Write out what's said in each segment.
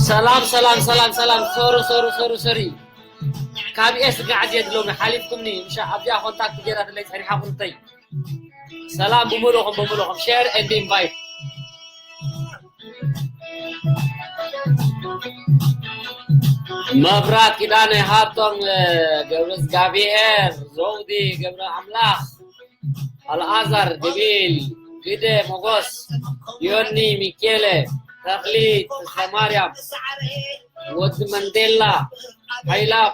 ሰላም ሰላም ሰላም ሰላም። ሶሪ ሶሪ ሶሪ ሶሪ። ካብ ኤስ ጋዕዝ የድሎሚ ሓሊፍኩምኒ። ምሻ ኣብዚኣ ኮንታክት ገይራ ትለይ ጸኒሓ ኩንተይ። ሰላም ብምሉኹም ብምሉኹም። Share and invite። መብራት ኪዳነ፣ ሃብቶም ገብረ እግዚኣብሔር፣ ዘውዲ ገብረ ኣምላኽ፣ ኣልኣዛር ድቢል፣ ግደ ሞጎስ፣ ዮኒ ሚኬለ፣ ተኽሊት ተስፋማርያም፣ ወዲ መንዴላ፣ ሓይላብ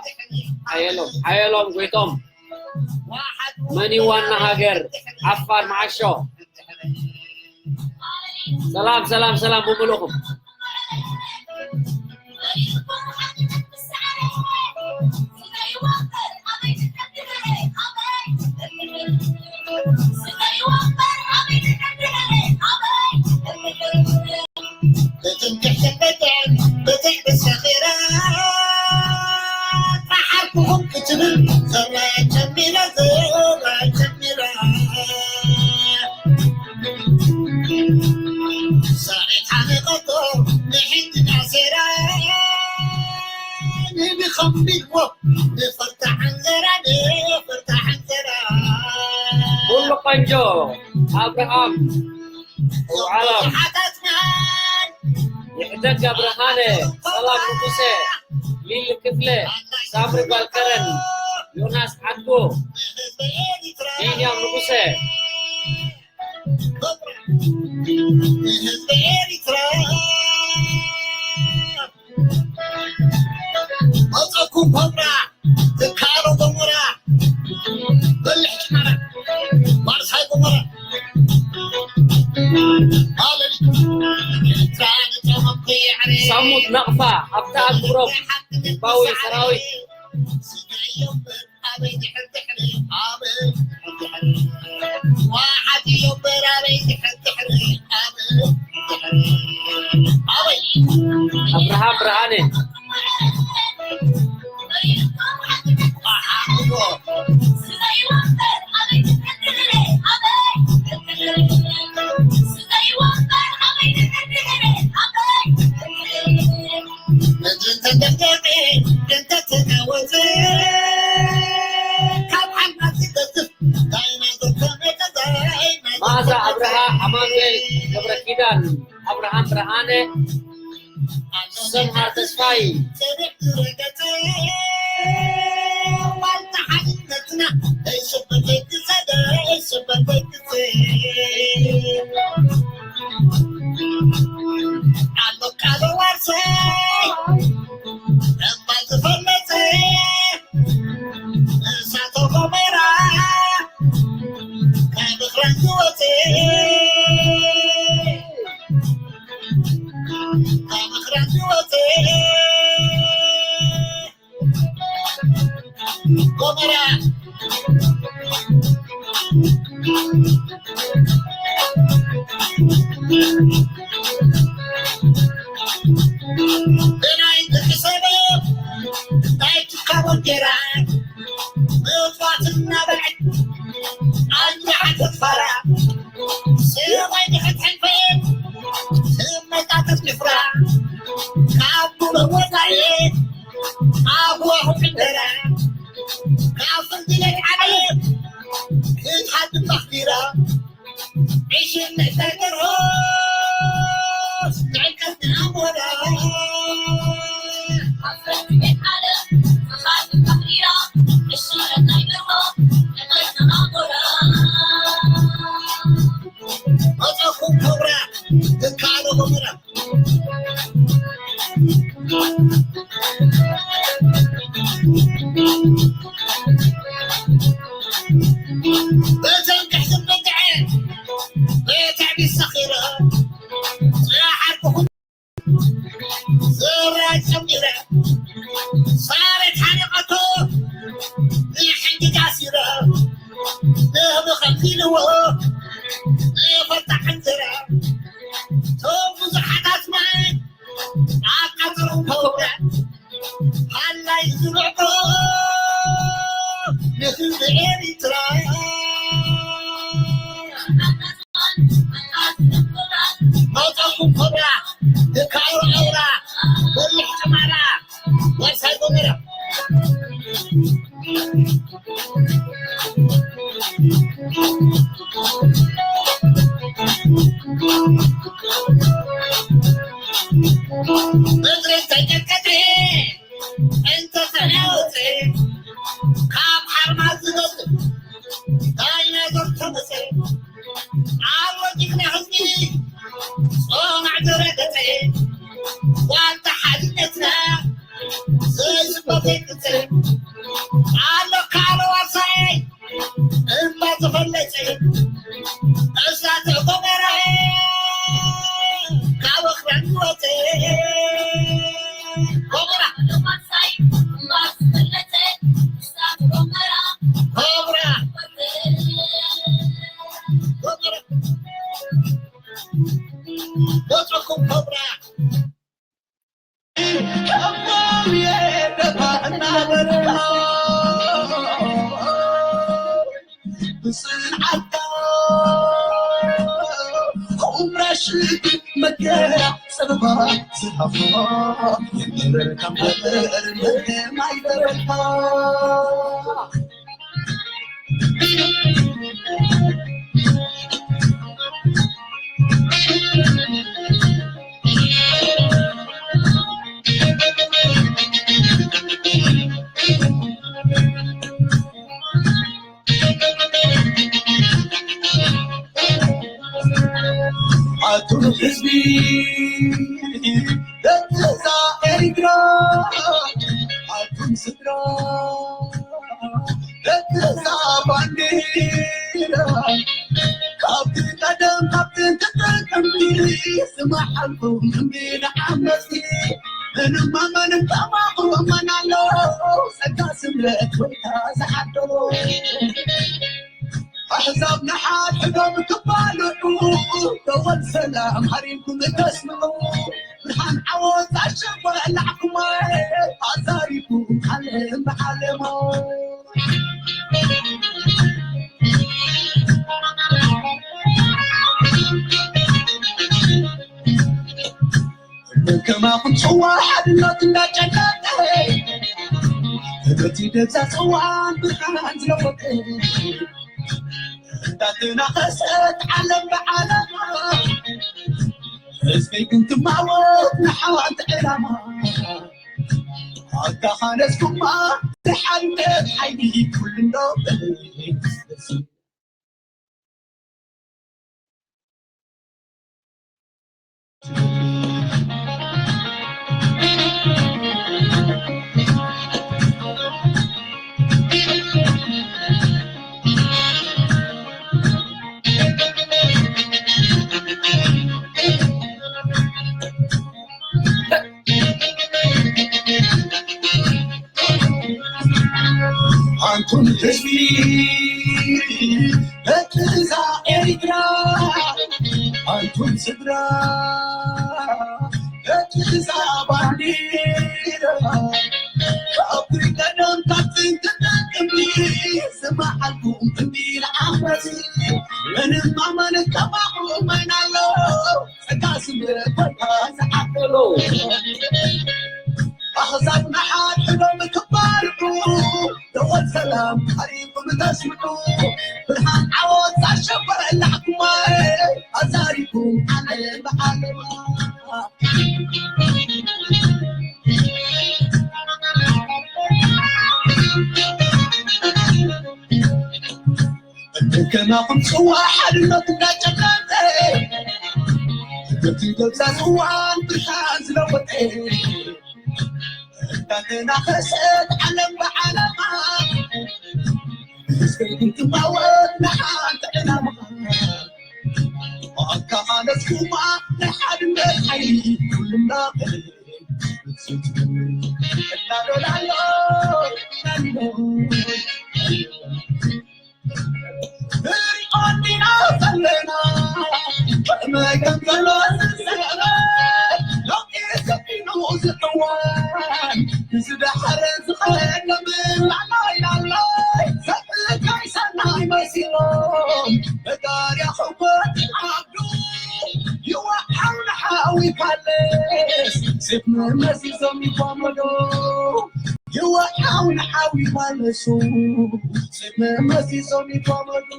ሓየሎም፣ ሓየሎም ጎይቶም፣ መን እዩ ዋና ሃገር? ዓፋር መዓሾ። ሰላም ሰላም ሰላም ብምሉኹም። ኩሉ ቆንጆ። ኣብርሃም ዓለም፣ ይሕደግ ኣብርሃነ፣ ሰላም ንጉሰ፣ ሊሊ ክፍለ፣ ሳምሪ ጓል ከረን፣ ዮናስ ዓድጎ፣ ቢንያም ንጉሰ። መጸኩም ኮብራ፣ ትካሎ ገሞራ፣ በልሕ ጭመራ፣ ባርሳይ ገሞራ። ሳሙት ናቕፋ፣ ኣብታ ኣግብሮም፣ ባዊ ሰራዊት። ኣብርሃም ብርሃነ። መዓዛ ኣብርሃ፣ ኣማኑኤል ገብረ ኪዳን፣ ኣብርሃም ብርሃነ፣ ሰምሃር ተስፋይ። በተንክሕትን በግዐ በተዕቢት ሰኺረ ጽሓርኩኹም ዘራይ ጨሚረ ሳሬት ሓሪቐቶ ንሕንጅጋ ሲረ ንህቢ ከምዚልዎ ንፈታ ሕንዝረ ቶም ብዙሓታት ማይ ኣቃጽሩ ከውረ ሃላይ ዝብዕቶ ንህዝቢ ኤሪትራ መውፀኩም ኮብራ ንካይሮ ኣውራ በልሕ ጭማራ ወሳይ ጎመራ ምድሪ ተቀጥቀጠ እንተተናወፀ ካብ ሓርማዝ ዝመፅእ ዳይናዞር ተመፀ ኣሎ ጅግና ህዝቢ ጾማዕ ዝረገፀ ዋልታ ሓድነትና ዘይስበተይ ቅፅል ኣሎ ካልእ ዋርሳይ እምባ ዝፈለፀ እሳተ ጎመራ ካብ ኣኽራን ዝወፀ ጎመራ ጎመራ ጎመራ ወፀኩም ኮብራ ኣቱም ህዝቢ ደቅዛ ኤሪትራ ኣቱም ስድራ ደቅዛ ባንዴራ ካብቲ ቀደም ካብ ጥንቲ ጥቅምቲ ዝመሓልኩም እምቢ ንዓመፅቲ ምንም ኣመን እንተማኽሩ እመን ኣሎ ጸጋ ስምረት ወይታ ዝሓደሮ ኣሕዛብ ንሓድሕዶም ክባልዑ ደወል ሰላም ሃሪምኩም እተስምዑ ብርሃን ዓወት ኣሸበላዕኩሞ ኣዛሪኩም ዓለም ብዓለሞ ከማኹም ጽዋ ሓድነት እንዳጨለጠ ህብረቲ ደብዛ ጽዋን ብርሃን ዝለወጠ እንዳተናኸሰት ዓለም ብዓለማ ህዝበይ ግን ትማወት ንሓንቲ ዕላማ ኣታኻነስኩማ ብሓድነት ሓይሊ ኩሉ እንዶ ኣንቱም ህዝቢ በትዛ ኤሪትራ ኣንቱም ስድራ በትዛ ባንዲራ ካብ ቀደም ካብ ጥንቲ ጥቅምቲ ዝመዓልኩም እምቢ ንዓመፅ ምንም ኣመን ከማኹም መን ኣሎ ጸጋ ስምረት ወልታ ዝዓደሎ ኣኽዛብ ንሓድሕዶም ክባርዑ ደወል ሰላም ሓሪኹም ተስምዑ ብርሃን ዓወት ኣሸበላዕኩማ ኣዛሪኩም ዓለም ብዓለማ ከማኹም ጽዋ ሓድነት እንዳጨለጠ በቲ ገብዛ ጽዋን ብርሃን ዝለወጠ እንዳተናኸሰት ዓለም ብዓለማ፣ እስከ ትማወት ንሓንቲ ዕላማ። ኣካ ማለትኩማ ናይ ሓድነት ሓይሊ ኩልና እናዶላሎ፣ ንሪኦ እንዲና ዘለና ከመይ ከም ዘሎ ዝስዕብ፣ ሎሚ ሰፊኑ ዝዕወት፣ ንዝደሓረ ዝኸድ ላዕላይ ላዕላይ፣ ሰብ እንታይ ሰናይ መሲሎም፣ መጋርያ ሕጎ ይዓብዱ፣ ይወሓው ንሓዊ ፋለስ፣ ሴፍ መመሲሶም ይጓመዱ። ይወሓው ንሓዊ ፋለሱ፣ ሴፍ መመሲሶም ይጓመዱ።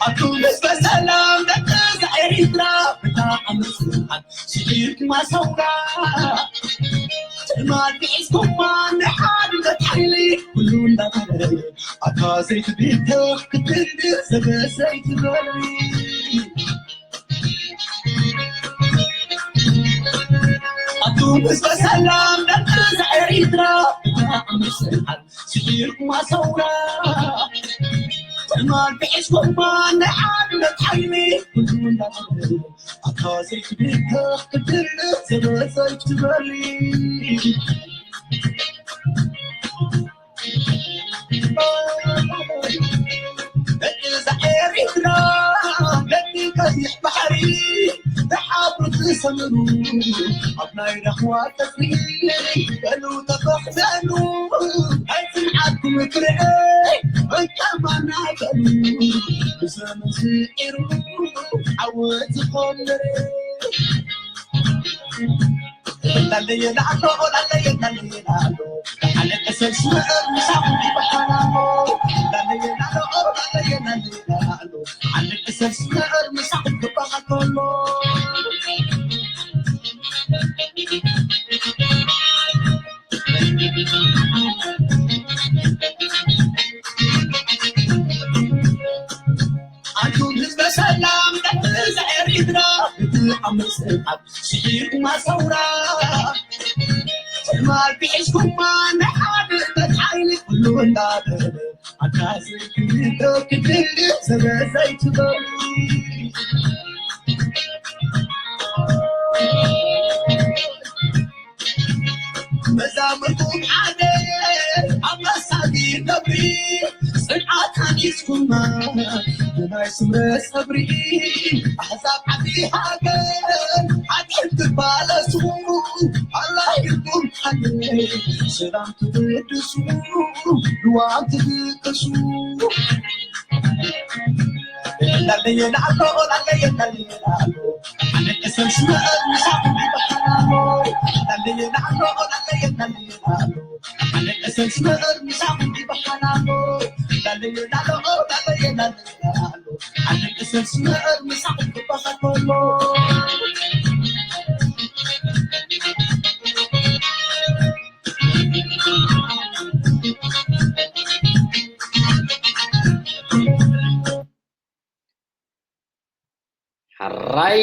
ኣቱም ህዝበ ሰላም ደቂ እዛ ኤሪትራ፣ ብጣዕሚ ጽንዓት ስዒርኩማ ሰውራ። ትእማን ሒዝኩማ ናይ ሓድነት ሓይሊ፣ ኩሉ እንዳበረ ኣታ ዘይትብተኽ ክትንድር ሰበ ዘይትበሪ። ኣቱም ህዝበ ሰላም ደቂ እዛ ኤሪትራ፣ ብጣዕሚ ጽንዓት ስዒርኩማ ሰውራ። ትእማን ሒዝኩማ ናይ ሓድነት ሓይሊ፣ ኩሉ እንዳበረ ኣታ ዘይትብተኽ ክትንድር ሰበ ዘይትበሪ። ደቂ እዛ ኤሪትራ፣ ደቂ ቀይሕ ባሕሪ፣ ብሓብሩ ትሰምሩ፣ ኣብ ናይ ራህዋ ቀጽሪ፣ በሉ ተፋሕዘኑ፣ ናይ ጽንዓትኩም ፍረ፣ እንከማና በሉ፣ ብዘመን ስዒሩ፣ ዓወት ዝኾን መሬት። ላለየ ላሎ፣ ላለየ፣ ላለየ ላሎ። ዓለም እሰብ ስመር ምሳኹም ይበሓላሎ። ላለየ ላሎ፣ ላለየ፣ ላለየ ላሎ። ዓለም እሰብ ስመር ምሳኹም ክበሃል ከሎ። ኣንቱም ህዝበ ሰላም፣ ደቂ ኤሪትራ፣ እቲ ኣብ ምስዕዓብ ስዒርኩማ ሰውራ። ትማል ብሒዝኩማ ናይ ሓድነት ሓይሊ ኩሉ እንዳበለ፣ ኣታ ዘይክንዶ ክድሊ ሰበ ዘይትበሉ። መዛሙርኩም ሓደ ኣብ መሳጊ ነብሪ፣ ጽንዓት ሃኒጽኩማ ብናይ ስምረ ሰብሪ። ኣሕዛብ ዓዲ ሃገር ሓጢኣት ትባለሱ፣ ኣላሂርኩም ሓቂ ሰላም ትብድሱ፣ ልዋም ትብቅሱ። ላለየ ላሎ፣ ላለየ፣ ላለየ ላሎ። ኣነ እሰብ ስመር ምሳኹም ይበሓላሎ። ላለየ ላሎ፣ ላለየ፣ ላለየ ላሎ። ኣነ እሰብ ስመር ምሳኹም ይበሓላሎ። ላለየ ላሎ፣ ላለየ፣ ላለየ ላሎ። ኣነ እሰብ ስመር ምሳኹም ክበሃል ከሎ። ሕራይ፣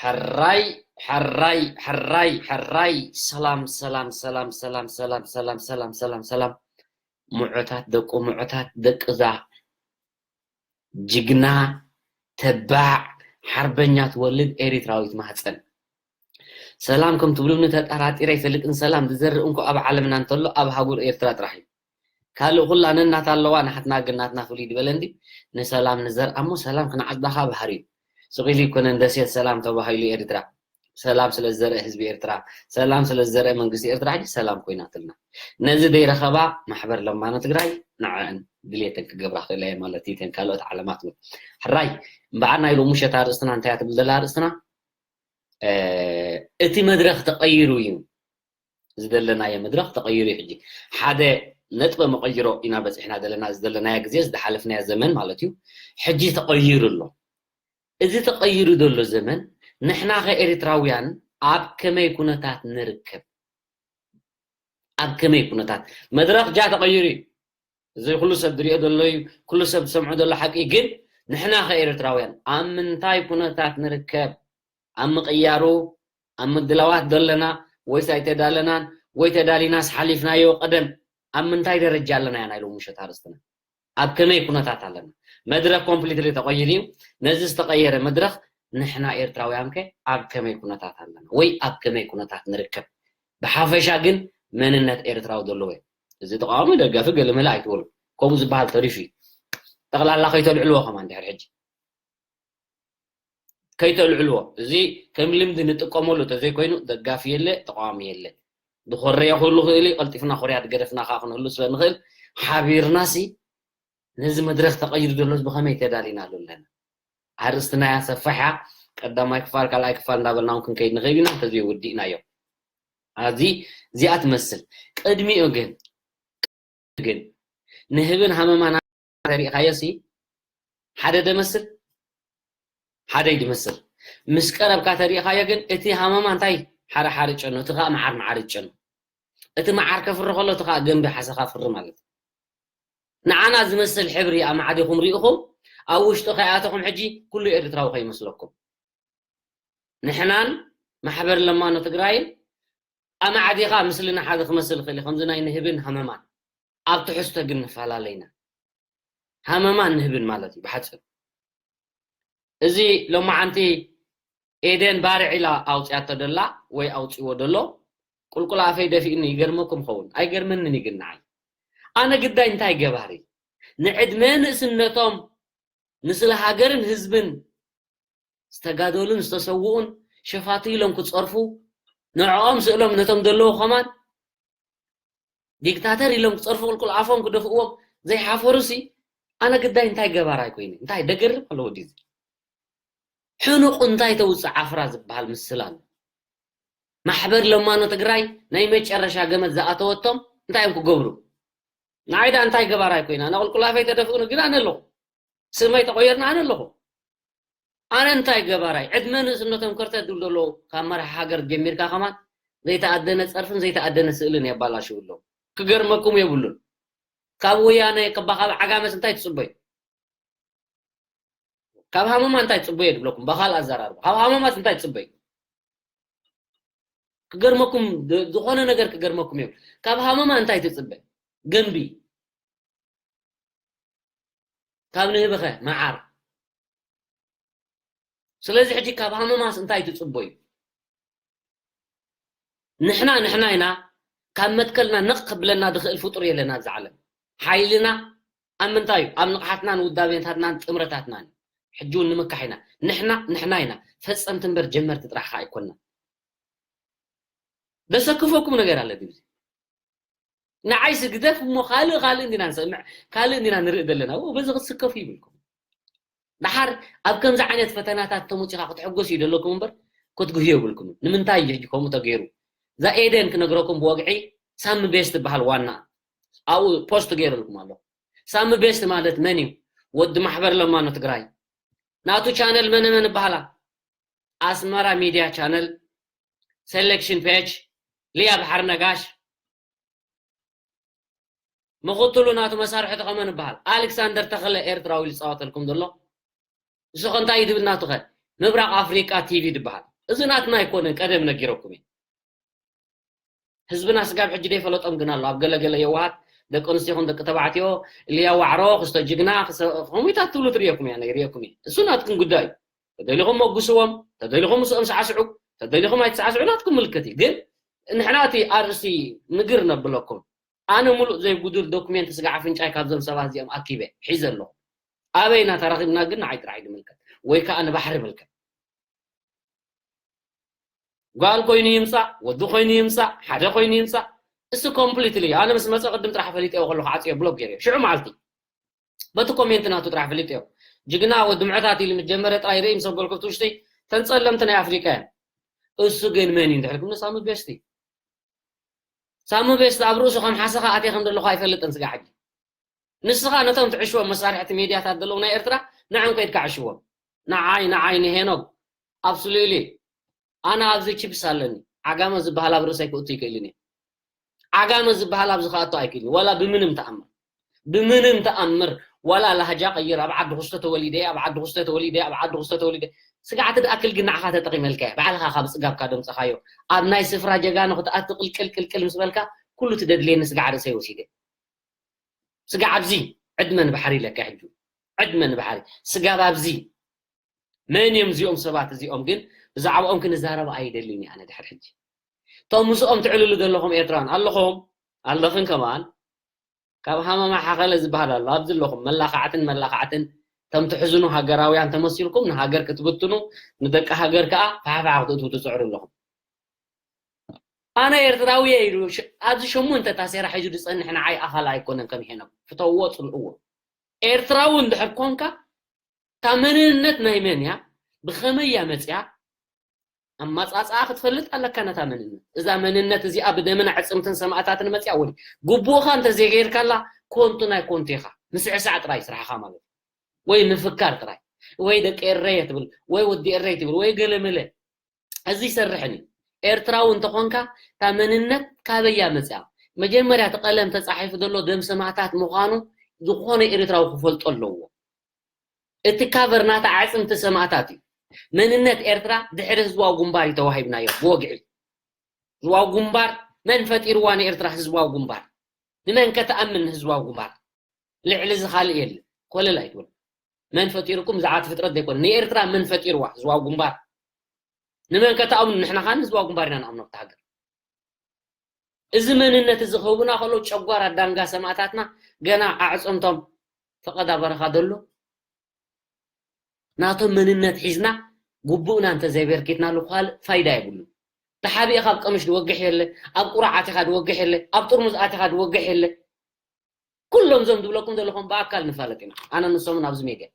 ሕራይ፣ ሕራይ፣ ሕራይ፣ ሕራይ። ሰላም፣ ሰላም፣ ሰላም፣ ሰላም፣ ሰላም፣ ሰላም፣ ሰላም፣ ሰላም፣ ሰላም፣ ሰላም። ምዑታት ደቁ፣ ምዑታት ደቅዛ ጅግና ተባዕ ሓርበኛ ትወልድ ኤሪትራዊት ማህፀን። ሰላም ከም ትብሉኒ ተጠራጢረ ኣይፈልጥን። ሰላም ዝዘርእ እንኮ ኣብ ዓለምና እንተሎ ኣብ ሃጉር ኤርትራ ጥራሕ እዩ። ካልእ ኩላ ነናት ኣለዋ፣ ናትና ግን ናትና ፍሉይ ዝበለ እንዲ። ንሰላም ንዘርኣ እሞ ሰላም ክንዓጽዳ ከኣ ባህሪ እዩ። ስቕ ኢሉ ኣይኮነን ደሴት ሰላም ተባሂሉ ኤርትራ። ሰላም ስለ ዝዘርአ ህዝቢ ኤርትራ፣ ሰላም ስለ ዝዘርአ መንግስቲ ኤርትራ ሕጂ ሰላም ኮይናትልና። ነዚ ዘይረኸባ ማሕበር ለማኖ ትግራይ ንዐን ድሌተን ክገብራ ክእላ እየን ማለት እዩ፣ እተን ካልኦት ዓለማት እውን። ሕራይ እምበኣር ናይ ሎሚ ምሸት ኣርእስትና እንታይ እያ ትብል ዘላ ኣርእስትና? እ፣ እቲ መድረኽ ተቐይሩ እዩ። ዝደለናዮ መድረኽ ተቐይሩ እዩ። ሕጂ ሓደ ነጥበ መቐይሮ ኢና በፂሕና ዘለና፣ ዝደለናዮ ግዜ፣ ዝደሓለፍናዮ ዘመን ማለት እዩ። ሕጂ ተቐይሩ ኣሎ። እዚ ተቐይሩ ዘሎ ዘመን ንሕና ከ ኤርትራውያን ኣብ ከመይ ኩነታት ንርከብ? ኣብ ከመይ ኩነታት? መድረኽ ጃ ተቐይሩ እዩ። እዚ ኩሉ ሰብ ዝሪኦ ዘሎ እዩ፣ ኩሉ ሰብ ዝሰምዖ ዘሎ ሓቂ። ግን ንሕና ከኤርትራውያን ኣብ ምንታይ ኩነታት ንርከብ? ኣብ ምቕያሩ ኣብ ምድላዋት ደለና ወይስ ኣይተዳለናን? ወይ ተዳሊናስ ሓሊፍናዮ ቀደም? ኣብ ምንታይ ደረጃ ኣለና እያ ናይ ሎሚ ምሸት ኣርእስትና። ኣብ ከመይ ኩነታት ኣለና? መድረኽ ኮምፕሊትሊ ተቐይሩ እዩ። ነዚ ዝተቐየረ መድረኽ ንሕና ኤርትራውያን ከ ኣብ ከመይ ኩነታት ኣለና ወይ ኣብ ከመይ ኩነታት ንርከብ? ብሓፈሻ ግን መንነት ኤርትራዊ ዘለዎ እዩ። እዚ ተቃዋሚ ደጋፊ ገለመለ ኣይትበሉ። ከምኡ ዝበሃል ተሪፉ እዩ። ጠቕላላ ከይተልዕልዎ ከማን ድሕሪ ሕጂ ከይተልዕልዎ። እዚ ከም ልምዲ ንጥቀመሉ ተዘይኮይኑ ደጋፊ የለ፣ ተቃዋሚ የለ። ዝኮረየ ክህሉ ክእል እዩ፣ ቀልጢፍና ኮርያ ገደፍና ከዓ ክንህሉ ስለ ንኽእል ሓቢርናሲ ነዚ መድረኽ ተቐይሩ ዘሎ ብኸመይ ተዳሊናሉ ኣለና? ኣርእስትና እያ ሰፋሕ እያ። ቀዳማይ ክፋል፣ ካልኣይ ክፋል እንዳበልና እውን ክንከይድ ንኽእል ኢና፣ እንተዘይወዲእናዮ። ኣብዚ እዚኣ ትመስል። ቅድሚኡ ግን ግን ንህብን ሃመማን ተሪእኻዮ ሲ ሓደ ደመስል ሓደ ይድመስል። ምስ ቀረብካ ተሪእኻዮ ግን እቲ ሃመማ እንታይ ሓረ ሓርጨ ነው፣ እቲ ከዓ መዓር መዓር ይጨ ነው። እቲ መዓር ከፍሪ ከሎ እቲ ከዓ ገንቢ ሓሰኻ ፍሪ ማለት እዩ። ንዓና ዝመስል ሕብሪ ኣማዕዲኹም ሪእኹም ኣብ ውሽጡ ከይኣተኹም ሕጂ ኩሉ ኤርትራዊ ከይመስለኩም። ንሕናን ማሕበር ለማኖ ትግራይን ኣማዕዲኻ ምስልና ሓደ ክመስል ይኽእል እዩ፣ ከምዚ ናይ ንህብን ሃመማን። ኣብ ትሕዝቶ ግን ንፈላለ ኢና። ሃመማን ንህብን ማለት እዩ ብሓፂሩ። እዚ ሎማዓንቲ ኤደን ባርዕ ኢላ ኣውፅያቶ ደላ ወይ ኣውፅዎ ደሎ ቁልቁል ኣፈይ ደፊእኒ ይገርመኩም ኸውን? ኣይገርመንን እዩ ግን ንዓይ። ኣነ ግዳይ እንታይ ገባሪ ንዕድመ ንእስነቶም ንስለ ሃገርን ህዝብን ዝተጋደሉን ዝተሰውኡን ሸፋቱ ኢሎም ክፀርፉ ንዕኦም ስእሎም ነቶም ዘለዉ ከማን ዲክታተር ኢሎም ክፀርፉ ቁልቁል ኣፎም ክደፍእዎም ዘይሓፈሩሲ ኣነ ግዳይ እንታይ ገባራይ ኮይነ እንታይ ደገርም ኣሎ ወዲ እዚ ሕኑቕ እንታይ ተውፅእ ዓፍራ ዝበሃል ምስል ኣሎ። ማሕበር ለማኖ ትግራይ ናይ መጨረሻ ገመድ ዝኣተወቶም እንታይ እዮም ክገብሩ? ንዓይ ዳ እንታይ ገባራይ ኮይና ኣነ ቁልቁል ኣፈይ ተደፍኡኒ ግን ኣነ ኣለኹ። ስመይ ተቆየርና ኣነ ኣለኹ። ኣነ እንታይ ገባራይ ዕድመ ንእስነቶም ከርተት ዝብሉ ዘለዉ ካብ መራሒ ሃገር ጀሚርካ ከማን ዘይተኣደነ ፀርፍን ዘይተኣደነ ስእልን የባላሽው ኣለዉ። ክገርመኩም የብሉን። ካብ ወያነ ከባ ካብ ዓጋመስ እንታይ ትፅበዩ? ካብ ሃመማ እንታይ ትፅበዩ ድብለኩም ብካል ኣዘራርባ ካብ ሃመማስ እንታይ ትፅበዩ? ክገርመኩም ዝኾነ ነገር ክገርመኩም እዮም። ካብ ሃመማ እንታይ ትፅበ? ገንቢ ካብ ንህብኸ መዓር። ስለዚ ሕጂ ካብ ሃመማስ እንታይ ትፅበዩ? ንሕና ንሕና ኢና። ካብ መትከልና ነቕ ክብለና ዝኽእል ፍጡር የለን ኣብዚ ዓለም። ሓይልና ኣብ ምንታይ እዩ? ኣብ ንቕሓትናን ውዳቤታትናን ጥምረታትናን። ሕጂ እውን ንምካሕ ኢና። ንሕና ንሕና ኢና። ፈጸምቲ እምበር ጀመርቲ ጥራሕ ከዓ ኣይኮንና። ደሰክፈኩም ነገር ኣለ ግብዚ ንዓይ ስግደፍ እሞ ካልእ ካልእ እንዲና ንሰምዕ ካልእ እንዲና ንርኢ ዘለና በዚ ክትስከፉ ይብልኩም። ደሓር ኣብ ከምዚ ዓይነት ፈተናታት ተመፂኻ ክትሕጎስ እዩ ዘለኩም እምበር ክትግህዮ የብልኩም። ንምንታይ እዩ ሕጂ ከምኡ ተገይሩ? እዛ ኤደን ክነግረኩም ብወግዒ ሳሚ ቤስ ትበሃል ዋና ኣብኡ ፖስት ገይረልኩም ኣሎ። ሳሚ ቤስት ማለት መን እዩ? ወዲ ማሕበር ለማኖ ትግራይ። ናቱ ቻነል መነ መን ይበሃላ? ኣስመራ ሚድያ ቻነል፣ ሴሌክሽን ፔጅ፣ ልያ ባሕሪ ነጋሽ፣ ምኽትሉ ናቱ መሳርሒ ተኸመን ይበሃል። ኣሌክሳንደር ተኸለ ኤርትራዊ ዝፃወተልኩም ዘሎ እሱ ከ እንታይ እዩ ድብል ናቱ ከ? ምብራቕ ኣፍሪቃ ቲቪ ድበሃል። እዚ ናትና ኣይኮነን፣ ቀደም ነጊረኩም እየ። ህዝብና ስጋብ ሕጂ ደይፈለጦም ግን ኣሎ ኣብ ገለገለ የዋሃት ደቂ ኣንስትዮ ኹን ደቂ ተባዕትዮ ልያ ዋዕሮ ክስቶ ጅግና ክስቶ- ከምኡታት ትብሉ ትርእየኩም እያ ነይርእየኩም እየ እሱ ናትኩም ጉዳይ እዩ ተደሊኹም መጉስዎም ተደሊኹም ምስኦም ሰዓስዑ ተደሊኹም ኣይትሰዓስዑ ናትኩም ምልክት እዩ ግን ንሕና እቲ ኣርእስቲ ንግር ነብለኩም ኣነ ሙሉእ ዘይጉዱል ዶክሜንት ስጋ ኣፍንጫይ ካብዞም ሰባት እዚኦም ኣኪበ ሒዘ ኣለኹ ኣበይና ተራኺብና ግን ንዓይ ጥራሕ እዩ ዝምልከት ወይ ከዓ ንባሕሪ ይምልከት ጓል ኮይኑ ይምፃእ ወዲ ኮይኑ ይምፃእ ሓደ ኮይኑ ይምፃእ እሱ ኮምፕሊትሊ ኣነ ምስ መፀ ቅድም ጥራሕ ፈሊጠዮ ከለኩ ዓፅዮ ብሎክ ገይረዮ ሽዑ መዓልቲ በቲ ኮሜንት ናቱ ጥራሕ ፈሊጠዮ ጅግና ወዲ ምዕታት ኢሉ ምስ ጀመረ ጥራይ ርኢ ምስ ኣበልኩ ኣብቲ ውሽጢ ተን ፀለምቲ ናይ ኣፍሪቃ እየን እሱ ግን መን እዩ እንድሕር ክብሉ ሳሚ ቤስት እዩ ሳሚ ቤስት ኣብ ርእሱ ከም ሓሰኻ ኣትየ ከም ዘለኹ ኣይፈልጥን ስጋ ሕጂ ንስኻ ነቶም ትዕሽዎም መሳርሕቲ ሜድያታት ዘለዉ ናይ ኤርትራ ንዕም ከይድካ ዕሽዎም ንዓይ ንዓይ ንሄኖግ ኣብ ስሉኢሊ ኣነ ኣብዚ ቺፕስ ኣለኒ ዓጋመ ዝበሃል ኣብ ርእሰይ ክእቱ ይክእልን እየ ዓጋመ ዝበሃል ኣብዚ ክኣቱ ኣይክእልን ዋላ ብምንም ተኣምር ብምንም ተኣምር ዋላ ላህጃ ቀይር፣ ኣብ ዓዲ ኩስቶ ተወሊደ፣ ኣብ ዓዲ ኩስቶ ተወሊደ፣ ኣብ ዓዲ ኩስቶ ተወሊደ። ስግዓት ድኣክል ግን ንዓኻ ተጠቒመልካ እያ። ባዕልኻ ካብ ጽጋብካ ደምጸኻዮ። ኣብ ናይ ስፍራ ጀጋኑ ክትኣቱ ቅልቅል ቅልቅል ምስ በልካ፣ ኩሉ ትደድልየኒ ስጋዕ ርእሰይ ወሲደ። ስጋዕ ኣብዚ ዕድመ ንባሕሪ ኢለካ ሕጂ። ዕድመ ንባሕሪ። ስጋብ ኣብዚ መን እዮም እዚኦም ሰባት እዚኦም? ግን ብዛዕባኦም ክንዛረብ ኣይደልን እየ ኣነ ድሕር ሕጂ። እቶም ምስኦም ትዕልሉ ዘለኹም ኤርትራን ኣለኹም፣ ኣለኽን ከማን፣ ካብ ሃመማ ሓኸለ ዝበሃል ኣሎ። ኣብዚ ኣለኹም መላኻዕትን መላኻዕትን፣ እቶም ትሕዝኑ ሃገራውያን ተመሲልኩም ንሃገር ክትብትኑ፣ ንደቂ ሃገር ከኣ ፋሕፋሕ ክትእትዉ ትጽዕሩ ኣለኹም። ኣነ ኤርትራዊ እየ ኢሉ ሽ-፣ ኣብዚ ሸሞንተ ታሴራ ሒዙ ዝጸንሕ ንዓይ ኣኻል ኣይኮነን። ከም ሄኖክ ፍተውዎ፣ ጽልእዎ። ኤርትራዊ እንድሕር ኮንካ፣ እታ መንነት ናይ መን እያ? ብኸመይ እያ መጽያ? ኣመጻጽኣ ክትፈልጥ ኣለካ ነታ መንነት። እዛ መንነት እዚኣ ብደምን ኣዕጽምትን ሰማእታትን መጽያ ወይ ግቡእኻ እንተዘይገይርካላ ኮንቱ ናይ ኮንቱ ኢኻ። ምስዕሳዕ ጥራይ ስራሕኻ ማለት እዩ። ወይ ምፍካር ጥራይ። ወይ ደቂ ኤረየ ትብል፣ ወይ ወዲ ኤረይ ትብል፣ ወይ ገለመለ። እዚ ይሰርሕን እዩ። ኤርትራዊ እንተኾንካ፣ እታ መንነት ካበይ እያ መጽያ? መጀመርያ እቲ ቀለም ተጻሒፉ ዘሎ ደም ሰማእታት ምዃኑ ዝኾነ ኤርትራዊ ክፈልጦ ኣለዎ። እቲ ካቨር ናታ ኣዕጽምቲ ሰማእታት እዩ። መንነት ኤርትራ ድሕሪ ህዝባዊ ግንባር እዩ ተዋሂብናዮ ብወግዒ። ህዝባዊ ግንባር መን ፈጢርዋ ንኤርትራ ህዝባዊ ግንባር? ንመን ከተኣምን ንህዝባዊ ግንባር? ልዕሊ እዚ ካልእ የለ። ኮለል ኣይትበል። መን ፈጢርኩም ዝዓት ፍጥረት ዘይኮነ። ንኤርትራ መን ፈጢርዋ ህዝባዊ ግንባር? ንመን ከተኣምኑ? ንሕና ኻን ህዝባዊ ግንባር ኢና ንኣምኖ ኣብታ ሃገር። እዚ መንነት እዚ ክህቡና ከለዉ ጨጓራ ዳንጋ ሰማእታትና ገና ኣዕጽምቶም ፈቐዳ በረኻ ዘሎ ናቶም መንነት ሒዝና ግቡእና እንተዘይበርኪትናሉ ካልእ ፋይዳ የብሉን። ተሓቢእኻ ኣብ ቀምሽ ዝወግሕ የለ፣ ኣብ ቁራዕ ኣቲኻ ዝወግሕ የለ፣ ኣብ ጥርሙዝ ኣቲኻ ዝወግሕ የለ። ኩሎም እዞም ዝብለኩም ዘለኹም ብኣካል ንፋለጥ ኢና። ኣነ ንሶምን ኣብዚ ሜድያ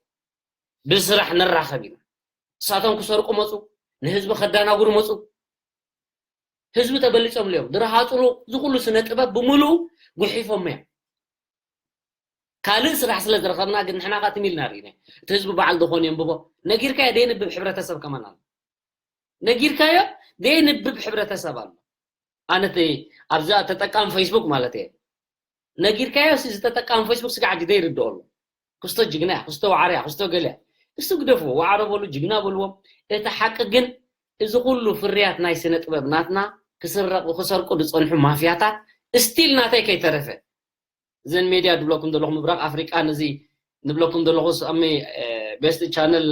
ብስራሕ ንራኸብ ኢና። ንሳቶም ክሰርቁ መጹ፣ ንህዝቢ ከዳናግሩ መጹ። ህዝቢ ተበሊጾም እዮም። ድረሃጽሉ እዚ ኩሉ ስነ ጥበብ ብምሉኡ ጉሒፎም እዮም። ካልእ ስራሕ ስለ ዝረኸብና ግን ንሕና ካ ትም ኢልና ርኢና። እቲ ህዝቢ በዓል ዝኾነ የንብቦ። ነጊርካዮ ደየንብብ ሕብረተሰብ ከማን ኣሎ። ነጊርካዮ ደየንብብ ሕብረተሰብ ኣሎ። ኣነ እቲ ኣብዛ ተጠቃሚ ፌስቡክ ማለት እየ። ነጊርካዮ ሲ ዝተጠቃሚ ፌስቡክ ስጋዕ ግደ ይርድኦ ኣሎ። ክስቶ ጅግና እያ፣ ክስቶ ዋዕሮ እያ፣ ክስቶ ገለ እያ። እሱ ግደፍዎ፣ ዋዕሮ በሉ፣ ጅግና በልዎም። እቲ ሓቂ ግን እዚ ኩሉ ፍርያት ናይ ስነ ጥበብ ናትና ክስረቁ፣ ክሰርቁ ዝጸንሑ ማፍያታት ስቲል ናተይ ከይተረፈ እዘን ሜድያ ድብለኩም ዘለኹ ምብራቕ ኣፍሪቃ ነዚ ንብለኩም ዘለኹ ሰሚ ቤስት ቻነል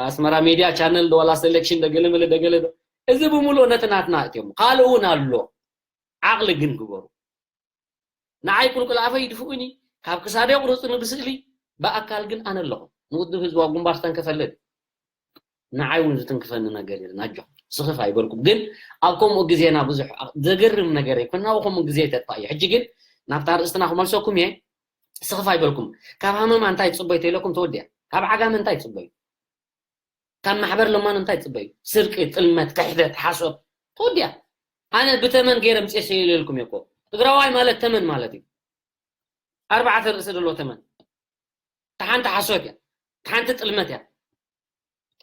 ኣስመራ ሜድያ ቻነል ዋላ ሴሌክሽን ደገለ መለ ደገለ ዶ-፣ እዚ ብምሉእ ነቲ ናትና እትዮም ካልእ እውን ኣሎ። ዓቕሊ ግን ግበሩ። ንዓይ ቁልቁል ኣፈይ ይድፍኡኒ፣ ካብ ክሳደይ ቁርጽኒ ብስእሊ፣ ብኣካል ግን ኣነ ኣለኹ። ንውድብ ህዝባዊ ግንባር ዝተንከፈለ ንዓይ እውን ዝትንክፈኒ ነገር የለን። ኣጆኹም ስኽፍ ኣይበልኩም። ግን ኣብ ከምኡ ግዜና ብዙሕ ዘገርም ነገር ኣይኮንና፣ ከምኡ ግዜ ተጥፋእ እዩ። ሕጂ ግን ናብታ ርእስትና ክመልሰኩም እየ። ስኽፍ ኣይበልኩም። ካብ ሃመማ እንታይ ትጽበዩ ተኢለኩም ተወዲኣ። ካብ ዓጋመ እንታይ ትጽበዩ? ካብ ማሕበር ለማኖ እንታይ ትጽበዩ? ስርቂ፣ ጥልመት፣ ክሕደት፣ ሓሶት ተወዲኣ። ኣነ ብተመን ገይረ ምጽኤ ሰይለልኩም እየ እኮ። ትግራዋይ ማለት ተመን ማለት እዩ። ኣርባዕተ ርእሲ ዘለዎ ተመን። እታ ሓንቲ ሓሶት እያ። እታ ሓንቲ ጥልመት እያ።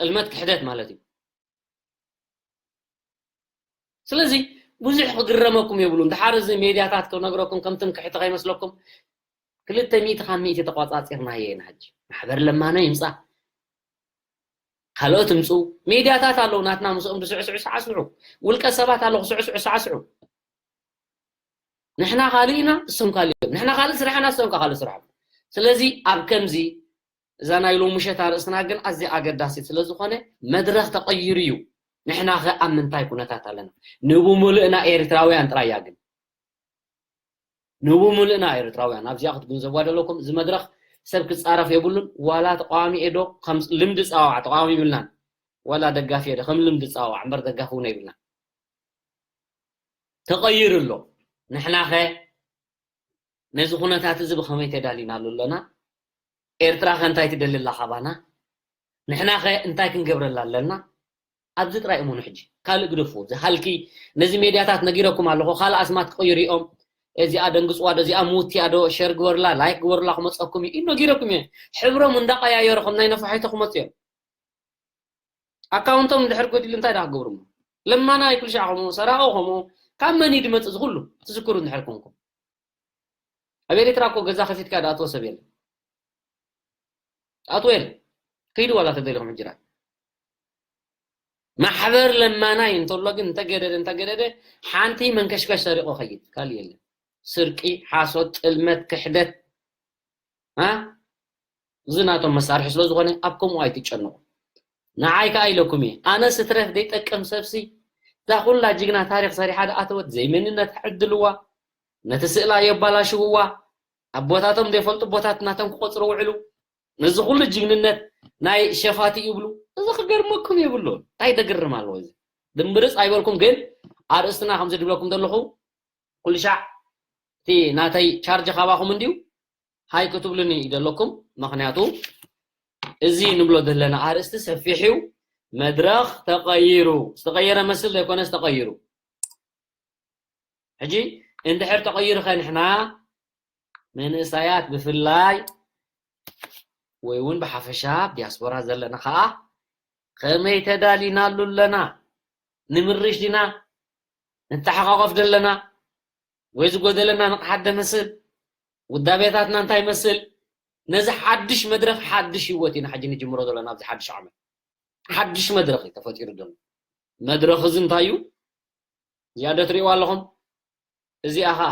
ጥልመት ክሕደት ማለት እዩ። ስለዚ ብዙሕ ክግረመኩም የብሉን። ድሓር እዚ ሜድያታት ክነግረኩም ከም ትምክሕቲ ከይመስለኩም ክልተ ሚእቲ ካብ ሚእቲ ተቋጻጺርናዮ ኢና። ሕጂ ማሕበር ለማኖ ይምጻእ ካልኦት ምጹ ሜድያታት ኣለዉ ናትና ምስኦም ዝስዕስዑ ሳዕስዑ ውልቀ ሰባት ኣለዉ ክስዕስዑ ሳዕስዑ። ንሕና ካልእ ኢና እሶም ካልእ እዮም። ንሕና ካልእ ስራሕና እሶም ከ ካልእ ስራሕ። ስለዚ ኣብ ከምዚ እዛ ናይ ሎሚ ምሸት ኣርእስትና ግን ኣዝያ ኣገዳሲት ስለ ዝኾነ መድረኽ ተቐይሩ እዩ። ንሕና ኸ ኣብ ምንታይ ኩነታት ኣለና? ንብምሉእና ኤርትራውያን ጥራይ እያ ግን ንብምሉእና ኤርትራውያን ኣብዚኣ ክትግንዘብዋ ዘለኩም። እዚ መድረኽ ሰብ ክጻረፍ የብሉን። ዋላ ተቃዋሚ እየ ዶ ከም ልምዲ ጻዋዕ ተቃዋሚ ይብልናን ዋላ ደጋፊ እየ ዶ ከም ልምዲ ጻዋዕ እምበር ደጋፊ እውን ኣይብልናን። ተቐይሩ ኣሎ። ንሕና ኸ ነዚ ኩነታት እዚ ብኸመይ ተዳሊናሉ ኣለና? ኤርትራ ኸ እንታይ ትደሊ ኣላ ካባና? ንሕና ኸ እንታይ ክንገብረላ ኣለና? ኣብዚ ጥራይ እመኑ። ሕጂ ካልእ ግደፍዎ። እዚ ሃልኪ ነዚ ሜድያታት ነጊረኩም ኣለኹ። ካልእ ኣስማት ክቕይሩ እዮም። እዚኣ ደንግጽዋ ዶ፣ እዚኣ ምውትያ ዶ፣ ሸር ግበሩላ፣ ላይክ ግበሩላ ክመጸኩም እዩ። ነጊረኩም እየ። ሕብሮም እንዳቀያየሩ ከም ናይ ነፋሒቶ ክመጹ እዮም። ኣካውንቶም እንድሕር ጎዲሉ እንታይ ደኣ ክገብሩ እሞ? ለማና ይኩልሻ ከምኡ፣ ሰራቆ ከምኡ፣ ካብ መን እዩ ድመጽእ እዚ ኩሉ? ትዝክሩ እንድሕር ኮንኩም። ኣብ ኤርትራ እኮ ገዛ ከፊትካ ዳኣትዎ ሰብ የለን። ኣትዎ የለን። ከይዱ ዋላ ተደሊኹም ሕጅራት። ማሕበር ለማናይ እንተሎ ግን እንተገደደ፣ እንተገደደ ሓንቲ መንከሽከሽ ሰሪቆ ከይድ፣ ካልእ የለን። ስርቂ፣ ሓሶት፣ ጥልመት፣ ክሕደት፣ ኣ? እዚ ናቶም መሳርሒ ስለ ዝኾነ ኣብ ከምኡ ኣይትጨነቑ። ንዓይ ከኣ ኢለኩም እየ። ኣነ ስትረፍ ዘይጠቅም ሰብሲ፣ እዛ ኩላ ጅግና ታሪኽ ሰሪሓ ደኣ ተወት፣ ዘይመንነት ዕድልዋ፣ ነቲ ስእላ የባላሽውዋ፣ ኣቦታቶም ዘይፈልጡ ቦታት ናቶም ክቆጽሩ ውዕሉ፣ ነዚ ኩሉ ጅግንነት ናይ ሸፋቲ ይብሉ። እዚ ክገርመኩም የብሉን። እንታይ ደግርም ኣለዎ እዚ? ድምብርጽ ኣይበልኩም፣ ግን ኣርእስትና ከምዚ ድብለኩም ዘለኹ፣ ኩሉ ሻዕ እቲ ናተይ ቻርጅ ካባኹም እንድዩ፣ ሃይ ክትብሉኒ ይደለኩም። ምኽንያቱ እዚ ንብሎ ዘለና ኣርእስቲ ሰፊሕ እዩ። መድረኽ ተቐይሩ፣ ዝተቐየረ መስል ዘይኮነስ ተቐይሩ። ሕጂ እንድሕር ተቐይሩ ኸ ንሕና መንእሰያት ብፍላይ ወይ እውን ብሓፈሻ ኣብ ዲያስፖራ ዘለና ኸኣ ከመይ ተዳሊናሉ ኣለና? ንምርሽ ዲና? ንተሓቋቆፍ ደለና? ወይ ዝጎደለና ንቕሓት ደመስል? ውዳቤታትና እንታይ ይመስል? ነዚ ሓድሽ መድረኽ ሓድሽ ህይወት ኢና ሕጂ ንጅምሮ ዘለና ኣብዚ ሓድሽ ዓመት። ሓድሽ መድረኽ እዩ ተፈጢሩ ዘሎ። መድረኽ እዚ እንታይ እዩ? እዚኣ ዶ ትርእይዋ ኣለኹም? እዚኣ ኸኣ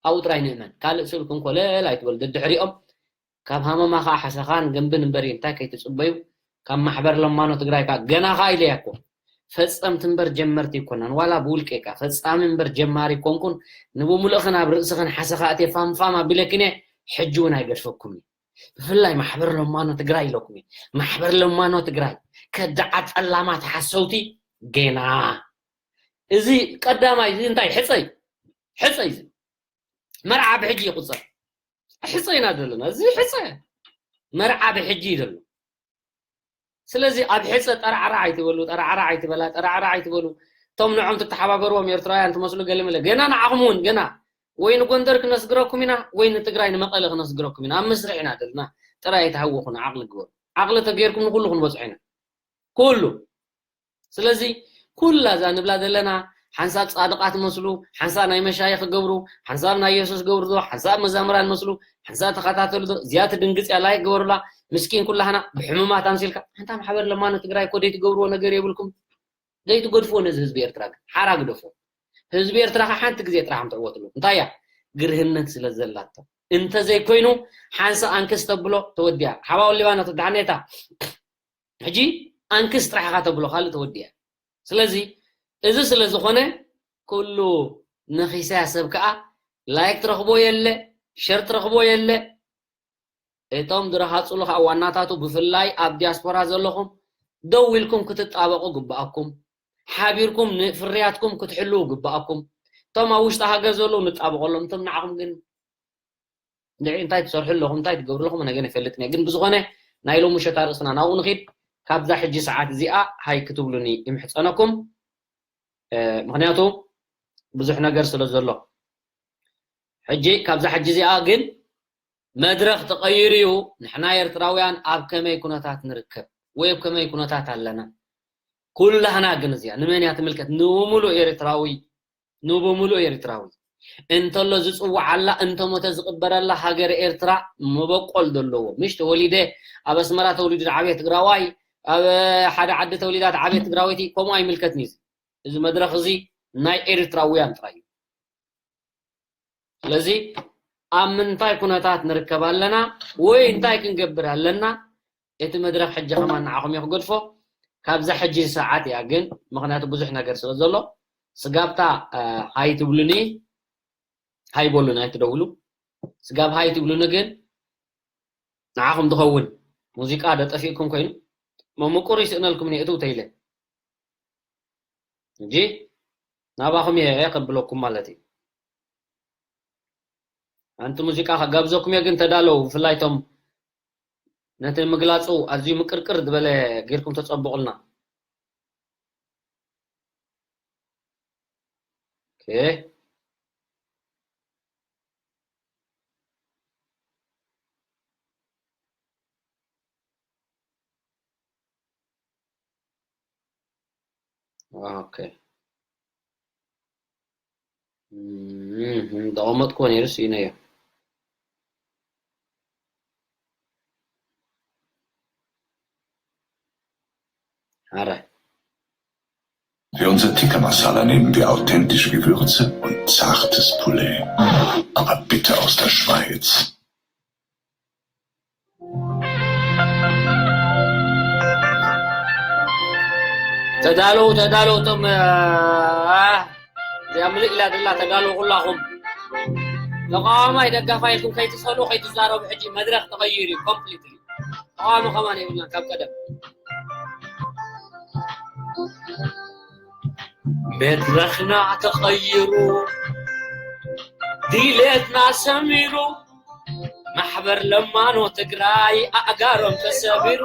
ኣብኡ ጥራይ ንእመን። ካልእ ስእልኩም ኮለል ኣይትበሉ። ደድሕሪኦም ካብ ሃመማ ኸኣ ሓሰኻን ገንብን እምበር እዩ። እንታይ ከይትጽበዩ? ካብ ማሕበር ለማኖ ትግራይ ከኣ ገና ኸኣ ኢለያ እኮ። ፈጸምቲ እምበር ጀመርቲ ኣይኮናን። ዋላ ብውልቀይ ከኣ ፈጻሚ እምበር ጀማሪ ኣይኮንኩን። ንብምሉእኽን ኣብ ርእስኽን ሓሰኻ ኣትየ ፋምፋም ኣቢለክን እየ። ሕጂ እውን ኣይገድፈኩም እዩ። ብፍላይ ማሕበር ለማኖ ትግራይ ኢለኩም እዩ። ማሕበር ለማኖ ትግራይ ከዳዓት ጸላማት ሓሰውቲ ገና። እዚ ቀዳማይ እዚ እንታይ ሕጸይ? ሕጸይ እዚ መርዓ ብሕጂ ይቁጸር። ሕጸ ኢና ዘለና። እዚ ሕጸ መርዓ ብሕጂ እዩ ዘሎ። ስለዚ ኣብ ሕጸ ጠራዕራዕ ኣይትበሉ፣ ጠራዕራዕ ኣይትበላ፣ ጠራዕራዕ ኣይትበሉ። እቶም ንዖም ትተሓባበርዎም ኤርትራውያን ትመስሉ ገለመለ። ገና ንዓኹም እውን ገና ወይ ንጎንደር ክነስግረኩም ኢና፣ ወይ ንትግራይ ንመቐለ ክነስግረኩም ኢና። ኣብ መስርሕ ኢና ዘለና። ጥራይ ኣይትሃውኹና፣ ዓቕሊ ግበሩ። ዓቕሊ ተገይርኩም ንኹሉ ክንበጽሖ ኢና። ኩሉ። ስለዚ ኩላ እዛ ንብላ ዘለና ሓንሳብ ጻድቓት መስሉ፣ ሓንሳብ ናይ መሻይኽ ገብሩ፣ ሓንሳብ ናይ የሱስ ገብሩ ዶ፣ ሓንሳብ መዛምራን መስሉ፣ ሓንሳብ ተኸታተሉ ዶ፣ እዚኣ ትድንግጽ እያ፣ ላይክ ግበሩላ። ምስኪን ኩላህና ብሕሙማት ኣምሲልካ፣ ኣንታ ማሕበር ለማኖ ትግራይ እኮ ዘይትገብርዎ ነገር የብልኩም። ዘይትገድፍዎ ነዚ ህዝቢ ኤርትራ ግን ሓራ ግደፎ። ህዝቢ ኤርትራ ከ ሓንቲ ግዜ ጥራሕ ምትዕወትሉ። እንታይ እያ? ግርህነት ስለ ዘላቶ። እንተ ዘይኮይኑ ሓንሳብ ኣንክስ ተብሎ ተወዲኣ። ሓባው ሊባኖስ ደሓኔታ። ሕጂ ኣንክስ ጥራሕ ኢኻ ተብሎ፣ ካልእ ተወዲኣ። ስለዚ እዚ ስለ ዝኾነ ኩሉ ነኺሰያ ሰብ ከኣ ላይክ ትረኽቦ የለ፣ ሸር ትረኽቦ የለ። እቶም ዝረሃጹሉ ከኣ ዋናታቱ ብፍላይ ኣብ ዲያስፖራ ዘለኹም ደው ኢልኩም ክትጣበቑ ግብኣኩም። ሓቢርኩም ንፍርያትኩም ክትሕልዉ ግብኣኩም። እቶም ኣብ ውሽጢ ሃገር ዘለዉ ንጣበቐሎም፣ እቶም ንዓኹም ግን ንዒ እንታይ ትሰርሑ ኣለኹም፣ እንታይ ትገብሩ ኣለኹም፣ ኣነ ግን ኣይፈልጥን እየ። ግን ብዝኾነ ናይ ሎሚ ምሸት ኣርእስትና ናብኡ ንኺድ። ካብዛ ሕጂ ሰዓት እዚኣ ሃይ ክትብሉኒ ይምሕጸነኩም። እ፣ ምኽንያቱ ብዙሕ ነገር ስለ ዘሎ። ሕጂ ካብዛ ሕጂ እዚኣ ግን መድረኽ ተቐይሩ እዩ። ንሕና ኤርትራውያን ኣብ ከመይ ኩነታት ንርከብ ወይ ኣብ ከመይ ኩነታት ኣለና? ኩላህና ግን እዚኣ ንመን እያ ትምልከት? ንምሉእ ኤርትራዊ፣ ንብምሉእ ኤርትራዊ። እንተሎ ዝጽውዓላ፣ እንተሞተ ዝቕበረላ ሃገረ ኤርትራ መበቆል ዘለዎ። ምሽ ተወሊደ ኣብ ኣስመራ ተወሊዱ ዝዓበየ ትግራዋይ፣ ኣብ ሓደ ዓዲ ተወሊዳ ትዓበየ ትግራወይቲ፣ ከምኡ ኣይምልከትኒ እዚ። እዚ መድረኽ እዚ ናይ ኤርትራውያን ጥራይ እዩ። ስለዚ ኣብ ምንታይ ኩነታት ንርከብ ኣለና ወይ እንታይ ክንገብር ኣለና? እቲ መድረኽ ሕጂ ከማን ንዓኹም እየ ክገድፎ። ካብዛ ሕጂ ሰዓት እያ ግን፣ ምኽንያቱ ብዙሕ ነገር ስለ ዘሎ፣ ስጋብታ፣ እ፣ ሃይ ትብሉኒ፣ ሃይ በሉኒ፣ ኣይትደውሉ። ስጋብ ሃይ ትብሉኒ ግን ንዓኹም ዝኸውን ሙዚቃ ዶ ጠፊእኩም ኮይኑ፣ መምቁር ይስእነልኩም እየ እትው ተይለ። ሕጂ ናባኹም እየ ከብለኩም ማለት እዩ። ሓንቲ ሙዚቃ ከጋብዘኩም እየ፣ ግን ተዳለዉ። ብፍላይ እቶም ነቲ ምግላጹ ኣዝዩ ምቅርቅር ዝበለ ጌርኩም ተጸብቑልና። ኦኬ። ኦኬ። እም፣ ተቐመጥኩዎ ነይሩ፣ ስኢነዮ። ማራ። Für unser Tikka Masala nehmen wir authentische Gewürze und zartes Poulet. Aber bitte aus der Schweiz. ተዳለዉ ተዳለዉ እቶም እዚኣ ምልእ ኢላ ዘላ ተዳለዉ ኩላኹም ተቃዋማይ ደጋፋይ ኢልኩም ከይትሰሉ ከይትዛረቡ ሕጂ መድረክ ተቐይሩ እዩ ኮምፕሊትሊ ተቃዋሚ ከማን የብልናን ካብ ቀደም መድረኽና ተቐይሩ ድሌትና ሰሚሩ ማሕበር ለማኖ ትግራይ ኣእጋሮም ተሰቢሩ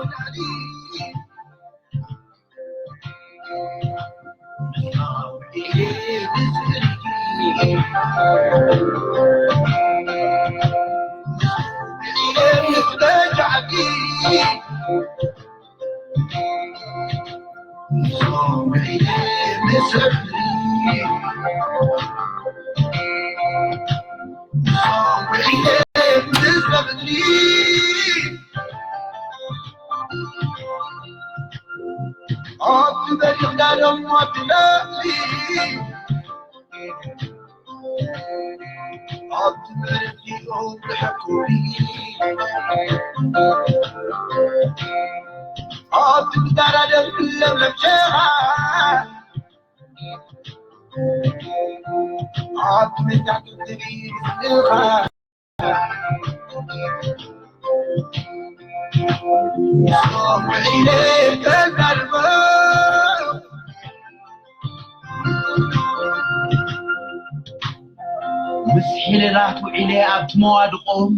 ምስ ሒለላት ውዒለ ኣብቲ መዋድቖም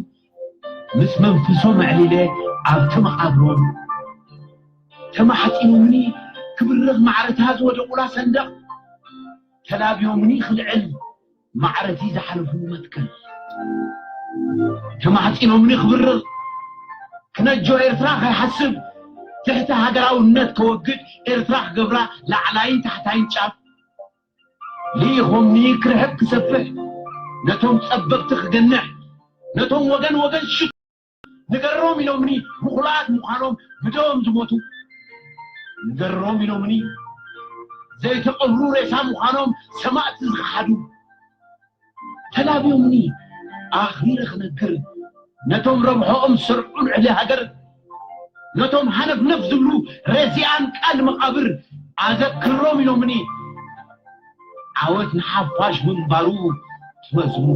ምስ መንፈሶም ኣዕሊለ ኣብቲ መቓብሮም ተማሕፂኖምኒ ክብርኽ ማዕረታ ዝወደቑላ ሰንደቕ ተላብዮምኒ ክልዕል ማዕረቲ ዝሓለፉ መትከል ተማሕፂኖምኒ ክብርር ክነጆ ኤርትራ ከይሓስብ ትሕቲ ሃገራውነት ከወግድ ኤርትራ ክገብራ ላዕላይን ታሕታይን ጫፍ ልኢኾምኒ ክርሕቅ ክሰፍሕ ነቶም ጸበብቲ ክገንሕ ነቶም ወገን ወገን ሽት ንገሮም ኢሎምኒ ምኹላት ምዃኖም ብደዎም ዝሞቱ ንገሮም ኢሎምኒ ዘይተቐብሩ ሬሳ ምዃኖም ሰማእቲ ዝኸሓዱ ተላብዮምኒ ኣኽቢረ ክነግር ነቶም ረብሖኦም ዝሰርዑ ልዕሊ ሃገር ነቶም ሃነፍነፍ ዝብሉ ረዚኣን ቃል መቓብር ኣዘክሮም ኢሎምኒ ዓወት ንሓፋሽ ምንባሩ ትመዝሙ።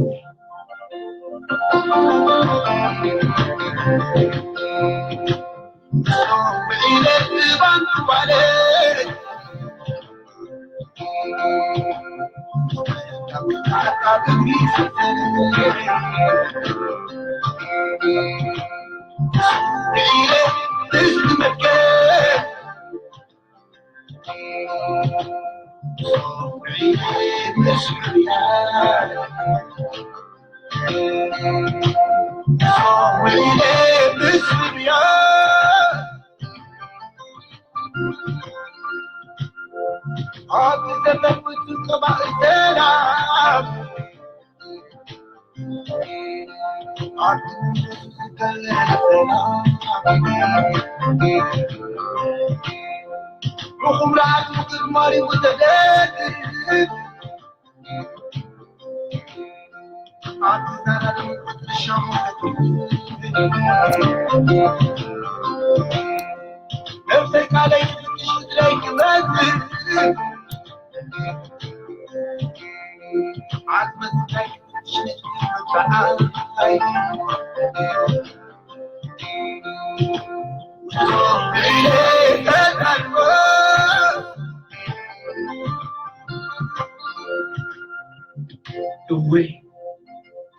እወ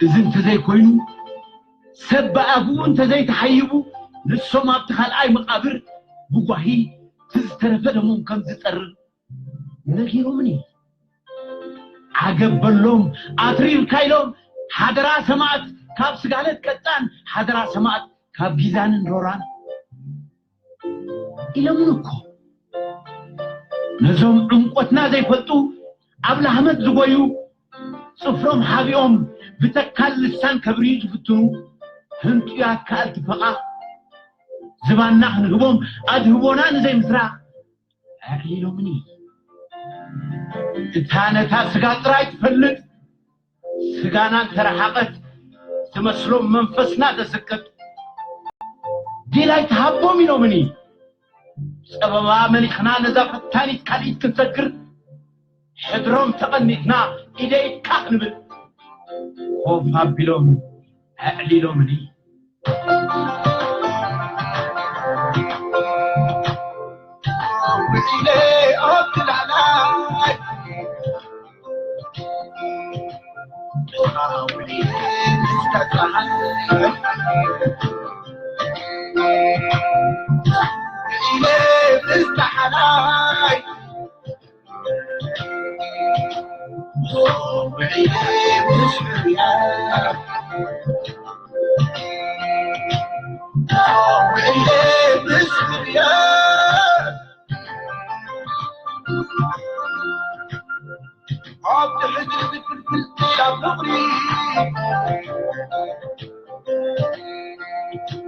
እዚ እንተዘይኮይኑ ሰብ ብኣግኡ እንተዘይተሓይቡ ንሶም ኣብቲ ካልኣይ መቓብር ብጓሂ እቲ ዝተረፈ ደሞም ከም ዝጠርር ነጊሮምኒ። ዓገብ በሎም ኣትሪርካ ኢሎም ሓደራ ሰማእት ካብ ስጋለት ቀጣን ሓደራ ሰማእት ካብ ጊዛንን ሮራን ኢሎምኒ እኮ ነዞም ዕምቆትና ዘይፈልጡ ኣብ ላህመት ዝጎዩ ጽፍሮም ሓቢኦም ብተካል ልሳን ከብርዩ ዝፍትኑ ህንጡያት ከኣልቲ ፈቓ ዝባና ክንህቦም ኣድህቦና ንዘይምስራቕ ኣዕሊሎምኒ። እታ ነታ ስጋ ጥራይ ትፈልጥ፣ ስጋና እንተረሓቐት ትመስሎም መንፈስና ተስቅጥ። ዲላይ ትሃቦም ኢሎምኒ። ጸበባ መሊኽና ነዛ ፈታኒት ካልኢት ክንሰግር፣ ሕድሮም ተቐኒትና ኢደይ ኢድካ ክንብል። ኮፍ ኣቢሎም ኣዕሊሎምኒ። ውዒለ ኣብቲ ላዕላይ፣ ውዒለ ምስታ ጸሓይ፣ ውዒለ ምስታ ሓላይ፣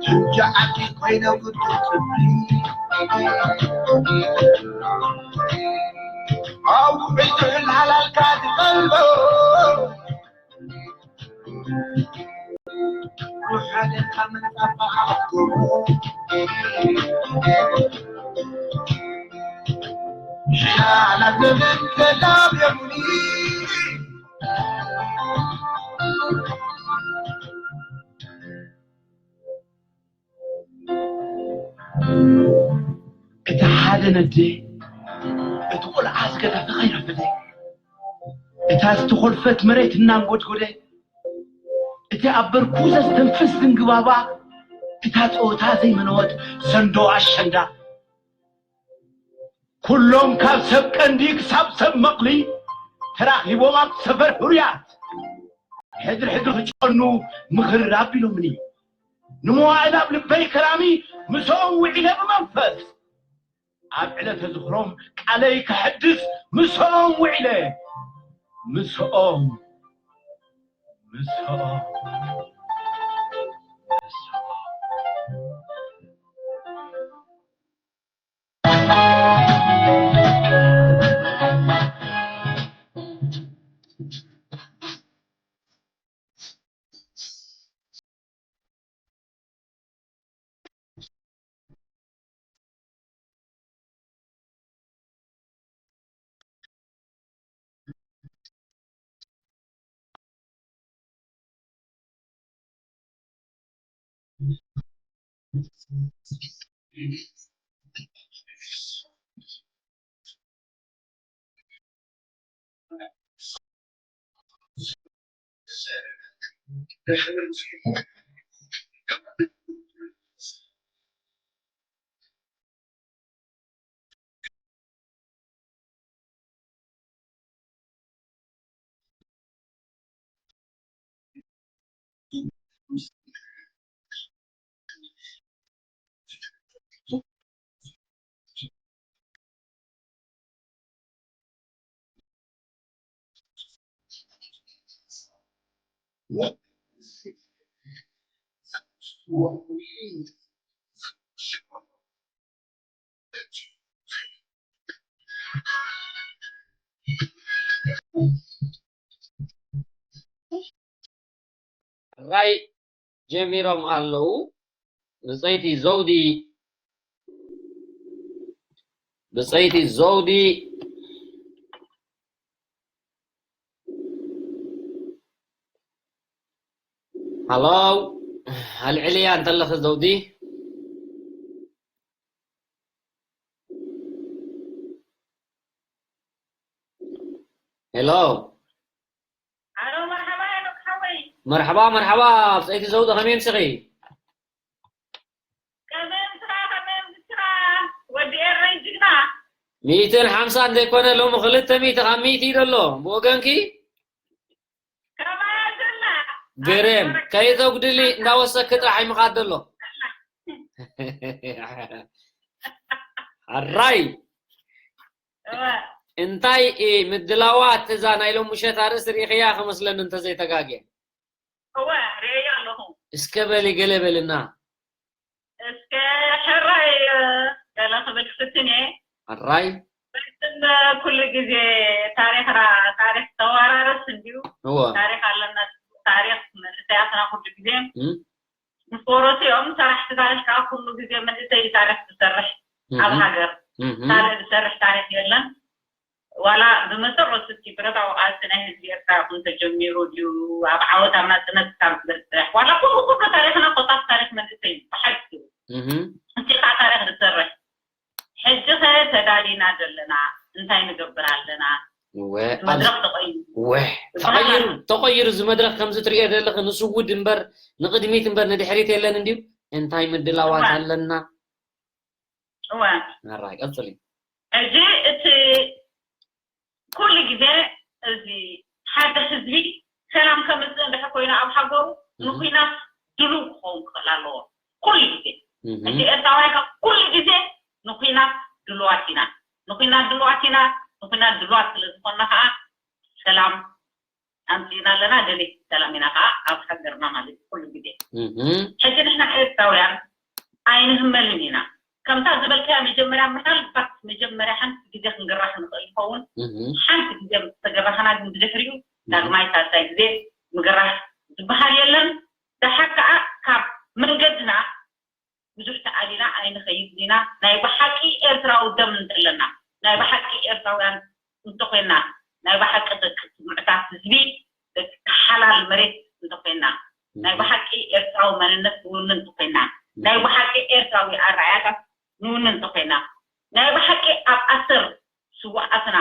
ሕጂ ዓዲ ኮይነ ውድብ ጽፍሪ፣ ኣብ ውዑይ ዝሑል ሃላልካ ዝቐልቦ፣ ሩሕ ሃለካ ምንጻፋ ኣፍጎቦ። ሽላላ ዘመን ተላብየሙኒ። እቲ ሓደ ነደ፣ እቲ ቆልዓ ዝገደፈ ከይረፈደ፣ እታ ዝተኾልፈት መሬት እናንጎድጎደ፣ እቲ ኣብ በርኩዘ ዝተንፍስ ዝንግባባ፣ እታ ጸወታ ዘይመነወት ዘንዶ ኣሸንዳ። ኩሎም ካብ ሰብ ቀንዲ ክሳብ ሰብ መቕሊ ተራኺቦም ኣብ ሰፈር ሕሩያት ሕድሪ ሕድሪ ክጨኑ ምኽር ኣቢሎምኒ። ንመዋእል ኣብ ልበይ ከራሚ ምስኦም ውዒለ ብመንፈስ ኣብ ዕለተ ዝኽሮም ቃለይ ከሐድስ ምስኦም ውዒለ ምስኦም ምስኦም ምስኦም። ሕራይ ጀሚሮም ኣለዉ። ብጸይቲ ዘውዲ፣ ብጸይቲ ዘውዲ። ሃሎ፣ ኣልዕልያ እንተለኺ ዘውዲ። ሄሎ። ኣሎ፣ መርሓባ ሄኖክ ሓወይ። መርሓባ፣ መርሓባ። ብጸይቲ ዘውዲ ከመይ ኣምሲኺ? ከመይ ኣምስኻ፣ ከመይ ኣምስኻ? ወዲ ኤረይ ጅግና። ሚእትን ሓምሳን ዘይኮነ፣ ሎሚ ክልተ ሚእቲ ካብ ሚእቲ እዩ ዘሎ። ብወገንኪ? ከማያ ዘላ። ገረም፣ ኣይ፣ ከይተጉድሊ እንዳወሰኪ ጥራሕ ይምኻድ ዘሎ። ኣራይ። እወ። እንታይ እ፣ ምድላዋት እዛ ናይ ሎም ምሸት ኣርእስቲ ርኢኽያ ክመስለኒ እንተዘይተጋግየ? እወ፣ ርእየ ኣለኹ። እስከ በሊ ገለ በልና። እስከ ሕራይ፣ እ፣ ገለ ክብል ክፍትን እየ። ሕራይ ግን ኩሉ ግዜ ታሪኽና ታሪኽ ተዋራረስ እንድዩ። እዎ ታሪኽ ኣለና። ታሪኽ መንእሰያትና ኩሉ ግዜ እም፣ ምስ ወረሱ እዮም ሰራሕቲ ታሪኽ ከዓ ኩሉ ግዜ መንእሰይ እዩ ታሪኽ ዝሰርሕ ኣብ እም፣ ሃገር እም፣ ካልእ ዝሰርሕ ታሪኽ የለን። ዋላ ብመሰረቱ እቲ ብረታዊ ቃልሲ ናይ ህዝቢ ኤርትራ ይኹን ተጀሚሩ ድዩ ኣብ ዓወት ኣብ ናጽነት ካብ ዝበጽሕ ዋላ ኩሉ ኩሉ ታሪኽና ኮታት ታሪኽ መንእሰይ እዩ ብሓቂ እም፣ እቲ ከዓ ታሪኽ ዝሰርሕ ሕጂ ከ ተዳሊና ዘለና እንታይ ንገብር ኣለና? እወ መድረኽ ተቐይሩ ወሕ ተቐይሩ ተቐይሩ እዚ መድረኽ ከምዚ ትሪኦ ዘለኺ ንስውድ እምበር ንቕድሚት እምበር ንድሕሪት የለን እንድዩ እንታይ ምድላዋት ኣለና እወ ኣራይ ቀፅሊ ሕጂ እቲ ኩሉ ግዜ እዚ ሓደ ህዝቢ ሰላም ከምፅእ እንድሕር ኮይኑ ኣብ ሃገሩ ንኩናት ድሉው ክኸውን ክኽእል ኣለዎ ኩሉ ግዜ እቲ ኤርትራውያን ካብ ኩሉ ግዜ ንኩናት ድሉዋት ኢና ንኩናት ድሉዋት ኢና ንኩናት ድሉዋት ስለ ዝኾንና ከዓ ሰላም ኣምፂእና ኣለና ደሌት ሰላም ኢና ከዓ ኣብ ሃገርና ማለት እዩ ኩሉ ግዜ ሕጂ ንሕና ኤርትራውያን ኣይንህመልን ኢና ከምታ ዝበልካያ መጀመርያ ምናልባት መጀመርያ ሓንቲ ግዜ ክንግራሕ ንኽእል ይኸውን ሓንቲ ግዜ ምስ ተገራህና ግን ብድሕሪኡ ዳግማይ ሳልሳይ ግዜ ምግራህ ዝበሃል የለን ደሓር ከዓ ካብ መንገድና ብዙሕ ተኣሊና ኣይንኸይድን ኢና ናይ ብሓቂ ኤርትራዊ ደም እንተለና ናይ ብሓቂ ኤርትራውያን እንተኮይና ናይ ብሓቂ ደቂ ምዕታት ህዝቢ ደቂ ሓላል መሬት እንተኮይና ናይ ብሓቂ ኤርትራዊ መንነት ንውንን እንተኮይና ናይ ብሓቂ ኤርትራዊ ኣረኣያታት ንውንን እንተኮይና ናይ ብሓቂ ኣብ ኣሰር ስዋኣትና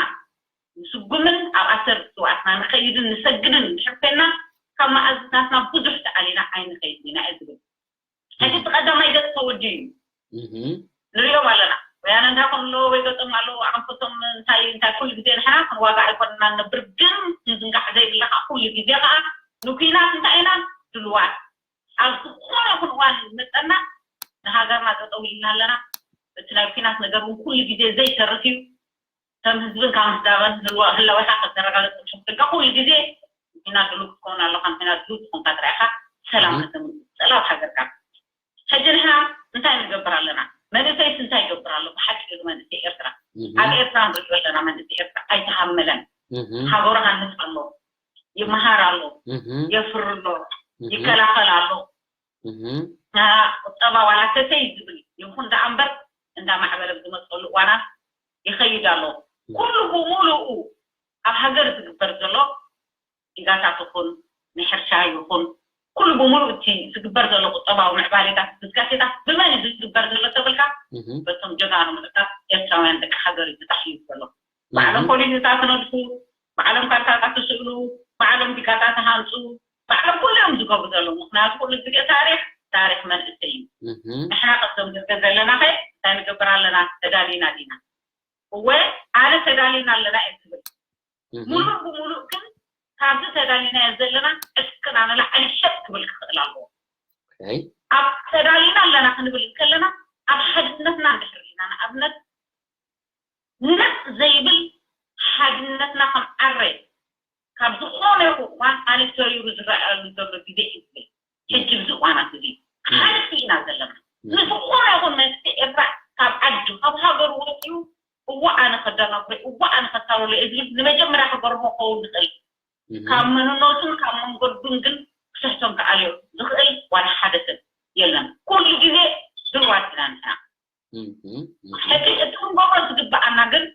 ንስጉምን ኣብ ኣሰር ስዋኣትና ንኸይድን ንሰግድን እንድሕር ኮይና ካብ መኣዝናትና ብዙሕ ተኣሊና ኣይንኸይድን ኢና እየ ዝብል ሕጂ እቲ ቀዳማይ ገጽ ተወዲኡ እዩ ንሪኦም ኣለና ወያነ እንታይ ኮን ኣለዎ ወይ ገጾም ኣለዎ ኣንፈቶም እንታይ እንታይ ኩሉ ግዜ ንሕና ክንዋጋ ኣይኮንና ንነብር ግን ክንዝንጋዕ ዘይብላ ከዓ ኩሉ ግዜ ከዓ ንኩናት እንታይ ኢና ድልዋት ኣብ ዝኾነ ይኹን እዋን መጠና ንሃገርና ጠጠው ኢልና ኣለና እቲ ናይ ኩናት ነገር እውን ኩሉ ግዜ ዘይተርፍ እዩ ከም ህዝብን ካብ ምስዳበን ህላወካ ከተረጋግፅ ብሕፍትካ ኩሉ ግዜ ንሕና ድሉ ክትከውን ኣለካ ንሕና ድሉ ትኾንካ ጥራይካ ሰላም ከተምፅእ ፀላው ሃገርካ ሕጂ ንሕና እንታይ ንገብር ኣለና መንእሰይስ እንታይ ይገብር ኣሎ ብሓቂ እዚ መንእሰይ ኤርትራ ኣብ ኤርትራ ንሪኦ ኣለና መንእሰይ ኤርትራ ኣይተሃመለን ሃገሩ ሃንፅ ኣሎ ይመሃር ኣሎ የፍር ኣሎ ይከላኸል ኣሎ ቁጠባ ዋላ ተተይ ዝብል ይኹን ደኣ እምበር እንዳማዕበለ ዝመፀሉ እዋናት ይኸይድ ኣሎ ኩሉ ብሙሉኡ ኣብ ሃገር ዝግበር ዘሎ ዲጋታት ይኹን ናይ ሕርሻ ይኹን ኩሉ ብሙሉእ እቲ ዝግበር ዘሎ ቁጠባዊ ምዕባሌታት እንቅስቃሴታት ብመን እዩ ዝግበር ዘሎ ተብልካ በቶም ጀጋኑ ምዕታት ኤርትራውያን ደቂ ሃገር እዩ ዝጣሕዩ ዘሎ ባዕሎም ፖሊሲታት ነድፉ ባዕሎም ካርታታት ትስእሉ ባዕሎም ዲጋታት ትሃንፁ ባዕሎም ኩሉ እዮም ዝገብሩ ዘለዉ ምክንያቱ ኩሉ ግዜ ታሪክ ታሪክ መንእሰይ እዩ ንሕና ቀደም ዝርገ ዘለና ከ እንታይ ንገብር ኣለና ተዳሊና ዲና እወ ኣነ ተዳሊና ኣለና እየ ዝብል ሙሉእ ብሙሉእ ግን ካብዚ ተዳሊናዮ ዘለና ዕጥቅና ንላዕሊ ሸጥ ክብል ክኽእል ኣለዎ ኣብ ተዳሊና ኣለና ክንብል ከለና ኣብ ሓድነትና እንድሕር ኢና ንኣብነት ነጥ ዘይብል ሓድነትና ከም ዓረ ካብ ዝኾነ ይኹን እዋን ኣነ ተሪሩ ዝረኣየሉ ዘሎ ግዜ እዩ ዝብል ሕጂ ብዚ እዋናት እዚ ሓንቲ ኢና ዘለና ንዝኾነ ይኹን መንግስቲ ኤርትራ ካብ ዓዱ ካብ ሃገሩ ወፂኡ እዋ ኣነ ከደናጉረ እዋ ኣነ ከታለሎ እየ ዝብል ንመጀመርያ ክገርሞ ክኸውን ዝኽእል ካብ መንነቱን ካብ መንገዱን ግን ክስሕቶም ክኣልዮ ዝኽእል ዋላ ሓደ ሰብ የለን ኩሉ ግዜ ድልዋት ኢና ንሕና ሕጂ እቲ ክንገብሮ ዝግበኣና ግን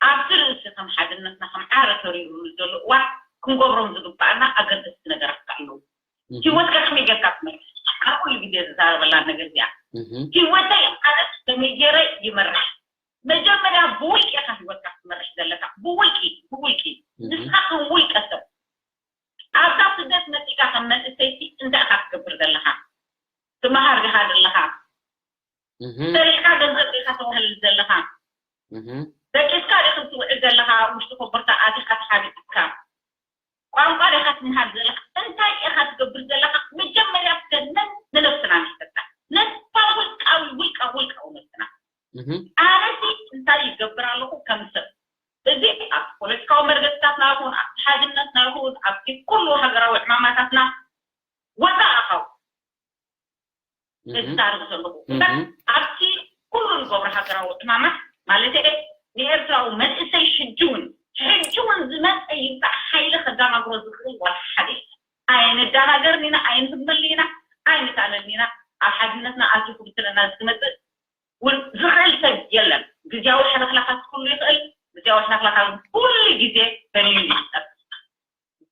ኣብቲ ርእሲ ከም ሓድነትና ከም ዓረ ተሪሩሉ ዘሎ እዋን ክንገብሮም ዝግበኣና ኣገደስቲ ነገራት ኣለዉ ህይወትካ ከመይ ጌርካ ትመርሕ ኣብ ኩሉ ግዜ ዝዛረበላ ነገር እዚኣ ህይወተይ ኣነ ከመይ ገይረ ይመርሕ መጀመርያ ብውልቂ ኢኻ ህይወትካ ክትመርሕ ዘለካ ብውልቂ ብውልቂ ንስኻ ከም ውልቀ ሰብ ኣብዛ ስደት መፂእካ ከም መንእሰይቲ እንታይ ኢኻ ትገብር ዘለኻ ትመሃር ዲኻ ዘለኻ ሰሪሕካ ገንዘብ ዲኻ ተዋህልል ዘለኻ ደቂስካ ዲኺ ትውዕል ዘለኻ ኣብ ውሽጢ ኮቦርታ ኣቲኻ ተሓቢእካ ቋንቋ ዲኻ ትምሃር ዘለኻ እንታይ ኢኻ ትገብር ዘለኻ መጀመርያ ብገድመን ንነብስና ንሕተታ ነታ ውልቃዊ ውልቃ ውልቃዊ ነብስና ኣነሲ እንታይ ይገብር ኣለኹ ከም ሰብ እዚ ኣብ ፖለቲካዊ መርገፅታትና ይኹን ኣብቲ ሓድነትና ይኹን ኣብቲ ኩሉ ሃገራዊ ዕማማታትና ወፃእ ኣኻው እዛረብ ዘለኹ እምበር ኣብቲ ኩሉ ንገብሮ ሃገራዊ ዕማማት ማለት ንኤርትራዊ መንእሰይ ሕጂ እውን ሕጂ እውን ዝመፀ ይምፃእ ሓይሊ ከዳናግሮ ዝኽእል ዋላ ሓደ የለን። ኣይንዳናገርን ኢና፣ ኣይንህመልን ኢና፣ ኣይንታለልን ኢና። ኣብ ሓድነትና ኣትዩ ክብትለና ዝመፅእ እውን ዝኽእል ሰብ የለን። ግዝያዊ ሕልኽላኻት ክህሉ ይኽእል። ግዝያዊ ሕልኽላኻት ኩሉ ግዜ በሊሉ ይጠፍ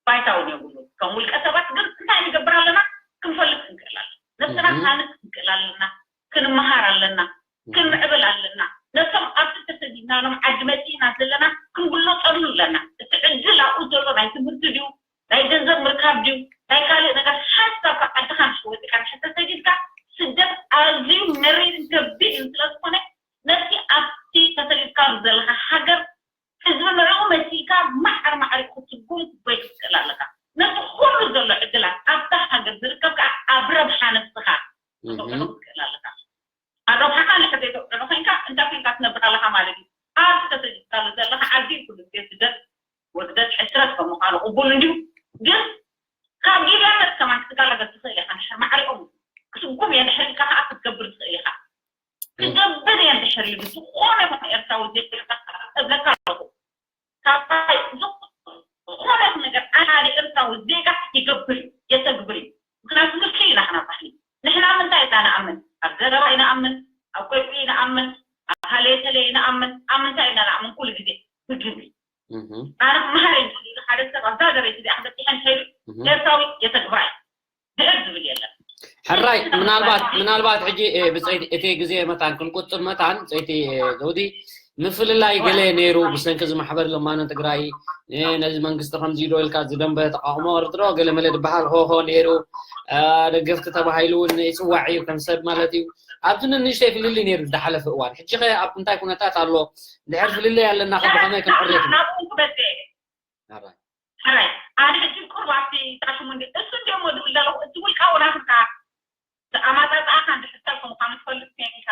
ባይታውን የብሉ። ከም ውልቀ ሰባት ግን እንታይ ንገብር ኣለና? ክንፈልጥ ክንክእል ኣለና። ነብስና ክንሃንፅ ክንክእል ኣለና። ክንመሃር ኣለና። ክንምዕብል ኣለና። ነቶም ኣብቲ ተሰዲድናሎም ዓዲ መፂእና ዘለና ክንግለፀሉ ኣለና። እቲ ዕድል ኣብኡ ዘሎ ናይ ትምህርቲ ድዩ፣ ናይ ገንዘብ ምርካብ ድዩ፣ ናይ ካልእ ነገር ሓንሳብ ካብ ዓድኻ ንሽወፅካ ንሕተ ሰዲድካ ስደት ኣዝዩ መሪር ገቢር እዩ። ስለዝኾነ ነቲ ኣብቲ ተሰዲድካ ዘለካ ሃገር ህዝቢ ንዕኡ መሲልካ ማዕር ማዕሪኡ ክትጉም ክትጎይ ክትክእል ኣለካ። ነቲ ኩሉ ዘሎ ዕድላት ኣብታ ሃገር ዝርከብ ከዓ ኣብ ረብሓ ነብስኻ ክትውዕሎ ክትክእል ኣለካ። ኣብ ረብሓኻ እንድሕር ዘይተውዕሎ ኮይንካ እንታይ ኮይንካ ትነብር ኣለኻ ማለት እዩ። ኣብ ተሰዲድካሉ ዘለኻ ዓዲ ኩሉ ግዜ ስደት ወግደት ሕስረት ከም ምዃኑ ቅቡል እንድዩ። ግን ካብ ጊልያነት ከማን ክትጋላገል ትኽእል ኢኻ። እንድሕር ማዕሪኦም ክትጉም እየ እንድሕር ኢልካ ከዓ ክትገብር ትኽእል ኢኻ። ክገብር እየ እንድሕር ኢሉ ዝኾነ ይኹን ኤርትራዊ ዜጋ እብለካ ኣለኹ። ካባይ ዝኾነ ይኹን ነገር ኣነ ሓደ ኤርትራዊ ዜጋ ይገብር እዩ፣ የተግብር እዩ። ምክንያቱ ንሱ ኢና ክና ባህሊ ንሕና ምንታይ ኢና ንኣምን? ኣብ ዘረባ ይንኣምን፣ ኣብ ቆልዑ ይንኣምን፣ ኣብ ሃለየ ተለየ ይንኣምን። ኣብ ምንታይ ኢና ንኣምን? ኩሉ ግዜ ብግብሪ። ኣነ ክመሃር እየ እንተኢሉ ሓደ ሰብ ኣብዛ ገበይቲ እዚኣ ክበፅሐ እንተኢሉ ኤርትራዊ የተግብራ እዩ። ድዕር ዝብል የለን። ሕራይ፣ ምናልባት ምናልባት ሕጂ ብፀይቲ እቲ ግዜ መታን ክንቁጥብ መታን ፀይቲ ዘውዲ ምፍልላይ ገለ ነይሩ ብሰንኪ እዚ ማሕበር ለማኖ ትግራይ ነዚ መንግስቲ ከምዚ ዶ ኢልካ ዝደንበ ተቃውሞ ወርድሮ ገለ መለ ዝበሃል ሆሆ ነይሩ። ደገፍቲ ተባሂሉ እውን ይፅዋዕ እዩ ከም ሰብ ማለት እዩ። ኣብዚ ንንእሽተይ ፍልልይ ነይሩ ዝሓለፈ እዋን። ሕጂ ከ ኣብ እንታይ ኩነታት ኣሎ? ድሕር ፍልልይ ኣለና ከ ብኸመይ ክንዕርዮ? ናብኡ ክመፅእ እየ። ሕራይ ኣነ ሕጂ ቁሩብ ኣብቲ ታሽሙ እንዲ እሱ እንዲሞ ዝብል ዘለኹ እቲ ውልቃዊ ናትካ ኣማፃፅኣኻ እንድሕር ሰብ ከምዃኑ ትፈልጥ ኮይንካ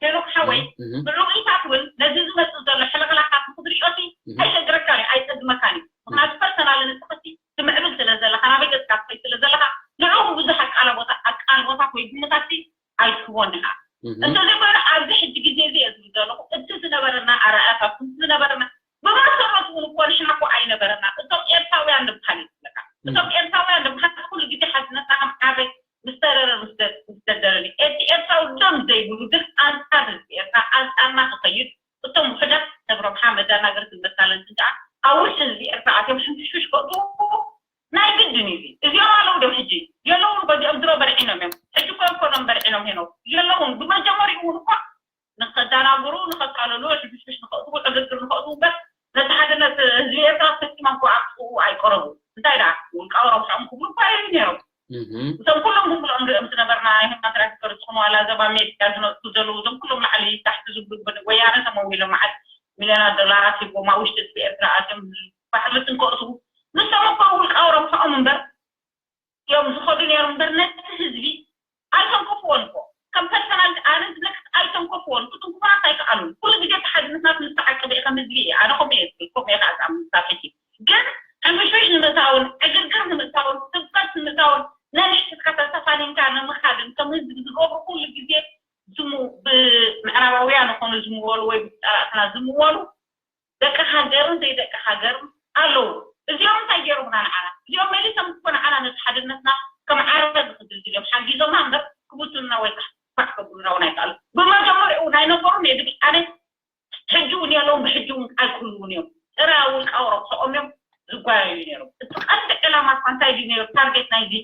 ሄኖክ ሓወይ ብዕውኢታት እውን ነዚ ዝመፅእ ዘሎ ሕልቕላኻት ንክትሪኦ ሲ ኣይሸግረካን እዩ ኣይፀግመካን እዩ። ምክንያቱ ፐርሰናል ንስኻ ሲ ትምዕብል ስለ ዘለኻ ናበይ ገፅካ ትኸይድ ስለ ዘለኻ ንዕኡ ብዙሕ ኣቃልቦታት ወይ ግምታት ሲ ኣይትህቦን ኢኻ። እንተዘይኮይኑ ኣብዚ ሕጂ ግዜ እዚ እየ ዝብል ዘለኹ እቲ ዝነበረና ኣርኣያታት ዝነበረና ብመሰረቱ እውን እኮ ንሕና እኮ ኣይነበረና እቶም ኤርትራውያን ንበሃል እዩ ዝብለካ። እቶም ኤርትራውያን ንበሃል ኩሉ ግዜ ሓድነትና ከም ዓበይ ምስ ተረረ ምስ ተደረኒ እቲ ኤርትራዊ ደም ዘይብሉ ግን ኣንጻር ህዝቢ ኤርትራ ኣንጻርና ክኸይድ እቶም ውሕዳት ሰብ ረብሓ መዳናገርቲ መሳለንቲ ከዓ ኣብ ውሽጢ ህዝቢ ኤርትራ ኣትዮም ሕንፍሽፍሽ ከእትዉ ናይ ግድን እዩ። እዚኦም ኣለዉ ዶ ሕጂ? የለውን እኮ እዚኦም ድሮ በልዒኖም እዮም። ሕጂ እኮ እኮ እዞም በልዒኖም ሄኖም የለውን። ብመጀመሪኡ እውን እኳ ንኸዳናግሩ ንኸታለሉ ሕፍሽፍሽ ንኸእትዉ ዕግርግር ንኸእትዉ እምበር ነቲ ሓድነት ህዝቢ ኤርትራ ፈጺሞም ክዓጥቕኡ ኣይቀረቡ። እንታይ ደኣ ውልቃዊ ረብሓኦም ክብሉ እኳ እዮም ነይሮም። እቶም ኩሎም ዝብሎም ንሪኦም ዝነበርና ሂማን ትራፊከር ዝኾኑ ዋላ ዘባ ሜድያ ዝነጥፉ ዘለዉ እዞም ኩሎም ላዕሊ ታሕቲ ዝብሉ ወያነ ተመዊሎም መዓት ሚልዮናት ዶላራት ሂቦም ኣብ ውሽጢ ህዝቢ ኤርትራ ኣትዮም ባሕሪ ትንከእትዉ ንሶም እኮ ውልቃዊ ረብሕኦም እምበር እዮም ዝኸዱ ነይሮም እምበር ነቲ ህዝቢ ኣይተንከፍዎን እኮ ከም ፐርሰናል ኣነ ዝብለካ ኣይተንከፍዎን ክትንክፉና እንታይ ከኣሉ ኩሉ ግዜ ተሓድነትና ምስ ተዓቀበ ከም ህዝቢ እየ ኣነ ከምኡ እየ ዝብል ከምኡ እየ ከዓ ዝኣምን ክሳብ ሕጂ ግን ሕምሽምሽ ንምእታውን ዕግርግር ንምእታውን ስብከት ንምእታውን ነንሕድሕድካ ተተፋኒንካ ንምኻድን ከም ህዝቢ ዝገብሩ ኩሉ ግዜ ዝሙ ብምዕራባውያን ይኾኑ ዝምወሉ ወይ ብፀላእትና ዝምወሉ ደቂ ሃገርን ዘይደቂ ሃገርን ኣለዉ። እዚኦም እንታይ ገይሮምና ንዓና? እዚኦም መሊሶም እኮ ንዓና ነቲ ሓድነትና ከም ዓረብ ክድልድል እዮም ሓጊዞምና እምበር ክብትኑና ወይ ካሕፋሕ ከብሉና እውን ኣይከኣሉ። ብመጀመሪኡ ናይ ነበሩ ናይ ድብልቃነ ሕጂ እውን የለውን ብሕጂ እውን ኣይክህልውን እዮም። ጥራይ ውልቃዊ ረብሕኦም እዮም ዝጓየዩ ነይሮም። እቲ ቀንዲ ዕላማ እኳ እንታይ ድዩ ነይሩ ታርጌት ናይዚ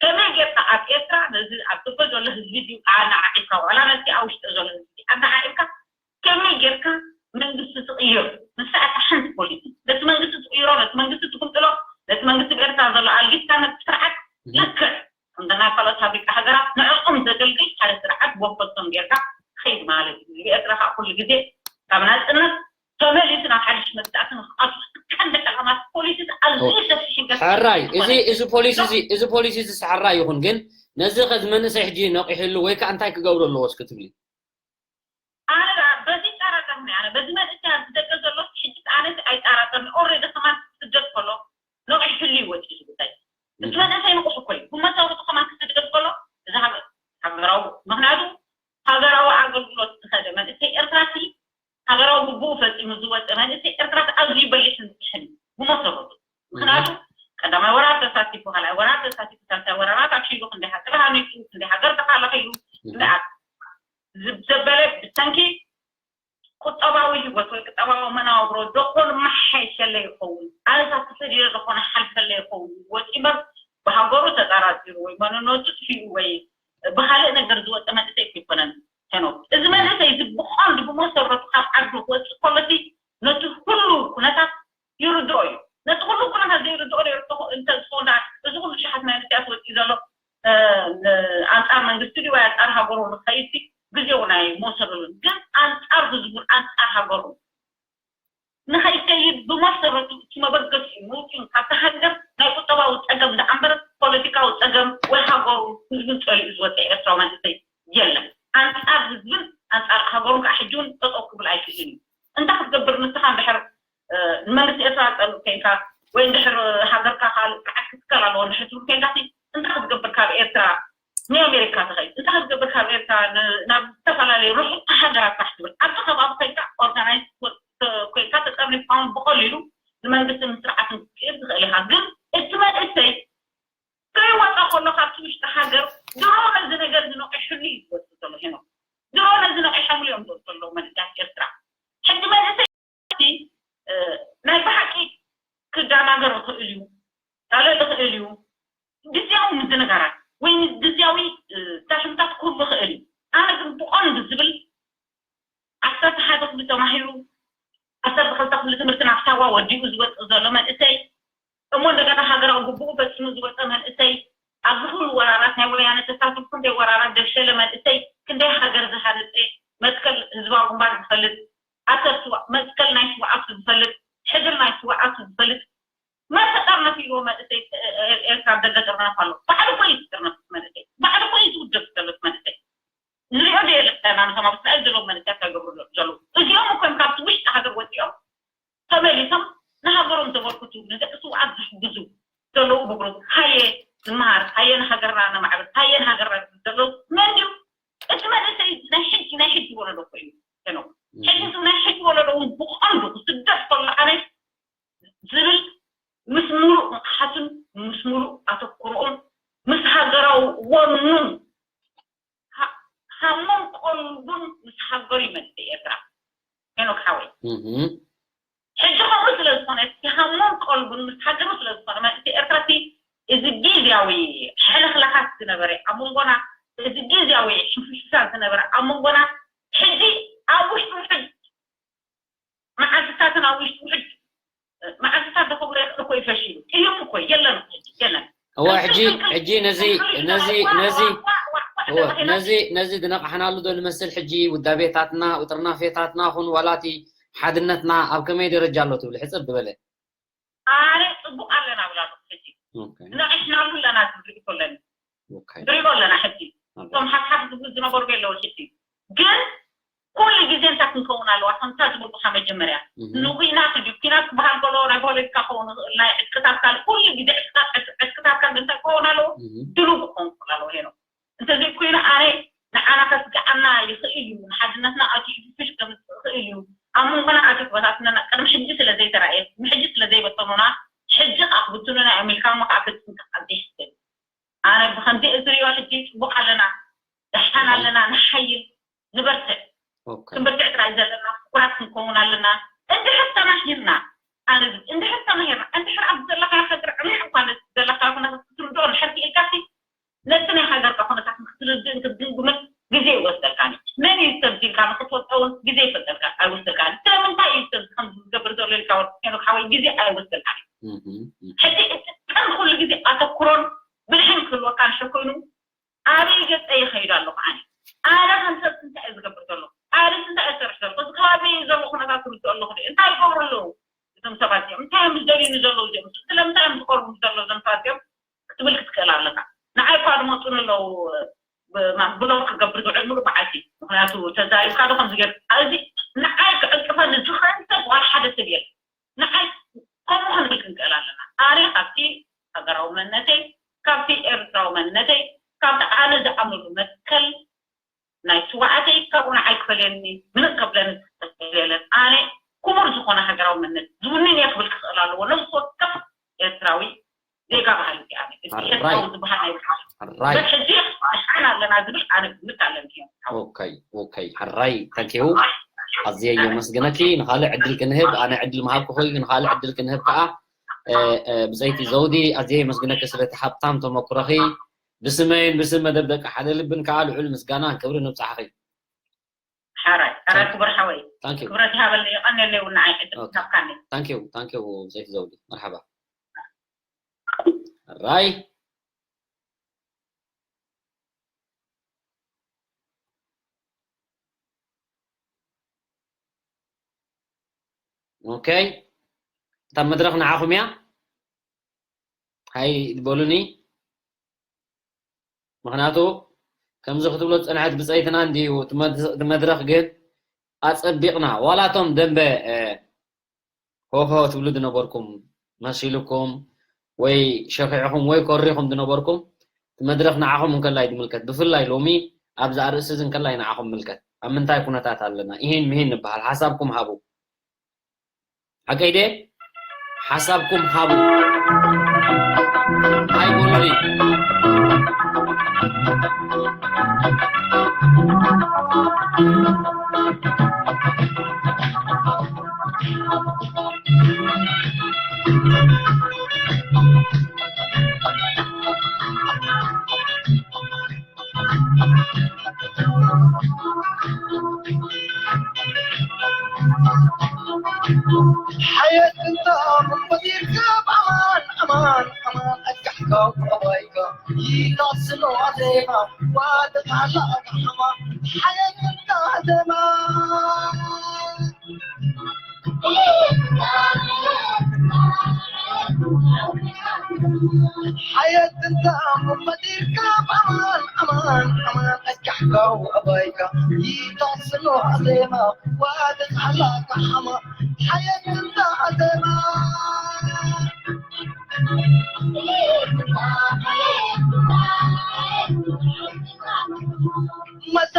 ከመይ ጌርካ ኣብ ኤርትራ ነዚ ኣብ ደገ ዘሎ ህዝቢ ድዩ ኣነዓዒብካ ዋላ ነቲ ኣብ ውሽጢ ዘሎ ህዝቢ ኣነዓዒብካ ከመይ ጌርካ መንግስቲ ትቕይር ንሳ እታ ሓንቲ ፖሊሲ ነቲ መንግስቲ ትቕይሮ ነቲ መንግስቲ ትግምጥሎ ነቲ መንግስቲ ብኤርትራ ዘሎ ኣልጊስካ ነቲ ስርዓት ልክዕ እንደ ናይ ካልኦት ኣፍሪቃ ሃገራት ንዕኦም ዘገልግል ሓደ ስርዓት ወፈቶም ጌርካ ትኸይድ ማለት እዩ። ንኤርትራ ከዓ ኩሉ ግዜ ካብ ናፅነት ተመሊሱ ናብ ሓድሽ መግዛእቲ ንክኣቱ ቀንዲ ዕላማት ፖሊሲ ኣዝዩ ሰፊሕ ገ ሕራይ እዚ እዚ ፖሊሲ እዚ እዚ ፖሊሲ እዚ ሰሕራይ ይኹን ግን ነዚ ከዚ መንእሰይ ሕጂ ነቂሕሉ ወይ ከዓ እንታይ ክገብሩ ኣለዎ እስኪ ትብሊ? ኣነ በዚ ይጠራጠር ነ ኣነ በዚ መንእሰይ ኣብዚ ደገ ዘሎ ሕጂ ኣነ ኣይጠራጠር ኦሬዲ ከማን ስደት ከሎ ነቂሕሉ ይወፅእ እዚ ጉዳይ እቲ መንእሰይ ንቑሕ እኮ እዩ ብመሰረቱ ከማን ክስደት ከሎ እዚ ሃገራዊ ምክንያቱ ሃገራዊ ኣገልግሎት ዝኸደ መንእሰይ ኤርትራ ሲ ዝወፀ መንእሰይ ኤርትራ ኣዝዩ በሊሕን ብልሕን እዩ ብመሰረቱ። ምክንያቱ ቀዳማይ ወራር ተሳቲፉ፣ ካልኣይ ወራር ተሳቲፉ፣ ሳልሳይ ወራራት ኣክሺሉ፣ ክንደይ ሃገር ሃኒፁ፣ ክንደይ ሃገር ተኻለኺሉ፣ ክንደይ ኣብ ዘበለ ብሰንኪ ቁጠባዊ ህይወት ወይ ቁጠባዊ መናብሮ ዶኾን መሓየሸለ ይኸውን፣ ኣነታት ተሰዲረ ዶኾን ሓልፈለ ይኸውን ወፂ እምበር ብሃገሩ ተጠራጢሩ ወይ መንነቱ ጥፊኡ ወይ ብካልእ ነገር ዝወፀ መንእሰይ ኣይኮነን። ሄኖክ፣ እዚ መንእሰይ እዚ ብቐንዱ ብመሰረቱ ካብ ዓዱ ክወፅእ ከሎሲ ነቲ ኩሉ ኩነታት ይርድኦ እዩ። ነቲ ኩሉ ኩነታት ዘይርድኦ ነይሩ እንተኾ- እንተዝኾን ደኣ እዚ ኩሉ ሸሓት መንእሰያት ወፂኡ ዘሎ ኣንፃር መንግስቲ ድዩ ወይ ኣንፃር ሃገሩ ንኸይድ ግዜኡ ናይ መውሰደሉን ግን ኣንፃር ህዝቡን ኣንፃር ሃገሩ ንኸይከይድ ብመሰረቱ እቲ መበገሲኡ መውፅኡ ካብቲ ሃገር ናይ ቁጠባዊ ፀገም ደኣ እምበር ፖለቲካዊ ፀገም ወይ ሃገሩ ህዝቡን ፀሊኡ ዝወፀ ኤርትራዊ መንእሰይ የለን። ኣንፃር ህዝብን ኣንፃር ሃገሩን ከዓ ሕጂ እውን ጠጠው ክብል ኣይክእልን እዩ። እንታይ ክትገብር ንስኻ እንድሕር ንመንግስቲ ኤርትራ ትፀልእ ኮይንካ ወይ እንድሕር ሃገርካ ካልእ ስርዓት ክትከል ኣለዎ እንድሕር ትብል ኮይንካ እንታይ ክትገብር ካብ ኤርትራ ንኣሜሪካ ትኸይድ እንታይ ክትገብር ካብ ኤርትራ ናብ ዝተፈላለዩ ርሑቕ ሃገራት ራሕ ትብል ኣብቲ ከባቢ ኮይንካ ኦርጋናይዝ ኮይንካ ተጠርኒፍካ እውን ብቐሊሉ ንመንግስትን ስርዓትን ክትቅይር ትኽእል ኢኻ ግን እቲ መንእሰይ ከይወፃ ከሎ ካብቲ ውሽጢ ሃገር ድሮ ነዚ ነገር ዝነቂሕሉ እዩ ዝወፅእ ዘሎ ሄኖ ድሮ ነዚ ነቂሖምሉ እዮም ዝወፅእ ዘለዉ መንእሰያት ኤርትራ ሕጂ መንእሰይ ናይ ብሓቂ ክዳናገር ይኽእል እዩ ካልእ ይኽእል እዩ ግዝያዊ ምድንጋራት ወይ ግዝያዊ ሳሕምታት ክህሉ ይኽእል እዩ ኣነ ግን ብቐንዱ ዝብል ዓሰርተ ሓደ ክፍሊ ተማሂሩ ዓሰርተ ክልተ ክፍሊ ትምህርቲ ናብ ሳዋ ወዲኡ ዝወፅእ ዘሎ መንእሰይ እሞ እንደገና ሃገራዊ ግቡኡ ፈፂሙ ዝወፀ መንእሰይ ኣብዚ ኩሉ ወራራት ናይ ወያነ ተሳትፉ ክንደይ ወራራት ዘፍሸለ መንእሰይ ክንደይ ሃገር ዝሃነፀ መትከል ህዝባዊ ግንባር ዝፈልጥ ኣሰር ስዋ መትከል ናይ ስዋኣቱ ዝፈልጥ ሕድር ናይ ስዋኣቱ ዝፈልጥ መን ተጠርነፍ ኢልዎ መንእሰይ ኤርትራ ደገ ጥርነፍ ኣሎ ባዕሉ እኮ እዩ ዝጥርነፍ መንእሰይ ባዕሉ እኮ እዩ ዝውደብ ዘሎ መንእሰይ ንሪኦ ዶ የለና ንኸም ኣብ እስራኤል ዘለዉ መንእሰያት ይገብሩ ዘለዉ እዚኦም እኮ እዮም ካብቲ ውሽጢ ሃገር ወፂኦም ተመሊሶም ንሃገሮም ዘበርክቱ ንደቂ ስውኣት ዝሕግዙ ዘለዉ ብግሩፕ ሃየ ንመሃር ሃየ ንሃገርና ነማዕብል ሃየ ንሃገርና ዝብል ዘለዉ መን ድዩ እቲ መንእሰይ ናይ ሕጂ ናይ ሕጂ ወለዶ እኮ እዩ ሄኖክ ሕጂ እዚ ናይ ሕጂ ወለዶ እውን ብቐንዱ ክስደድ ከሎ ኣነ ዝብል ምስ ሙሉእ ንቕሓቱን ምስ ሙሉእ ኣተኩሮኡን ምስ ሃገራዊ ወኑን ሃሞን ቆልቡን ምስ ሃገሩ ይመጽእ ኤርትራ ሄኖክ ሓወይ ሕጂ ከምኡ ስለ ዝኾነ እቲ ሃሞን ቆልቡን ምስ ሃገሩ ስለ ዝኾነ መንእሰይ ኤርትራ እቲ እዚ ግዝያዊ ሕልኽላኻት ዝነበረ ኣብ መንጎና እዚ ግዝያዊ ሕንፍሽፍሻት ዝነበረ ኣብ መንጎና ሕጂ ኣብ ውሽጡ ውሕድ መዓልትታትን ኣብ ውሽጢ ውሕድ መዓልትታት ዶ ክብሎ ይኽእል እኮ እዩ ፈሺሉ ጥዩም እኮ የለን እኮ ሕጂ የለን እወ ሕጂ ሕጂ ነዚ ነዚ ነዚ እወ ነዚ ነዚ ዝነቕሓናሉ ዶ ንመስል ሕጂ ውዳቤታትና ውጥርናፌታትና ኹን ዋላ እቲ ሓድነትና ኣብ ከመይ ደረጃ ኣሎ ትብል ሕፅር ዝበለ ኣነ ፅቡቅ ኣለና ብላ ሕጂ ነቂሕናሉ ኣለና ዝብል ርኢቶ ኣለኒ ንሪኦ ኣለና ሕጂ እቶም ሓፍሓፍ ዝብሉ ዝነበሩ የለውን ሕጂ ግን ኩሉ ግዜ እንታይ ክንከውን ኣለዋ ከምታ ዝብልኩኻ መጀመርያ ንኩናት እዩ ኩናት ክበሃል ከሎ ናይ ፖለቲካ ክኸውን ይኽእል ናይ ዕጥቅታት ካልእ ኩሉ ግዜ ዕጥቅታት ዕጥቅታት ካልእ እንታይ ክኸውን ኣለዎ ድሉው ክኸውን ክኽእል ኣለዎ ሄኖ እንተዘይኮይኑ ኣነ ንዓና ከስግዓና ይኽእል እዩ ንሓድነትና ኣትዩ ሕፍሽ ከምፅእ ይኽእል እዩ ኣብ መንጎና ኣትዩ ክበታትነና ቅድሚ ሕጂ ስለ ዘይተራእየ ቅድሚ ሕጂ ስለ ዘይበተኑና ሕጂ ከዓ ክብትኑና እዮም ኢልካ እሞ ከዓ ፈፂምካ ካብ ዘይሕሰብ ኣነ ብከምዚ እትሪኦ ሕጂ ፅቡቅ ኣለና ደሓን ኣለና ንሓይል ንበርትዕ ክንበርትዕ ጥራይ ዘለና ፍቁራት ክንከውን ኣለና እንድሕር ተማሂርና ኣነ እንድሕር ተማሂርና እንድሕር ኣብ ዘለካ ሃገር ዕምሕ እኳ ዘለካ ኩነታት ክትርድኦ እንድሕር ክኢልካ ነቲ ናይ ሃገርካ ኩነታት ንክትርድእን ክትግምግምን ግዜ ይወስደልካ መን እዩ ሰብ ኢልካ ንክትፈልጦ እውን ግዜ ይፈልጠልካ ኣይወስደልካ ስለምንታይ እዩ ሰብ ከምዚ ዝገብር ዘሎ ኢልካ ሄኖክ ሓወይ ግዜ ኣይወስደልካ ሕጂ ቀን ኩሉ ግዜ ኣተኩሮን ብልሕን ክህልወካ እንድሕር ኮይኑ ኣበይ ገፀ ይኸይድ ኣለኹ ኣነ ኣነ ከም ሰብ እንታይ እየ ዝገብር ዘለኹ ኣበይ እንታይ እየ ዝሰርሕ ዘለኹ እዚ ከባቢ ዘሎ ኩነታት ትርድኦ ኣለኹ እንታይ ይገብሩ ኣለዉ እዞም ሰባት እዚኦም እንታይ እዮም ዝደልዩኒ ዘለዉ እዚኦም ስለምንታይ እዮም ዝቀርቡ ዘለዉ እዞም ሰባት እዚኦም ክትብል ክትክእል ኣለካ ንዓይ እኳ ዝመፁኒ ኣለዉ ብሎክ ክገብር ዝውዕል ሙሉእ መዓልቲ ምክንያቱ ተዛሪብካ ዶ ከምዚ ገይር እዚ ንዓይ ክዕንቅፈኒ ዝኽእል ሰብ ዋላ ሓደ ሰብ የለ ንዓይ ከምኡ ክንብል ክንክእል ኣለና ኣነ ካብቲ ሃገራዊ መንነተይ ካብቲ ኤርትራዊ መንነተይ ካብቲ ኣነ ዝኣምነሉ መትከል ናይ ስውኣተይ ካብኡ ንዓይ ክፈልየኒ ምንም ከብለኒ ዝኽእል የለን ኣነ ክቡር ዝኾነ ሃገራዊ መንነት ዝውንን እየ ክብል ክኽእል ኣለዎ። ነፍሲ ወከፍ ኤርትራዊ ዜጋ ባህሊ እዚኣ ነች። እቲ ሓራይ። ኤርትራዊ ዝበሃል ናይ ብሓ-፣ ሓራይ። በቲ ሕጂ ኣሽሓን ኣለና ዝብል ኣነ ግምት ኣለኒ እዮም። ኦከይ፣ ኦከይ። ሓራይ፣ ታንኪዩ። ኣዝየ የመስግነኪ። ንኻልእ ዕድል ክንህብ፣ ኣነ ዕድል ምሃብኩ ኮይኑ፣ ንኻልእ ዕድል ክንህብ ከኣ፣ እ፣ እ፣ ብጸይቲ ዘውዲ፣ ኣዝየ የመስግነኪ ስለቲ ሃብታም ተመኩሮኺ። ብስመይን ብስም መደብ ደቂ ሓደ ልብን ከኣ ልዑል ምስጋናን ክብርን ንብጻሕኺ። ሓራይ፣ ሓራይ ታንክ-፣ ክቡር ሓወይ። ታንክ ዩ። ክብረት ይሃበለይ፣ የቐንየለይ እውን ንዓይ ዕድል ኦኬ። ምሃብካኒ። ታንክ ዩ፣ ታንክ ዩ ብጸይቲ ዘውዲ። መርሓባ። ሓራይ። ኦኬ። እታ መድረኽ ንዓኹም እያ። ሃይ በሉኒ። ምኽንያቱ ከምዚ ክትብሎ ዝጸንሐት ብጸይትና እንድዩ እቲ መድ-፣ እቲ መድረኽ ግን ኣጸቢቕና። ዋላ እቶም ደንበ፣ እ፣ ሆሆ ትብሉ ዝነበርኩም መሲልኩም ወይ ሸኺዕኹም ወይ ኮሪኹም ዝነበርኩም፣ እቲ መድረኽ ንዓኹም እንከላይ ዝምልከት፣ ብፍላይ ሎሚ ኣብዚ ኣርእስቲ እዚ እንከላይ ንዓኹም ምልከት። ኣብ ምንታይ ኩነታት ኣለና? ኢሂን ምሂን ንበሃል። ሓሳብኩም ሃቡ። ሓቀይ ድየ? ሓሳብኩም ሃቡ። ኣይበሉኒ። ሓየት እንታ ፈጢርካ ብኣማን፣ ኣማን፣ ኣማን፣ ኣጋሕካ ኣባይካ ይታስኖ ኣዜማ፣ ዋድቕ ኣላ ኣጋሕማ፣ ሓየት እንታ ዜማ። ሓየት እንታ ፈጢርካ ብኣማን፣ ኣማን፣ ኣማን፣ ኣጋሕካ ኣባይካ ይታስኖ ኣዜማ፣ ዋድቕ ኣላ ኣጋሕማ፣ ሓየት እንታ ዜማ። መታ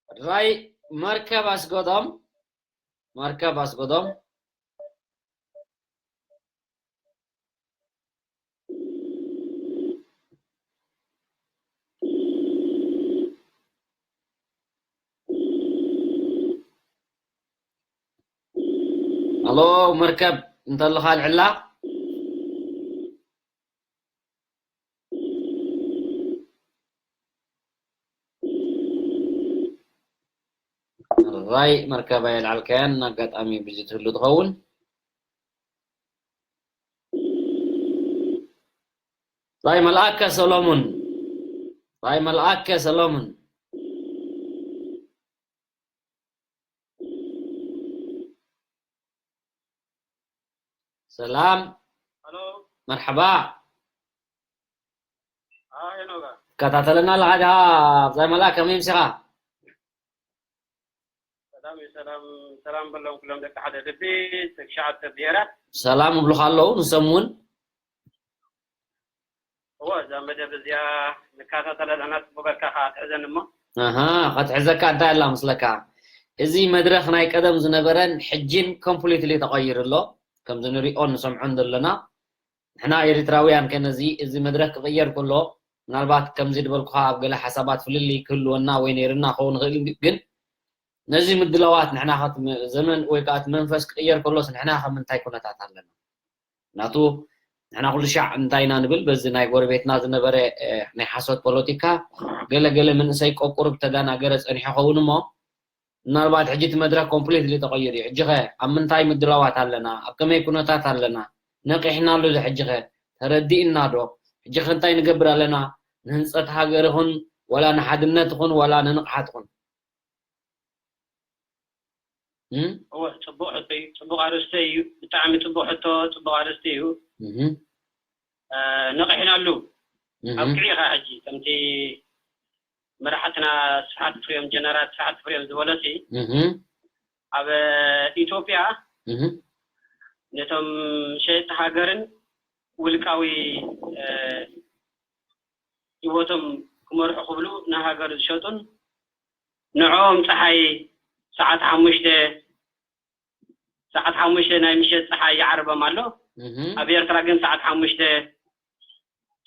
ራይ መርከብ ኣስጎዶም፣ መርከብ ኣስጎዶም። ኣሎ መርከብ እንተለኻ ኣልዕላ። ራይ መርከብ ኣየልዓልካያን፣ ኣጋጣሚ ብዚ ትህሉ ትኸውን። ራይ መልኣከ ሰሎሙን፣ ራይ መልኣከ ሰሎሙን። ሰላም። ሄሎ። መርሓባ። ኣይ፣ ኖጋ። ትከታተለና ኣለኻ ዲኻ? ኣብዛ መላ ከመይ ምሲኻ? ሰላም እዩ፣ ሰላም፣ ሰላም በሎም ኩሎም ደቂ ሓደ ልቢ፣ ትሽዓተ ብሄራት። ሰላም እብሉኻ ኣለዉ፣ ንሶም እውን። እወ፣ እዛ መደብ እዚኣ ንከታተላ ኣለና፣ ጽቡቕ ጌርካ ከኣ ትሕዘኒ እሞ። ኣሃ፣ ከትሕዘካ እንታይ ኣላ መስለካ? እዚ መድረኽ ናይ ቀደም ዝነበረን ሕጂን ኮምፕሊትሊ ተቐይሩ ኣሎ። ከምዚ ንሪኦን ንሰምዖን ዘለና፣ ንሕና ኤሪትራውያን ከ ነዚ፣ እዚ መድረኽ ክቕየር ከሎ፣ ምናልባት ከምዚ ዝበልኩኻ ኣብ ገለ ሓሳባት ፍልልይ ክህልወና ወይ ነይርና ክኸውን ይኽእል፣ ግን ነዚ ምድላዋት ንሕና ከ እቲ ዘመን ወይ ከኣ እቲ መንፈስ ክቕየር ከሎስ ንሕና ከ ምንታይ ኩነታት ኣለና? ምኽንያቱ ንሕና ኩሉ ሻዕ እንታይ ኢና ንብል፣ በዚ ናይ ጎረቤትና ዝነበረ፣ እ፣ ናይ ሓሶት ፖለቲካ ገለ ገለ መንእሰይ ቆቁሩ ብተደናገረ ጸኒሑ ኸውን እሞ፣ ምናልባት ሕጂ እቲ መድረኽ ኮምፕሊትሊ ተቐይሩ እዩ። ሕጂ ኸ ኣብ ምንታይ ምድላዋት ኣለና? ኣብ ከመይ ኩነታት ኣለና? ነቒሕናሉ ዶ ሕጂ ኸ? ተረዲእና ዶ? ሕጂ ኸ እንታይ ንገብር ኣለና? ንህንጸት ሃገር ይኹን፣ ዋላ ንሓድነት ይኹን፣ ዋላ ንንቕሓት ይኹን። እም? እወ፣ ጽቡቕ ሕቶ እዩ። ጽቡቕ ኣርእስቲ እዩ። ብጣዕሚ ጽቡቕ ሕቶ፣ ጽቡቕ ኣርእስቲ እዩ። እህ። እ፣ ነቒሕናሉ። እህ። ኣብቂዑ ኢኻ ሕጂ። ከምቲ መራሕትና ስብሓት ፍሬም፣ ጀነራል ስብሓት ፍሬም ዝበሎሲ፣ እህ። ኣብ ኢትዮጵያ እህ። ነቶም ሸየጥቲ ሃገርን ውልቃዊ፣ እ፣ ህይወቶም ክመርሑ ክብሉ ንሃገር ዝሸጡን ንዕኦም ጸሓይ ሰዓት ሓሙሽተ፣ ሰዓት ሓሙሽተ ናይ ምሸት ፀሓይ ይዓርቦም ኣሎ። ኣብ ኤርትራ ግን ሰዓት ሓሙሽተ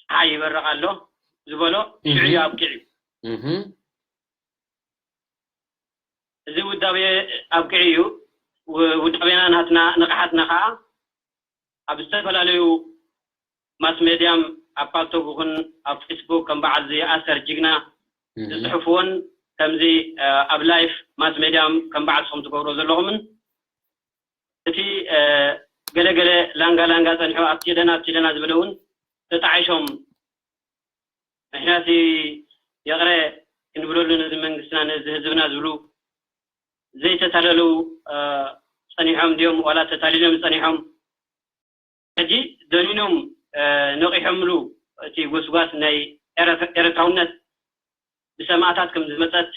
ፀሓይ ይበርቕ ኣሎ ዝበሎ ሽዑ እዩ ኣብቂዑ። እዚ ውዳቤ ኣብቂዑ እዩ። ውዳቤና ናትና ንቕሓትና ከዓ ኣብ ዝተፈላለዩ ማስ ሜድያም፣ ኣብ ፓልቶክ ይኹን ኣብ ፌስቡክ ከም በዓል እዚ ኣሰር ጅግና ዝፅሕፍዎን ከምዚ ኣብ ላይፍ ማስ ሜድያም ከም በዓል ስኹም ትገብሮ ዘለኹምን እቲ ገለገለ ላንጋ ላንጋ ፀኒሑ ኣብቲ ደና ኣብቲ ደና ዝበለ እውን ተጣዒሾም ንሕናሲ ይቕረ ክንብለሉ ነዚ መንግስትና ነዚ ህዝብና ዝብሉ ዘይተታለሉ ፀኒሖም ድዮም ዋላ ተታሊሎም ፀኒሖም? ሕጂ ደኒኖም ነቒሖምሉ እቲ ጎስጓስ ናይ ኤረትራውነት ብሰማእታት ከም ዝመፀት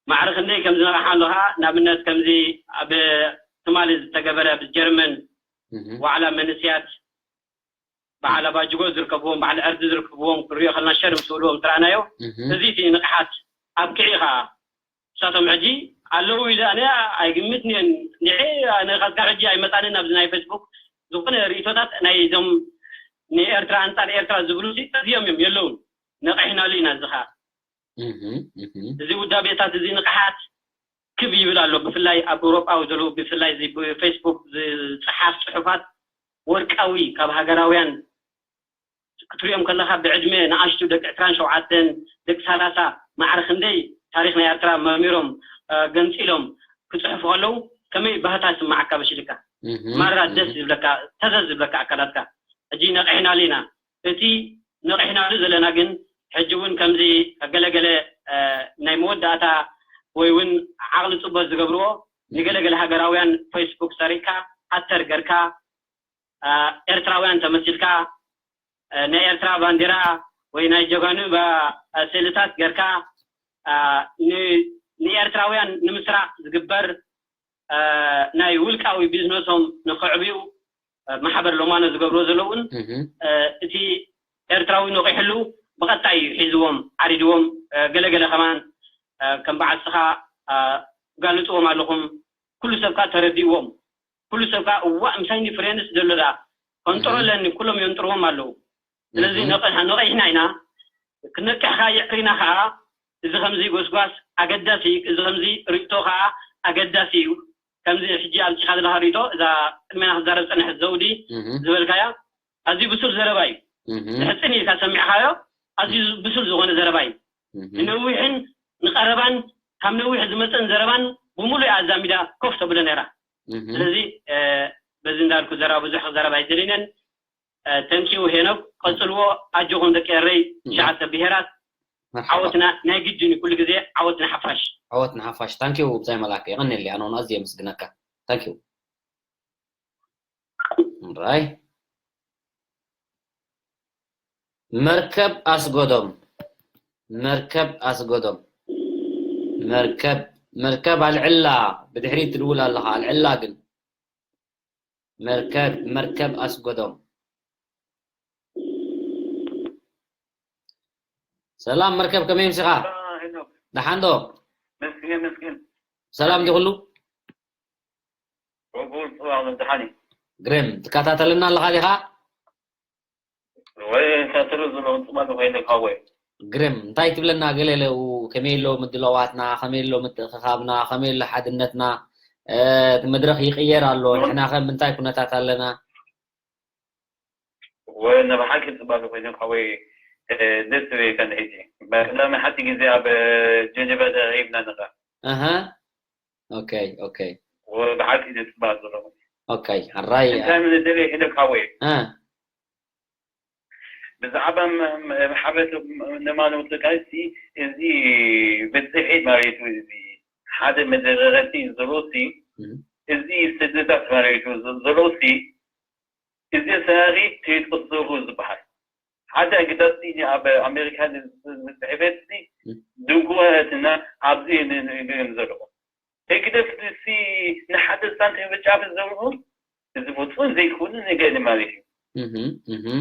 ማዕረ ክንደይ ከም ዝነቕሓሉ ከዓ ንኣብነት ከምዚ ኣብ ትማሊ ዝተገበረ ብጀርመን ዋዕላ መንስያት በዓል ኣባጅጎ ዝርከብዎም በዓል ዕርዲ ዝርከብዎም ክንሪኦ ከለና ሸር ምስ በልዎም ዝረኣናዮ እዚ እቲ ንቕሓት ኣብቅዒ ከዓ ንሳቶም ሕጂ ኣለዉ ኢለ ኣነ ኣይግምትን እየ። እንድዒ ኣነ ካብካ ሕጂ ኣይመፃንን ኣብዚ ናይ ፌስቡክ ዝኾነ ርእቶታት ናይ እዞም ንኤርትራ ኣንፃር ኤርትራ ዝብሉ ሲ ጠፍዮም እዮም የለውን። ነቒሕናሉ ኢና እዚ ከዓ እዚ ውዳቤታት እዚ ንቕሓት ክብ ይብል ኣሎ። ብፍላይ ኣብ ኤውሮጳ ዘለዉ ብፍላይ እዚ ብፌስቡክ ዝፀሓፍ ፅሑፋት ወርቃዊ ካብ ሃገራውያን ክትሪኦም ከለኻ ብዕድመ ንኣሽቱ ደቂ ዕስራን ሸውዓተን ደቂ ሰላሳ ማዕረ ክንደይ ታሪኽ ናይ ኤርትራ መርሚሮም ገንፂሎም ክፅሕፉ ከለዉ ከመይ ባህታ ስማዓካ በሽልካ ማራ ደስ ዝብለካ ተዘዝ ዝብለካ ኣካላትካ ሕጂ ነቒሕናሉ ኢና እቲ ነቒሕናሉ ዘለና ግን ሕጂ እውን ከምዚ ገለገለ ናይ መወዳእታ ወይ እውን ዓቕሊ ፅበት ዝገብርዎ ንገለገለ ሃገራውያን ፌስቡክ ሰሪቕካ ሃተር ገርካ ኤርትራውያን ተመሲልካ ናይ ኤርትራ ባንዲራ ወይ ናይ ጀጋኑ ስእልታት ገርካ ንኤርትራውያን ንምስራቕ ዝግበር ናይ ውልቃዊ ቢዝነሶም ንኽዕብዩ ማሕበር ሎማኖ ዝገብርዎ ዘለውን እቲ ኤርትራዊ ነቒሕሉ ብቐጣይ እዩ ሒዝዎም ዓሪድዎም ገለገለ ከማን ከም በዓል ስኻ ጋልጥዎም ኣለኹም ኩሉ ሰብ ከዓ ተረዲእዎም ኩሉ ሰብ ከዓ እዋእ ምሳይኒ ፍሬንስ ዘሎ ደኣ ከንጥሮ ኣለኒ ኩሎም የንጥርዎም ኣለዉ ስለዚ ነቒሕና ኢና ክነቅሕ ከዓ የዕሪና ከዓ እዚ ከምዚ ጎስጓስ ኣገዳሲ እዩ እዚ ከምዚ ርእቶ ከዓ ኣገዳሲ እዩ ከምዚ ሕጂ ኣምፂኻ ዘለካ ርእቶ እዛ ቅድሜና ክዛረብ ፀንሐት ዘውዲ ዝበልካያ ኣዝዩ ብሱል ዘረባ እዩ ዝሕፅን ኢልካ ሰሚዕካዮ ኣዝዩ ብሱል ዝኾነ ዘረባ እዩ ንነዊሕን ንቀረባን ካብ ነዊሕ ዝመፀን ዘረባን ብምሉእ ኣዛሚዳ ኮፍ ተብሎ ነይራ ስለዚ በዚ እንዳልኩ ዘረባ ብዙሕ ክዛረብ ኣይደሊነን ተንኪው ሄኖክ ቀፅልዎ ኣጆኹም ደቂ ኤረይ ትሽዓተ ብሄራት ዓወትና ናይ ግድን እዩ ኩሉ ግዜ ዓወት ንሓፋሽ ዓወት ንሓፋሽ ታንኪው ብዛይ መላከ የቐንየለይ ኣነ እውን ኣዝየ የመስግነካ ታንኪው ራይ መርከብ ኣስጎዶም መርከብ ኣስጎዶም መርከብ መርከብ ኣልዕላ ብድሕሪት ትድውል ኣለኻ ኣልዕላ ግን መርከብ መርከብ ኣስጎዶም ሰላም መርከብ ከመይ ምሲኻ ደሓን ዶ ሰላም ዲ ኩሉ ግርም ትከታተልና ኣለኻ ዲኻ ግርም እንታይ ትብለና ገለ ለው ከመይ ኣሎ ምድለዋትና ከመይ ኣሎ ምትእኽኻብና ከመይ ኣሎ ሓድነትና መድረኽ ይቕየር ኣሎ ንሕና ከ ምንታይ ኩነታት ኣለና ወይ ንብሓቂ ፅባሕ ኮይኑ ሓወይ ደስ ትብል ከን ሕጂ ቀዳሚ ሓንቲ ግዜ ኣብ ጀኒቨ ተረኺብና ነራ ኣሃ ኦኬ ኦኬ ብሓቂ ደስ ባህ ዘለኹ ኦኬ ሕራይ እንታይ ምንድለ ኢለካ ሓወይ እ ብዛዕባ ማሕበር ነማኖ ተጋይሲ እዚ ብፅሒት ማለት እዩ እዚ ሓደ መደረረቲ ዘሎሲ እዚ ስድታት ማለት እዩ ዘሎሲ እዚ ሰራሪ ትሪት ቅስሩ ዝበሃል ሓደ ግዳሲ ኣብ ኣሜሪካ ዝፅሕፈት ድንቁረትና ኣብዚ ንግም ዘለኹ ህግደፍ ንሲ ንሓደ ሳንቲም ብጫ ብዘብሉ እዚ ፍፁም ዘይኮነ ነገር ማለት እዩ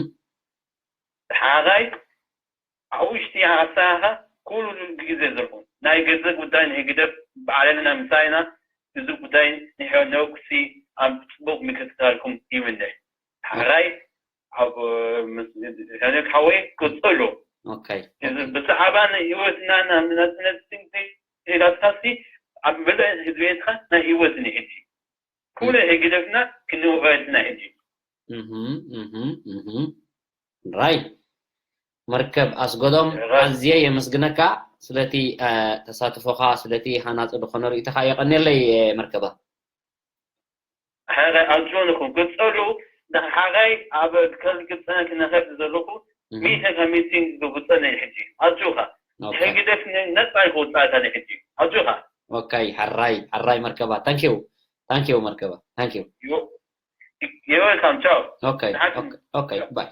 ሓራይ ኣብ ውሽጢ ኣሳኻ ኩሉ ግዜ ዘለኹ ናይ ገንዘብ ጉዳይ ንህግደፍ ባዕለልና ምሳይና፣ እዚ ጉዳይ ንሄኖክሲ ኣብ ጽቡቕ ምክትታልኩም ይምነ። ሓራይ ኣብ ሄኖክ ሓወይ ቅጽሉ። Okay. ብዛዕባ ንህይወትና ናጽነት ኢላትካሲ ኣብ መላእ ህዝቢ ኤርትራ ናይ ህይወት ንሕጂ ኩለ ህግደፍና ክንወጋየትና ሕጂ። ራይ መርከብ ኣስጎዶም ኣዝየ የመስግነካ ስለቲ ተሳትፎኻ ስለቲ ሃናፂ ዝኾነ ርእይቶኻ የቐንየለይ። መርከባ ሓራይ ኣጆንኹም ቅጸሉ። ሓራይ ኣብ ከልግጸነ ክነኸድ ዘለኹ ሚተ ከሚቲን ዝጉጸነ ሕጂ ኣጆኻ። ህግደፍ ነጻ ይክውጻእካ ሕጂ ኣጆኻ። ኦካይ ሓራይ ሓራይ መርከባ ታንኪው ታንኪው መርከባ ታንኪው። You're welcome. Ciao. Okay. Okay. Bye.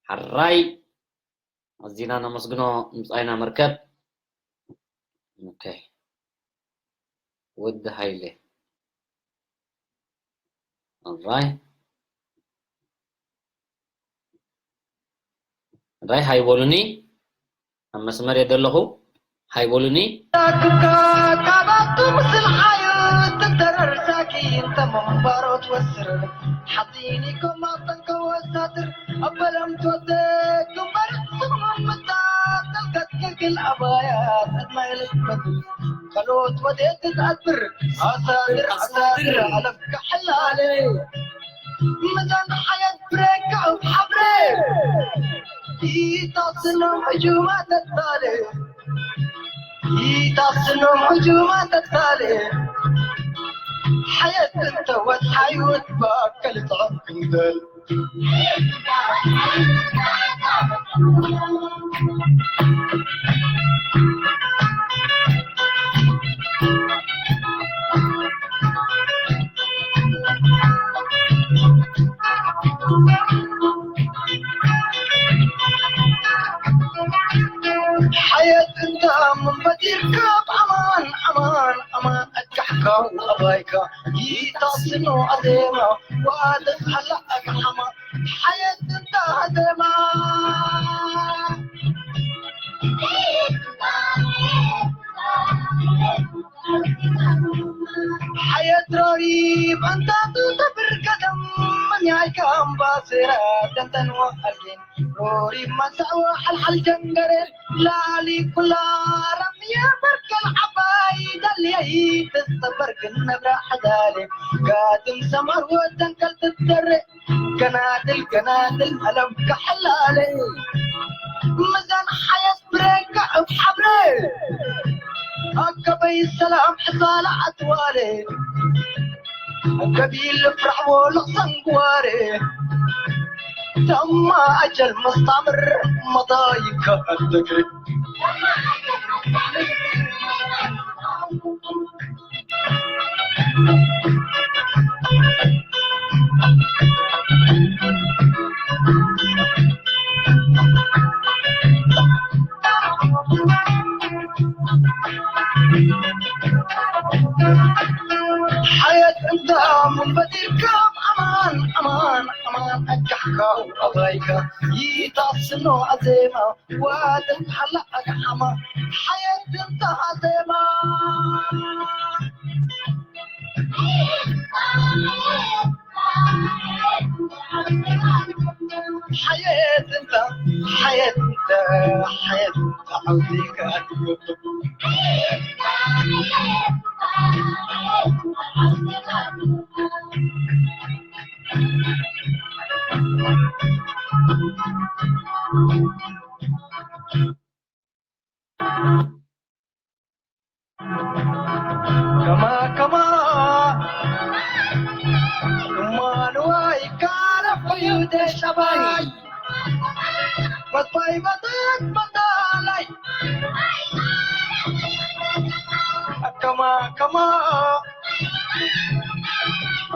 ሓራይ ኣዚና ነመስግኖ ምጻይና መርከብ። Okay. ወዲ ሃይለ ኣራይ ኣራይ ሃይ በሉኒ። ኣብ መስመር እየ ዘለኹ። ሃይ በሉኒ። ካባቱ ምስልሓዩ ትደረር ሳኪን ተመንባሮ ትወስር ሓፂኒ ኮማ ጠንከ ወሳድር ኣበለም ትወደ ግንባር ስምምታ ተልገት ክግል ኣባያ ተድማይለት መግል ከሎት ወዴት ትትኣድብር ኣሳድር ኣሳድር ኣለፍ ክሕላለ ምዛን ሓየት ብሬካ ሓብሬ ይታስኖም ሕጁማ ተትካለ ይታስኖም ሕጁማ ተትካለ ሓየት እንተወት ሓይወት ባከል ጥዕም ክንበል ሓየት እንዳ መንበዲርካ ኣማን ኣማን ኣማን ኣካሕካው ኣባይካ ይታስኖ ኣዜማ ዋደስ ሃላ ኣግሓማ ሓየት እንዳ ኣዜማ ሓየት ሮሪ ባንታቱ ተብር ቀደም መኛይካ ኣምባሴራ ደንተንዋ ኣልጌን ሮሪ ማንሳዋ ሓልሓል ጀንገረ ላሊ ኩላ ረምየ በርከል ዓባይ ደልየይ ተስተበርግን ነብራ ሓዳለ ጋድም ሰማር ወደንከል ትደረ ገናድል ገናድል መለም ክሕላለ ምዛን ሓየት ብሬካ እብ ሓብረ ኣከበይ ሰላም ሕሳላ ኣትዋለ ገቢል ፍራሕዎ ለቕሰን ግዋረ ተማ ኣጀል መስታምር መዳይከ ኣደግሪ ሓየት እንዳ መንበዲርካ ኣማን ኣማን ኣማን ኣጋሕካው ኣባይካ ይታስኖ ኣዜማ ዋደን ሓላ ኣግሓማ ሓየት እንዳ ኣዜማ ሓየት እንዳ ሓየት እንዳ ሓየት እንዳ ዓውዲካ ከማ ከማ እማንዋይ ካረፈዩ ደሻባይ በባይ በታት በዳላይ ከማ ከማ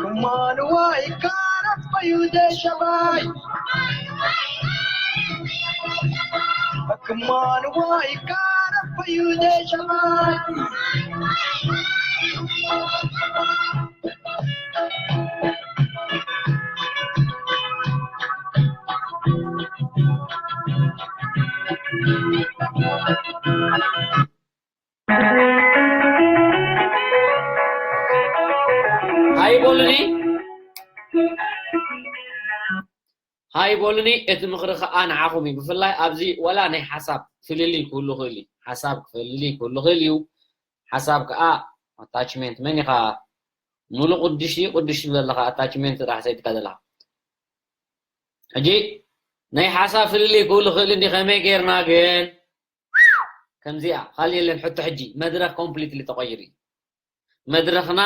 እማንዋይ ካረፈዩ ደሻባይ Come on, why you gotta feel that joy? ሃይ በሉኒ፣ ሃይ በሉኒ። እቲ ምኽሪ ከኣ ንዓኹም እዩ። ብፍላይ ኣብዚ ዋላ ናይ ሓሳብ ፍልልይ ክህሉ ይኽእል እዩ። ሓሳብ ፍልልይ ክህሉ ይኽእል እዩ። ሓሳብ ከኣ ኣታችመንት መን ኢኻ? ሙሉ ቅዱሽ እዩ፣ ቅዱሽ ትብል ኣለኻ። ኣታችመንት ጥራሕ ሰይድካ ዘለኻ። ሕጂ ናይ ሓሳብ ፍልልይ ክህሉ ይኽእል እንዲ ከመይ ጌርና ግን ከምዚኣ ካልእ የለን። ሕቶ ሕጂ መድረኽ ኮምፕሊትሊ ተቐይሩ እዩ። መድረኽና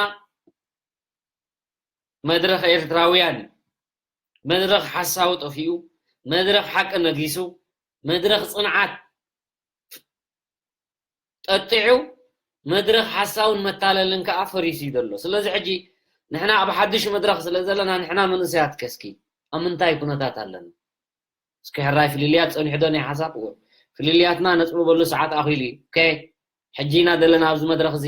መድረኽ ኤርትራውያን እዩ። መድረኽ ሓሳዊ ጠፊኡ፣ መድረኽ ሓቂ ነጊሱ፣ መድረኽ ጽንዓት ጠጢዑ፣ መድረኽ ሓሳውን መታለልን ከኣ ፈሪሱ እዩ ዘሎ። ስለዚ ሕጂ ንሕና ኣብ ሓድሽ መድረኽ ስለ ዘለና ንሕና መንእሰያት ከስኪ ኣብ ምንታይ ኩነታት ኣለና? እስኪ ሕራይ ፍልልያት ጸኒሑ ዶ ናይ ሓሳብ? እወ። ፍልልያትና ነጽብበሉ ሰዓት ኣኺሉ እዩ። ኦኬ፣ ሕጂ ኢና ዘለና ኣብዚ መድረኽ እዚ።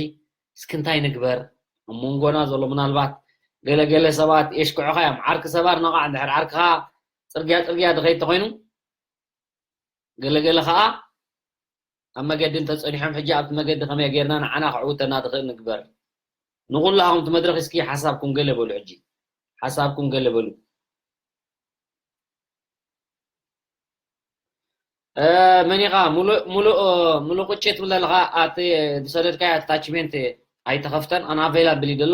እስኪ እንታይ ንግበር? ኣብ መንጎና ዘሎ ምናልባት ገለ ገለ ሰባት የሽክዑኻ እዮም። ዓርኪ ሰባር ነቓዕ እንድሕር ዓርክኻ ጽርግያ ጽርግያ ድኸይድ ተኾይኑ፣ ገለ ገለ ኸኣ ኣብ መገዲ እንተጸኒሖም፣ ሕጂ ኣብቲ መገዲ ከመይ ጌርና ንዓና ከዕውተና ዝኽእል ንግበር። ንኹላኹም እቲ መድረኽ እስኪ ሓሳብኩም ገለ በሉ። ሕጂ ሓሳብኩም ገለ በሉ። እ፣ መን ኢኻ? ሙሉእ፣ ሙሉእ፣ ሙሉእ ቁጭ ትብል ዘለኻ፣ ኣቲ ዝሰደድካዮ ኣታችሜንት ኣይተኸፍተን፣ ኣንኣቬይላብል እዩ ዘሎ።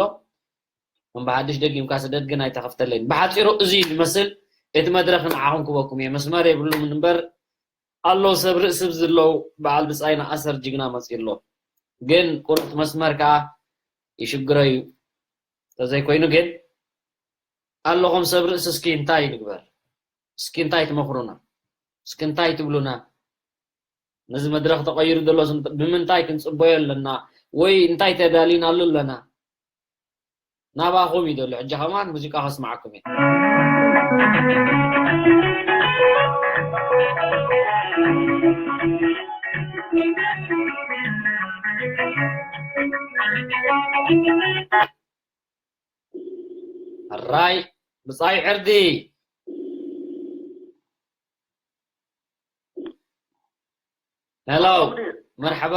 ከም ብሓድሽ ደጊምካ ስደድ ግን ኣይተኸፍተለይን። ብሓጺሩ እዚ ዝመስል እቲ መድረኽ ንዓኹም ክበኩም እየ። መስመር የብሉምን እምበር ኣለዉ ሰብ ርእሲ ዘለዉ በዓል ብጻይና ኣሰር ጅግና መጺኡ ኣሎ። ግን ቁርጥ መስመር ከኣ ይሽግሮ እዩ። ተዘይኮይኑ ግን ኣለኹም ሰብ ርእሲ እስኪ እንታይ ንግበር? እስኪ እንታይ ትመኽሩና? እስኪ እንታይ ትብሉና? ነዚ መድረኽ ተቐይሩ ዘሎ ስም-፣ ብምንታይ ክንጽበዮ ኣለና? ወይ እንታይ ተዳሊናሉ ኣለና? ናባኹም እዩ ዘሎ። ሕጂ ከማን ሙዚቃ ከስምዓኩም እየ። ሕራይ ብጻይ ዕርዲ። ሄሎ፣ መርሓባ።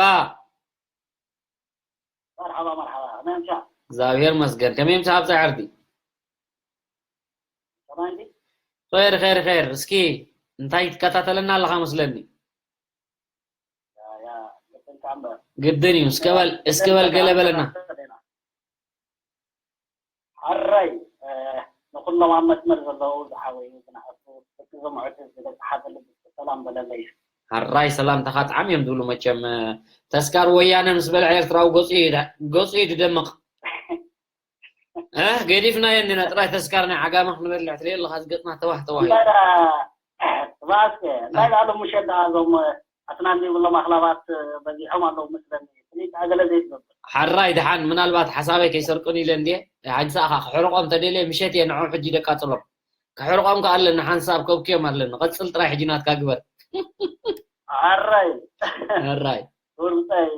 መርሓባ፣ መርሓባ። ከመይ ኣምሻ? እግዚኣብሔር ይመስገን። ከመይ ኣምሻ ብጻይ ዕርዲ? ከመይ እንዲ? ኸይር፣ ኸይር፣ ኸይር። እስኪ እንታይ ትከታተለና ኣለኻ መስለኒ? ያ፣ ያ፣ ግድን ከኣ እምበር። ግድን እዩ። እስከ በል፣ እስከ በል ገለ በለና። ሕራይ፣ እ፣ ንኹሎም ኣብ መስመር ዘለዉ ዝዓበዩ ዝነኣሱ፣ ደቂ እዞም ኣዕቱብ ዝበጽሓ ዘለዉ ሰላም በለለይ። ሕራይ ሰላምታኻ ጥዓም እዮም ዝብሉ መቸም፣ እ፣ ተስካር ወያነ ምስ በልዐ ኤርትራዊ ገጹ እዩ ዳ-፣ ገጹ እዩ ዝደምቕ። እ፣ ገዲፍናዮ እንዲና ጥራይ ተስካር ናይ ዓጋመ ክንበልዕ ትርኢ ኣለኻ፣ እዚ ገጽና ተዋህ ተዋህ እዩ። እምበር፣ እ፣ እባክህ፣ እንታይ እ። ዳኣ ሎም ምሸት ዳኣ እዞም ኣስናን ዘይብሎም ኣኽላባት በዚሖም ኣለዉ መስለኒ። ፍሊጣ ገለ ዘይትገብር። ሓራይ ደሓን፣ ምናልባት ሓሳበይ ከይሰርቁኒ ኢለ እንድየ። ሓንሳእ ከኣ ክሕርቆም ተደልየ ምሸት እየ ንዕኦም ሕጂ ደቃጽሎም። ክሕርቆም ከኣ ኣለኒ፣ ሓንሳብ ከብክዮም ኣለኒ። ቀጽል ጥራይ ሕጂ ናትካ ግበር። ሓራይ። ሓራይ። ብርፀይ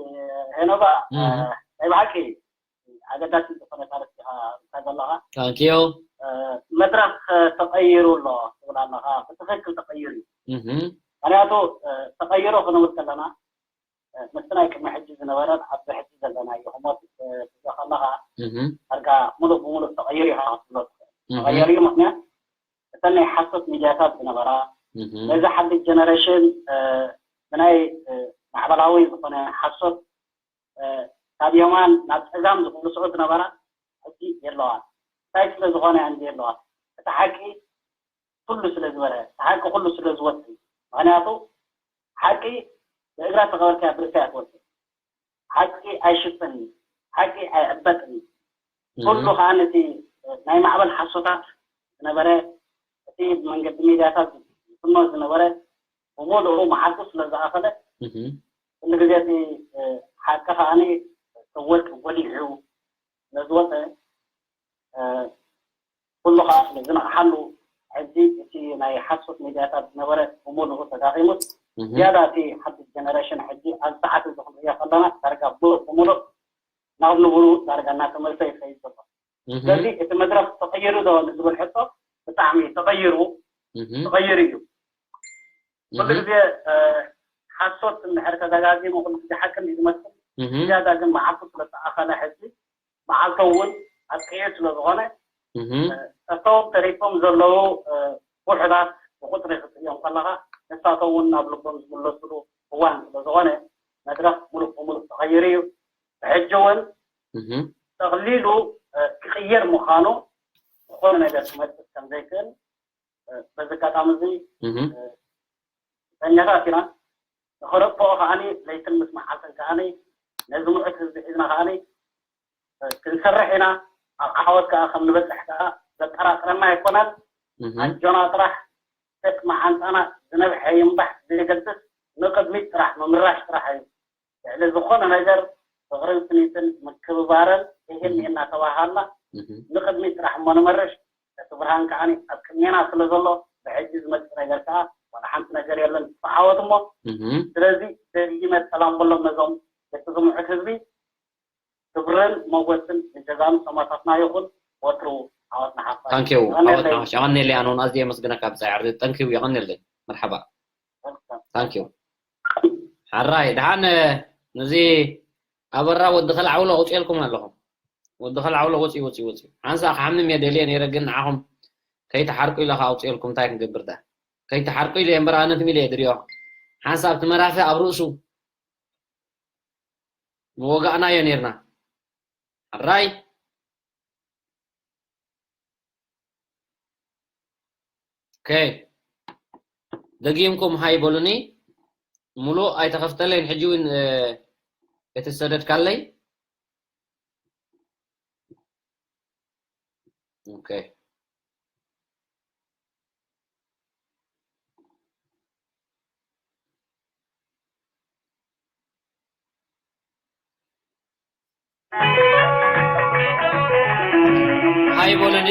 ሄኖባ፣ እህ። ናይ ብሓቂ ኣገዳሲ ዝኾነ ታሪኽ ኢኻ ርኢኻ ዘለኻ። ታንኪዩ። እ፣ መድረኽ ተቐይሩ ኣሎ ትብል ኣለኻ። ብትኽክል ተቐይሩ እዩ። እህ። ምኽንያቱ፣ እ፣ ተቐይሩ ክንብል ከለና፣ እ፣ ምስቲ ናይ ቅድሚ ሕጂ ዝነበረን ኣብዚ ሕጂ ዘለናዮ ህሞት፣ እ፣ ትብሎ ከለኻ፣ እህ። ዳርጋ ሙሉእ ብሙሉእ ተቐይሩ ኢኻ ክትብሎ ትኽእል። እህ። ተቐይሩ እዩ፣ ምኽንያት እተን ናይ ሓሶት ሚድያታት ዝነበራ፣ እህ። ነዚ ሓድሽ ጀነሬሽን፣ እ፣ ብናይ፣ እ፣ ማዕበላዊ ዝኾነ ሓሶት እ፣ ካብ የማን ናብ ጸጋም ዝምልስኦ ዝነበራ ሕጂ የለዋን። እንታይ ስለ ዝኾነ እየን ዘየለዋ? እቲ ሓቂ ኩሉ ስለ ዝበርሀ፣ እቲ ሓቂ ኩሉ ስለ ዝወጽእ። ምኽንያቱ ሓቂ ብእግራ ተቐበልካያ ብርእሳ እያ ትወጽእ። ሓቂ ኣይሽፈንን እዩ። ሓቂ ኣይዕበጥን እዩ። እህ። ኩሉ ከኣ ነቲ ናይ ማዕበል ሓሶታት ዝነበረ፣ እቲ ብመንገዲ ሚድያታት ዝፍኖ ዝነበረ ብምሉኡ መዓርጉ ስለ ዝኣኸለ፣ እህ። ኩሉ ግዜ እቲ፣ እ፣ ሓቂ ከኣኒ ከም ወርቂ ጎሊሑ ስለ ዝወፀ፣ እ፣ ኩሉ ከኣ ስለ ዝነቕሓሉ፣ ሕጂ እቲ ናይ ሓሶት ሚድያታት ዝነበረ ብምሉኡ ተዳኺሙስ፣ እህ። ዝያዳ እቲ ሓድሽ ጀነሬሽን ሕጂ ኣብዚ ሰዓት እዚ ክንሪኦ ከለና ዳርጋ ብሙሉእ ብሙሉእ ናብ ንቡሩ ዳርጋ እናተመልሰ ይኸይድ ዘሎ። እህ። ስለዚ እቲ መድረኽ ተቐይሩ ዶ ንዝብል ሕቶ ብጣዕሚ ተቐይሩ፣ እህ። ተቐይሩ እዩ። ኩሉ ግዜ ሓሶት እንድሕር ተደጋጊሙ ኩሉ ግዜ ሓቂ እንዲ ዝመስል፣ ዝያዳ ግን መዓልቱ ስለ ዝተኣኸለ ሕጂ መዓልቱ እውን ኣጥቂዑ ስለ ዝኾነ እቶም ተሪፎም ዘለዉ ውሑዳት ብቁፅሪ ክትሪኦም ከለኻ ንሳቶም እውን ናብ ልቦም ዝምለስሉ እዋን ስለ ዝኾነ መድረኽ ሙሉእ ብሙሉእ ተቐይሩ እዩ። ብሕጂ እውን ጠቕሊሉ ክቕየር ምዃኑ ዝኾነ ነገር ክመፅእ ከም ዘይክእል በዚ ኣጋጣሚ እዚ ተኛታት ኢና። ንኸረብኦ ከዓኒ ለይትን ምስ መዓልትን ከዓኒ ነዚ ምዑት ህዝቢ ሒዝና ከዓኒ ክንሰርሕ ኢና። ኣብ ዓወት ከዓ ከም ንበፅሕ ከዓ ዘጠራጥረና ኣይኮነን። ኣጆና ጥራሕ ደቂ መዓንጣና ዝነብሐ ይንባሕ ዘይገድስ ንቕድሚት ጥራሕ ምምራሽ ጥራሕ እዩ። ልዕሊ ዝኾነ ነገር ፍቕርን ስኒትን ምክብባርን ይህን እናተባሃልና ንቕድሚት ጥራሕ እሞ ንመርሽ። እቲ ብርሃን ከዓ ኣብ ቅድሜና ስለ ዘሎ ብሕጂ ዝመፅእ ነገር ከዓ ዋላ ሓንቲ ነገር የለን ብዓወት እሞ። ስለዚ ደጊመ ሰላም በሎም ነዞም ደቂ ዝምዑት ህዝቢ። ክብርን ሞጎስን ንጀጋኑ ሰማእታትና ይኹን። ወትሩ ዓወት ንሓፋሽ። ታንኪዩ። ዓወት ንሓፋሽ። የቐኔለይ። ኣነ እውን ኣዝየ የመስግነካ ብጻይ ዓርቢ። ታንኪዩ። የቐኔለይ። መርሓባ። ታንኪዩ። ሓራይ ደሓን። ነዚ ኣበራ ወዲ ከልዓውሎ ኣውፅኤልኩም ኣለኹም። ወዲ ከልዓውሎ ወፂ ወፂ ወፂ ሓንሳ ክሓምም እየ ደልየ ነይረ፣ ግን ንዓኹም ከይትሓርቁ ኢለ ኣውፅኤልኩም። እንታይ ክንገብር ዳ ከይትሓርቁ ኢለ እምበር ኣነ ትም ኢለ እየ ድሪኦ። ሓንሳብ እቲ መራፊ ኣብ ርእሱ ምወጋእናዮ ነይርና። ሕራይ። ኦኬ። ደጊምኩም ሃይ በሉኒ። ሙሉእ ኣይተኸፍተለይን ሕጂ እውን፣ እ፣ የተሰደድካለይ። ኦኬ። ሃይ በሉኒ።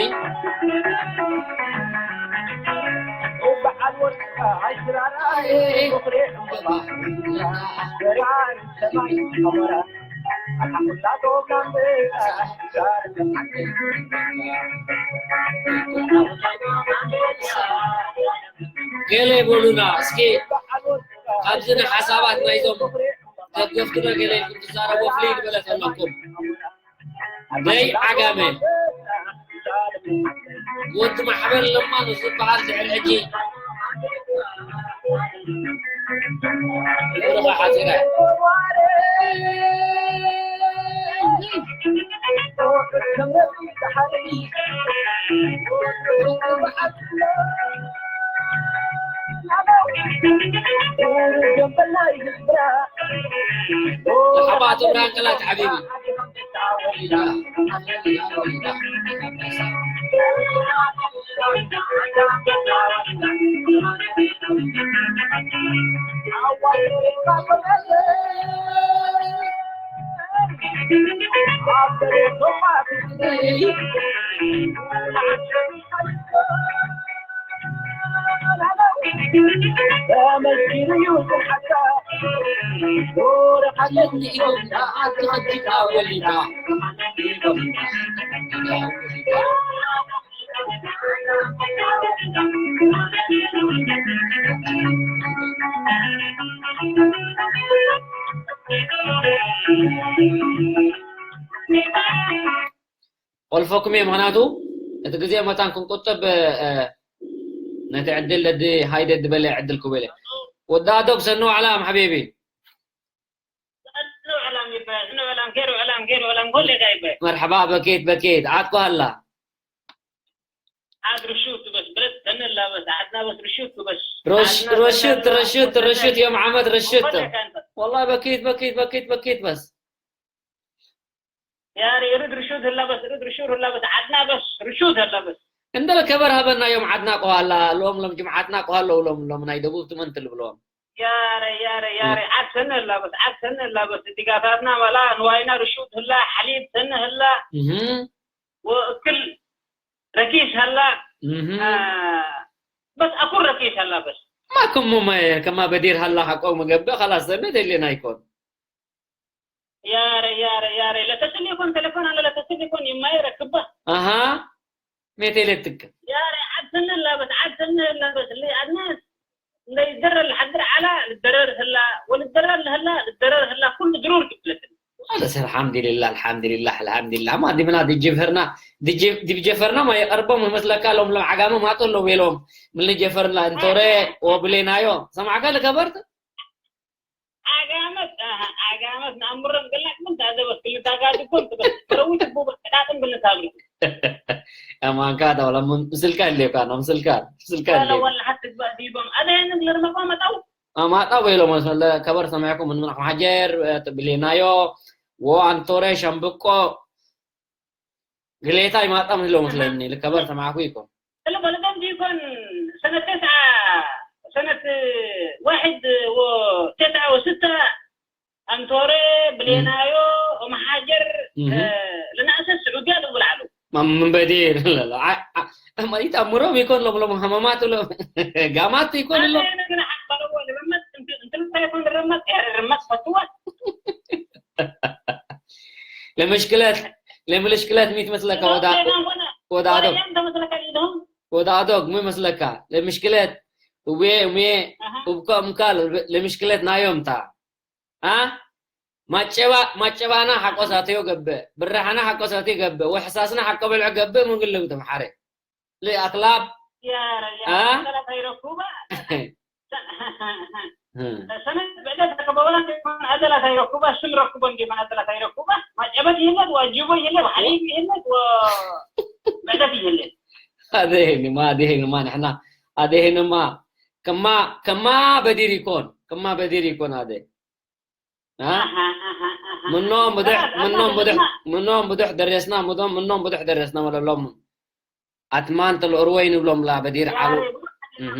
ገለ በሉና እስኪ፣ ካብዚ ንሓሳባት ናይዞም ደገፍትና ገለ ኢልኩም ትዛረቡ ፍልይ ዝበለ ተለኩም። ደይ ዓጋመ ወዲ ማሕበር ለማ ንዝበሃል ድሕሪ ሕጂ ሓባ ትብራን ከላት ሓቢቢ። ቆልፈኩም እየ፣ ምኽንያቱ እቲ ግዜ መታን ክንቁጥብ፣ እ፣ ነቲ ዕድል ደዲ ሃይደ ድበለ ዕድል ክበለ። ወዲ ኣዶብ ሰኑ ዓላም ሓቢቢ። ሰኑ ዓላም ይበ፣ ሰኑ ዓላም፣ ጌሩ ዓላም፣ ጌሩ ዓላም፣ ጎሌ ጋ ይበ። መርሐባ በኬት፣ በኬት፣ ዓጥኩ ሃላ። ዓድ ርሹት በስ፣ ብረት ሰነ ላበስ፣ ዓድና በስ ርሹት በስ። ርሽ-፣ ዓድና ርሹት፣ ሰነ ርሹት፣ ላበስ፣ ርሹት፣ ዮም ዓመት ርሹት። ወደ ካንተ። ወላሂ በኬት፣ በኬት፣ በኬት፣ በኬት በስ። ያሪ ርድ ርሹድ ህላ በስ፣ ርድ ርሹድ ህላ በስ፣ ዓድና በስ፣ ርሹድ ህላ በስ። እንደለ ከበር ሃበና ዮም ዓድና ቆሃላ፣ ሎም ሎም ጅምዓትና ቆሃሎ፣ ሎም ሎም ናይ ደቡብ ትመንት ልብሎም። ያረ፣ ያረ፣ ያረ፣ እ። ዓድ ሰነ ህላ በስ፣ ዓድ ሰነ ህላ በስ፣ ዲጋታትና መላ፣ ንዋይና ርሹድ ህላ፣ ሓሊብ ሰነ ህላ፣ እህ። ወእክል ረኪስ ህላ፣ እህ። አ፣ በስ ኣኩል ረኪስ ህላ በስ። ما كم ما كما بدير هلا حقه مقبل خلاص زمت اللي نايكون. ያረ፣ ያረ፣ ያረ፣ ለተስል ይኮን፣ ቴሌፎን አለ፣ ለተስል ይኮን፣ ይማየ ረክባ። ኣሃ፣ ሜቴ ኤሌክትሪክ። ያረ፣ ዓድ ስንል ላበስ፣ ዓድ ስንል ላበስ፣ ሊ ኣድነስ። እንደ ይደረር ለሐድር ዓላ ልደረር ህላ ወልደረር ለህላ ልደረር ህላ ኩሉ ድሩር ግብለትን። خلاص الحمد لله الحمد لله الحمد لله ما دي بنا دي جفرنا دي جف دي جفرنا ما يقربهم مثل كالهم لهم عقامه ما تقول لهم يلوم من اللي جفرنا انتوري وبلينايو سمع قال كبرت ዓጋመት ዓጋመት ንኣምሮም ገላጭ ምን ታዘበ ክልታጋድ እኮ ትበረዊ ትቡ በቀዳጥም ብንታብሪ أمان كذا ولا من سلكان ليك أنا مسلكان سلكان ولا ليك ولا حتى تبقى ديبهم أنا هنا من المقام أو ما طاوي له مثلا كبر سمعكم من من حجر تبلينايو وأنتوري شنبقو ግሌታ ይማጣ መስሎ መስለኒ ልከበር ሰማዕኩ ይኮን اللي بلدهم ديكون سنة تسعة سنة واحد وتسعة وستة أنتوري بلينايو ومحاجر مهم. آه، لناس السعودية اللي بالعلو من بدير ማይት ኣምሮም ይኮን ሎም ሎም ሃማማት ሎ ጋማት ይኮን ሎ أنا أنا حق بلوه لما أنت أنت ما يكون الرمات يا الرمات فتوى ለምሽክለት ለምልሽክለት ሚት መስለካ ወዳ ወዳ ኣዶግ ወዳ ኣዶግ ምን መስለካ ለምሽክለት ውቤ ውሜ ውብኮ ምካ ለምሽክለት ናዮም ታ አ ማጨባ ማጨባና ሓቆሳተዮ ገብእ ብራሕና ሓቆሳተዮ ገብእ ወሕሳስና ሓቆ በልዖ ገብእ ምንግልም ተምሓረ ለኣክላብ يا رجال ها؟ ثلاثة يركوبة سنة بعدها كبولا كمان أدلة يركوبة سم ركوبة كمان أدلة يركوبة ما جابت يلد وجيبه يلد وحليب يلد وبعدها يلد ኣደሄንማ ኣደሄንማ ንሕና ኣደሄንማ ከማ ከማ በዲር ይኮን ከማ በዲር ይኮን ኣደ አ? ምኖም ብዙሕ ምኖም ብዙሕ ምኖም ብዙሕ ደረስና ምኖም ምኖም ብዙሕ ደረስና መለሎም ኣትማን ተልእርወይ ንብሎም ላ በዲር ዓሉ እህ።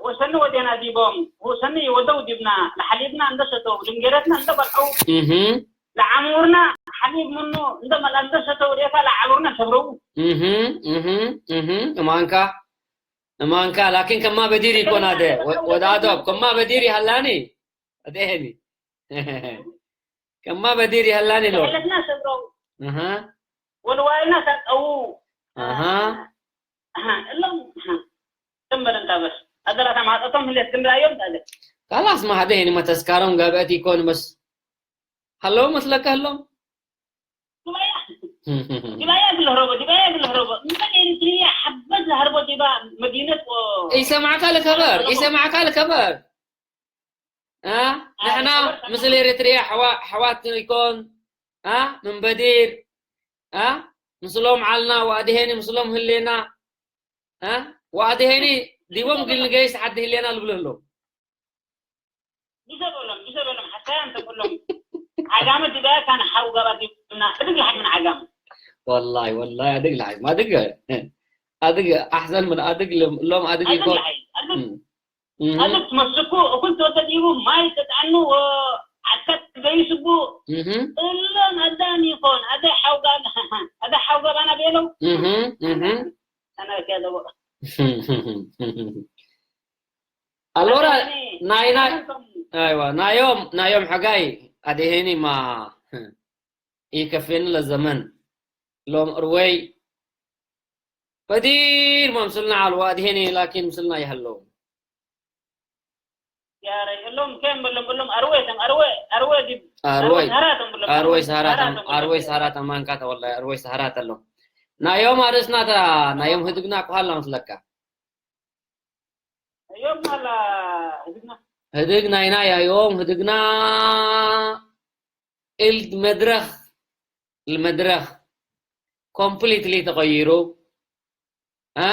ወሰኒ ወዴና ዲቦም ወሰኒ ወደው ዲብና ለሓሊብና እንደሰተው ድንገረትና እንደበልዐው እህ። ለዓሙርና ሓሊብ ምኑ እንደመላ እንደሰተው ዴታ ለዓሙርና ሰብረው እህ፣ እህ፣ እህ። እማንካ እማንካ ላኪን ከማ በዲር ይኮን ኣደ ወ- ወዳዶ ከማ በዲር ይሃላኒ ኣደሄኒ ከማ በዲር ይሃላኒ ሎ ለሕለትና ሰብረው እህ፣ ወልዋልና ሳቀው እህ። እሎም እምበር እንታ በስ ኣደራታ ማጠቶም ህለት ክንዳዮም ታለ ካላስ ማህደ ሄኒ መተስካሮም ጋብአት ይኮን መስ ሃሎ መስለካ ሃሎም ዲባያ ዲባያ ግለህረቦ ዲባያ ግለህረቦ እንበል ኤሪትሪያ ሓበት ዝሃርቦ ዲባ መዲነት ይሰማዕካ ለከበር ይሰማዕካ ለከበር አ ንሕና ምስል ኤሪትሪያ ኣሕዋ- ኣሕዋት ይኮን አ ምን በዲር አ ምስሎም ዓልና ዋእድሄኒ ምስሎም ህሌና አ ዋእድሄኒ ዲቦም ግን ንገይስ ዓዲ ህሌና ልብሉ ኣለዉ ቢሰበሎም ቢሰበሎም ሓሳያ እንተብሎም ዓጋመ ዲባያ ካነ ሓው ገባ ዲብና እድግ ልሓይ ምን ዓጋመ ወላሂ ወላሂ ኣድግ ልሓይ ኣድግ ኣድግ ኣሕሰን ምን ኣድግ ሎም ኣድግ ኣድግ ይኮን ልሓይ ኣድግ እም። ኣድግ ትመስኩ እኩል ተወደዲቡ ማይ ተጣኑ ዓስከት ዘይስቡ እህ፣ እሎም ኣዳም ይኮን ኣደ ሓው ገባ ኣደ ሓው ገባና ቤሎም እህ፣ እህ። ኣነ ከዘቦ ኣሎራ ናይ ናይ ኣይዋ ናዮም ናዮም ሕጋይ ኣደሄኒ ማ ይከፌኒ ለዘመን ሎም እርወይ በዲር ማ ምስልና ዓልዋ ኣድሄኒ ላኪን ምስልና ይሃለው ያረ እሎም ከም በሎም በሎም ኣርወ ከም ኣርወ ኣርወ ዲብ ኣርወይ ሰሃራቶም በሎም ኣርወይ ሰሃራቶም ሰሃራቶም ኣርወይ ሰሃራቶም ማንካ ተወላ ኣርወይ ሰሃራት ኣሎ ናዮም ኣርእስና ታ ናዮም ህድግና ኳላ መስለካ እዮም ኣላ ህድግና ህድግ ናይ ናይ ኣዮም ህድግና ኢልድ መድረኽ ልመድረኽ ኮምፕሊትሊ ተቐይሩ እ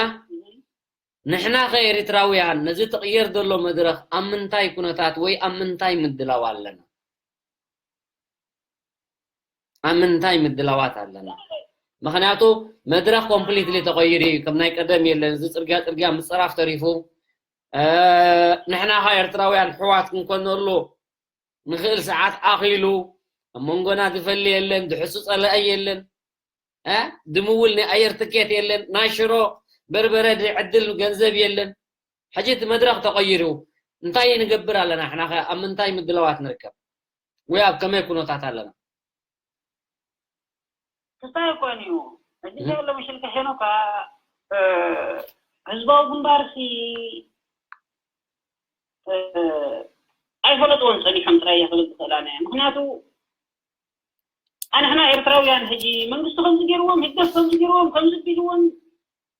ንሕና ከ ኤርትራውያን ነዚ ትቕየር ዘሎ መድረኽ ኣብ ምንታይ ኩነታት ወይ ኣብ ምንታይ ምድላው ኣለና? ኣብ ምንታይ ምድላዋት ኣለና? ምኽንያቱ መድረኽ ኮምፕሊትሊ ተቐይሩ እዩ። ከም ናይ ቀደም የለን። እዚ ጽርግያ ጽርግያ ምጽራፍ ተሪፉ። እ፣ ንሕና ኸ ኤርትራውያን ሕዋት ክንኮነሉ ንኽእል ሰዓት ኣኺሉ። ኣብ መንጎና ዝፈሊ የለን፣ ዝሕሱ ጸላኢ የለን። እ፣ ድምውል ናይ ኣየር ትኬት የለን፣ ናይ ሽሮ በርበረ ዝዕድል ገንዘብ የለን። ሕጂ እቲ መድረኽ ተቐይሩ። እንታይ ንገብር ኣለና? ንሕና ኸ ኣብ ምንታይ ምድላዋት ንርከብ? ወይ ኣብ ከመይ ኩነታት ኣለና? ክስታይ እኮ እዩ። ሕጂ ዘሎ ምሽል ከሸኖ ከ ህዝባዊ ግንባር ሲ ኣይፈለጥዎን ጸኒሖም ጥራይ እየ ክብል ዝኽእል ኣነ። ምኽንያቱ ኣንሕና ኤርትራውያን ሕጂ መንግስቲ ከምዚ ገይርዎም፣ ህግደፍ ከምዚ ገይርዎም፣ ከምዚ ቢልዎም፣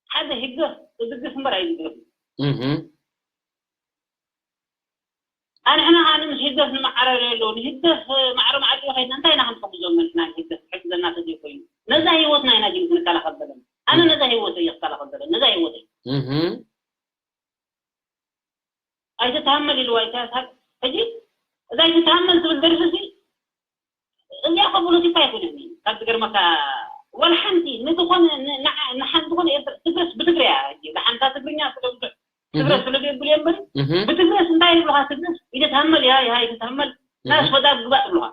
ሓደ ህግደፍ ዝድግፍ እምበር ኣይዝገፍን። ኣንሕና ከኣ ምስ ህግደፍ ንመዓራረይ ኣለዉ። ንህግደፍ ማዕረ መዓልቲ ከይድና እንታይ ኢና ክንሕግዞም? ንሕና ንህግደፍ ክሕግዘና ተዘይኮይኑ ነዛ ህይወትና ኢና ግን ክንከላኸል ዘለና። ኣነ ነዛ ህይወተይ እየ ክከላኸል ዘለና፣ ነዛ ህይወተይ። ኣይትተሃመል ኢልዋ ኢሳያስ። ሕጂ እዛ ኣይትተሃመል ትብል ደርፊ እዚ እዚኣ ካብ ፖለቲካ ኣይኮነን እዩ። ካብ ዝገርመካ ወላ ሓንቲ ንዝኾነ ን- ንዓ- ንሓንቲ ዝኾነ ኤርትራ ትግረስ ብትግርያ ሕጂ ዝሓንታ ትግርኛ ስለ ብዙሕ ትግረስ ስለ ዘይብሉ እየ እምበር ብትግረስ እንታይ ይብሉኻ? ትግረስ ይተተሃመል ያ ያ ይተተሃመል ናስ ፈዳብ ግባእ ይብሉኻ።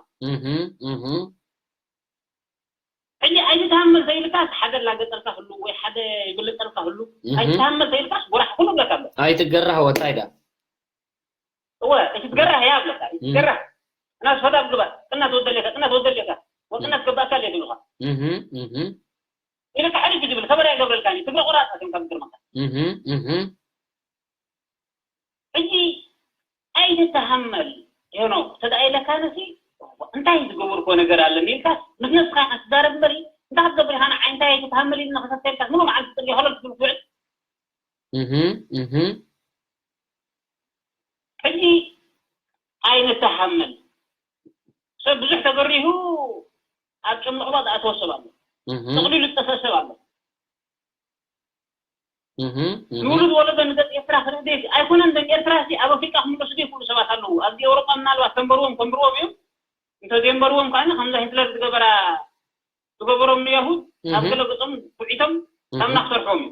ሕጂ ኣይትተሃመል ዘይብልካስ ሓደ ላገጸልካ ህሉ ወይ ሓደ ይብልጸልካ ህሉ ኣይትተሃመል ዘይብልካስ ጎራሕ ኩሉ ብለካ ኣሎ። ኣይትገራህ ወጣ ኢዳ እወ እቲ ትገራህ እያ ብለካ እቲ ትገራህ እና ፈዳብ ግባ ቅና ተወደለካ ቅና ተወደለካ ወቅና ትገባካ ኣለ ትብልካ ኢለ ካሕሪ ዝብል ከበራ ይገብረልካ እዩ ትብለ ቆራጣ ከም ካብ ግርመካ ሕጂ ኣይትተሃመል ሄኖ ተዳ ኢለካ ነሲ እንታይ ዝገበርኮ ነገር ኣለኒ ኢልካ ምስ ነስኻ ክትዛረብ እምበሪ እንታይ ክትገብር ኢኻ ንዓይ እንታይ ኣይትተሃመል ኢልና ክሰተልካ ምሎ መዓልቲ ፅርጊ ከሎ ትብል ትውዕል ሕጂ ኣይንተሃመል ሰብ ብዙሕ ተገሪሁ ኣብ ጭምዕዋ ዝኣተወ ሰብ ኣሎ ጥቕሊሉ ዝጠፍአ ሰብ ኣሎ ንውሉድ ወለዶ ንገፅ ኤርትራ ክርኢ ዘይክ ኣይኮነን ደቂ ኤርትራ ሲ ኣብ ኣፍሪቃ ክምለሱ ዘይክእሉ ሰባት ኣለዉ ኣብዚ ኤውሮጳ ምናልባት ከንበርዎም ከንብርዎም እዮም እንተዘይንበርዎም ከዓ ከምዛ ሂትለር ዝገበራ ዝገበሮም ንያሁድ ኣብ ገለ ገፆም ጉዒቶም ሳምና ክሰርሖም እዩ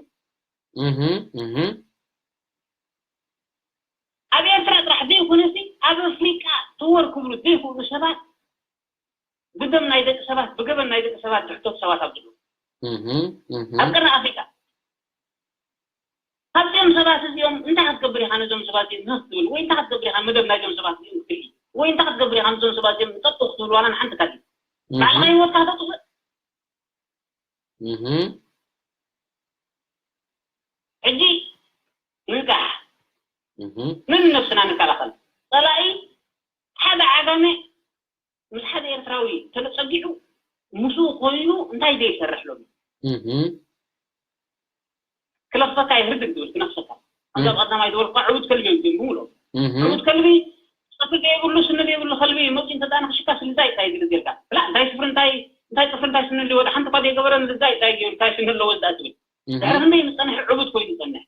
ኣብ ኤርትራ ጥራሕ ዘይኮነሲ ኣብ ኣፍሪቃ ትወር ክብሉ ዘይክእሉ ሰባት ብደም ናይ ደቂ ሰባት ብገበን ናይ ደቂ ሰባት ዝሕተቱ ሰባት ኣብ ዝብሉ ኣብ ቀርኒ ኣፍሪቃ ካብዚኦም ሰባት እዚኦም እንታይ ክትገብር ኢኻ ነዞም ሰባት እዚኦም ንህ ትብል ወይ እንታይ ክትገብር ኢኻ መደብ ናይዞም ሰባት እዚኦም ክትርኢ ወይ እንታይ ክትገብር ኢኻ ነዞም ሰባት እዚኦም ንጠጡ ክትብል ዋላ ንሓንቲ ካዲ ባዕልኻ ህይወትካ ተጥፍእ ሕጂ ንንቃሕ ምን ነብስና ንከላኸል ጸላኢ ሓደ ዓጋመ ምስ ሓደ ኤርትራዊ ተለጸጊዑ ምስኡ ኮይኑ እንታይ ዘይሰርሕ ሎሚ ክለኽፈካ ይህርድግ ዝብል ክነኽሰካ ኣብዛ ቀዳማይ ዝበልኩካ ዕቡድ ከልቢ እዮም ዝብል ብሙሉ ዕቡድ ከልቢ ጸፍር ዘይብሉ ስኒ ዘይብሉ ከልቢ መፂ እንተዳ ንኽሽካ ስልዛ ይታይ ዝብል ጌርካ ብላ እንታይ ስፍሪ እንታይ እንታይ ጥፍሪ እንታይ ስኒ ወደ ሓንቲ ኳ ዘይገበረ ንልዛ ይታይ ገይሩ እንታይ ስኒ ኣለዎ ዝኣ ትብል ድሕሪ ክንደይ ምስ ጸንሐ ዕቡድ ኮይኑ ይጸንሕ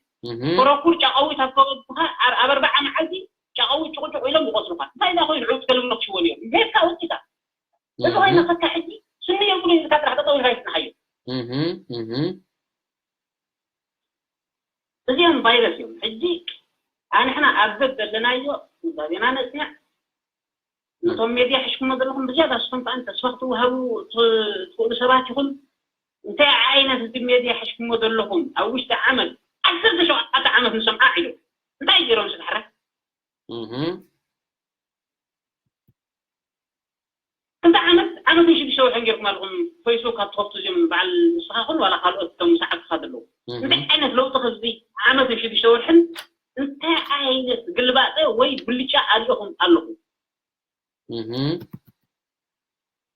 ኮረኩር ጫቐዊት ኣብ ከበድካ ኣብ ኣርባዓ መዓልቲ ጫቐዊት ጭቑጭቑ ኢሎም ይቆስሉካ እንታይ ዳ ኮይኑ ዕቡድ ከልቢ ነክሽዎ ነይሩ ቤትካ ውፅኢታ እዚ ኮይነ ከካ ሕጂ ስኒ የብሉ ኢልካ ጥራሕ ጠጠው ኢልካ ይጽንሓዮ እዚኦም ቫይረስ እዮም ሕጂ ኣንሕና ኣብ ዘብ ዘለናዮ ዛዜና ነጽንዕ ነቶም ሜድያ ሕሽኩሞ ዘለኹም ብዝያዳ ስኹም ከዓን ተስፋ ክትወሃቡ ትኽእሉ ሰባት ይኹን እንታይ ዓይነት እዚ ሜድያ ሕሽኩሞ ዘለኹም ኣብ ውሽጢ ዓመት ዓሰርተ ሸውዓተ ዓመት ንሰምዓ ኢሉ እንታይ ገይሮም ስድሕረ ክልተ ዓመት ዓመትን ሽዱሽተ ወርሕን ጌርኩም ኣለኹም ፌስቡክ ካብ ትኸፍቱ እዚኦም በዓል ንስኻ ኹን ዋላ ካልኦት እቶም ምስ ዓድኻ ዘለዉ እንታይ ዓይነት ለውጢ ህዝቢ ዓመትን ሽዱሽተ ወርሕን እንታይ ዓይነት ግልባጠ ወይ ብልጫ ኣሪእኹም ኣለኹም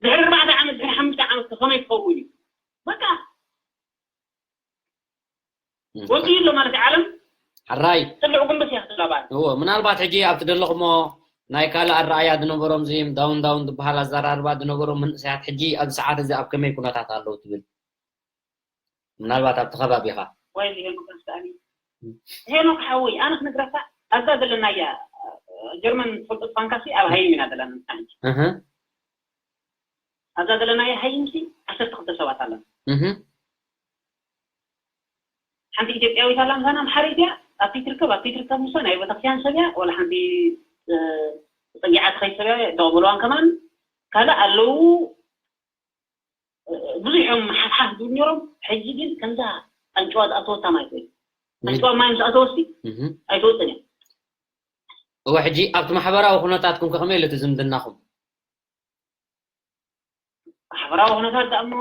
ድሕሪ ኣርባዕተ ዓመት ድሕሪ ሓሙሽተ ዓመት ከመይ ክኸውን እዩ በቃ ወፂኡ ኣሎ ማለት ዓለም ሕራይ ጥልዑ ግንብስ እያ ክትብላ ባል እዎ ምናልባት ሕጂ ኣብቲ ደለኹሞ ናይ ካልእ ኣረኣያ ዝነበሮም ዝም ዳውን ዳውን ዝበሃል ኣዘራርባ ዝነበሮም መንእሰያት ሕጂ ኣብዚ ሰዓት እዚ ኣብ ከመይ ኩነታት ኣለዉ ትብል ምናልባት ኣብቲ ከባቢኻ ወይ ሄኖክ ኣስተኣኒ ሄኖክ ሓወይ ኣነ ክነግረካ ኣብዛ ዘለናያ ጀርመን ትፈልጦ ፋንካሲ ኣብ ሃይም ኢና ዘለና ንሕና ሕጂ እህ ኣብዛ ዘለናያ ሃይምሲ ዓሰርተ ክልተ ሰባት ኣለና እህ ሓንቲ ኢትዮጵያዊት ኣላ ምሳና ኣምሓሪት እያ ኣብቲ ትርከብ ኣብቲ ትርከብ ንሳ ናይ ቤተክርስትያን ሰብ እያ ወላ ሓንቲ ፀጊዓ ትኸይድ ሰብ እያ ተቐበልዋን ከማን ካልእ ኣለዉ ብዙሕ እዮም ሓፍሓፍ ዝብል ነይሮም ሕጂ ግን ከምዛ ኣንጭዋ ዝኣተወታ ማለት እዩ ኣንጭዋ ማይ ምስ ኣተወሲ ኣይትወፅን እያ እወ ሕጂ ኣብቲ ማሕበራዊ ኩነታትኩም ከ ከመይ ኢሉ እቲ ዝምድናኹም ማሕበራዊ ኩነታት ደኣ እሞ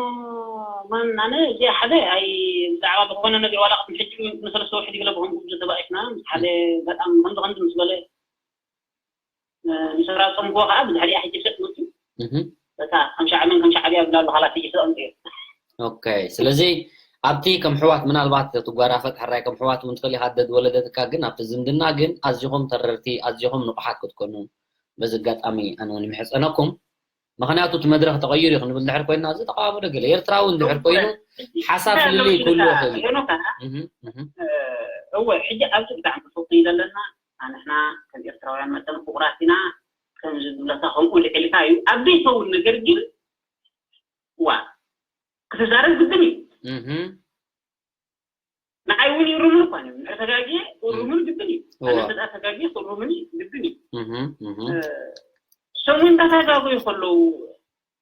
ማን ኣነ እዚኣ ሓደ ኣይ ብዛዕባ ዝኾነ ነገር ዋላ ቅድሚ ሕጂ እውን ቅድሚ ሰለስተ ወርሒ ድግለ ብኸምኡ ተባኢስና ምስ ሓደ በጣም ከምዚ ከምዚ ምስ በለ ኤርትራ ዝጠምክዎ ከዓ ብድሕሪኣ ሕጂ ሰብ መፅዩ እህ በታ ከም ሻዕብያን ከም ሻዕብያ ብላሉ ሓላፊ እዩ ተቐምጡ እዩ። ኦኬ። ስለዚ ኣብቲ ከም ሕዋት ምናልባት ትጓራፈጥ ሕራይ ከም ሕዋት እውን ትኽእል ኢኻ ደድ ወለደትካ፣ ግን ኣብቲ ዝምድና ግን ኣዚኹም ተረርቲ ኣዚኹም ንቑሓት ክትኮኑ በዚ ኣጋጣሚ ኣነ እውን ይምሕፀነኩም። ምኽንያቱ እቲ መድረኽ ተቐይሩ እዩ ክንብል ድሕር ኮይና እዚ ተቃውሞ ደገለ ኤርትራዊ እንድሕር ኮይኑ ሓሳብ ፍልልይ ክህሉ ይኽእል እዩ። ሄኖካ እህ እህ እወ ሕጂ ኣብዚ ብጣዕሚ ክፍልጥይ ዘለና ኣንሕና ከም ኤርትራውያን መጠን ፍቑራት ኢና። ከምዚ ዝብለካ ከምኡ ልዕልካ እዩ ኣብ ዘይከውን ነገር ግን ዋ ክትዛረብ ግድን እዩ። እህ ንዓይ እውን ይሩምን እኳ እዩ ንዕ ተጋጊየ ክሩምን ግድን እዩ። ኣነ እዋ ተዳ ተጋጊየ ክሩምን ግድን እዩ። እህ እህ ሰሙን እንዳተጋገዩ ከለዉ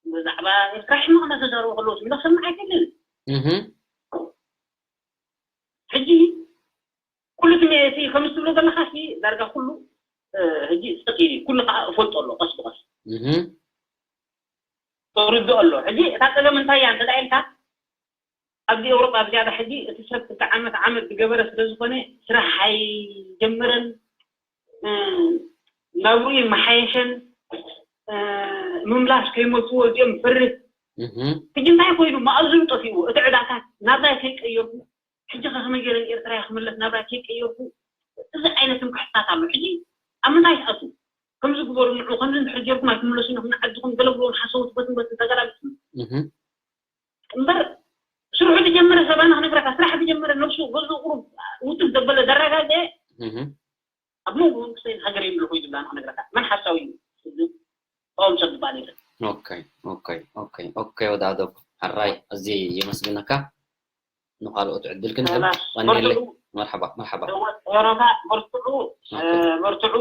ብዛዕባ ኤርትራ ሕማቕ እንዳተዛረቡ ከለዉ ስምዳ ክሰምዕ ኣይክእልን። እህ ሕጂ ኩሉ እቲ ሜ- እቲ ከም ትብሎ ዘለካ ሲ ዳርጋ ኩሉ እ፣ ሕጂ ጸጥ ኢሉ እዩ። ኩሉ ከዓ እፈልጦ ኣሎ ቀስ ብቀስ እህ ተርድኦ ኣሎ። ሕጂ እታ ጸገም እንታይ እያ እንተ ኢልካ ኣብዚ ኤውሮጳ ብዝያዳ ሕጂ እቲ ሰብ ክልተ ዓመት ዓመት ዝገበረ ስለ ዝኾነ ስራሕ ኣይጀመረን እ፣ ናብርኡ ይመሓየሸን እ፣ ምምላስ ከይመልስዎ እዚኦም ይፈርህ እህ ሕጂ እንታይ ኮይኑ መኣዝኑ ጠፊእዎ እቲ ዕዳታት ናብራይ ከይቀየርኩ ሕጂ ከ ከመይ ገይረ ንኤርትራ ክምለስ ናብራይ ከይቀየርኩ እዚ ዓይነት ትምክሕትታት ኣሎ ሕጂ ኣብ ምንታይ ትኣቱ ከምዚ ግበሩ ንዑ ከምዚ እንድሕር ጌርኩም ኣይትምለሱን ኢኹም ንዓድኹም ገለ ብሎም ሓሰውት በትን በትን ተገላቢጥኩም እህ እምበር ስርሑ ዝጀመረ ሰባና ክነግረካ ስራሕ ዝጀመረ ነብሱ ገዝኡ ቁሩብ ውትፍ ዘበለ ዘረጋገ እህ ኣብ መንጎ መንግስተይን ሃገረይን ኣለኹ እዩ ዝብላ ንክነግረካ መን ሓሳዊ እዩ እዚ ተቃውም ሰብ ዝበሃል የለን ኦኬ ኦኬ ኦኬ ኦኬ ወዳዶ ሕራይ ኣዝየ የመስግነካ ንኻልኦት ዕድል ክንህብ ኸላስ ቀኒለይ በርትዑ መርሓባ መርሓባ ሄሮታ በርትዑ ኦኬ በርትዑ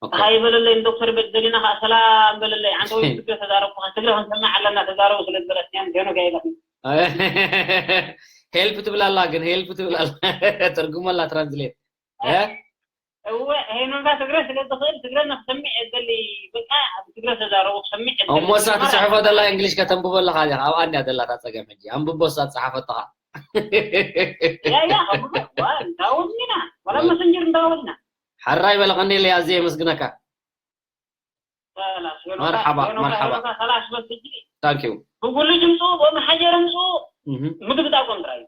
ኦኬ ፀሓይ በለለይ ንዶክተር በደሊና ከዓ ሰላም በለለይ ዓንተ ወይ ትግረ ተዛረብኩ ትግረ ክንሰምዕ ኣለና ተዛረቡ ስለ ዝበለት ያን ሄኖ ጋይላ ሄልፕ ትብላላ ግን ሄልፕ ትብላላ ትርጉመላ ትራንስሌት እወ ሄኖጋ ትግረ ስለ ዝኽእል ትግረ ንክሰምዕ የደሊ በቃ ኣብ ትግረ ተዛረቡ ክሰምዕ የደሊ እሞ እሳ ትፅሕፎ ዘላ እንግሊሽ ከተንብቦ ኣለካ ዲኻ ኣብኣ እንድያ ዘላ እታ ፀገም ሕጂ ኣንብቦ እሳ ዝፀሓፈቶ ኸዓ ያያ እንዳወድና ዋላ መሰንጀር እንዳወድና ሓራይ በለ ቀኒለይ ኣዝየ የመስግነካ መርሓባ መርሓባ ብጉሉ ድምፁ ብመሓጀር ምፁ ምግብጣ ኮንትራ እዩ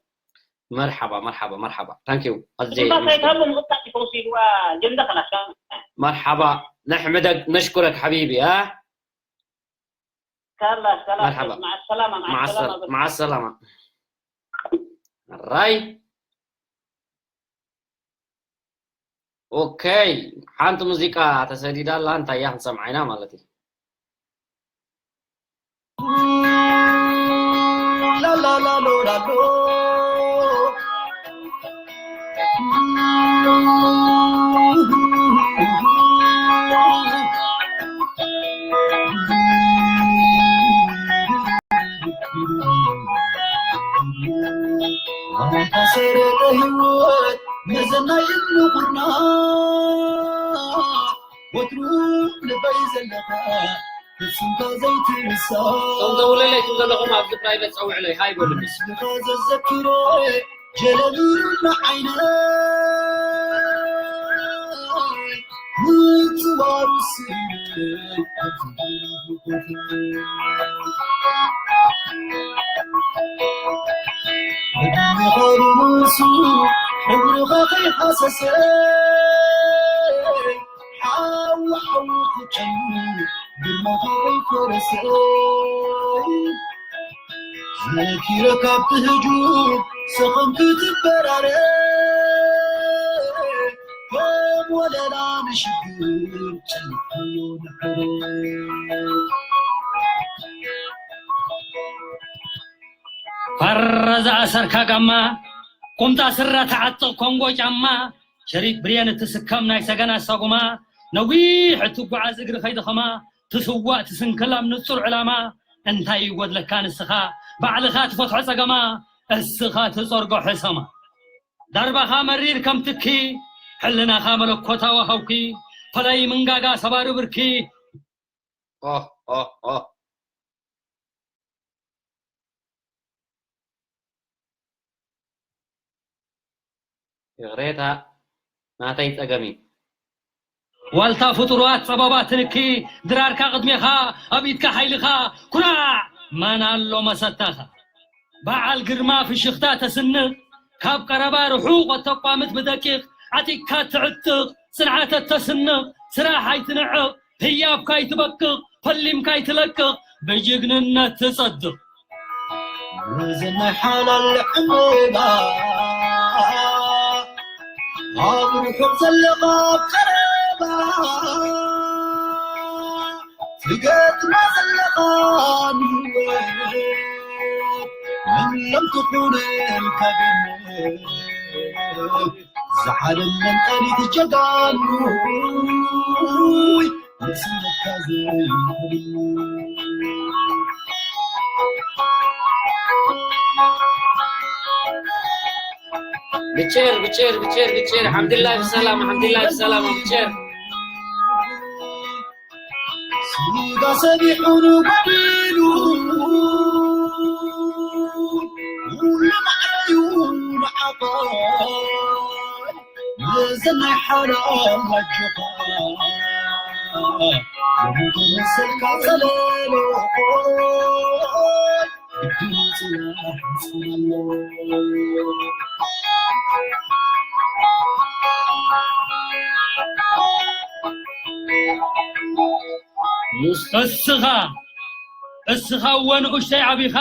መርሓባ መርሓባ መርሓባ ታንኪዩ ኣዝየ ትንፋስ ኣይትሃቦ ምቕጣዕ ይፈውስ ኢልዋ ጀንደ ከላስ መርሓባ ነሕምደክ ነሽኩረክ ሓቢቢ ኣ ከላስ ከላስ መርሓባ መዓ ሰላማ መዓ ሰላማ መዓ ሰላማ ራይ ኦኬ ሓንቲ ሙዚቃ ተሰዲዳ ኣላ እንታይ እያ ክንሰምዓ ኢና ማለት እዩ ሰረተ ህይወት መዘናይ ምኹርና ወትሩ ልበይ ዘለኻ ፍጹምካ ዘይትርሳ እቶም ደውለለይ እቶም ዘለኹም ኣብዚ ፕራይቬት ጸውዕለይ ሃይ በሉኒ ምስልኻ ዘዘክሮ ጀለቢሩና ዓይነይ ምጽዋሩ ስእለይ ብድምኻሉ ንሱ ሕብርኻ ከይሓሰሰ ሓዊ ሓዊ ክጨኑ ግርማኻ ከይኮረሰ ዘኪረ ካብ ትህጁ ሰኸም ክትበራረ ከም ወለላ ንሽግር ጨልፎ ንሕሮ ፋራ ዝኣሰርካ ጋማ ቁምጣ ስረ ተዓጥቕ ኮንጎ ጫማ ሸሪጥ ብርየን እትስከም ናይ ሰገን ኣሳጉማ ነዊሕ እትጓዓዝ እግሪ ከይደኸማ ትስዋእ ትስንክል ኣብ ንጹር ዕላማ እንታይ ይጎድለካ ንስኻ ባዕልኻ ትፈትሖ ጸገማ እስኻ ትጸርጎ ሕሰማ ዳርባኻ መሪር ከም ትኪ ሕልናኻ መለኮታዊ ሃውኪ ፈላይ ምንጋጋ ሰባሪ ብርኪ ኦህ ኦህ ኦህ ይቕሬታ ናተይ ጸገም እዩ። ዋልታ ፍጡራት ጸበባ ትንኪ፣ ድራርካ ቅድሜኻ፣ ኣብ ኢድካ ሓይልኻ፣ ኩራዕ! ማን ኣሎ መሰታኻ? በዓል ግርማ ፍሽኽታ ተስንቕ፣ ካብ ቀረባ ርሑቕ እተቋምት ብደቂቕ፣ ዓጢቕካ ትዕጥቕ፣ ጽንዓት እተስንቕ፣ ስራሕ ኣይትንዕቕ፣ ህያብካ ኣይትበቅቕ፣ ፈሊምካ ኣይትለቅቕ፣ ብጅግንነት ትጸድቕ። ነዘን ናይ ሓላል ዕምባ፣ ኣብ ርሑቕ ዘለኻ ኣብ ቀረባ፣ ትገጥማ ዘለኻ ንህይወት፣ መን ሎም ትኹነልካ ገነት፣ ዝዓለም መንጠሪት ጀጋኑ፣ ብጭር ብጭር ብጭር ብጭር ሓምድላይ ብሰላም ሓምድላይ ብሰላም ብጭር ስጋ ሰቢሑን ጎዲሉ ኩሉ መዓዩ ንዓኻ ነዘን ናይ ሓላል ኣጆኻ ሎሚ ተመሰልካ ጸለሎ ግድን ጽናሕ ጽለሎ እስኻ እስኻ እወ ንኡሽተይ ዓቢኻ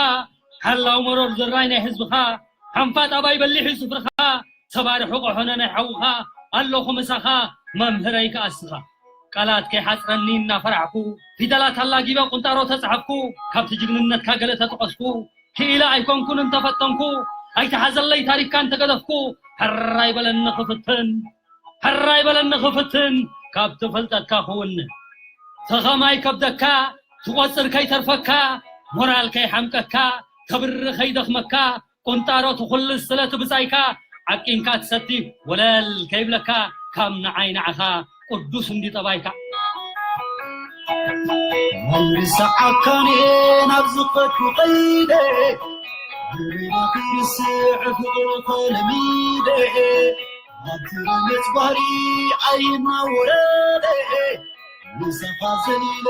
ሓላው መሮር ዘራይ ናይ ህዝብኻ ሓንፋጥ ኣባይ በሊሕ እዩ ስፍርኻ ሰባሪ ሕቆ ሖነ ናይ ሓውኻ ኣለኹ ምሳኻ መምህረይ ከኣ እስኻ ቃላት ከይሓጽረኒ እናፈራሕኩ ፊደላት ኣላጊበ ቁንጣሮ ተጻሕፍኩ ካብቲ ጅግንነትካ ገለ ተጠቐስኩ ክኢለ ኣይኮንኩን እንተፈተንኩ ኣይተሓዘለይ ታሪክካ እንተገደፍኩ ሕራይ በለኒ ክፍትን ሕራይ በለኒ ክፍትን ካብቲ ፍልጠትካ ክውንን ተኸማይ ከብደካ ትቆጽር ከይተርፈካ ሞራል ከይሓምቀካ ተብሪ ከይደኽመካ ቁንጣሮ ትኹልስ ስለቲ ብጻይካ ዓቂንካ ትሰቲ ወለል ከይብለካ ካብ ንዓይ ንዓኻ ቅዱስ እንዲ ጠባይካ ኣይርሳዓካን እየ ናብ ዝኸድኩ ከይደ ብርዶ ክርስዕ ፍቕርኻ ለሚደ ኣብቲ ረመጽ ባህሪ ዓይና ወረደ ምሳኻ ዘሊለ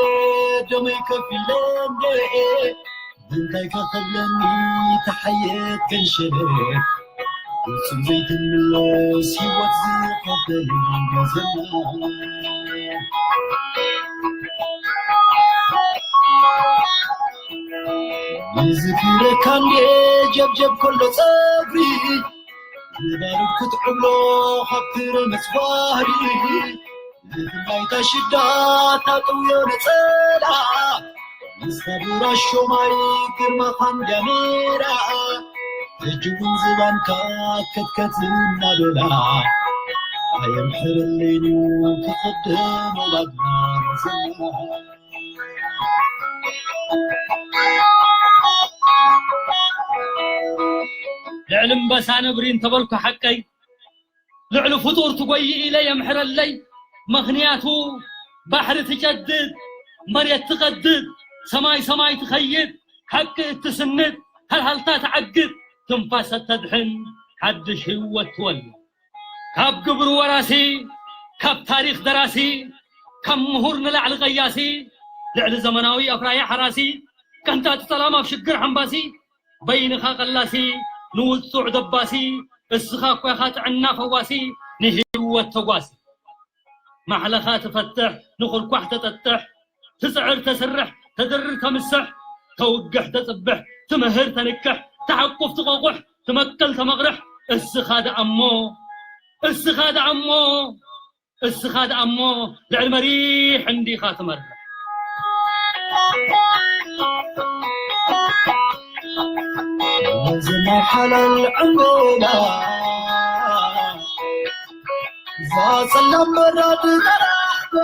ደመይ ከፊለ እንደ እንታይ ከኸብለኒ ተሓየት ክንሸለ ፍጹም ዘይትምለስ ህይወት ዝኸፈል መዘና ይዝክረካ እንዴ ጀብጀብ ከሎ ጸጉሪ ንባርድ ክትዕብሎ ካብቲ ረመጽ ባህሪ ብፍላይ እታ ሽዳ ታጥውዮ ነጸላ ምስታ ብራሾ ማይ ግርማኻ እንዲያ ነይራ ሕጂ እውን ዝባንካ ከትከት እናበላ ኣየምሕረለይን እዩ ክቕደም ኣባግና ዘላ ልዕሊ እምበሳ ነብሪ እንተበልኩ ሓቀይ ልዕሊ ፍጡር ትጎይ ኢለ የምሕረለይ ምኽንያቱ ባሕሪ ትጨድድ መሬት ትቐድድ ሰማይ ሰማይ ትኸይድ ሓቂ እትስንድ ሃልሃልታ ትዓግድ ትንፋስ እተድሕን ሓድሽ ህይወት ትወልድ ካብ ግብሪ ወራሲ ካብ ታሪኽ ደራሲ ካብ ምሁር ንላዕሊ ቀያሲ ልዕሊ ዘመናዊ ኣፍራይ ሓራሲ ቀንጣጢ ጠላም ኣብ ሽግር ሓምባሲ በይንኻ ቀላሲ ንውጹዕ ደባሲ እስኻ እኮ ኢኻ ጥዕና ፈዋሲ ንህይወት ተጓሲ ማሕለኻ ትፈትሕ ንኹርኳሕ ተጠጥሕ ትጽዕር ተስርሕ ተድርር ተምስሕ ተውግሕ ተጽብሕ ትምህር ተንቅሕ ተዓቁፍ ትቐቑሕ ትመቅል ተመቕርሕ እስኻ ደኣ እሞ እስኻ ደኣ እሞ እስኻ ደኣ እሞ ልዕሊ መሪሕ እንዲኻ ትመርሕ። እዚ ናይ ሓላል ዕንጎላ እዛ ጸላም በራድ ተራሕባ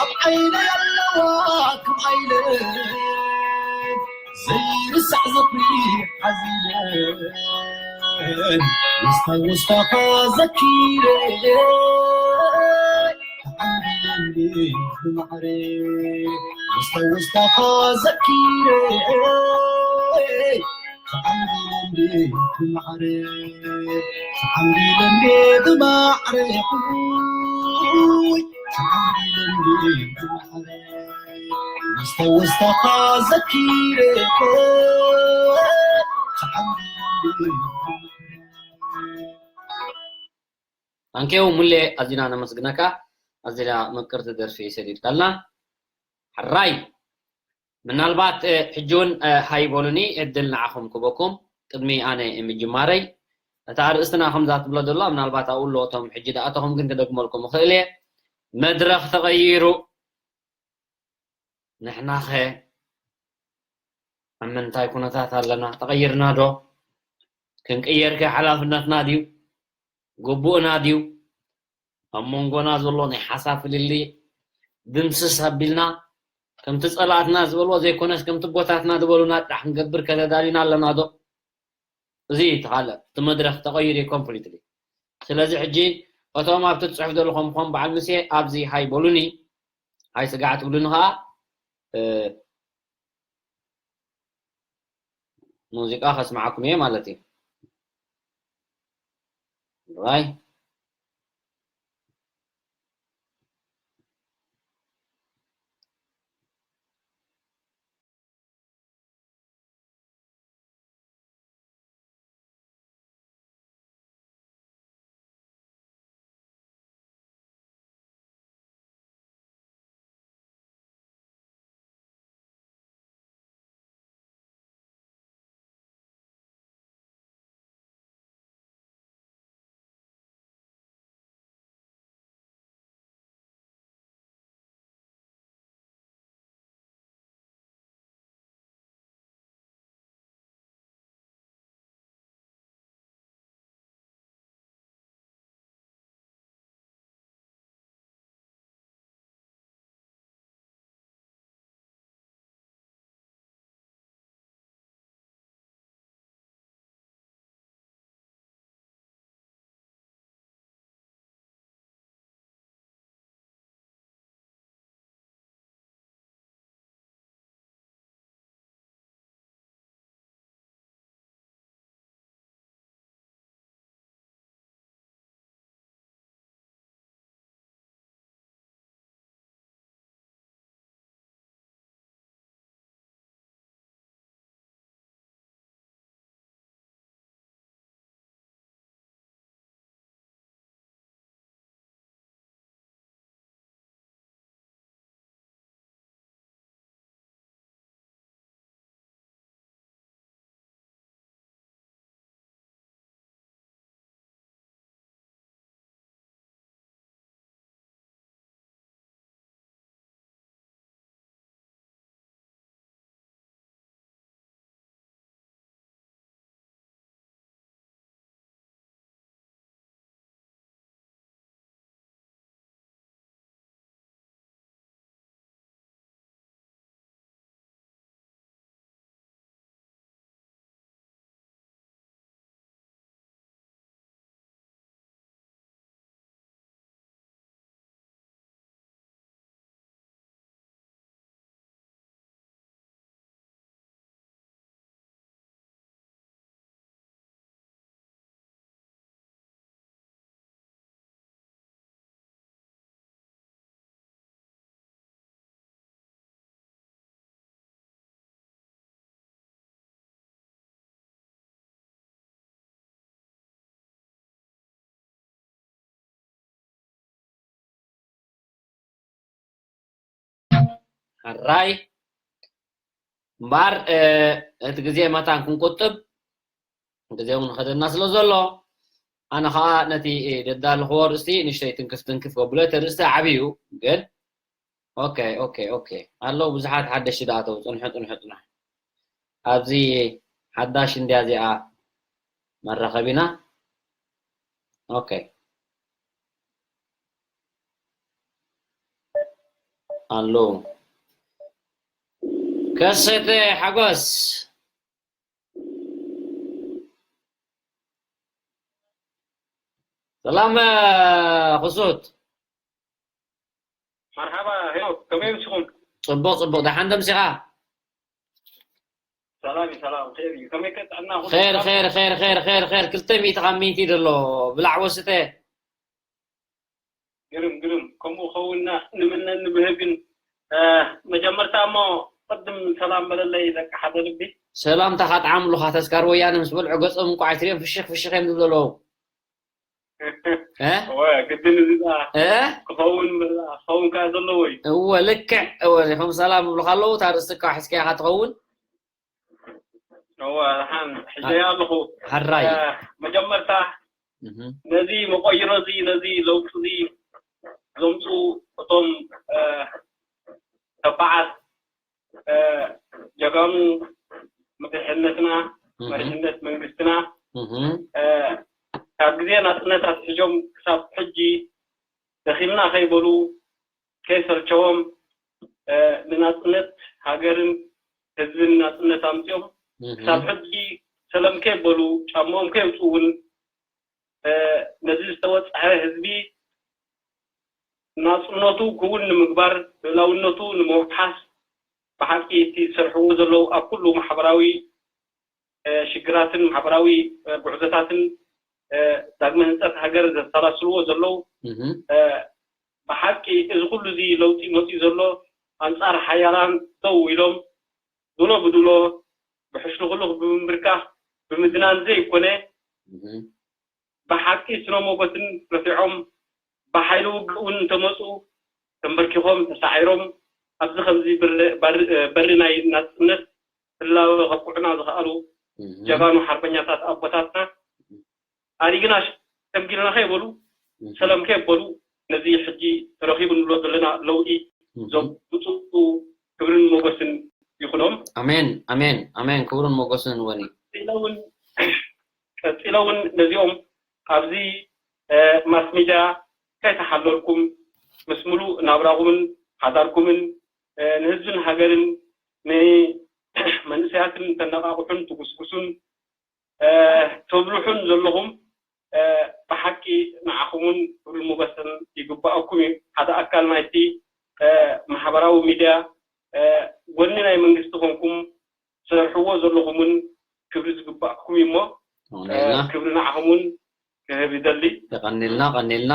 ኣብ ዓይነ ኣለዋ ክም ኣይለ ዘይርሳዕ ዝኽሪ ሓዚነ ምስታ ወስታኻ ዘኪረ ተዓንጊለኒ ብማዕረ ምስታ ወስታኻ ዘኪረ ተዓንጊለኒ ብማዕረ ተዓምቢለን ብማዕረ፣ ተዓምቢለን ብማዕረ፣ መስተ ወስታኻ ዘኪረ፣ ተዓምቢለን ብማዕረ። ኣንኬው ሙሌ፣ ኣዚና ነመስግነካ። ኣዚና ምቅርቲ ደርፊ ሰዲድካልና። ሕራይ። ምናልባት፣ እ፣ ሕጂ እውን፣ እ፣ ሃይ በሉኒ፣ ዕድል ንዓኹም ክበኩም። ቅድሚ ኣነ ምጅማረይ፣ እታ ኣርእስትና ከምዛ ትብሎ ዘሎ፣ ምናልባት ኣብኡ ኣሎ፣ እቶም ሕጂ ደኣተኹም ግን ክደግመልኩም እኽእል እየ። መድረኽ ተቐይሩ፣ ንሕናኸ ኣብ ምንታይ ኩነታት ኣለና? ተቐይርና ዶ? ክንቅየር ከ ሓላፍነትና ድዩ? ግቡእና ድዩ? ኣብ መንጎና ዘሎ ናይ ሓሳብ ፍልልይ ድምስስ ኣቢልና፣ ከምቲ ጸላእትና ዝበልዎ ዘይኮነስ፣ ከምቲ ኣቦታትና ዝበሉና ጥራሕ ክንገብር ከተዳሊና ኣለና ዶ? እዚ እዩ እቲ ካልእ፣ እቲ መድረኽ ተቐይሩ እዩ ኮምፕሊትሊ። ስለዚ ሕጂ እቶም ኣብቲ ትጽሕፍ ዘለኹም፣ ከም በዓል ምሴ ኣብዚ ሃይ በሉኒ፣ ሃይ ስጋዕ ትብሉኒ ኸኣ፣ እ፣ ሙዚቃ ከስምዓኩም እየ ማለት እዩ። ራይ። ሕራይ እምበኣር፣ እ፣ እቲ ግዜ መታን ክንቁጥብ፣ ግዜ እውን ኸደና ስለ ዘሎ፣ ኣነ ኸኣ ነቲ፣ እ፣ ደዳለኽዎ ኣርእስቲ ንእሽተይ ትንክፍ ትንክፍ ከብሎ፣ እቲ ኣርእስቲ ዓቢ እዩ፣ ግን፣ ኦኬ፣ ኦኬ፣ ኦኬ። ኣለዉ ብዙሓት ሓደሽቲ ደኣ ኣተዉ። ጽንሑ፣ ጽንሑ፣ ጽንሑ። ኣብዚ ሓዳሽ እንድያ እዚኣ መራኸቢና። ኦኬ። ኣለዉ። ከሰተ ሓጎስ። ሰላም፣ ክሱት። መርሓባ ሄኖክ፣ ከመይ ኣምሲኹም? ጽቡቕ፣ ጽቡቕ። ደሓን ዶ ኣምሲኻ? ሰላም እዩ፣ ሰላም፣ ኸይር እዩ። ከመይ ከ ጥዕና? ኩሉ ኸይር፣ ሰላም? ኸይር፣ ኸይር፣ ኸይር፣ ኸይር፣ ኸይር። ክልተ ሚእቲ ካብ ሚእቲ ደሎ ብላዕ ወስተ። ግርም፣ ግርም። ከምኡ ከውንና ንምነ ንብህግን፣ እ፣ መጀመርታ እሞ ቅድም ሰላም በለለይ ደቂ ሓደ ልቢ። ሰላምታኻ ጥዓምሉኻ፣ ተስካር ወያነ ምስ በልዑ ገጾም እንቋዕ ኣይትርእዮም ፍሽኽ ፍሽኽ እዮም ዝብሉ ኣለዉ። እ? እወ፣ ግድን እዚ ደኣ እ? ክኸውን፣ ክኸውን ከኣ ዘለዎ እዩ። እወ፣ ልክዕ። እወ፣ ከም ሰላም ይብሉኻ ኣለዉ፣ እታ ርእስኻ ሒዝካያ ኢኻ ትኸውን። እወ፣ ደሓን ሒዘያ ኣለኹ። ሕራይ። እ፣ መጀመርታ እህ። ነዚ መቆይሮ እዚ፣ ነዚ ለውጢ እዚ ዘምፅኡ እቶም፣ እ፣ ተባዓት፣ እ፣ ጀጋኑ መሪሕነትና፣ እህ። መሪሕነት መንግስትና፣ እህ። እ፣ ካብ ግዜ ናፅነት ኣትሒዞም ክሳብ ሕጂ ደኺምና ከይበሉ፣ ከይሰልቸዎም፣ እ፣ ንናፅነት ሃገርን ህዝብን ናፅነት ኣምፅኦም፣ እህ። ክሳብ ሕጂ ሰለም ከይበሉ፣ ጫምኦም ከየውፅኡ እውን፣ እ፣ ነዚ ዝተወፅሐ ህዝቢ ናፅነቱ ክውን ንምግባር፣ ልእላውነቱ ንምውሓስ፣ ብሓቂ እቲ ዝሰርሕዎ ዘለዉ ኣብ ኩሉ ማሕበራዊ፣ እ፣ ሽግራትን ማሕበራዊ፣ እ፣ ጉዕዞታትን፣ እ፣ ዳግመ ህንፀት ሃገር ዘሰላስልዎ ዘለዉ፣ እህ። እ፣ ብሓቂ እዚ ኩሉ እዚ ለውጢ መፂኡ ዘሎ ኣንፃር ሓያላን ደው ኢሎም፣ ድሎ ብድሎ ብሕሽሉኽሉኽ ብምንብርካኽ ብምድናን ዘይኮነ፣ እህ። ብሓቂ ስነ ሞገስን ረፊዖም፣ ብሓይሊ ውግእ እውን እንተመፁ ተንበርኪኾም፣ ተሳዒሮም፣ ኣብዚ ከምዚ ብር-፣ በር-፣ በሪ ናይ ናፅነት ህላወ ከብቅዑና ዝኸኣሉ እህ። ጀጋኑ ሓርበኛታት ኣቦታትና፣ ኣሪግና ሸምጊልና ከይበሉ፣ እህ። ሰለም ከይበሉ፣ ነዚ ሕጂ ተረኺቡ ንብሎ ዘለና ለውጢ እህ። ዘምፅኡ ክብርን ሞገስን ይኹኖም። ኣሜን፣ ኣሜን፣ ኣሜን። ክብርን ሞገስን ወኒ። ቀፂለ እውን፣ ቀፂለ እውን ነዚኦም ኣብዚ፣ እ፣ ማስ ሚድያ ከይተሓለልኩም ምስ ምሉእ ናብራኹምን ሓዳርኩምን፣ እ፣ ንህዝብን ሃገርን ንመንእሰያትን ተነቓቕሑን ትጉስጉሱን፣ እ፣ ተብልሑን ዘለኹም፣ እ፣ ብሓቂ ንዓኹምን ክብርን ሞገስን ይግባኣኩም እዩ። ሓደ ኣካል ናይቲ፣ እ፣ ማሕበራዊ ሚድያ፣ እ፣ ጎኒ ናይ መንግስቲ ኮንኩም ትሰርሕዎ ዘለኹምን ክብሪ ዝግባኣኩም እዩ እሞ፣ እ፣ የቐንየልና። ክብሪ ንዓኹምን ክህብ ይደሊ። የቐንየልና፣ ቀንየልና።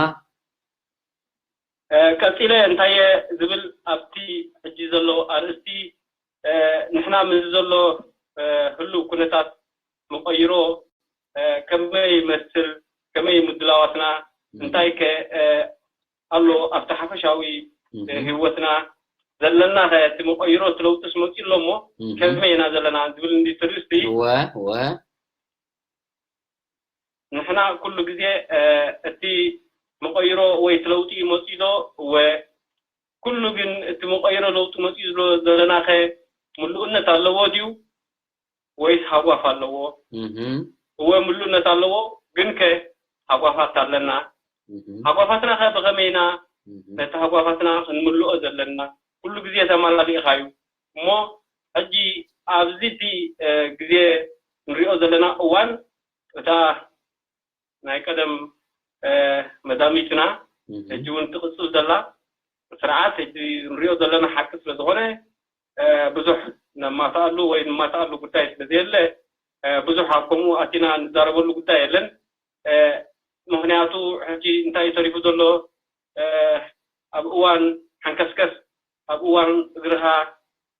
እ፣ ቀጺለ እንታየ ዝብል ኣብቲ ሕጂ ዘሎ ኣርእስቲ፣ እ፣ ንሕና ምስዚ ዘሎ፣ እ፣ ህሉው ኩነታት መቐይሮ፣ እ፣ ከመይ ይመስል፣ ከመይ ምድላዋትና፣ እህ። እንታይከ፣ እ፣ ኣሎ ኣብቲ ሓፈሻዊ፣ እህ። እ፣ ህይወትና ዘለናኸ እቲ መቐይሮ፣ እቲ ለውጥስ መጺኡ ኣሎ እሞ እህ። ከመይ ኢና ዘለና ዝብል እንዲ ትርእስቲ እወ፣ እወ። ንሕና ኩሉ ግዜ፣ እ፣ እቲ መቐይሮ ወይ እቲ ለውጢ መጺኡ ዶ? እወ፣ ኩሉ ግን እቲ መቐይሮ ለውጢ መጺኡ ዝብሎ ዘለናኸ ምሉእነት ኣለዎ ድዩ ወይስ ሃጓፍ ኣለዎ? እህ። እወ፣ ምሉእነት ኣለዎ፣ ግንከ ሃጓፋት ኣለና። እህ። ሃጓፋትናኸ ብኸመይ ኢና እህ። ነቲ ሃጓፋትና ክንምልኦ ዘለና? ኩሉ ግዜ ተመላሊእኻ እዩ። እሞ ሕጂ ኣብዚ እቲ፣ እ፣ ግዜ ንሪኦ ዘለና እዋን፣ እታ ናይ ቀደም፣ እ፣ መዳሚትና እህ። ሕጂ እውን ትቕጽል ዘላ ስርዓት፣ ሕጂ ንሪኦ ዘለና ሓቂ ስለ ዝኾነ፣ እ፣ ብዙሕ ነማትኣሉ ወይ ንማትኣሉ ጉዳይ ስለ ዘየለ፣ እ፣ ብዙሕ ኣብ ከምኡ ኣቲና ንዛረበሉ ጉዳይ የለን። እ፣ ምኽንያቱ ሕጂ እንታይ እዩ ተሪፉ ዘሎ? እ፣ ኣብ እዋን ሓንከስከስ፣ ኣብ እዋን እግርኻ፣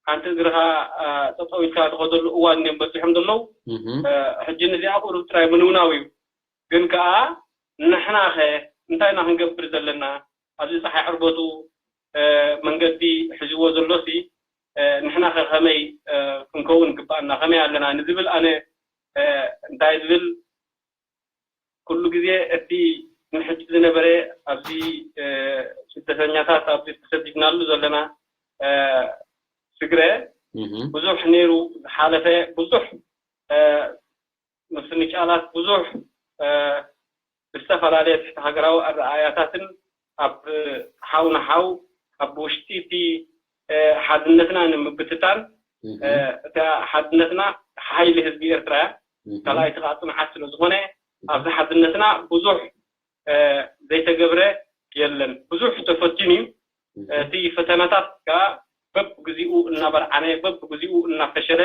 ሓንቲ እግርኻ፣ እ፣ ጠጠው ኢልካ ትኸደሉ እዋን እዮም በፂሖም ዘለዉ። እህ። እ፣ ሕጂ ነዚኣ ቁሩብ ጥራይ ምንውናው እዩ። ግን ከኣ ንሕናኸ እንታይ ኢና ክንገብር ዘለና? ኣብዚ ጸሓይ ዕርበቱ፣ እ፣ መንገዲ ሒዝዎ ዘሎሲ፣ እ፣ ንሕናኸ ከመይ፣ እ፣ ክንከውን ይግብኣና? ከመይ ኣለና ንዝብል ኣነ፣ እ፣ እንታይ ዝብል ኩሉ ግዜ እቲ ንሕጂ ዝነበረ ኣብዚ፣ እ፣ ስደተኛታት ኣብዚ ተሰዲድናሉ ዘለና፣ እ፣ ስግረ እህ። ብዙሕ ነይሩ፣ ዝሓለፈ ብዙሕ፣ እ፣ ምፍንጫላት ብዙሕ፣ እ፣ ብዝተፈላለየ ትሕቲ ሃገራዊ ኣረኣእያታትን ኣብ ሓው ንሓው ኣብ ውሽጢ እቲ፣ እ፣ ሓድነትና ንምብትታን፣ እህ። እ፣ እታ ሓድነትና ሓይሊ ህዝቢ ኤርትራ እያ። እህ። ካልኣይቲ ከዓ ጽንዓት ስለ ዝኾነ ኣብዚ ሓድነትና ብዙሕ፣ እ፣ ዘይተገብረ የለን። ብዙሕ ተፈቲኑ እዩ። እህ። እቲ ፈተናታት ከዓ በብግዚኡ እናበርዓነ፣ በብግዚኡ እናፈሸለ፣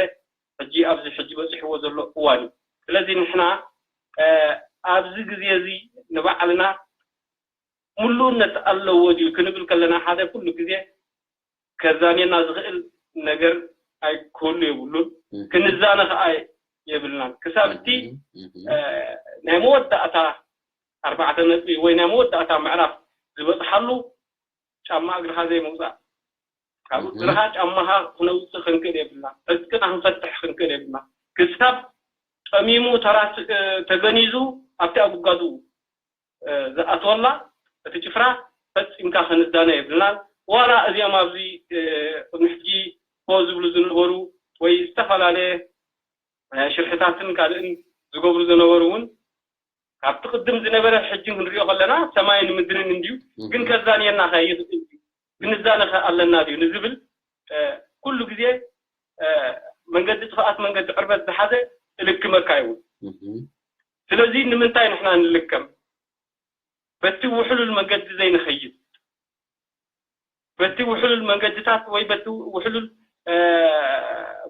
ሕጂ ኣብዚ ሕጂ በፂሕዎ ዘሎ እዋን እዩ። ስለዚ ንሕና ኣብዚ ግዜ እዚ ንባዕልና ምሉእነት ኣለዎ ድዩ ክንብል ከለና ሓደ ኩሉ ግዜ ከዛንየና ዝኽእል ነገር ኣይክህሉ የብሉን። ክንዛነ ከዓ የብልናን። ክሳብ እቲ ናይ መወዳእታ ኣርባዕተ ነጥቢ ወይ ናይ መወዳእታ ምዕራፍ ዝበፅሓሉ ጫማ እግርኻ ዘይምውፃእ፣ ካብ እግርኻ ጫማኻ ክነውፅእ ክንክእል የብልና። ዕጥቅና ክንፈትሕ ክንክእል የብልና። ክሳብ ጠሚሙ ተራስ ተገኒዙ ኣብቲ ኣብ ጉጋዱ ዝኣትወላ እቲ ጭፍራ ፈፂምካ ክንዛነ የብልናን። ዋላ እዚኦም ኣብዚ ቅድሚ ሕጂ ኮ ዝብሉ ዝነበሩ ወይ ዝተፈላለየ ሽርሕታትን ካልእን ዝገብሩ ዝነበሩ እውን ካብቲ ቅድም ዝነበረ ሕጂ ክንሪኦ ከለና ሰማይን ምድርን እንድዩ። ግን ከዛንየና ከ ይኽእል ድዩ? ክንዛነ ከ ኣለና ድዩ ንዝብል ኩሉ ግዜ መንገዲ ጥፍኣት መንገዲ ዕርበት ዝሓዘ እልክመካ ይውን። ስለዚ ንምንታይ ንሕና ንልከም? በቲ ውሕሉል መንገዲ ዘይንኸይድ፣ በቲ ውሕሉል መንገድታት ወይ በቲ ውሕሉል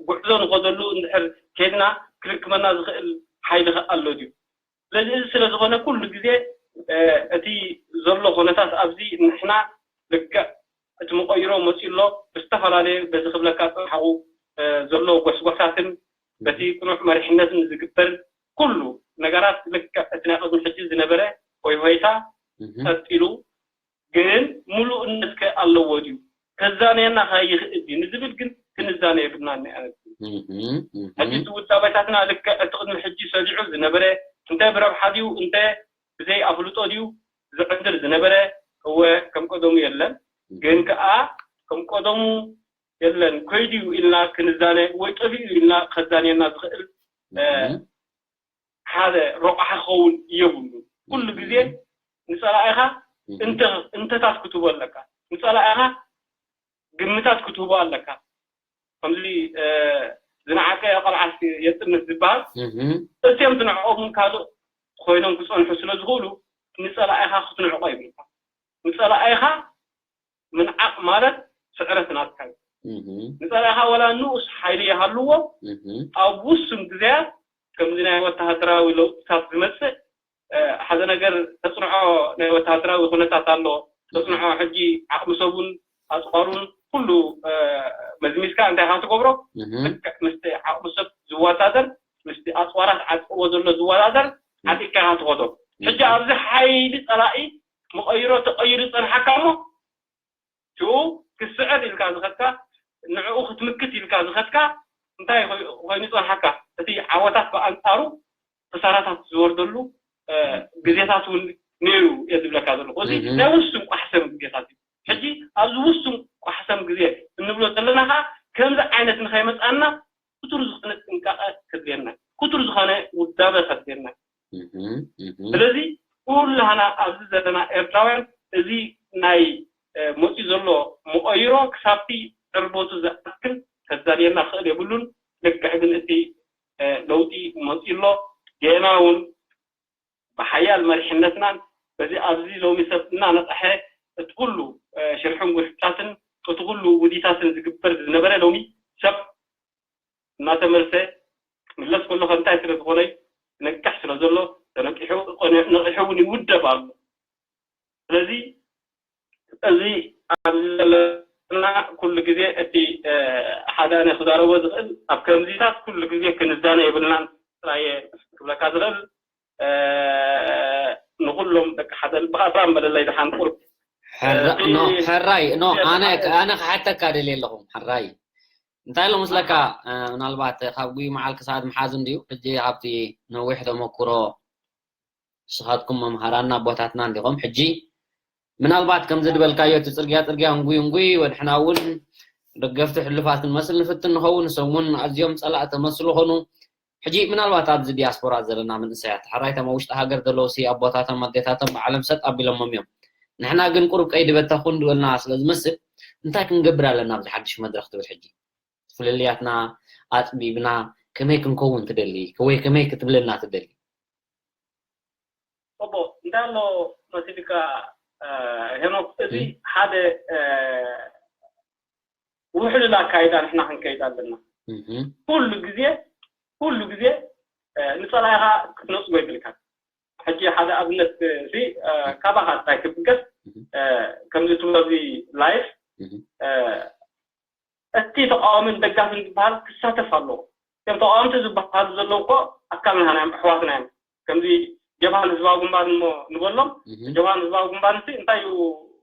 ጉዕዞ ንኸደሉ እንድሕር ኬድና ክልክመና ዝኽእል ሓይሊ ከ ኣሎ ድዩ? ስለዚ እዚ ስለ ዝኾነ ኩሉ ግዜ እቲ ዘሎ ኩነታት ኣብዚ ንሕና ልክዕ እቲ መቐይሮ መፂኡ ኣሎ። ብዝተፈላለየ በዚ ክብለካ ፅንሓቑ ዘሎ ጎስጓሳትን በቲ ቅኑዕ መሪሕነትን ዝግበር ኩሉ ነገራት ልክዕ እቲ ናይ ቅድሚ ሕጂ ዝነበረ ሆይሆይታ ቀፂሉ ግን ሙሉእነት ከ ኣለዎ ድዩ? ከዛነየና ከ ይኽእል ድዩ ንዝብል ግን ክንዛነ የብልናን። ሕጂ እቲ ውዳበታትና ልክዕ እቲ ቅድሚ ሕጂ ሰሊዑ ዝነበረ እንተ ብረብሓ ድዩ እንተ ብዘይ ኣፍልጦ ድዩ ዝዕንድር ዝነበረ እወ ከም ቀደሙ የለን። ግን ከኣ ከም ቀደሙ የለን ኮይዱ እዩ ኢልና ክንዛነ ወይ ጠፊኡ እዩ ኢልና ከዛንየና ዝኽእል ሓደ ረቋሒ ክኸውን የብሉ። ኩሉ ግዜ ንፀላኢኻ እንተታት ክትህቦ ኣለካ። ንፀላኢኻ ግምታት ክትህቦ ኣለካ። ከምዚ ዝነዓቀ ቆልዓ የጥንስ ዝበሃል እትም ትንዕኦም ካልእ ኮይኖም ክፀንሑ ስለ ዝኽእሉ ንፀላኢኻ ክትንዕቆ ይብልካ። ንፀላኢኻ ምንዓቕ ማለት ስዕረት ናትካ እዩ። ንፀላኢኻ ወላ ንኡስ ሓይሊ ይሃልዎ ኣብ ውሱን ግዜያት ከምዚ ናይ ወተሃደራዊ ለውጥታት ዝመፅእ ሓደ ነገር ተፅንዖ ናይ ወተሃደራዊ ኩነታት ኣሎ። ተፅንዖ ሕጂ ዓቕሚ ሰቡን ኣፅዋሩን ኩሉ መዝሚዝካ እንታይ ኢኻ ትገብሮ? ምስቲ ዓቕሚ ሰብ ዝወዳደር ምስቲ ኣፅዋራት ዓጥቅዎ ዘሎ ዝወዳደር ዓጢቅካ ኢኻ ትኸዶ። ሕጂ ኣብዚ ሓይሊ ፀላኢ መቐይሮ ተቐይሩ ዝፀንሓካ እሞ ሽኡ ክትስዕር ኢልካ ዝኸድካ ንዕኡ ክትምክት ኢልካ ዝኸድካ እንታይ ኮይኑ ፀንሓካ? እቲ ዓወታት ብኣንፃሩ ክሳራታት ዝወርደሉ ግዜታት እውን ነይሩ እየ ዝብለካ ዘለኹ። እዚ ናይ ውሱን ቋሕሰም ግዜታት እዩ። ሕጂ ኣብዚ ውሱን ቋሕሰም ግዜ እንብሎ ዘለና ከዓ ከምዚ ዓይነት ንኸይመፃና ክቱር ዝኾነ ጥንቃቐ ከድልየና፣ ክቱር ዝኾነ ውዳበ ከድልየና። ስለዚ ኩላህና ኣብዚ ዘለና ኤርትራውያን እዚ ናይ መፂኡ ዘሎ መቐይሮ ክሳብቲ ዕርበቱ ዝኣክል ከዛልየና ክእል የብሉን። ልክዕ ግን እቲ ለውጢ መፂኡ ኣሎ። ጌና እውን ብሓያል መሪሕነትናን በዚ ኣብዚ ሎሚ ሰብ እናነቕሐ እቲ ኩሉ ሽርሕን ጉድታትን እቲ ኩሉ ውዲታትን ዝግበር ዝነበረ ሎሚ ሰብ እናተመልሰ ክምለስ ከሎ ከምታይ ስለ ዝኾነ ነቅሕ ስለ ዘሎ ተነቂሑ ነቂሑ እውን ይውደብ ኣሎ። ስለዚ እዚ ኣብዚ ዘለና ኩሉ ግዜ እቲ ሓደ ኣነ ክዛረቦ ዝኽእል ኣብ ከምዚታት ኩሉ ግዜ ክንዛነ የብልናን ጥራየ ክብለካ ዝኽእል ንኩሎም ደቂ ሓደ ልብኻ ጥራም በለለይ ድሓን ቁርብ ሕራይ ኖ ኣነ ኣነ ክሓተካ ደልየ ኣለኹ ሕራይ እንታይ ኣሎ ምስለካ ምናልባት ካብ ጉይ መዓል ክሳድ ምሓዝ እንድዩ ሕጂ ካብቲ ነዊሕ ተመክሮ ንስኻትኩም መምሃራና ኣቦታትና እንዲኹም ሕጂ ምናልባት ከምዚ ዝበልካዮ እቲ ፅርግያ ፅርግያ እንጉይ እንጉይ ወድሕና እውን ደገፍቲ ሕሉፋት ክንመስል ንፍትን ንኸውን እሶም እውን ኣዝዮም ፀላእ ተመስሉ ኾኑ ሕጂ ምናልባት ኣብዚ ዲያስፖራ ዘለና መንእሰያት ሓራይቶም ኣብ ውሽጢ ሃገር ዘለዉ ሲ ኣቦታቶም ኣዴታቶም ብዓለም ሰጥ ኣቢሎሞም እዮም ንሕና ግን ቁሩብ ቀይዲ በተኹ እንድበልና ስለ ዝመስል እንታይ ክንገብር ኣለና ኣብዚ ሓድሽ መድረክ ትብል ሕጂ ፍልልያትና ኣፅቢብና ከመይ ክንከውን ትደሊ ወይ ከመይ ክትብለና ትደሊ እቦ እንታይ ኣሎ መሲልካ ሄኖክ እዚ ሓደ ውሕሉል ኣካይዳ ንሕና ክንከይድ ኣለና ኩሉ ግዜ ኩሉ ግዜ ንፀላኢኻ ክትነፅጎ ይብልካ። ሕጂ ሓደ ኣብነት ሲ ካባኻ ጥራይ ክብገስ፣ ከምዚ ትብሎ ኣብዚ ላይፍ እቲ ተቃዋምን ደጋፍን ዝበሃል ክሳተፍ ኣለዎ። እቶም ተቃወምቲ ዝበሃሉ ዘለዉ እኮ ኣካል ናህና እዮም፣ ኣሕዋትና እዮም። ከምዚ ጀብሃን ህዝባዊ ግንባር እሞ ንበሎም። ጀብሃን ህዝባዊ ግንባር ሲ እንታይ እዩ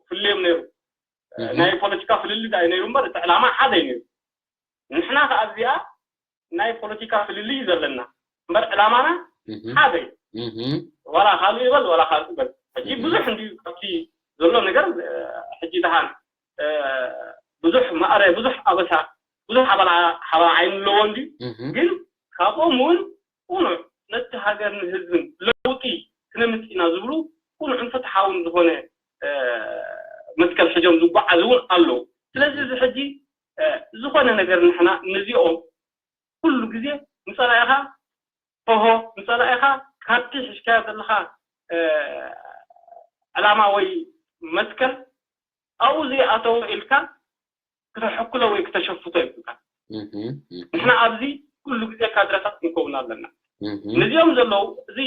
ፍልዮም ነይሩ? ናይ ፖለቲካ ፍልልይ ዳኣ ነይሩ እምበር እቲ ዕላማ ሓደ እዩ ነይሩ። ንሕና ከኣ ኣብዚኣ ናይ ፖለቲካ ፍልልይ እዩ ዘለና እምበር ዕላማና ሓደ እዩ። ዋላ ካልእ ይበል ዋላ ካልእ ይበል፣ ሕጂ ብዙሕ እንዲ ካብቲ ዘሎ ነገር ሕጂ ደሓን ብዙሕ ማእረ ብዙሕ ኣበሳ ብዙሕ ሓባላ ሓባላ ዓይኒ ኣለዎ እንዲ ግን ካብኦም እውን ቁኑዕ ነቲ ሃገርን ህዝብን ለውጢ ክነምፅእ ኢና ዝብሉ ቁኑዕን ፍትሓውን ዝኾነ መትከል ሕጆም ዝጓዓዙ እውን ኣለዉ። ስለዚ እዚ ሕጂ ዝኾነ ነገር ንሕና ነዚኦም ኩሉ ግዜ ንፀላኢኻ ሆሆ ንፀላኢኻ ካብቲ ሒዝካዮ ዘለኻ ዕላማ ወይ መትከል ኣብኡ ዘይኣተወ ኢልካ ክተሐኩሎ ወይ ክተሸፍቶ ይብልካ። ንሕና ኣብዚ ኩሉ ግዜ ካድረታት ክንከውን ኣለና። ነዚኦም ዘለዉ እዚ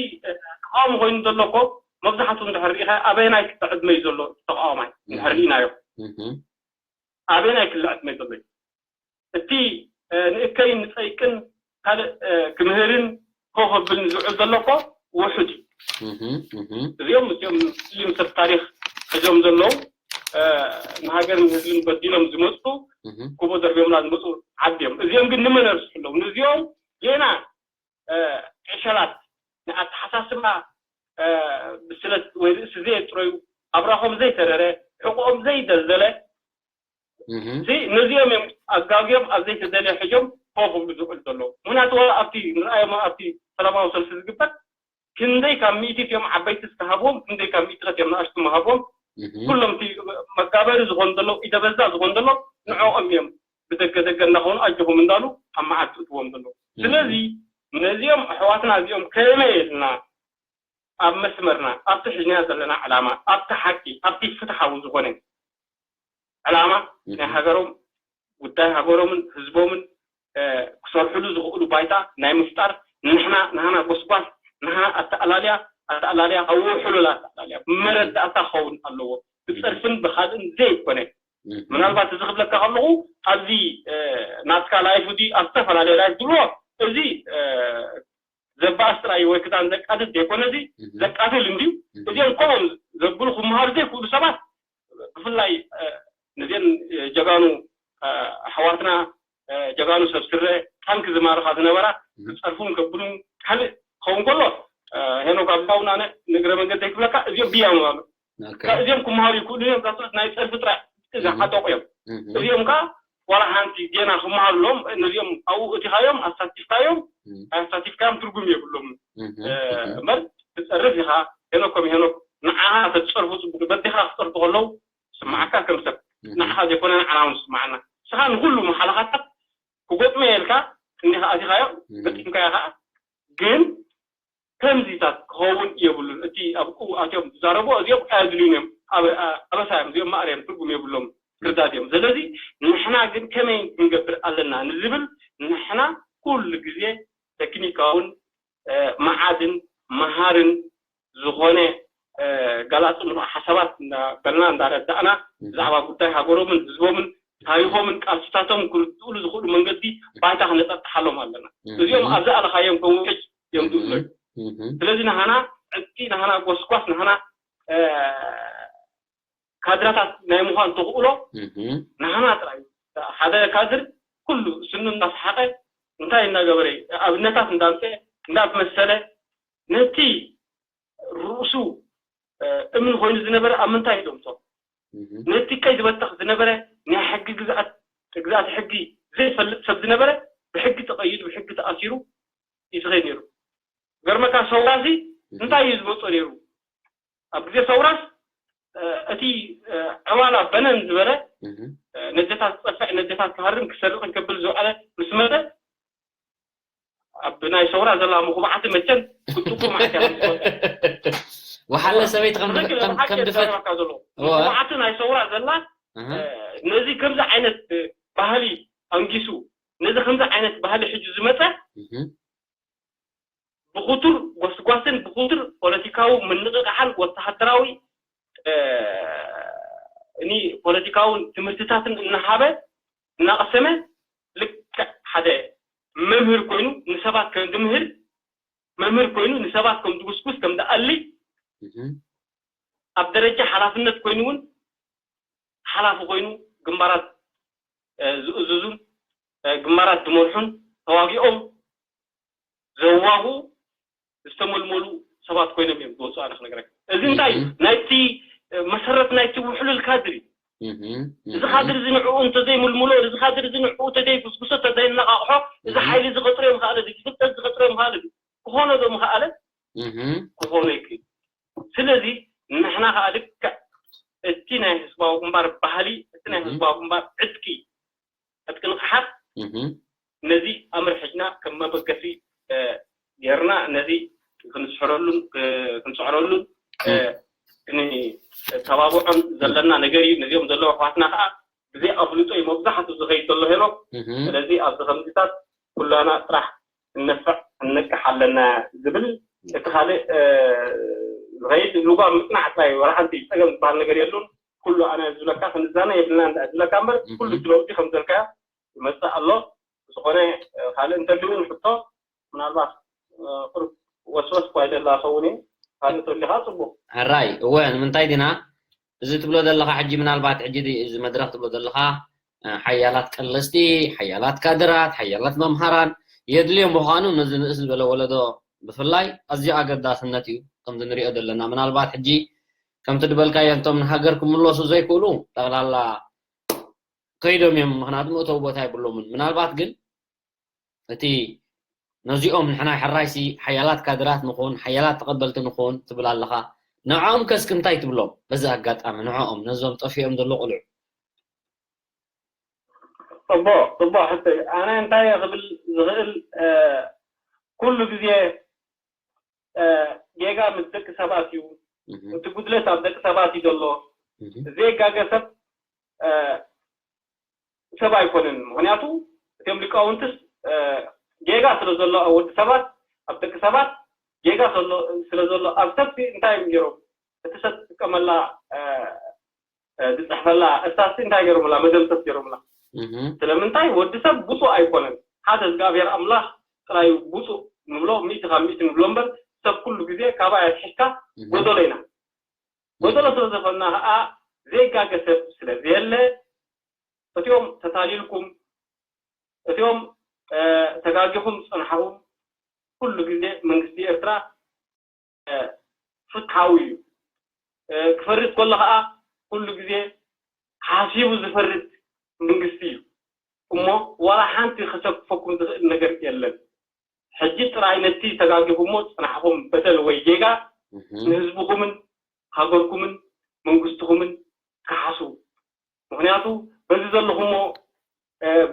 ተቃዋሚ ኮይኑ ዘሎ እኮ መብዛሕትኡ እንድሕር ርኢኻ ኣበየናይ ክልተ ዕድመ እዩ ዘሎ ተቃዋማይ እንድሕር ርኢናዮ ኣበየናይ ክልተ ዕድመ እዩ ዘሎ እዩ። እቲ ንእከይን ንፀይቅን ካልእ ክምህርን ኮ ከብልን ዝውዕል ዘሎ እኮ ውሑድ እዩ። እዚኦም እዚኦም ስሊም ሰብ ታሪክ ሕዞም ዘለዉ ንሃገርን ህዝብን በዲሎም ዝመፁ ኩቦ ደርቢዮምና ዝመፁ ዓዲ እዮም። እዚኦም ግን ንመን ኣርስሑ ኣለዉ? ንዚኦም ጌና ዕሸላት ንኣተሓሳስባ ብስለት ወይ ርእሲ ዘየጥረዩ ኣብራኾም ዘይተረረ ሕቆኦም ዘይደልደለ ነዚኦም እዮም ኣጋግዮም ኣብ ዘይተደልየ ሕጆም ኮ ክብሉ ዝውዕሉ ዘለዉ። ምክንያቱ ዋላ ኣብቲ ንርኣዮም ኣብቲ ሰላማዊ ሰልፊ ዝግበር ክንደይ ካብ ሚእቲ እዮም ዓበይቲ ዝተሃብዎም፣ ክንደይ ካብ ሚእቲ እዮም ንኣሽቱ መሃብዎም። ኩሎም እቲ መጋበሪ ዝኾኑ ዘለዉ ኢደበዛ ዝኾኑ ዘለዉ ንዕኦም እዮም ብደገ ደገ እናኾኑ ኣጆኹም እንዳሉ ኣብ መዓት ትእትዎም ዘለዉ። ስለዚ ነዚኦም ኣሕዋትና እዚኦም ከመይ ኢልና ኣብ መስመርና ኣብቲ ሒዝናዮ ዘለና ዕላማ ኣብቲ ሓቂ ኣብቲ ፍትሓዊ ዝኾነ ዕላማ ናይ ሃገሮም ጉዳይ ሃገሮምን ህዝቦምን ክሰርሕሉ ዝኽእሉ ባይታ ናይ ምፍጣር ንሕና ናህና ጎስጓስ ናህና ኣተኣላልያ ኣተኣላልያ ካብ ውሕሉል ኣተኣላልያ ብመረዳእታ ክኸውን ኣለዎ። ብፀርፍን ብካልእን ዘይኮነ ምናልባት እዚ ክብለካ ከለኹ ኣብዚ ናትካ ላይፍ እዚ ኣብ ዝተፈላለየ ላይፍ ዝብሎ እዚ ዘባእስ ጥራይ ወይ ክዳን ዘቃድድ ዘይኮነ እዚ ዘቃትል እንድዩ። እዚኦም ከምኦም ዘብሉ ክመሃሩ ዘይክእሉ ሰባት ብፍላይ ነዚአን ጀጋኑ ኣሕዋትና ጀጋኑ ሰብ ስረ ታንክ ዝማርኻ ዝነበራ ክፀርፉን ከብሉን ካልእ ክኸውን ከሎ ሄኖክ ኣብዛውን ኣነ ንእግረ መንገዲ ክብለካ እዚኦም ብያም ኣሎ እዚኦም ክመሃሩ ይክእሉ እዮም። ዛሶት ናይ ፀርፊ ጥራይ ዝሓጠቑ እዮም። እዚኦም ከዓ ዋላ ሓንቲ ጌና ክመሃሩ ኣለዎም። ነዚኦም ኣብኡ እቲኻዮም ኣሳቲፍካዮም ኣሳቲፍካዮም ትርጉም የብሎም እምበር ትፀርፍ ኢኻ ሄኖክ ከም ሄኖክ ንዓኻ ተትፀርፉ ፅቡቅ በዲኻ ክፀርፉ ከለዉ ስማዓካ ከም ሰብ ንዓኻ ዘይኮነ ንዓና እውን ስማዓና ንስኻ ንኩሉ መሓለኻታት ክጎጥመ የልካ ክንዲኻ ኣቲኻዮ ገጢምካዮ ከዓ ግን ከምዚታት ክኸውን የብሉን። እቲ ኣብ ቅኡ ኣትዮም ዝዛረቡ እዚኦም ኣየድልዩን እዮም። ኣበሳ እዮም እዚኦም ማእር እዮም ትርጉም የብሎም ክርዳድ እዮም። ስለዚ ንሕና ግን ከመይ ክንገብር ኣለና ንዝብል ንሕና ኩሉ ግዜ ተክኒካውን መዓድን መሃርን ዝኾነ ገላፂ ምሉእ ሓሳባት እንዳበልና እንዳረዳእና ብዛዕባ ጉዳይ ሃገሮምን ህዝቦምን ታሪኾምን ቃልስታቶም ክርድኡሉ ዝኽእሉ መንገዲ ባይታ ክነጠጥሓሎም ኣለና። እዚኦም ኣብ ዝኣለኻዮም ከም ውሕጅ እዮም ዝውለዩ። ስለዚ ንሃና ዕጥቂ ንሃና ጎስጓስ ንሃና ካድራታት ናይ ምዃን ተኽእሎ ንሃና ጥራይ ሓደ ካድር ኩሉ ስኑ እናሰሓቐ እንታይ እናገበረ ኣብነታት እንዳምፀ እንዳመሰለ ነቲ ርእሱ እምኒ ኮይኑ ዝነበረ ኣብ ምንታይ ይደምሶ ነቲ ቀይ ዝበተኽ ዝነበረ ናይ ሕጊ ግዝኣት ግዝኣት ሕጊ ዘይፈልጥ ሰብ ዝነበረ ብሕጊ ተቐይዱ ብሕጊ ተኣሲሩ እዩ ዝኸይድ ነይሩ። ገርመካ ሰውራሲ እንታይ እዩ ዝመፆ ነይሩ? ኣብ ግዜ ሰውራስ እቲ ዕዋላ በነን ዝበለ ነጀታት ዝፀፍዕ ነጀታት ክሃርም ክሰርቕን ከብል ዝውዓለ ምስ መፀ ኣብ ናይ ሰውራ ዘላ ምኹባዕቲ መቸን ክትጥቁ ማለት እያ። ወሓለ ሰበይቲ ከም ከም ከም ድፈት ዘረባካ ዘሎ እዋ። ምኹባዕቲ ናይ ሰውራ ዘላ እህ። ነዚ ከምዚ ዓይነት ባህሊ ኣንጊሱ ነዚ ከምዚ ዓይነት ካልእ ሕጂ ዝመጸ ብኹቱር ጎስጓስን ብኹቱር ፖለቲካዊ ምንቕቓሕን ወተሃደራዊ እኒ ፖለቲካውን ትምህርትታትን እናሃበ እናቐሰመ ልክዕ ሓደ መምህር ኮይኑ ንሰባት ከም ድምህር መምህር ኮይኑ ንሰባት ከም ድጉስጉስ ከም ድኣሊ ኣብ ደረጃ ሓላፍነት ኮይኑ እውን ሓላፊ ኮይኑ ግንባራት ዝእዝዙን ግንባራት ዝመርሑን ተዋጊኦም ዘዋጉ ዝተመልመሉ ሰባት ኮይኖም እዮም ዝወፁ። ኣነ ክነግረካ እዚ እንታይ ናይቲ መሰረት ናይቲ ውሕሉል ካድሪ እዚ ካድሪ እዚ ንዕኡ እንተዘይምልምሎ እዚ ካድሪ እዚ ንዕኡ ተዘይጉስጉሶ ተዘይነቃቕሖ እዚ ሓይሊ ዝቐፅሮ እዮም ከኣለ እዚ ፍልጠት ዝቐፅሮ እዮም ከኣለ ክኾኖ ዶ ምኸኣለ ክኾኖ ይክእል። ስለዚ ንሕና ከዓ ልክዕ እቲ ናይ ህዝባዊ ግንባር ባህሊ እቲ ናይ ህዝባዊ ግንባር ዕጥቂ ዕጥቂ ንቕሓት ነዚ ኣምር ሕጅና ከም መበገሲ ጌርና ነዚ ክንስሕረሉን ክንስዕረሉን ክንተባብዖን ዘለና ነገር እዩ። ነዚኦም ዘለዉ ኣሕዋትና ከዓ ብዘይ ኣፍልጦ እዩ መብዛሕቱ ዝኸይድ ዘሎ ሄኖክ። ስለዚ ኣብዚ ከምዚታት ኩላና ጥራሕ እነፍዕ እነቅሕ ኣለና ዝብል እቲ ካልእ ዝኸይድ ልጓም ምጽናዕ ጥራይ እዩ። ወላ ሓንቲ ጸገም ዝበሃል ነገር የሉን። ኩሉ ኣነ ዝብለካ ክንዛነ የብልና እንዳ ዝብለካ እምበር ኩሉ እቲ ለውጢ ከም ዘልካዮ ይመጽእ ኣሎ። ዝኾነ ካልእ እንተልውን ሕቶ ምናልባት ቁሩብ ወስወስ እኳ ይደላ ኸውን እየ። ካልእ ተሊኻ ጽቡቕ። ሕራይ እወ ንምንታይ ዲና እዚ ትብሎ ዘለኻ ሕጂ ምናልባት ሕጂ እዚ መድረኽ ትብሎ ዘለኻ ሓያላት ቀለስቲ፣ ሓያላት ካድራት፣ ሓያላት መምሃራን የድልዮ ምዃኑ ነዚ ንእስ ዝበለ ወለዶ ብፍላይ ኣዝዩ ኣገዳስነት እዩ። ከምዚ ንሪኦ ዘለና ምናልባት ሕጂ ከምቲ ድበልካዮ እንቶም ንሃገር ክምለሱ ዘይክእሉ ጠቕላላ ከይዶም እዮም። ምክንያቱ መእተዊ ቦታ የብሎምን። ምናልባት ግን እቲ ነዚኦም ንሕና ሕራይሲ ሓያላት ካድራት ንኹን ሓያላት ተቐበልቲ ንኹን ትብል ኣለኻ። ንዕኦም ከስክ እንታይ ትብሎም? በዚ ኣጋጣሚ ንዕኦም ነዞም ጠፊኦም ዘሎ ቆልዑ ጽቡቕ ጽቡቕ ሕቶይ ኣነ እንታይ እየ ክብል ዝኽእል ኩሉ ግዜ ጌጋ ምስ ደቂ ሰባት እዩ እቲ ጉድለት ኣብ ደቂ ሰባት እዩ ዘሎ ዘይጋገ ሰብ ሰብ ኣይኮነን ምክንያቱ እቶም ሊቃውንትስ ጌጋ ስለ ዘሎ ኣብ ወዲ ሰባት ኣብ ደቂ ሰባት ጌጋ ስለ ዘሎ ኣብ ሰብ እንታይ እዮም ገይሮም እቲ ሰብ ዝጥቀመላ ዝፅሕፈላ እርሳስ እንታይ ገይሮምላ መደምሰስ ገይሮምላ ስለምንታይ ወዲ ሰብ ብፁእ ኣይኮነን ሓደ እግዚኣብሔር ኣምላኽ ጥራይ ብፁእ ንብሎ ሚእቲ ካብ ሚእቲ ንብሎ እምበር ሰብ ኩሉ ግዜ ካባይ ኣትሒዝካ ጎደሎ ኢና ጎደሎ ስለ ዝኾንና ከዓ ዘይጋገ ሰብ ስለ ዘየለ እቲኦም ተታሊልኩም እቲኦም ተጋጊኹም ዝፀናሕኹም ኩሉ ግዜ መንግስቲ ኤርትራ ፍትሓዊ እዩ ክፈርድ ከሎ ከዓ ኩሉ ግዜ ሓሲቡ ዝፈርድ መንግስቲ እዩ እሞ ዋላ ሓንቲ ክሰክፈኩም ዝኽእል ነገር የለን ሕጂ ጥራይ ነቲ ተጋጊኹሞ ዝፅናሕኹም በደል ወይ ጌጋ ንህዝብኹምን ሃገርኩምን መንግስትኹምን ክሓስቡ ምኽንያቱ በዚ ዘለኹሞ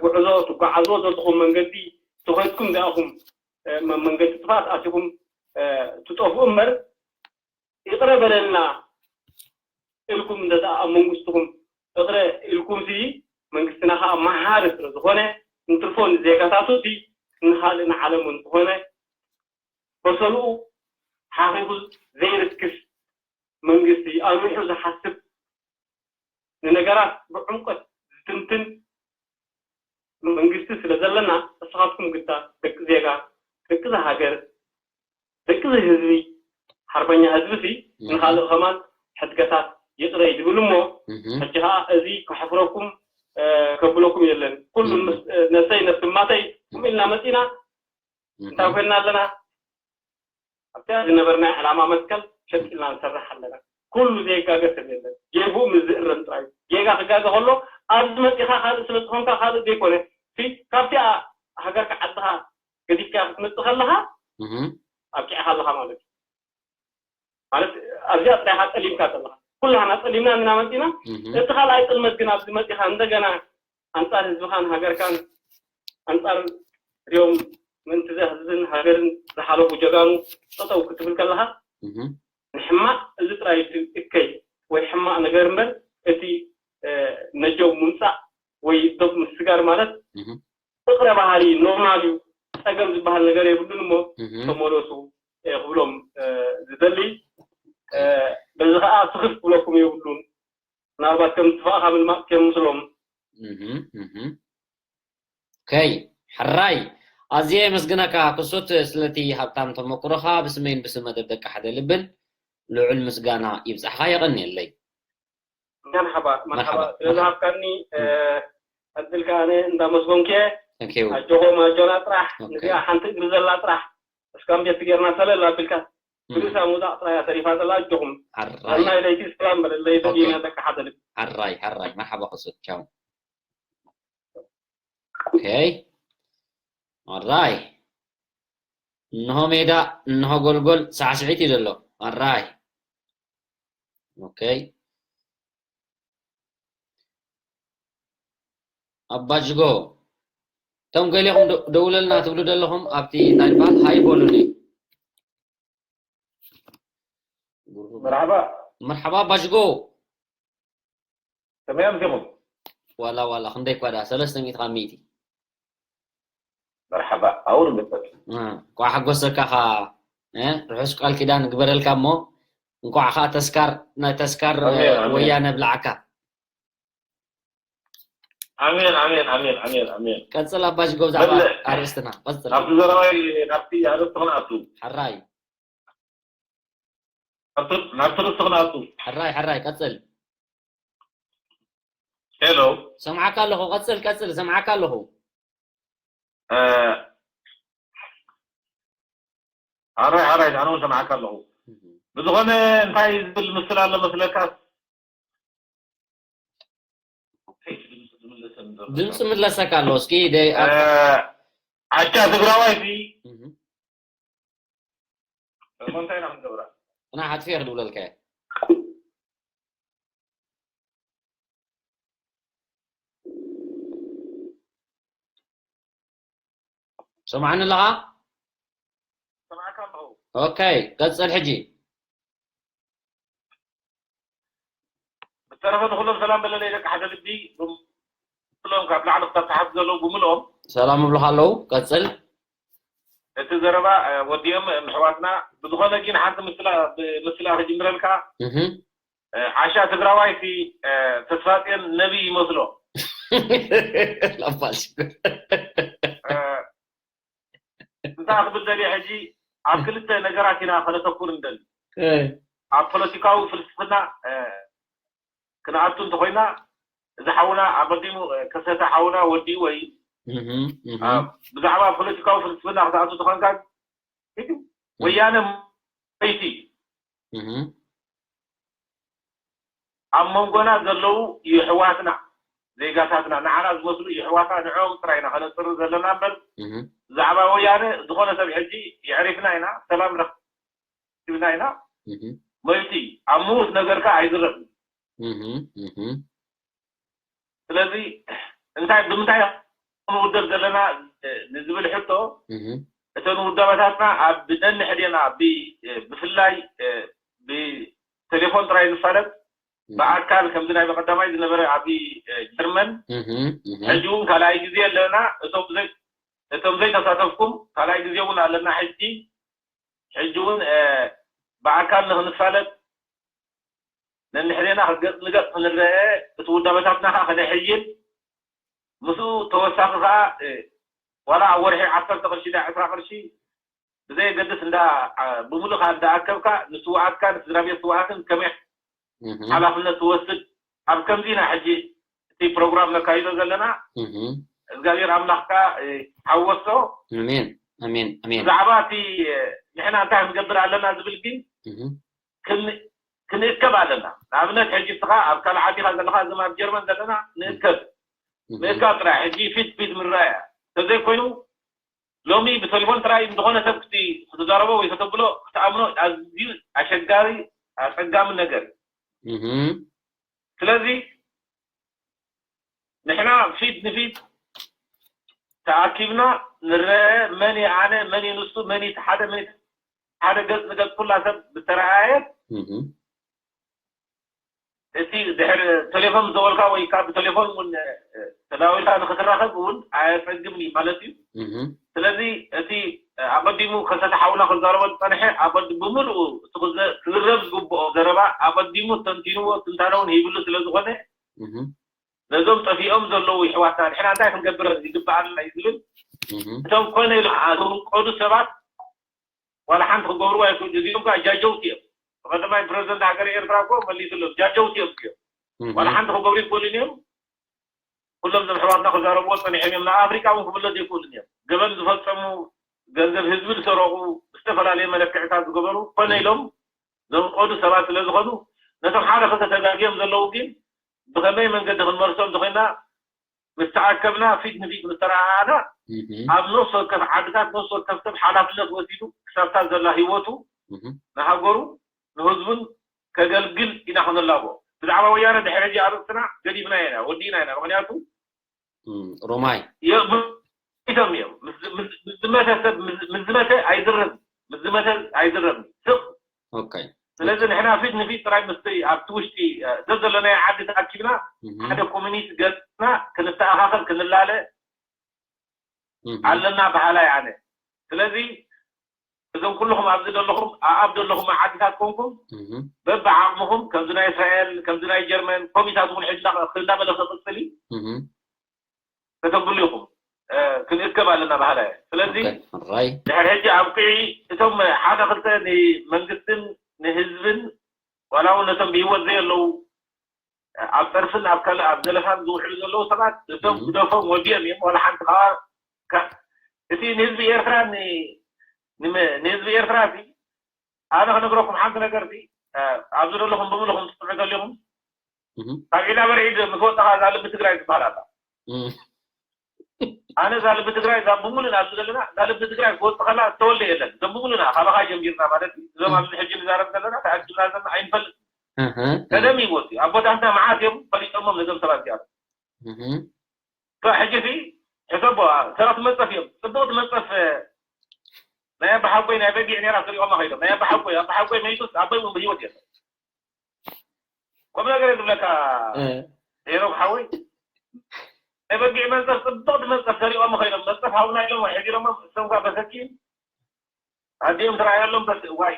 ጉዕዞ ትጓዓዝዎ ዘለኹም መንገዲ ተኸድኩም ዚኣኹም መንገዲ ጥፋት ኣቲኹም ትጠፍኡ እምበር ይቕረ በለልና ኢልኩም እንተ ኣብ መንግስትኹም ይቕረ ኢልኩም ሲ መንግስትና ከዓ መሓሪ ስለ ዝኾነ እንትርፎ ንዜጋታቱ ሲ ንኻልእ ንዓለሙ እንተኾነ በሰልኡ ሓኺኹ ዘይርክስ መንግስቲ ኣንዊሑ ዝሓስብ ንነገራት ብዕምቆት ዝትንትን መንግስቲ ስለ ዘለና እስኻትኩም ግዳ ደቂ ዜጋ ደቂ ሃገር ደቂ ህዝቢ ሓርበኛ ህዝቢ ሲ ንኻልእ ከማን ሕድገታት ይቕረ ይብል እሞ ሕጂ ከዓ እዚ ከሕፍረኩም ከብለኩም የለን ኩሉ ነሰይ ነፍሲ ማተይ ከምኡ ኢልና መፂና እንታይ ኮይንና ኣለና ኣብቲ ዝነበርና ዕላማ መትከል ሸጥ ኢልና ንሰርሕ ኣለና ኩሉ ዘይጋገ ሰብ የለን ጌግኡ ምስ ዝእረም ጥራይ ጌጋ ክጋገ ከሎ ኣብዚ መፂኻ ካልእ ስለ ዝኾንካ ካልእ ዘይኮነ ካብቲ ሃገርካ ዓድኻ ገዲፍካ ክትመፅእ ከለኻ ኣብቂዕካ ኣለኻ ማለት እዩ ማለት ኣብዚኣ ጥራይካ ጠሊምካ ዘለኻ ኩላህና ጠሊምና እና መፂና እቲ ካልኣይ ጥልመት ግን ኣብዚ መፂኻ እንደገና ኣንፃር ህዝብኻን ሃገርካን ኣንፃር እዚኦም ምእንቲ ህዝብን ሃገርን ዝሓለፉ ጀጋኑ ጠጠው ክትብል ከለኻ ንሕማቕ እዚ ጥራይ እከይ ወይ ሕማቕ ነገር እምበር እቲ ነጀው ምምፃእ ወይ ዶብ ምስጋር ማለት ፍቕረ ባህሊ ኖርማል እዩ፣ ጸገም ዝበሃል ነገር የብሉን። እሞ እህ፣ ተመለሱ እየ ክብሎም፣ እ፣ ዝደሊ። እ፣ በዚ ኸዓ ስኽፍ ክብለኩም የብሉን። ምናልባት ከም ትፋእኻ ምልማጥ ከየምስሎም። እህ፣ እህ። ኦኬ፣ ሕራይ። ኣዝየ የመስግነካ ክሱት ስለቲ ሃብታም ተመኩሮኻ። ብስመይን ብስም መደብ ደቂ ሓደ ልብን ልዑል ምስጋና ይብጻሕኻ። የቐንየለይ። መርሓባ፣ መርሓባ። መርሓባ። ስለ ዝሃብካኒ፣ እ፣ እም። ቀጽልካ ኣነ እንዳመስገንኩ እየ። Thank you። ኣጆኹም፣ ኣጆና ጥራሕ። ኦኬ። ነዚኣ ሓንቲ እግሪ ዘላ ጥራሕ እስካም ቤት ጌርና ሰለል ኣቢልካ እም። ብርእሳ ምውዳቕ ጥራይ እያ ተሪፋ ዘላ። ኣጆኹም። ኣራይ። ሰናይ ለይቲ፣ ሰላም በለለይ። ኦኬ። በጊና ደቂ ሓደ ልቢ። ኣራይ፣ ኣራይ። መርሓባ ክሱት። ቻው። ኦኬ። ኣራይ። እንሆ ሜዳ፣ እንሆ ጎልጎል፣ ሳዕስዒት እዩ ዘሎ። ኣራይ። ኦኬ። ኣባጅጎ፣ እቶም ገሊኹም ደ-፣ ደውለልና ትብሉ ዘለኹም ኣብቲ እንታይ ይበሃል? ሃይ በሉኒ። መርሓባ። መርሓባ ኣባጅጎ። ከመይ ኣምሲኹም? ዋላ፣ ዋላ፣ ክንደይ እኳ ደኣ፣ ሰለስተ ሚእቲ ካብ ሚእቲ። መርሓባ፣ ኣውር ምሰል። እ፣ እንኳዕ ሓጎሰካ ኸዓ፣ እ፣ ርሑስ ቃል ኪዳን ግበረልካ እሞ፣ እንኳዕ ኸዓ ተስካር፣ ናይ ተስካር፣ ኣሜን፣ ኣሜን። ወያነ ብልዓካ። ኣሜን፣ ኣሜን፣ ኣሜን፣ ኣሜን፣ ኣሜን። ቀጽል ኣባጅጎ ብዛዕባ በል። ኣርእስትና፣ ቀጽል። ናብቲ ዘረባይ፣ ናብቲ ኣርእስቲ ክንኣቱ። ሕራይ። ናብቲ፣ ናብቲ ርእሲ ክንኣቱ። ሕራይ፣ ሕራይ፣ ቀጽል። ሄሎ። ሰምዓካ ኣለኹ፣ ቀጽል፣ ቀጽል፣ ሰምዓካ ኣለኹ። እ፣ ሕራይ፣ ሕራይ፣ ኣነ እውን ሰምዓካ ኣለኹ። እህ። ብዝኾነ እንታይ ዝብል ምስል ኣሎ መስለካ? ድምፂ ምለሰካ ኣሎ። እስኪ ደ-፣ እ፣ ዓሻ ትግራዋይ ሲ እህ። እሞ እንታይ ኢና ክንገብራ? ቅናሕ ኣጥፊኤ ክድውለልካ እየ። ሰማዕኒ ኣለኻ? ሰማዕካ ኣለኹ። ኦኬ፣ ቀጽል ሕጂ። ብተረፈ ንኹሎም ሰላም በለለይ ደቂ ሓደ ልቢ፣ ብምልኦም ካብ ላዕሊ ክሳብ ታሕቲ ዘለዉ ብምልኦም። ሰላም እብሉኻ ኣለዉ፣ ቀጽል። እቲ ዘረባ፣ እ፣ ወዲኦም፣ እ፣ ምሕዋትና፣ ብዝኾነ ግን ሓንቲ ምስላ፣ ብ-፣ ምስላ ክጅምረልካ። እህ። እ፣ ዓሻ ትግራዋይ ሲ፣ እ፣ ተስፋጽዮን ነቢይ ይመስሎ። ላባል ሽግር። እ፣ እንታይ ክብል ደልየ ሕጂ፣ ኣብ ክልተ ነገራት ኢና ከነተኩር እንደሊ። እ። ኣብ ፖለቲካዊ ፍልስፍና፣ እ፣ ክንኣቱ እንተኾይና፣ እዚ ሓውና ኣቐዲሙ፣ እ፣ ከሰተ ሓውና ወዲእዎ እዩ። እህ፣ እህ። እ፣ ብዛዕባ ፖለቲካዊ ፍልስፍና ክትኣቱ ተኾንካ፣ እህ። ወያነ መይቲ እዩ። እህ። ኣብ መንጎና ዘለዉ የሕዋትና፣ ዜጋታትና፣ ንዓና ዝመስሉ የሕዋትና፣ ንዕኦም ጥራይ ኢና ከነጽሪ ዘለና እምበር፣ እህ። ብዛዕባ ወያነ ዝኾነ ሰብ ሕጂ የዕሪፍና ኢና፣ ሰላም ረኺብና ኢና። እህ። መይቲ ኣብ ምዉት ነገርካ ኣይዝረብን። እህ፣ እህ። ስለዚ እንታይ፣ ብምንታይ ንውደብ ዘለና፣ እ፣ ንዝብል ሕቶ፣ እህ። እተን ውዳበታትና ኣብ ነንሕዴና ብ-፣ እ፣ ብፍላይ፣ እ፣ ብቴሌፎን ጥራይ ዝፋለጥ፣ እህ። ብኣካል ከምዚ ናይ በቐዳማይ ዝነበረ ኣብ፣ እ፣ ጀርመን፣ እህ፣ እህ። ሕጂ እውን ካልኣይ ግዜ ኣለና። እቶም ዘይ-፣ እቶም ዘይተሳተፍኩም ካልኣይ ግዜ እውን ኣለና። ሕጂ፣ ሕጂ እውን፣ እ፣ ብኣካል ንኽንፋለጥ ነንሕዴና ገጽ ንገጽ ክንረአ፣ እቲ ውዳበታትና ኸኣ ከነሐይል፣ ምስኡ ተወሳኺ ኸኣ፣ እ፣ ዋላ ኣብ ወርሒ ዓሰርተ ቅርሺ ድኣ ዕስራ ቅርሺ ብዘየገድስ እንዳ፣ ኣ፣ ብምሉእ ኸኣ እንዳኣከብካ ንስውኣትካን ንስድራ ቤት ስውኣትን ከመይ እህ። ሓላፍነት ትወስድ፣ ኣብ ከምዚ ኢና ሕጂ እቲ ፕሮግራም ነካይዶ ዘለና። እህ። እግዚኣብሔር ኣምላኽ ከኣ፣ እ፣ ሓወሶ። ኣሜን፣ ኣሜን፣ ኣሜን። ብዛዕባ እቲ፣ እ፣ ንሕና እንታይ ክንገብር ኣለና ዝብል ግን እህ። ክን-፣ ክንእከብ ኣለና። ንኣብነት፣ ሕጂ እስኻ ኣብ ካልእ ዓዲ ኢኻ ዘለኻ፣ እዞም ኣብ ጀርመን ዘለና ንእከብ። እህ። ምእካብ ጥራይ፣ ሕጂ ፊት ፊት ምርኣያ። እንተዘይኮይኑ፣ ሎሚ ብቴሌፎን ጥራይ ዝኾነ ሰብ ክት-፣ ክትዛረቦ ወይ ከተብሎ፣ ክትኣምኖ ኣዝዩ ኣሸጋሪ፣ ኣጸጋሚ ነገር እዩ። እህ። ስለዚ፣ ንሕና ፊት ንፊት ተኣኪብና ንረአ፣ መን እዩ ኣነ፣ መን እዩ ንሱ፣ መን እዩ እቲ ሓደ፣ መን እዩ እቲ ሓደ፣ ገጽ ንገጽ ኩላ ሰብ ብተረኣየ፣ እህ። እቲ ድሕሪ ቴሌፎን ዝደወልካ ወይ ከዓ ብቴሌፎን እውን፣ እ፣ ላዊታ ንክትራኸብ እውን ኣየጸግምን እዩ ማለት እዩ። ስለዚ እቲ ኣቐዲሙ ከሰተ ሓውና ክዛረቦ ዝጸንሐ ኣቐዲ- ብምሉኡ እቲ ክዘ- ክዝረብ ዝግብኦ ዘረባ ኣቐዲሙ ተንቲንዎ ትንታነውን ሂብሉ ስለ ዝኾነ ነዞም ጠፊኦም ዘለዉ ይሕዋትና ንሕና እንታይ ክንገብር ይግብኣና እዩ ዝብል እቶም ኮነ ኢሉ ዝንቀዱ ሰባት ዋላ ሓንቲ ክገብርዎ ኣይክእሉ እዚኦም ከዓ ጃጀውቲ እዮም። ብቐደማይ ፕረዚደንት ሃገር ኤርትራ እኮ መሊስሎም ጃጀውቲ እዮም እዮም ዋላ ሓንቲ ክገብሩ ይክእሉን እዮም። ኩሎም ዘምሕዋትና ክዛረብዎ ፀኒሖም እዮም ናብ ኣፍሪቃ እውን ክምለሱ ይክእሉን እዮም። ገበን ዝፈፀሙ ገንዘብ ህዝቢ ዝሰረቁ ዝተፈላለየ መለክዕታት ዝገበሩ ኮነ ኢሎም ዘንቀዱ ሰባት ስለ ዝኾኑ ነቶም ሓደ ክልተ ተጋግዮም ዘለዉ ግን ብኸመይ መንገዲ ክንመልሶም ተኮይና ምስ ተኣከብና ፊት ንፊት ምስ ተረኣኣና ኣብ ነፍሲ ወከፍ ዓድታት ነፍሲ ወከፍ ሰብ ሓላፍነት ወሲዱ ክሳብታ ዘላ ህይወቱ ንሃገሩ ንህዝቡን ከገልግል ኢና ክንላቦ። ብዛዕባ ወያነ ድሕሪ ሕጂ ኣርእስትና ገዲፍና ኢና ወዲእና ኢና። ምክንያቱ ሮማይ ሞይቶም እዮም። ምስ ዝመተ ሰብ ምስ ዝመተ ኣይዝረብ ምስ ዝመተ ኣይዝረብ ስቕ። ስለዚ ንሕና ፊት ንፊት ጥራይ ምስ ኣብቲ ውሽጢ ዘዘለናዮ ዓዲ ተኣኪብና ሓደ ኮሚኒቲ ገፅና ክንተኣኻኸብ ክንላለ ኣለና በሃላይ ኣነ። ስለዚ እዞም ኩልኹም ኣብዚ ዘለኹም ኣኣብ ዘለኹም ዓድታት ኮንኩም በብዓቕምኹም ከምዚ ናይ እስራኤል ከምዚ ናይ ጀርመን ኮሚታት እውን ሕጂ እንዳበለ ክቕፅል እዩ ከተብሉ ኢኹም ክንእከብ ኣለና በሃላይ። ስለዚ ድሕሪ ሕጂ ኣብቅዒ እቶም ሓደ ክልተ ንመንግስትን ንህዝብን ዋላ እውን ነቶም ብሂወት ዘየለዉ ኣብ ፀርፍን ኣብ ካልእ ኣብ ዘለፋን ዝውዕሉ ዘለዉ ሰባት እቶም ግደፎም ወዲኦም እዮም። ዋላ ሓንቲ ከዓ እቲ ንህዝቢ ኤርትራ ንህዝቢ ኤርትራ ሲ ኣነ ክነግረኩም ሓንቲ ነገር ሲ ኣብዚ ዘለኹም ብምልኹም ትስምዑ ዘሊኹም ካብ ዒላ በርዒድ ምስ ወፅኻ እዛ ልቢ ትግራይ ዝበሃል ኣላ። ኣነ እዛ ልቢ ትግራይ እዛ ብምሉእ ኣብዚ ዘለና እዛ ልቢ ትግራይ ክወፅእ ከላ ዝተወልደ የለን። እዞም ብምሉእና ካባኻ ጀሚርና ማለት እዩ። እዞም ኣብዚ ሕጂ ንዛረብ ዘለና ተኣኪብና ዘለና ኣይንፈልጥ። ቀደም ይወፅኡ ኣቦታትና መዓት እዮም ፈሊጦሞም ነዞም ሰባት እዚኣቶም። ሕጂ ሲ ሕሰቦ ሰረቕቲ መንፀፍ እዮም። ፅቡቕቲ መንፀፍ ናይ ኣባሓጎይ ናይ በጊዕ ነራ ሰሪቖማ ከይዶም ናይ ኣባሓጎይ ኣባሓጎይ መይቱስ ኣቦይ እውን ብህይወት የለን። ቁም ነገር ዝብለካ ሄኖክ ሓወይ ናይ በጊዕ መንፀፍ ፅብቕቲ መንፀፍ ሰሪቖም ኸይዶም መንፀፍ ሃውና ኢሎም ሕዲሮሞም እሶም ኳ በሰኪን ኣዲኦም ትረኣየሎም በስ ዋይ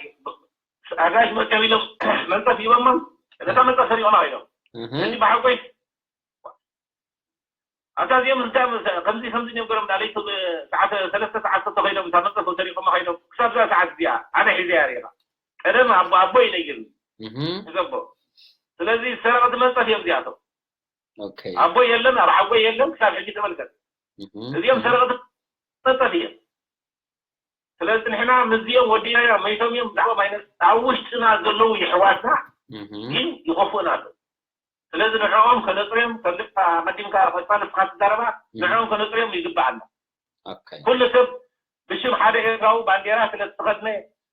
ኣጋሽ መፅኦም ኢሎም መንፀፍ ሂቦሞም እታ መንፀፍ ሰሪቖማ ኸይዶም እዚ ብሓጎይ ኣታ እዚኦም እንታይ ከምዚ ከምዚ እዮም ገሮም ዳ ለይቲ ሰዓት ሰለስተ ሰዓት ተተኸይዶም እታ መንፀፍ ሰሪቖማ ኸይዶም ክሳብ እዛ ሰዓት እዚኣ ኣነ ሒዘያ ሪኢኻ ቀደም ኣቦ ኣቦ ይነግርኒ እህ፣ ዝገቦ ስለዚ ሰረቕቲ መንፀፍ እዮም እዚኣቶም ኦኬ። ኣቦ የለን ኣብ ሓጎይ የለን ክሳብ ሕጂ ተመልከት እህ፣ እዚኦም ሰረቕቲ መንፀፍ እዮም ስለዚ ንሕና ምስዚኦም ወዲናዮ መይቶም እዮም ብዛዕባ ማይነት ኣብ ውሽጥና ዘለዉ የሕዋትና እህ፣ ግን ይኸፍኡና ኣለዉ ስለዚ ንዕኦም ከነፅርዮም ከም ልካ ቀዲምካ ፈፃ ንስኻ ትዛረባ ንዕኦም ከነፅርዮም ይግበኣና ኦኬ። ኩሉ ሰብ ብሽም ሓደ ኤርትራዊ ባንዴራ ስለ ዝተኸድነ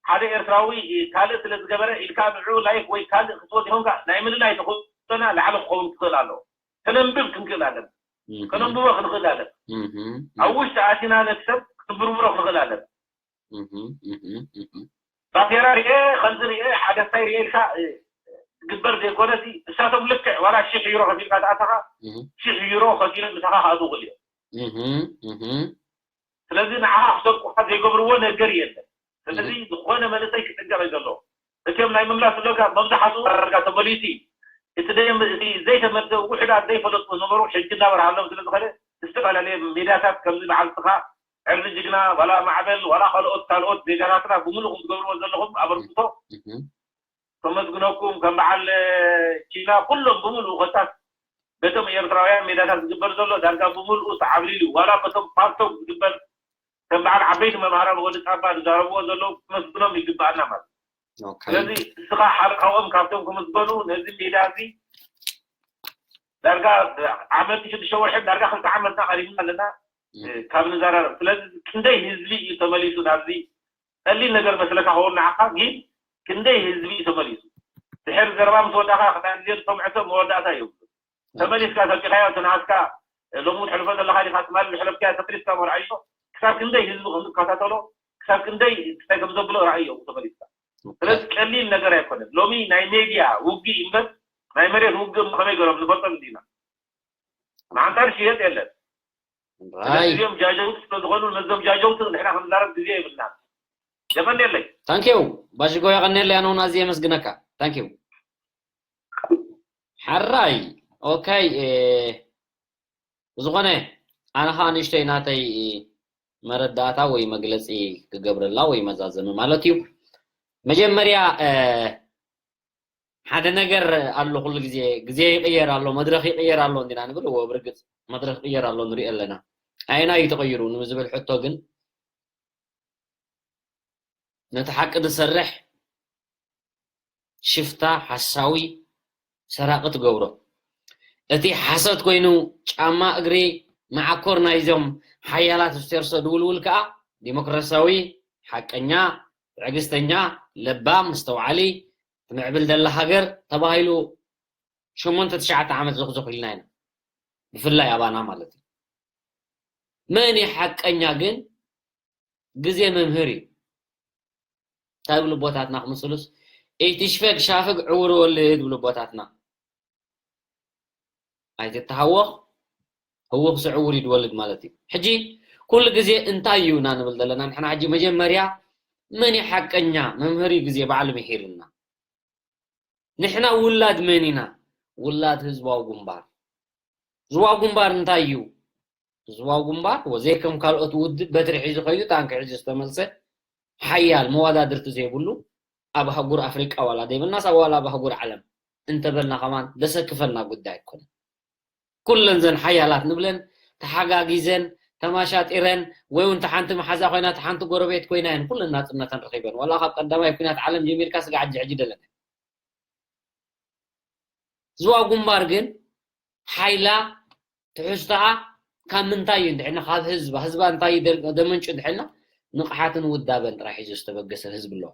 ሓደ ኤርትራዊ ካልእ ስለ ዝገበረ ኢልካ ንዑ ላይክ ወይ ካልእ ክትወድ ይኾንካ ናይ ምልላይ ተኾና ላዕሊ ክኸውን ክኽእል ኣለዎ ከነንብብ ክንክእል ኣለና እህ፣ ከነንብቦ ክንኽእል ኣለና እህ፣ ኣብ ውሽጢ ኣቲና ነቲ ሰብ ክንብርብሮ ክንኽእል ኣለና እህ፣ እህ፣ እህ። ባንዴራ ርኤ ከምዚ ርኤ ሓደስታይ ርኤ ኢልካ ግበር ዘይኮነሲ እሳቶም ልክዕ ዋላ ሽሕ ዩሮ ከፊልካ ተኣተኻ እህ፣ ሽሕ ዩሮ ከፊሎም ምሳኻ ክኣትዉ ክእል እዮም እህ፣ እህ። ስለዚ ንዓኻ ክሰርቁኻ ዘይገብርዎ ነገር የለን ስለዚ ዝኾነ መንእሰይ ክጥንቀቕ እዩ ዘለዎ እቲኦም ናይ ምምላስ ዝብለካ መብዛሕትኡ ዳርጋ ተመሊሱ እዩ እቲ ደም እቲ ዘይተመልሰ ውሕዳት ዘይፈለጡ ዝነበሩ ሕጂ እናበርሃሎም ስለ ዝኾነ ዝተፈላለየ ሜዳታት ከምዚ በዓል ስኻ ዕርዲ ጅግና ዋላ ማዕበል ዋላ ካልኦት ካልኦት ዜጋታትና ብምሉእ ዝገብርዎ ዘለኹም ኣበርክቶ ከመስግነኩም ከም በዓል ቺና ኩሎም ብምሉእ ኮታት በቶም ኤርትራውያን ሜዳታት ዝግበር ዘሎ ዳርጋ ብምሉኡ ተዓብሊሉ እዩ ዋላ በቶም ፓርቶም ዝግበር ከም በዓል ዓበይቲ መምሃራን ወዲ ጻባ ዝዛረብዎ ዘለዉ ክመስግኖም ይግበኣና ማለት እዩ ስለዚ እስኻ ሓደ ካብኦም ካብቶም ክምዝገኑ ነዚ ሜዳ እዚ ዳርጋ ዓመት ሽዱሽተ ወርሒ ዳርጋ ክልተ ዓመትና ቀሪብና ኣለና ካብ ንዘራረብ ስለዚ ክንደይ ህዝቢ እዩ ተመሊሱ ናብዚ ቀሊል ነገር መስለካ ኸውን ንዓኻ ግን ክንደይ ህዝቢ እዩ ተመሊሱ ድሕሪ ዘረባ ምስ ወዳእካ ክዳን ዜን ሰምዕቶ መወዳእታ እዩ ተመሊስካ ሰጢኻዮ ተናሃስካ ሎሚ እውን ሕልፎ ዘለካ ዲካ ትማሊ ዝሕለፍካዮ ተመሊስካ መርዓዮ ክሳብ ክንደይ ህዝቢ ከም ዝከታተሎ ክሳብ ክንደይ እንታይ ከም ዘብሎ ራእዮ ተመሊስካ ስለዚ ቀሊል ነገር ኣይኮነን ሎሚ ናይ ሜድያ ውግእ እምበር ናይ መሬት ውግእ ከመይ ገሮም ንፈልጦም እንዲና ንዓንታ ዝሽየጥ የለን። ስለዚ ራይ እዚኦም ጃጀውቲ ስለዝኾኑ ነዞም ጃጀውቲ ንሕና ክንዛረብ ግዜ የብልና። የቐንየለይ። ታንኪዩ ባሽጎ፣ የቐንየለይ። ኣነ እውን ኣዝየ የመስግነካ። ታንኪዩ። ሓራይ። ኦኬ። ብዝኾነ ኣነ ኸዓ ንእሽተይ ናተይ መረዳእታ ወይ መግለፂ ክገብረላ ወይ መዛዘሚ ማለት እዩ። መጀመርያ ሓደ ነገር ኣሎ፣ ኩሉ ግዜ ግዜ ይቕየር ኣሎ፣ መድረኽ ይቕየር ኣሎ እንዲና ንብል። እዎ ብርግፅ መድረኽ ይቕየር ኣሎ፣ ንሪኦ ኣለና። ኣየናይ እዩ ተቐይሩ ንዝብል ሕቶ ግን ነቲ ሓቂ ዝሰርሕ ሽፍታ ሓሳዊ ሰራቒ ትገብሮ። እቲ ሓሶት ኮይኑ ጫማ እግሪ መዓኮር ናይዞም ሓያላት ስተርሶ ድውልውል ከኣ ዲሞክራሲያዊ፣ ሓቀኛ፣ ትዕግስተኛ፣ ለባም፣ መስተውዓሊ፣ ትምዕብል ዘላ ሃገር ተባሂሉ ሸሞንተ ትሽዓተ ዓመት ዞኽዞኽ ኢልና ኢና። ብፍላይ ኣባና ማለት እዩ። መን እዩ ሓቀኛ ግን ግዜ መምህር እዩ። እንታይ ይብሉ ኣቦታትና ክምስሉስ፣ ኢትሽፈግ ሻፍግ ዕውር ወልድ ይብሉ ኣቦታትና። ኣይትተሃወኽ፣ ህውኽ ስዕውር እዩ ዝወልድ ማለት እዩ። ሕጂ ኩሉ ግዜ እንታይ እዩ ኢና ንብል ዘለና? ንሕና ሕጂ መጀመርያ መን እዩ ሓቀኛ መምህር እዩ ግዜ ባዕሉ ምሂርና። ንሕና ውላድ መን ኢና? ውላድ ህዝባዊ ግንባር። ህዝባዊ ግንባር እንታይ እዩ? ህዝባዊ ግንባር ወዘይ ከም ካልኦት ውድብ በትሪ ሒዙ ከይዱ ታንኪ ሒዙ ዝተመልሰ ሓያል መወዳድርቲ ዘይብሉ ኣብ ኣህጉር ኣፍሪቃ ዋላ ዘይብልናስ ዋላ ኣብ ኣህጉር ዓለም እንተበልና ከማን ዘሰክፈና ጉዳይ ኣይኮነን። ኩለን ዘን ሓያላት ንብለን ተሓጋጊዘን ተማሻጢረን ወይ እውን ተሓንቲ መሓዛ ኮይና ተሓንቲ ጎረቤት ኮይና እየን ኩለን ናፅነተን ረኺበን ዋላ ካብ ቀዳማይ ኩናት ዓለም ጀሚርካ ስጋዕ ሕጂ ሕጂ ደለና። ህዝባዊ ግንባር ግን ሓይላ ትሕዝቶኣ ካብ ምንታይ እዩ እንድሕና ካብ ህዝባ ህዝባ እንታይ እዩ ደመንጩ እንድሕና ንቕሓትን ውዳበን ጥራሕ ሒዙ ዝተበገሰ ህዝቢ ኣለዎ።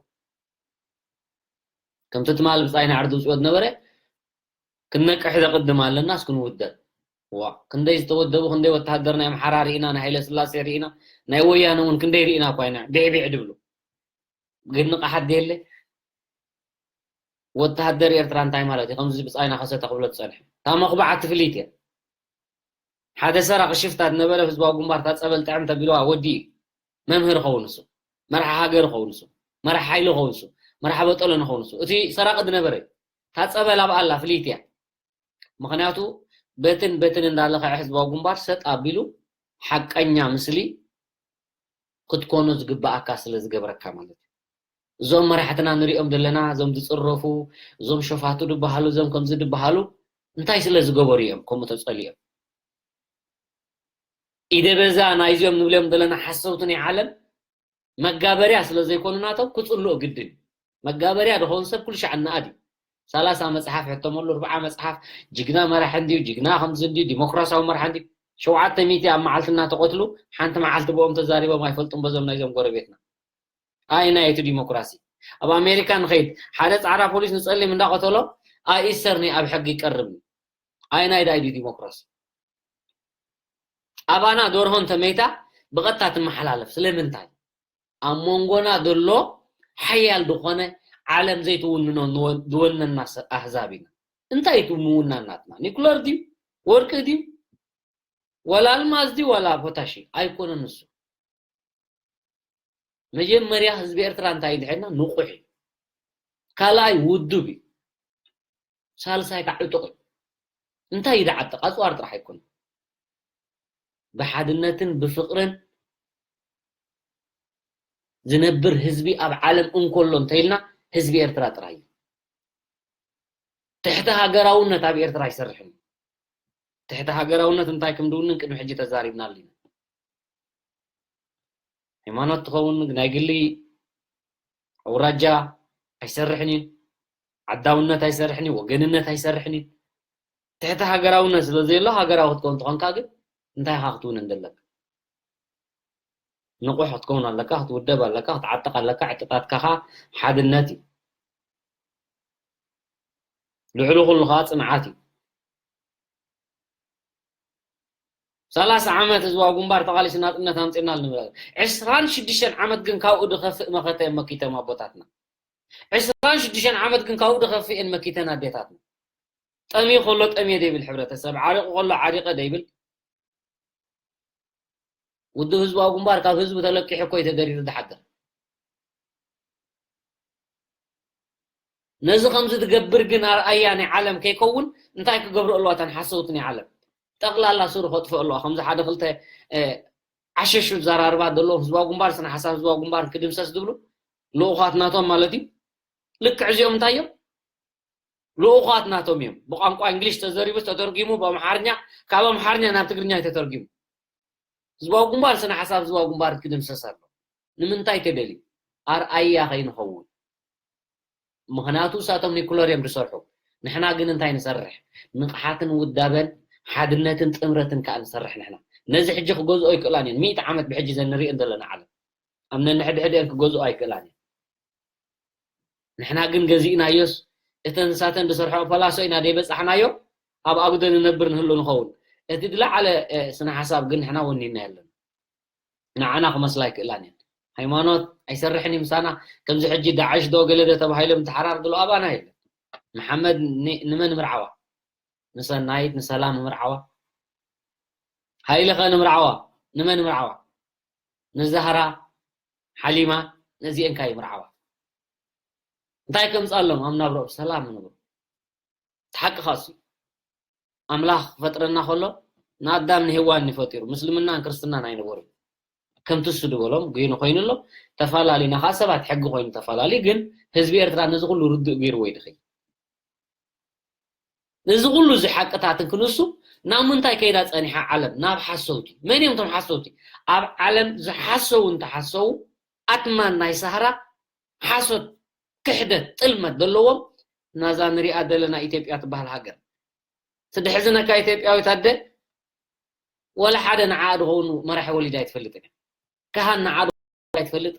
ከምቲ ትማል ብፃይና ዓርዲ ውፅኦ ዝነበረ ክንነቅሕ ዘቕድም ኣለናስ ክንውደብ። ዋ ክንደይ ዝተወደቡ ክንደይ ወተሃደር ናይ ኣምሓራ ርኢና ናይ ሃይለ ስላሴ ርኢና ናይ ወያነ እውን ክንደይ ርኢና እኳ ኢና ቢዕቢዕ ድብሉ። ግን ንቕሓት ድየለ? ወተሃደር ኤርትራ እንታይ ማለት እዩ? ከምዚ ብጻይና ከሰተ ክብሎ ዝጸንሐ እታ መኹባዕቲ ፍልይቲ እያ። ሓደ ሰራቂ ሽፍታ ዝነበረ ህዝባዊ ግንባር እታ ጸበል ጥዕም ተቢልዋ ወዲ እዩ። መምህር ኸውን እሱ፣ መርሓ ሃገር ኸውን እሱ፣ መርሓ ሓይሊ ኸውን እሱ፣ መርሓ በጠሎን ኸውን እሱ። እቲ ሰራቂ ዝነበረ እታ ጸበል ኣብኣ ኣላ ፍልይቲ እያ። ምኽንያቱ በትን በትን እንዳለኸዐ ህዝባዊ ግንባር ሰጥ ኣቢሉ ሓቀኛ ምስሊ ክትኮኖ ዝግበኣካ ስለ ዝገብረካ ማለት እዩ። እዞም መራሕትና ንሪኦም ዘለና እዞም ዝፅረፉ እዞም ሸፋቱ ድበሃሉ እዞም ከምዚ ድበሃሉ እንታይ ስለ ዝገበሩ እዮም ከምኡ ተፀሊኦም? ኢደ በዛ ናይዚኦም ንብሎም ዘለና ሓሰውቲ ናይ ዓለም መጋበርያ ስለ ዘይኮኑ ናቶም ክፅልኦ ግድን እዩ። መጋበርያ ዝኸውን ሰብ ኩሉ ሻዕ እናኣድ እዩ። ሰላሳ መፅሓፍ ሕተመሉ፣ ኣርብዓ መፅሓፍ ጅግና መራሒ እንድዩ፣ ጅግና ከምዚ እንድዩ፣ ዲሞክራሲያዊ መራሒ እንድዩ። ሸውዓተ ሚእቲ ኣብ መዓልቲ እናተቐትሉ ሓንቲ መዓልቲ ብኦም ተዛሪቦም ኣይፈልጡን በዞም ናይዞም ጎረቤትና። ኣይ ናይ እቲ ዲሞክራሲ ኣብ ኣሜሪካ ንኸይድ ሓደ ፃዕዳ ፖሊስ ንፀሊም እንዳቐተሎ ኣይእሰር ናይ ኣብ ሕጊ ይቀርብ። ኣይ ናይ ዳይ ዲሞክራሲ ኣባና ደርሆ እንተመይታ ብቐጥታ ትመሓላለፍ ስለምንታይ? ኣብ መንጎና ዘሎ ሓያል ዝኾነ ዓለም ዘይትውንኖ ዝወነና ኣህዛብ ኢና። እንታይ እቲ ምውናን ናትና? ኒኩለር ድዩ? ወርቂ ድዩ? ዋላ ኣልማዝ ድዩ? ዋላ ፖታሽ? ኣይኮነን እሱ። መጀመርያ ህዝቢ ኤርትራ እንታይ ድሕና ንቑሕ እዩ። ካልኣይ ውዱብ እዩ። ሳልሳይ ከዓ ዕጡቕ እዩ። እንታይ እዩ ዝዓጥቕ? ኣፅዋር ጥራሕ ኣይኮነን። ብሓድነትን ብፍቕርን ዝነብር ህዝቢ ኣብ ዓለም እንኮሎ እንተኢልና ህዝቢ ኤርትራ ጥራይ እዩ። ትሕቲ ሃገራውነት ኣብ ኤርትራ ኣይሰርሕን እዩ። ትሕቲ ሃገራውነት እንታይ ከም ድውንን ቅድሚ ሕጂ ተዛሪብናሉ ኢና። ሃይማኖት ትኸውን ናይ ግሊ ኣውራጃ ኣይሰርሕን እዩ። ዓዳውነት ኣይሰርሕን እዩ። ወገንነት ኣይሰርሕን እዩ። ትሕቲ ሃገራውነት ስለ ዘየሎ ሃገራዊ ክትከውን ተኾንካ ግን እንታይ ኢኻ ክትውንን ዘለካ? ንቑሕ ክትከውን ኣለካ፣ ክትውደብ ኣለካ፣ ክትዓጥቕ ኣለካ። ዕጥቃትካ ኸዓ ሓድነት እዩ። ልዕሊ ኩሉ ኸዓ ፅንዓት እዩ። ሰላሳ ዓመት ህዝባዊ ግንባር ተቓሊሱ ናፅነት ኣምፂእና ንብል። ዕስራን ሽዱሽተን ዓመት ግን ካብኡ ዝኸፍእ መኸተ እዮም መኪቶም ኣቦታትና። ዕስራን ሽዱሽተን ዓመት ግን ካብኡ ዝኸፍእ እየን መኪተን ኣዴታትና። ጠምዩ ከሎ ጠምየ ደይብል ሕብረተሰብ፣ ዓሪቑ ከሎ ዓሪቐ ደይብል ውድብ ህዝባዊ ግንባር ካብ ህዝቢ ተለቂሑ እኮ እዩ ተደሪሩ ዝሓድር። ነዚ ከምዚ ትገብር ግን ኣርኣያ ናይ ዓለም ከይከውን እንታይ ክገብሩ ኣለዋ እተን ሓሰውቲ ናይ ዓለም? ጠቕላላ ስሩ ከጥፍኦ ኣለዋ። ከምዚ ሓደ ክልተ ዓሸሹ ዘራርባ ዘለዎም ህዝባዊ ግንባር ስነ ሓሳብ ህዝባዊ ግንባር ክድምሰስ ዝብሉ ልኡኻት ናቶም ማለት እዩ። ልክዕ እዚኦም እንታይ እዮም? ልኡኻት ናቶም እዮም። ብቋንቋ እንግሊሽ ተዘሪቡ ተተርጊሙ ብኣምሓርኛ፣ ካብ ኣምሓርኛ ናብ ትግርኛ ተተርጊሙ። ህዝባዊ ግንባር ስነ ሓሳብ ህዝባዊ ግንባር ክድምሰስ ኣሎ። ንምንታይ ተደልዩ? ኣርኣያ ከይንኸውን። ምኽንያቱ እሳቶም ኒኩለር እዮም ዝሰርሑ። ንሕና ግን እንታይ ንሰርሕ? ንቕሓትን ውዳበን ሓድነትን ጥምረትን ከዓ ንሰርሕ ንሕና። ነዚ ሕጂ ክገዝኦ ኣይክእላን እየን። ሚእቲ ዓመት ብሕጂ ዘንሪእን ዘለና ዓለም ኣብ ነንሕድሕድአን ክገዝኦ ኣይክእላን እየን። ንሕና ግን ገዚእናዮስ እተን ንሳተን ዝሰርሖ ፈላሶ ኢና ደይበፃሕናዮ ኣብ ኣጉዶ ንነብር ንህሉ ንኸውን። እቲ ዝለዓለ ስነ ሓሳብ ግን ንሕና ወኒና የለን። ንዓና ክመስላ ኣይክእላን እየን። ሃይማኖት ኣይሰርሕን እዩ ምሳና። ከምዚ ሕጂ ዳዕሽ ዶ ገለ ዶ ተባሂሎም ተሓራር ዝብሉ ኣባና የለን። መሓመድ ንመን ምርዓዋ? ንሰናይት ንሰላም ምርዓዋ? ሃይለኸ ንምርዓዋ? ንመን ምርዓዋ? ንዛህራ ሓሊማ ነዚአን ካይ ምርዓዋ? እንታይ ከምፃሎም ኣብ ናብረኦም ሰላም ንብሩ። ተሓቂ ኻሱ ኣምላኽ ክፈጥረና ከሎ ንኣዳም ንሄዋን እዩ ፈጢሩ። ምስልምናን ክርስትናን ኣይነበሩን። ከምቲ እሱ ዝበሎም ግን ኮይኑ ኣሎ። ተፈላለዩና ከዓ ሰባት ሕጊ ኮይኑ ተፈላለዩ። ግን ህዝቢ ኤርትራ ነዚ ኩሉ ርዱእ ገይርዎ ይድኸይ። ነዚ ኩሉ እዚ ሓቅታትን ክንሱ ናብ ምንታይ ከይዳ ጸኒሓ ዓለም? ናብ ሓሰውቲ። መን እዮም እቶም ሓሰውቲ? ኣብ ዓለም ዝሓሰው እንተሓሰው ኣትማን ናይ ሳህራ ሓሶት፣ ክሕደት፣ ጥልመት ዘለዎም ናዛ ንሪኣ ዘለና ኢትዮጵያ ትበሃል ሃገር ትድሕዝነካ ኢትዮጵያዊት ኣደ ወላ ሓደ ንዓ ድኸውን መራሒ ወሊዳ ኣይትፈልጥን እያ። ካህን ንዓ ኣይትፈልጥ፣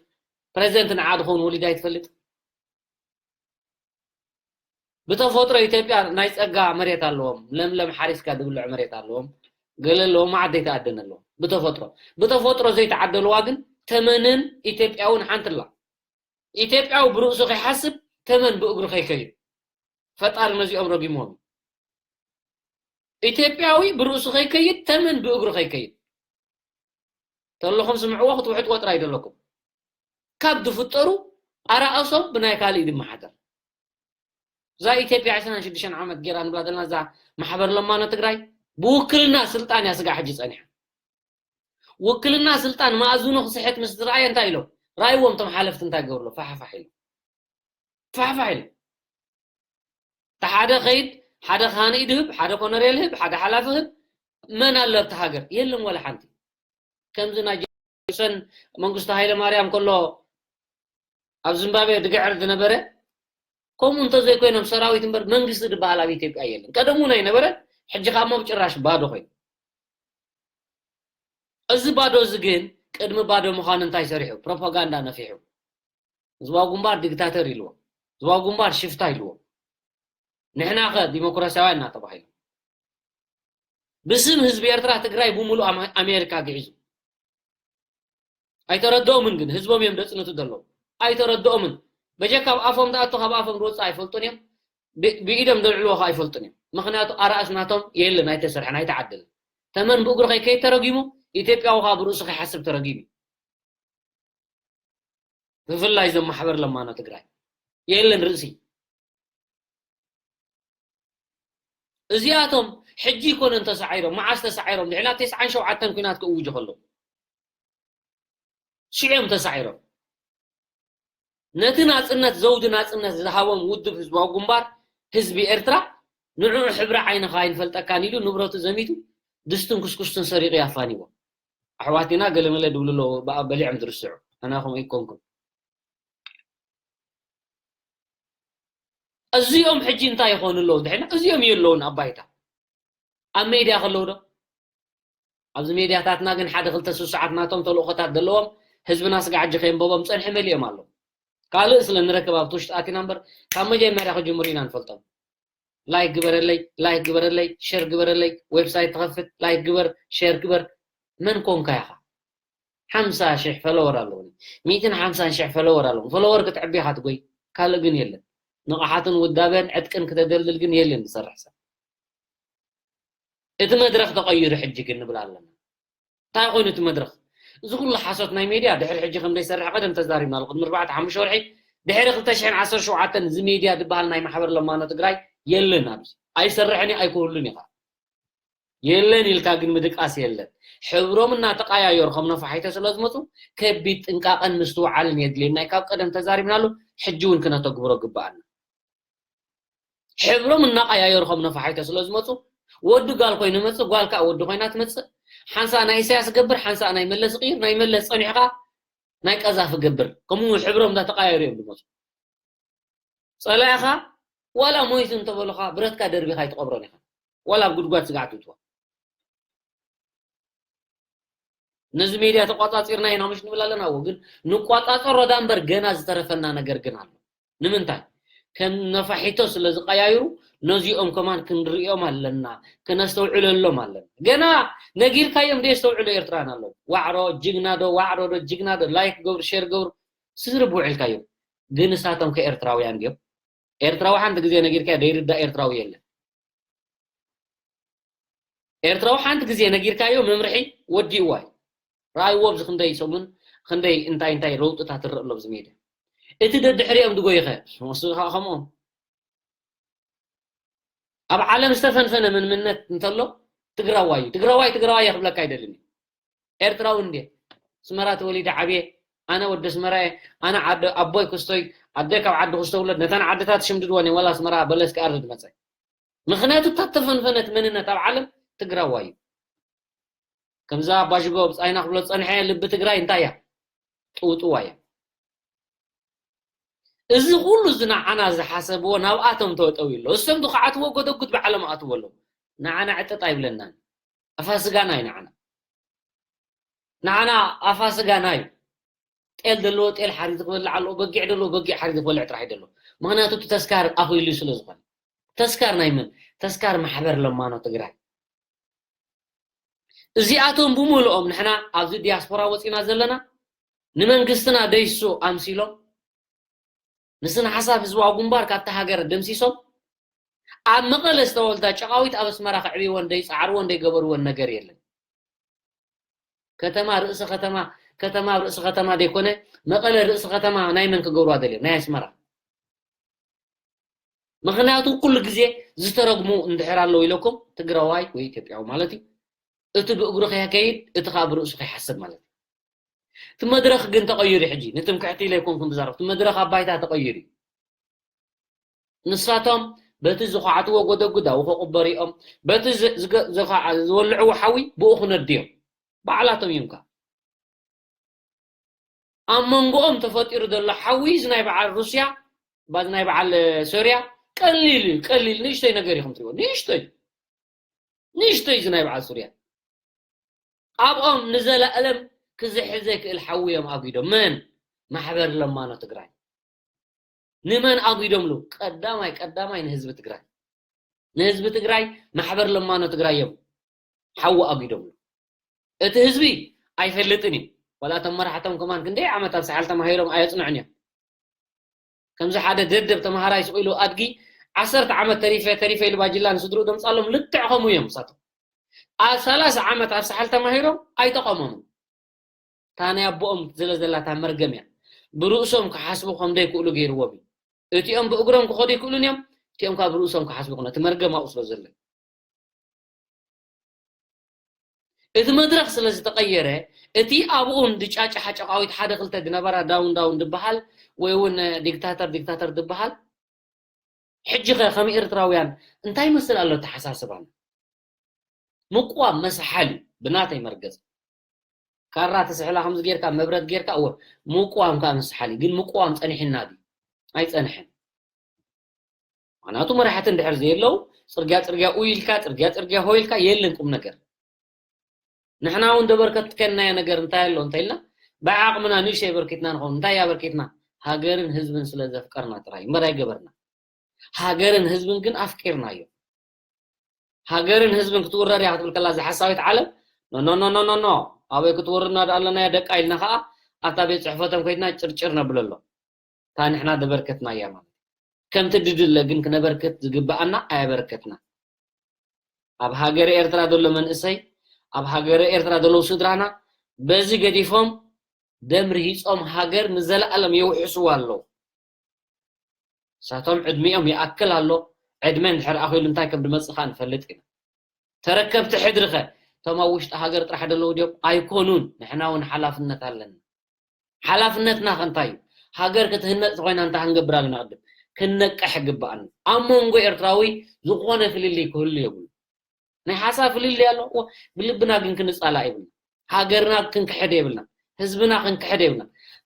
ፕሬዚደንት ንዓ ድኸውን ወሊዳ ኣይትፈልጥ። ብተፈጥሮ ኢትዮጵያ ናይ ጸጋ መሬት ኣለዎም። ለምለም ሓሪስካ ድብልዕ መሬት ኣለዎም። ገለ ኣለዎም፣ መዓት ዘይተኣደነ ኣለዎም። ብተፈጥሮ። ብተፈጥሮ ዘይተዓደልዋ ግን ተመንን ኢትዮጵያውን ሓንቲ ኣላ። ኢትዮጵያዊ ብርእሱ ከይሓስብ ተመን ብእግሩ ከይከይድ። ፈጣሪ ነዚኦም ረጊሞም። ኢትዮጵያዊ ብርእሱ ከይከይድ ተመን ብእግሩ ከይከይድ። ተለኹም ስምዕዎ ክትውሕጥዎ ጥራይ ደለኩም። ካብ ዝፍጠሩ ኣራእሶም ብናይ ካልእ ድመሓደር። እዛ ኢትዮጵያ ዕስራን ሽዱሽተን ዓመት ጌራ ንብላ ዘለና እዛ ማሕበር ለማኖ ትግራይ ብውክልና ስልጣን እያ ስጋዕ ሕጂ ጸኒሓ። ውክልና ስልጣን መኣዝኑ ክስሕት ምስ ዝረኣየ እንታይ ኢሎም? ራይዎም እቶም ሓለፍቲ እንታይ ገብርሎ? ፋሕፋሕ ኢሎም። ፋሕፋሕ ኢሎም። እቲ ሓደ ኸይድ፣ ሓደ ካህን ኢድ ህብ፣ ሓደ ኮነሬል ህብ፣ ሓደ ሓላፊ ህብ፣ መን ኣሎ ኣብቲ ሃገር? የለን ወላ ሓንቲ። ከምዚ ናይ ጆንሰን መንግስቱ ሃይለ ማርያም ከሎ ኣብ ዚምባብዌ ድግዕር ዝነበረ፣ ከምኡ እንተዘይኮይኖም ሰራዊት እምበር መንግስቲ ዝበሃል ኣብ ኢትዮጵያ የለን። ቀደም እውን ኣይነበረን፣ ሕጂ ካብ ሞብ ጭራሽ ባዶ ኮይኑ። እዚ ባዶ እዚ ግን ቅድሚ ባዶ ምዃኑ እንታይ ሰሪሑ? ፕሮፓጋንዳ ነፊሑ። ህዝባዊ ግንባር ዲክታተር ኢልዎ። ህዝባዊ ግንባር ሽፍታ ኢልዎ። ንሕና ኸ ዲሞክራሲያውያን እናተባሂሉ። ብስም ህዝቢ ኤርትራ ትግራይ ብምሉእ ኣማ-፣ ኣሜሪካ ግዒዙ። ኣይተረድኦምን ግን ህዝቦም እዮም ደጽንቱ ዘለዉ። ኣይተረድኦምን። በጀካ ኣብ ኣፎም ዝኣቱ ካብ ኣፎም ዝወጽእ ኣይፈልጡን እዮም። ብ-፣ ብኢዶም ዘልዕልዎ ኸ ኣይፈልጡን እዮም። ምኽንያቱ ኣራእስ ናቶም የለን፣ ኣይተሰርሐን፣ ኣይተዓደለን። ተመን ብእግሩ ከይከይድ ተረጊሙ፣ ኢትዮጵያዊ ኸ ብርእሱ ከይሓስብ ተረጊሙ። ብፍላይ እዞም ማሕበር ለማኖ ትግራይ የለን ርእሲ። እዚኣቶም ሕጂ ይኮነን ተሳዒሮም፣ መዓስ ተሳዒሮም? ድሕና ተስዓን ሸውዓተን ኲናት ክእውጁ ከለዉ። ሽዑ እዮም ተሳዒሮም። ነቲ ናጽነት፣ ዘውዲ ናጽነት ዝሃቦም ውድብ ህዝባዊ ግንባር ህዝቢ ኤርትራ፣ ንዕኡ ሕብሪ ዓይንኻ ኣይንፈልጠካን ኢሉ ንብረቱ ዘሚቱ፣ ድስትን ኩስኩስትን ሰሪቑ እዩ ኣፋኒዎ። ኣሕዋትና ገለመለ ድብሉ ኣለዉ፣ ብኣ በሊዖም ዝርስዑ። ኣነ ከምኡ ኣይኮንኩን። እዚኦም ሕጂ እንታይ ይኾኑ ኣለዉ? ድሕና እዚኦም የለውን ኣብ ባይታ። ኣብ ሜድያ ከለዉ ዶ? ኣብዚ ሜድያታትና ግን ሓደ ክልተ ስሱዓት ናቶም ተልእኾታት ዘለዎም ህዝብና ስጋዕ ሕጂ ከየንበቦም ጸንሐ መሊኦም ኣለዉ። ካልእ ስለ ንረክብ ኣብቲ ውሽጢ ኣቲና እምበር ካብ መጀመርያ ክጅምሩ ኢና ንፈልጦም። ላይክ ግበረለይ፣ ላይክ ግበረለይ፣ ሸር ግበረለይ፣ ዌብሳይት ትኸፍት፣ ላይክ ግበር፣ ሸር ግበር። መን ኮንካ ኢኻ? ሓምሳ ሽሕ ፈለወር ኣለዉኒ። ሚእትን ሓምሳን ሽሕ ፈለወር ኣለዎም። ፈለወር ክትዕቢ ኢኻ ትጎይ፣ ካልእ ግን የለን። ንቕሓትን ውዳበን ዕጥቅን ክተደልድል ግን የለን ዝሰርሕ ሰብ። እቲ መድረኽ ተቐይሩ ሕጂ ግን ንብል ኣለና። እንታይ ኮይኑ እቲ መድረኽ? እዚ ኩሉ ሓሶት ናይ ሜድያ ድሕሪ ሕጂ ከም ዘይሰርሕ ቀደም ተዛሪብና ኣሎ። ቅድሚ ኣርባዕተ ሓሙሽተ ወርሒ ድሕሪ ክልተ ሽሕን ዓሰርተ ሸውዓተን እዚ ሜድያ ዝበሃል ናይ ማሕበር ለማኖ ትግራይ የለን፣ ኣብዚ ኣይሰርሕን እዩ ኣይክህሉን እዩ። የለን ኢልካ ግን ምድቃስ የለን። ሕብሮም እናተቀያየሩ ከም ነፋሒቶ ስለ ዝመፁ ከቢድ ጥንቃቐን ምስትውዓልን የድልየና እዩ። ካብ ቀደም ተዛሪብናሉ፣ ሕጂ እውን ክነተግብሮ ግብኣና። ሕብሮም እናቀያየሩ ከም ነፋሒቶ ስለ ዝመፁ ወዲ ጓል ኮይኑ መፅእ፣ ጓል ከዓ ወዲ ኮይና ትመፅእ። ሓንሳእ ናይ ኢሳያስ ገብር፣ ሓንሳእ ናይ መለስ ይቅይር፣ ናይ መለስ ፀኒሑ ከዓ ናይ ቀዛፊ ገብር። ከምኡ ሕብሮም እንዳተቀያየሩ እዮም ዝመፁ። ጸላኢኻ ዋላ ሞይቱ እንተበሉኻ ብረትካ ደርቢኻ ኣይትቐብሮን ኢኻ። ዋላ ኣብ ጉድጓድ ስጋዕ ትእትዎ። ነዚ ሜድያ ተቋጻጺርና ኢና ምሽ ንብል ኣለና። እዎ ግን ንቋጻጸሮ ዳ እምበር ገና ዝተረፈና ነገር ግን ኣሎ። ንምንታይ? ከም ነፋሒቶ ስለ ዝቀያይሩ ነዚኦም ከማን ክንርእዮም ኣለና፣ ክነስተውዕለሎም ኣለና። ገና ነጊርካዮም ደየስተውዕሉ ኤርትራውያን ኣለዉ። ዋዕሮ ጅግና ዶ፣ ዋዕሮ ዶ ጅግና ዶ፣ ላይክ ገብሩ፣ ሼር ገብሩ፣ ስዝርብ ውዒልካዮም። ግን ንሳቶም ከ ኤርትራውያን ድዮም? ኤርትራዊ ሓንቲ ግዜ ነጊርካዮ ዘይርዳእ ኤርትራዊ የለን። ኤርትራዊ ሓንቲ ግዜ ነጊርካዮ መምርሒ ወዲእዋ እዩ። ረኣይዎ ኣብዚ ክንደይ ሰሙን ክንደይ እንታይ እንታይ ለውጥታት ትረእ ኣሎ ኣብዚ ሜድያ። እቲ ደድሕሪኦም ድጎይኸ ንሱ ከዓ ከምኦም። ኣብ ዓለም ዝተፈንፈነ መንምነት እንተሎ ትግራዋይ እዩ። ትግራዋይ ትግራዋይ እየ ክብለካ ኣይደልን እዩ። ኤርትራዊ እንድየ። ኣስመራ ተወሊደ ዓብየ። ኣነ ወዲ ኣስመራ እየ። ኣነ ዓዲ ኣቦይ ክስቶይ፣ ኣደይ ካብ ዓዲ ክስቶ ውለድ፣ ነተን ዓድታት ሽምድድወን እየ፣ ወላ ኣስመራ በለስ ክኣርድ መጸ። ምኽንያቱ እታ ተፈንፈነት መንነት ኣብ ዓለም ትግራዋይ እዩ። ከምዛ ኣባሽጎ ብጻይና ክብሎ ዝጸንሐ ልቢ ትግራይ እንታይ እያ? ጥውጥዋ እያ። እዚ ኩሉ እዚ ንዓና ዝሓሰብዎ ናብኣቶም ተወጠው ኣሎ። እሶም ዝኸዓትዎ ጎደጉድ ባዕሎም ኣትዎ ኣለዉ። ንዓና ዕጥጥ ኣይብለናን። ኣፋስጋና እዩ ንዓና። ንዓና ኣፋስጋና እዩ። ጤል ዘለዎ ጤል ሓሪዱ ክበልዕ ኣለዎ፣ በጊዕ ዘለዎ በጊዕ ሓሪዱ ክበልዕ ጥራሕ እዩ ዘለዎ። ምኽንያቱ እቲ ተስካር ኣኺሉ እዩ ስለ ዝኾነ። ተስካር ናይ መን? ተስካር ማሕበር ለማኖ ትግራይ። እዚኣቶም ብምልኦም ንሕና ኣብዚ ዲያስፖራ ወፂና ዘለና ንመንግስትና ደይሱ ኣምሲሎም ንስነ ሓሳብ ህዝባዊ ግንባር ካብቲ ሃገር ደምሲሶም ኣብ መቐለ ዝተወልዳ ጨቓዊት ኣብ ኣስመራ ከዕብይወን ደይፀዓርወን ደይገበርወን ነገር የለን። ከተማ ርእሲ ከተማ ከተማ ኣብ ርእሲ ከተማ ደይኮነ መቐለ ርእሲ ከተማ ናይ መን ክገብርዋ ደልዮም? ናይ ኣስመራ። ምኽንያቱ ኩሉ ግዜ ዝተረግሙ እንድሕር ኣለዉ ኢለኩም ትግራዋይ ወይ ኢትዮጵያዊ ማለት እዩ። እቲ ብእግሩ ከይከይድ እቲ ከዓ ብርእሱ ከይሓስብ ማለት እዩ። እቲ መድረኽ ግን ተቐይሩ እዩ። ሕጂ ንትምክሕቲ ኢለ ኣይኮንኩን ዝዛረብ፣ እቲ መድረኽ ኣብ ባይታ ተቐይሩ እዩ። ንሳቶም በቲ ዝኸዓትዎ ጎደጉድ ኣብኡ ክቕበሩ እዮም። በቲ ዝ- ዝገ- ዝኸዓ- ዝወልዕዎ ሓዊ ብኡ ክነድዮም ባዕላቶም እዮም ከ ኣብ መንጎኦም ተፈጢሩ ዘሎ ሓዊ እዚ ናይ በዓል ሩስያ ባዚ ናይ በዓል ሶርያ ቀሊል እዩ። ቀሊል ንእሽተይ ነገር ኢኹም ትሪእዎ። ንእሽተይ ንእሽተይ እዚ ናይ በዓል ሱርያ ኣብኦም ንዘለኣለም ክዝሕል ዘይክእል ሓዊ እዮም ኣጒዶም። መን? ማሕበር ለማኖ ትግራይ። ንመን ኣጒዶምሉ? ቀዳማይ ቀዳማይ ንህዝቢ ትግራይ። ንህዝቢ ትግራይ ማሕበር ለማኖ ትግራይ እዮም ሓዊ ኣጒዶምሉ። እቲ ህዝቢ ኣይፈልጥን እዩ። ዋላ እቶም መራሕቶም ከማን ክንደይ ዓመት ኣብ ሰሓል ተማሂሮም ኣየፅንዑን እዮም። ከምዚ ሓደ ደደብ ተምሃራይ ስቕ ኢሉ ኣድጊ ዓሰርተ ዓመት ተሪፈ ተሪፈ ኢሉ ባጅላ ንስድርኡ ደምፃሎም ልክዕ ከምኡ እዮም ንሳቶም። ኣብ ሰላሳ ዓመት ኣብ ሰሓል ተማሂሮም ኣይጠቐሞምን። እታ ናይ ኣቦኦም ዝለ ዘላታ መርገም እያ። ብርእሶም ክሓስቡ ከም ዘይክእሉ ገይርዎም እዩ። እቲኦም ብእግሮም ክኸዱ ይክእሉን እዮም፣ እቲኦም ካብ ብርእሶም ክሓስቡ ይኽእሉ። እቲ መርገም ኣብኡ ስለ ዘሎ። እቲ መድረኽ ስለ ዝተቐየረ፣ እቲ ኣብኡ ድጫጫሓ ጨቓዊት ሓደ ክልተ ዝነበራ ዳውን ዳውን ዝበሃል ወይ እውን ዲክታተር ዲክታተር ዝበሃል ሕጂ ኸ ከም ኤርትራውያን እንታይ ይመስል ኣሎ ኣተሓሳስባና? ምቁዋም መስሓል እዩ ብናተይ መርገጽ። ካራ ተስሕላ ከምዚ ጌርካ መብረት ጌርካ እወ ምቁዋም ከዓ መስሓል እዩ። ግን ምቁዋም ጸኒሕና ድዩ? ኣይጸንሕን። ምኽንያቱ መራሕቲ እንድሕር ዘየለዉ ጽርግያ ጽርግያ ኡ ኢልካ ጽርግያ ጽርግያ ሆ ኢልካ የለን ቁም ነገር። ንሕና እውን ደበርከትከናዮ ነገር እንታይ ኣሎ እንተኢልና ብዓቕምና ንእሽተይ በርኪትና ንኸውን። እንታይ ኣበርኪትና? ሃገርን ህዝብን ስለ ዘፍቀርና ጥራይ እምበር ኣይገበርና። ሃገርን ህዝብን ግን ኣፍቂርናዮ። ሃገርን ህዝብን ክትውረር እያ ክትብል ከላ እዛ ሓሳዊት ዓለም ኖ ኖ ኖ ኖ ኖ ኣበይ ክትወርድና ዶ ኣለናዮ ደቃ ኢልና ከዓ ኣብታ ቤት ፅሕፈቶም ከይድና ጭርጭር ነብለሎ። እታ ንሕና ዘበርከትናያ ማለት ከምቲ ድድለ ግን ክነበርክት ዝግብኣና ኣያበረከትና። ኣብ ሃገረ ኤርትራ ዘሎ መንእሰይ፣ ኣብ ሃገረ ኤርትራ ዘለዉ ስድራና በዚ ገዲፎም ደም ርሂጾም ሃገር ንዘለኣለም የውሕስዋ ኣለዉ። ንሳቶም ዕድሚኦም ይኣክል ኣሎ። ዕድመ እንድሕር ኣኺሉ እንታይ ከም ዝመጽእ ከኣ ንፈልጥ ኢና። ተረከብቲ ሕድሪ ኸ እቶም ኣብ ውሽጢ ሃገር ጥራሕ ዘለዉ ድዮም? ኣይኮኑን። ንሕና እውን ሓላፍነት ኣለና። ሓላፍነትና ከ እንታይ እዩ? ሃገር ክትህነጽ ኮይና እንታይ ክንገብር ኣለና? ቅድም ክንነቅሕ ይግብኣና። ኣብ መንጎ ኤርትራዊ ዝኾነ ፍልልይ ክህሉ የብሉ። ናይ ሓሳብ ፍልልይ ኣሎ። እወ፣ ብልብና ግን ክንጻላእ የብልና። ሃገርና ክንክሕድ የብልና። ህዝብና ክንክሕድ የብልና።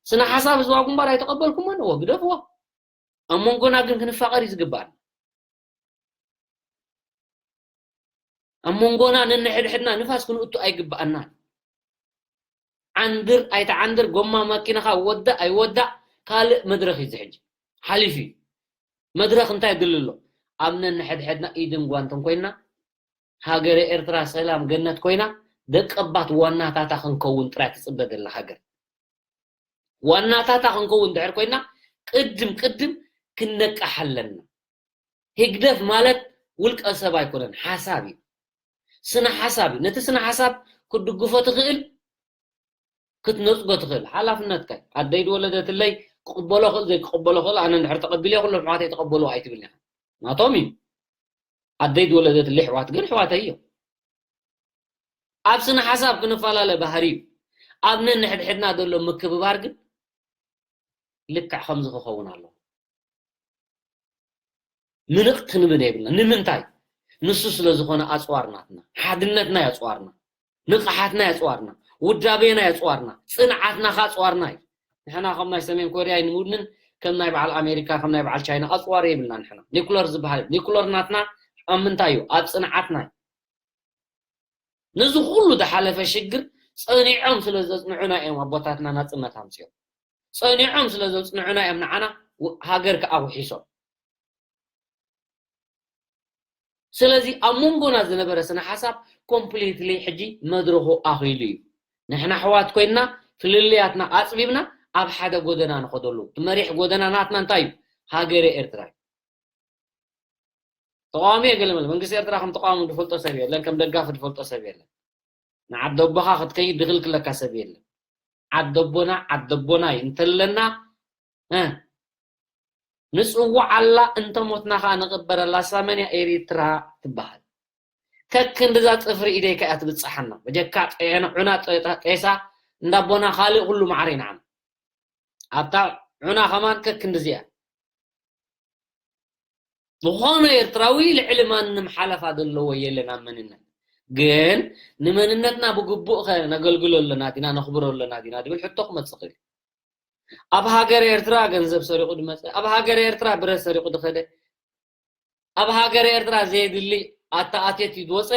ስነ ሓሳብ ህዝባዊ ግንባር ኣይተቐበልኩሞን። እወ፣ ግደፍዎ። ኣብ መንጎና ግን ክንፋቐር እዩ ዝግብኣና። ኣብ መንጎና ነንሕድሕድና ንፋስ ክንእቱ ኣይግብኣናን። ዓንድር ኣይትዓንድር፣ ጎማ ማኪናኻ ወዳእ ኣይወዳእ፣ ካልእ መድረኽ እዩ እዚ ሕጂ። ሓሊፉ እዩ። መድረኽ እንታይ የድሊ ኣሎ? ኣብ ነንሕድሕድና ኢድን ጓንትን ኮይና፣ ሃገረ ኤርትራ ሰላም ገነት ኮይና፣ ደቀባት ዋናታታ ክንከውን ጥራይ ትጽበ ዘላ ሃገር። ዋናታታ ክንከውን ድሕር ኮይና፣ ቅድም ቅድም ክንነቅሕ ኣለና። ህግደፍ ማለት ውልቀ ሰብ ኣይኮነን፣ ሓሳብ እዩ። ስነ ሓሳብ እዩ። ነቲ ስነ ሓሳብ ክትድግፎ ትኽእል፣ ክትነጽጎ ትኽእል። ሓላፍነትካ እዩ። ኣደይ ዝወለደትለይ ክቕበሎ ክእል፣ ዘይክቕበሎ ክእል፣ ኣነ እንድሕር ተቐቢለ ኩሎም ኣሕዋተይ ተቐበልዎ ኣይትብልኒ ኢኻ። ናቶም እዩ። ኣደይ ዝወለደትለይ ኣሕዋት ግን ኣሕዋተይ እዮም። ኣብ ስነ ሓሳብ ክንፈላለ ባህሪ እዩ። ኣብ ነንሕድሕድና ዘሎ ምክብባር ግን ልክዕ ከምዚ ክኸውን ኣለዎ። ምንቕ ክንብል የብልና። ንምንታይ? ንሱ ስለ ዝኾነ ኣጽዋር ናትና። ሓድነትና እዩ ኣጽዋርና። ንቕሓትና እዩ ኣጽዋርና። ውዳቤና እዩ ኣጽዋርና። ጽንዓትና ከኣ ኣጽዋርና እዩ። ንሕና ከም ናይ ሰሜን ኮርያ ኣይንውንን፣ ከም ናይ በዓል ኣሜሪካ፣ ከም ናይ በዓል ቻይና ኣጽዋር የብልና ንሕና። ኒኩለር ዝበሃል፣ ኒኩለር ናትና ኣብ ምንታይ እዩ? ኣብ ጽንዓትና እዩ። ነዚ ኩሉ ዝሓለፈ ሽግር ጸኒዖም ስለ ዘጽንዑና እዮም ኣቦታትና ናጽነት ኣምጺኦም። ጸኒዖም ስለ ዘጽንዑና እዮም ንዓና ው-፣ ሃገር ከኣ ውሒሶም። ስለዚ ኣብ መንጎና ዝነበረ ስነ ሓሳብ ኮምፕሊትሊ ሕጂ መድረኹ ኣኺሉ እዩ። ንሕና ኣሕዋት ኮይንና ፍልልያትና ኣጽቢብና ኣብ ሓደ ጎደና ንኸደሉ። እቲ መሪሕ ጎደና ናትና እንታይ እዩ? ሃገረ ኤርትራ እዩ። ተቃዋሚ እየ ገለ መለ። መንግስቲ ኤርትራ ከም ተቃዋሚ ዝፈልጦ ሰብ የለን፣ ከም ደጋፊ ዝፈልጦ ሰብ የለን። ንዓዲ ኣቦኻ ክትከይድ ዝኽልክለካ ሰብ የለን። ዓዲ ኣቦና፣ ዓዲ ኣቦና እዩ እንተለና፣ እ፣ ንጽውዓላ እንተ ሞትና ከኣ ንቕበረላ። ሳመንያ ኤሪትራ ትበሃል። ከክንድዛ ጽፍሪ ኢደይካ እያ ትብጽሓና። በጀካ ጤና ዑና ጤ-፣ ጤሳ እንዳ ኣቦና ካልእ ኩሉ ማዕረ እዩ ንዓና። ኣብታ ዑና ከማን ከክንድዚኣ። ዝኾነ ኤርትራዊ ልዕሊ ማንም ሓለፋ ዘለዎ የለን ኣብ መንነት። ግን ንመንነትና ብግቡእ ከ ነገልግሎ ኣለና ዲና፣ ነኽብሮ ኣለና ዲና ዝብል ሕቶ ክመጽእ ይኽእል። ኣብ ሃገር ኤርትራ ገንዘብ ሰሪቑ ዝመጸ፣ ኣብ ሃገር ኤርትራ ብረት ሰሪቑ ዝኸደ፣ ኣብ ሃገር ኤርትራ ዘየድሊ ኣተኣትየት እዩ ዝወጸ፣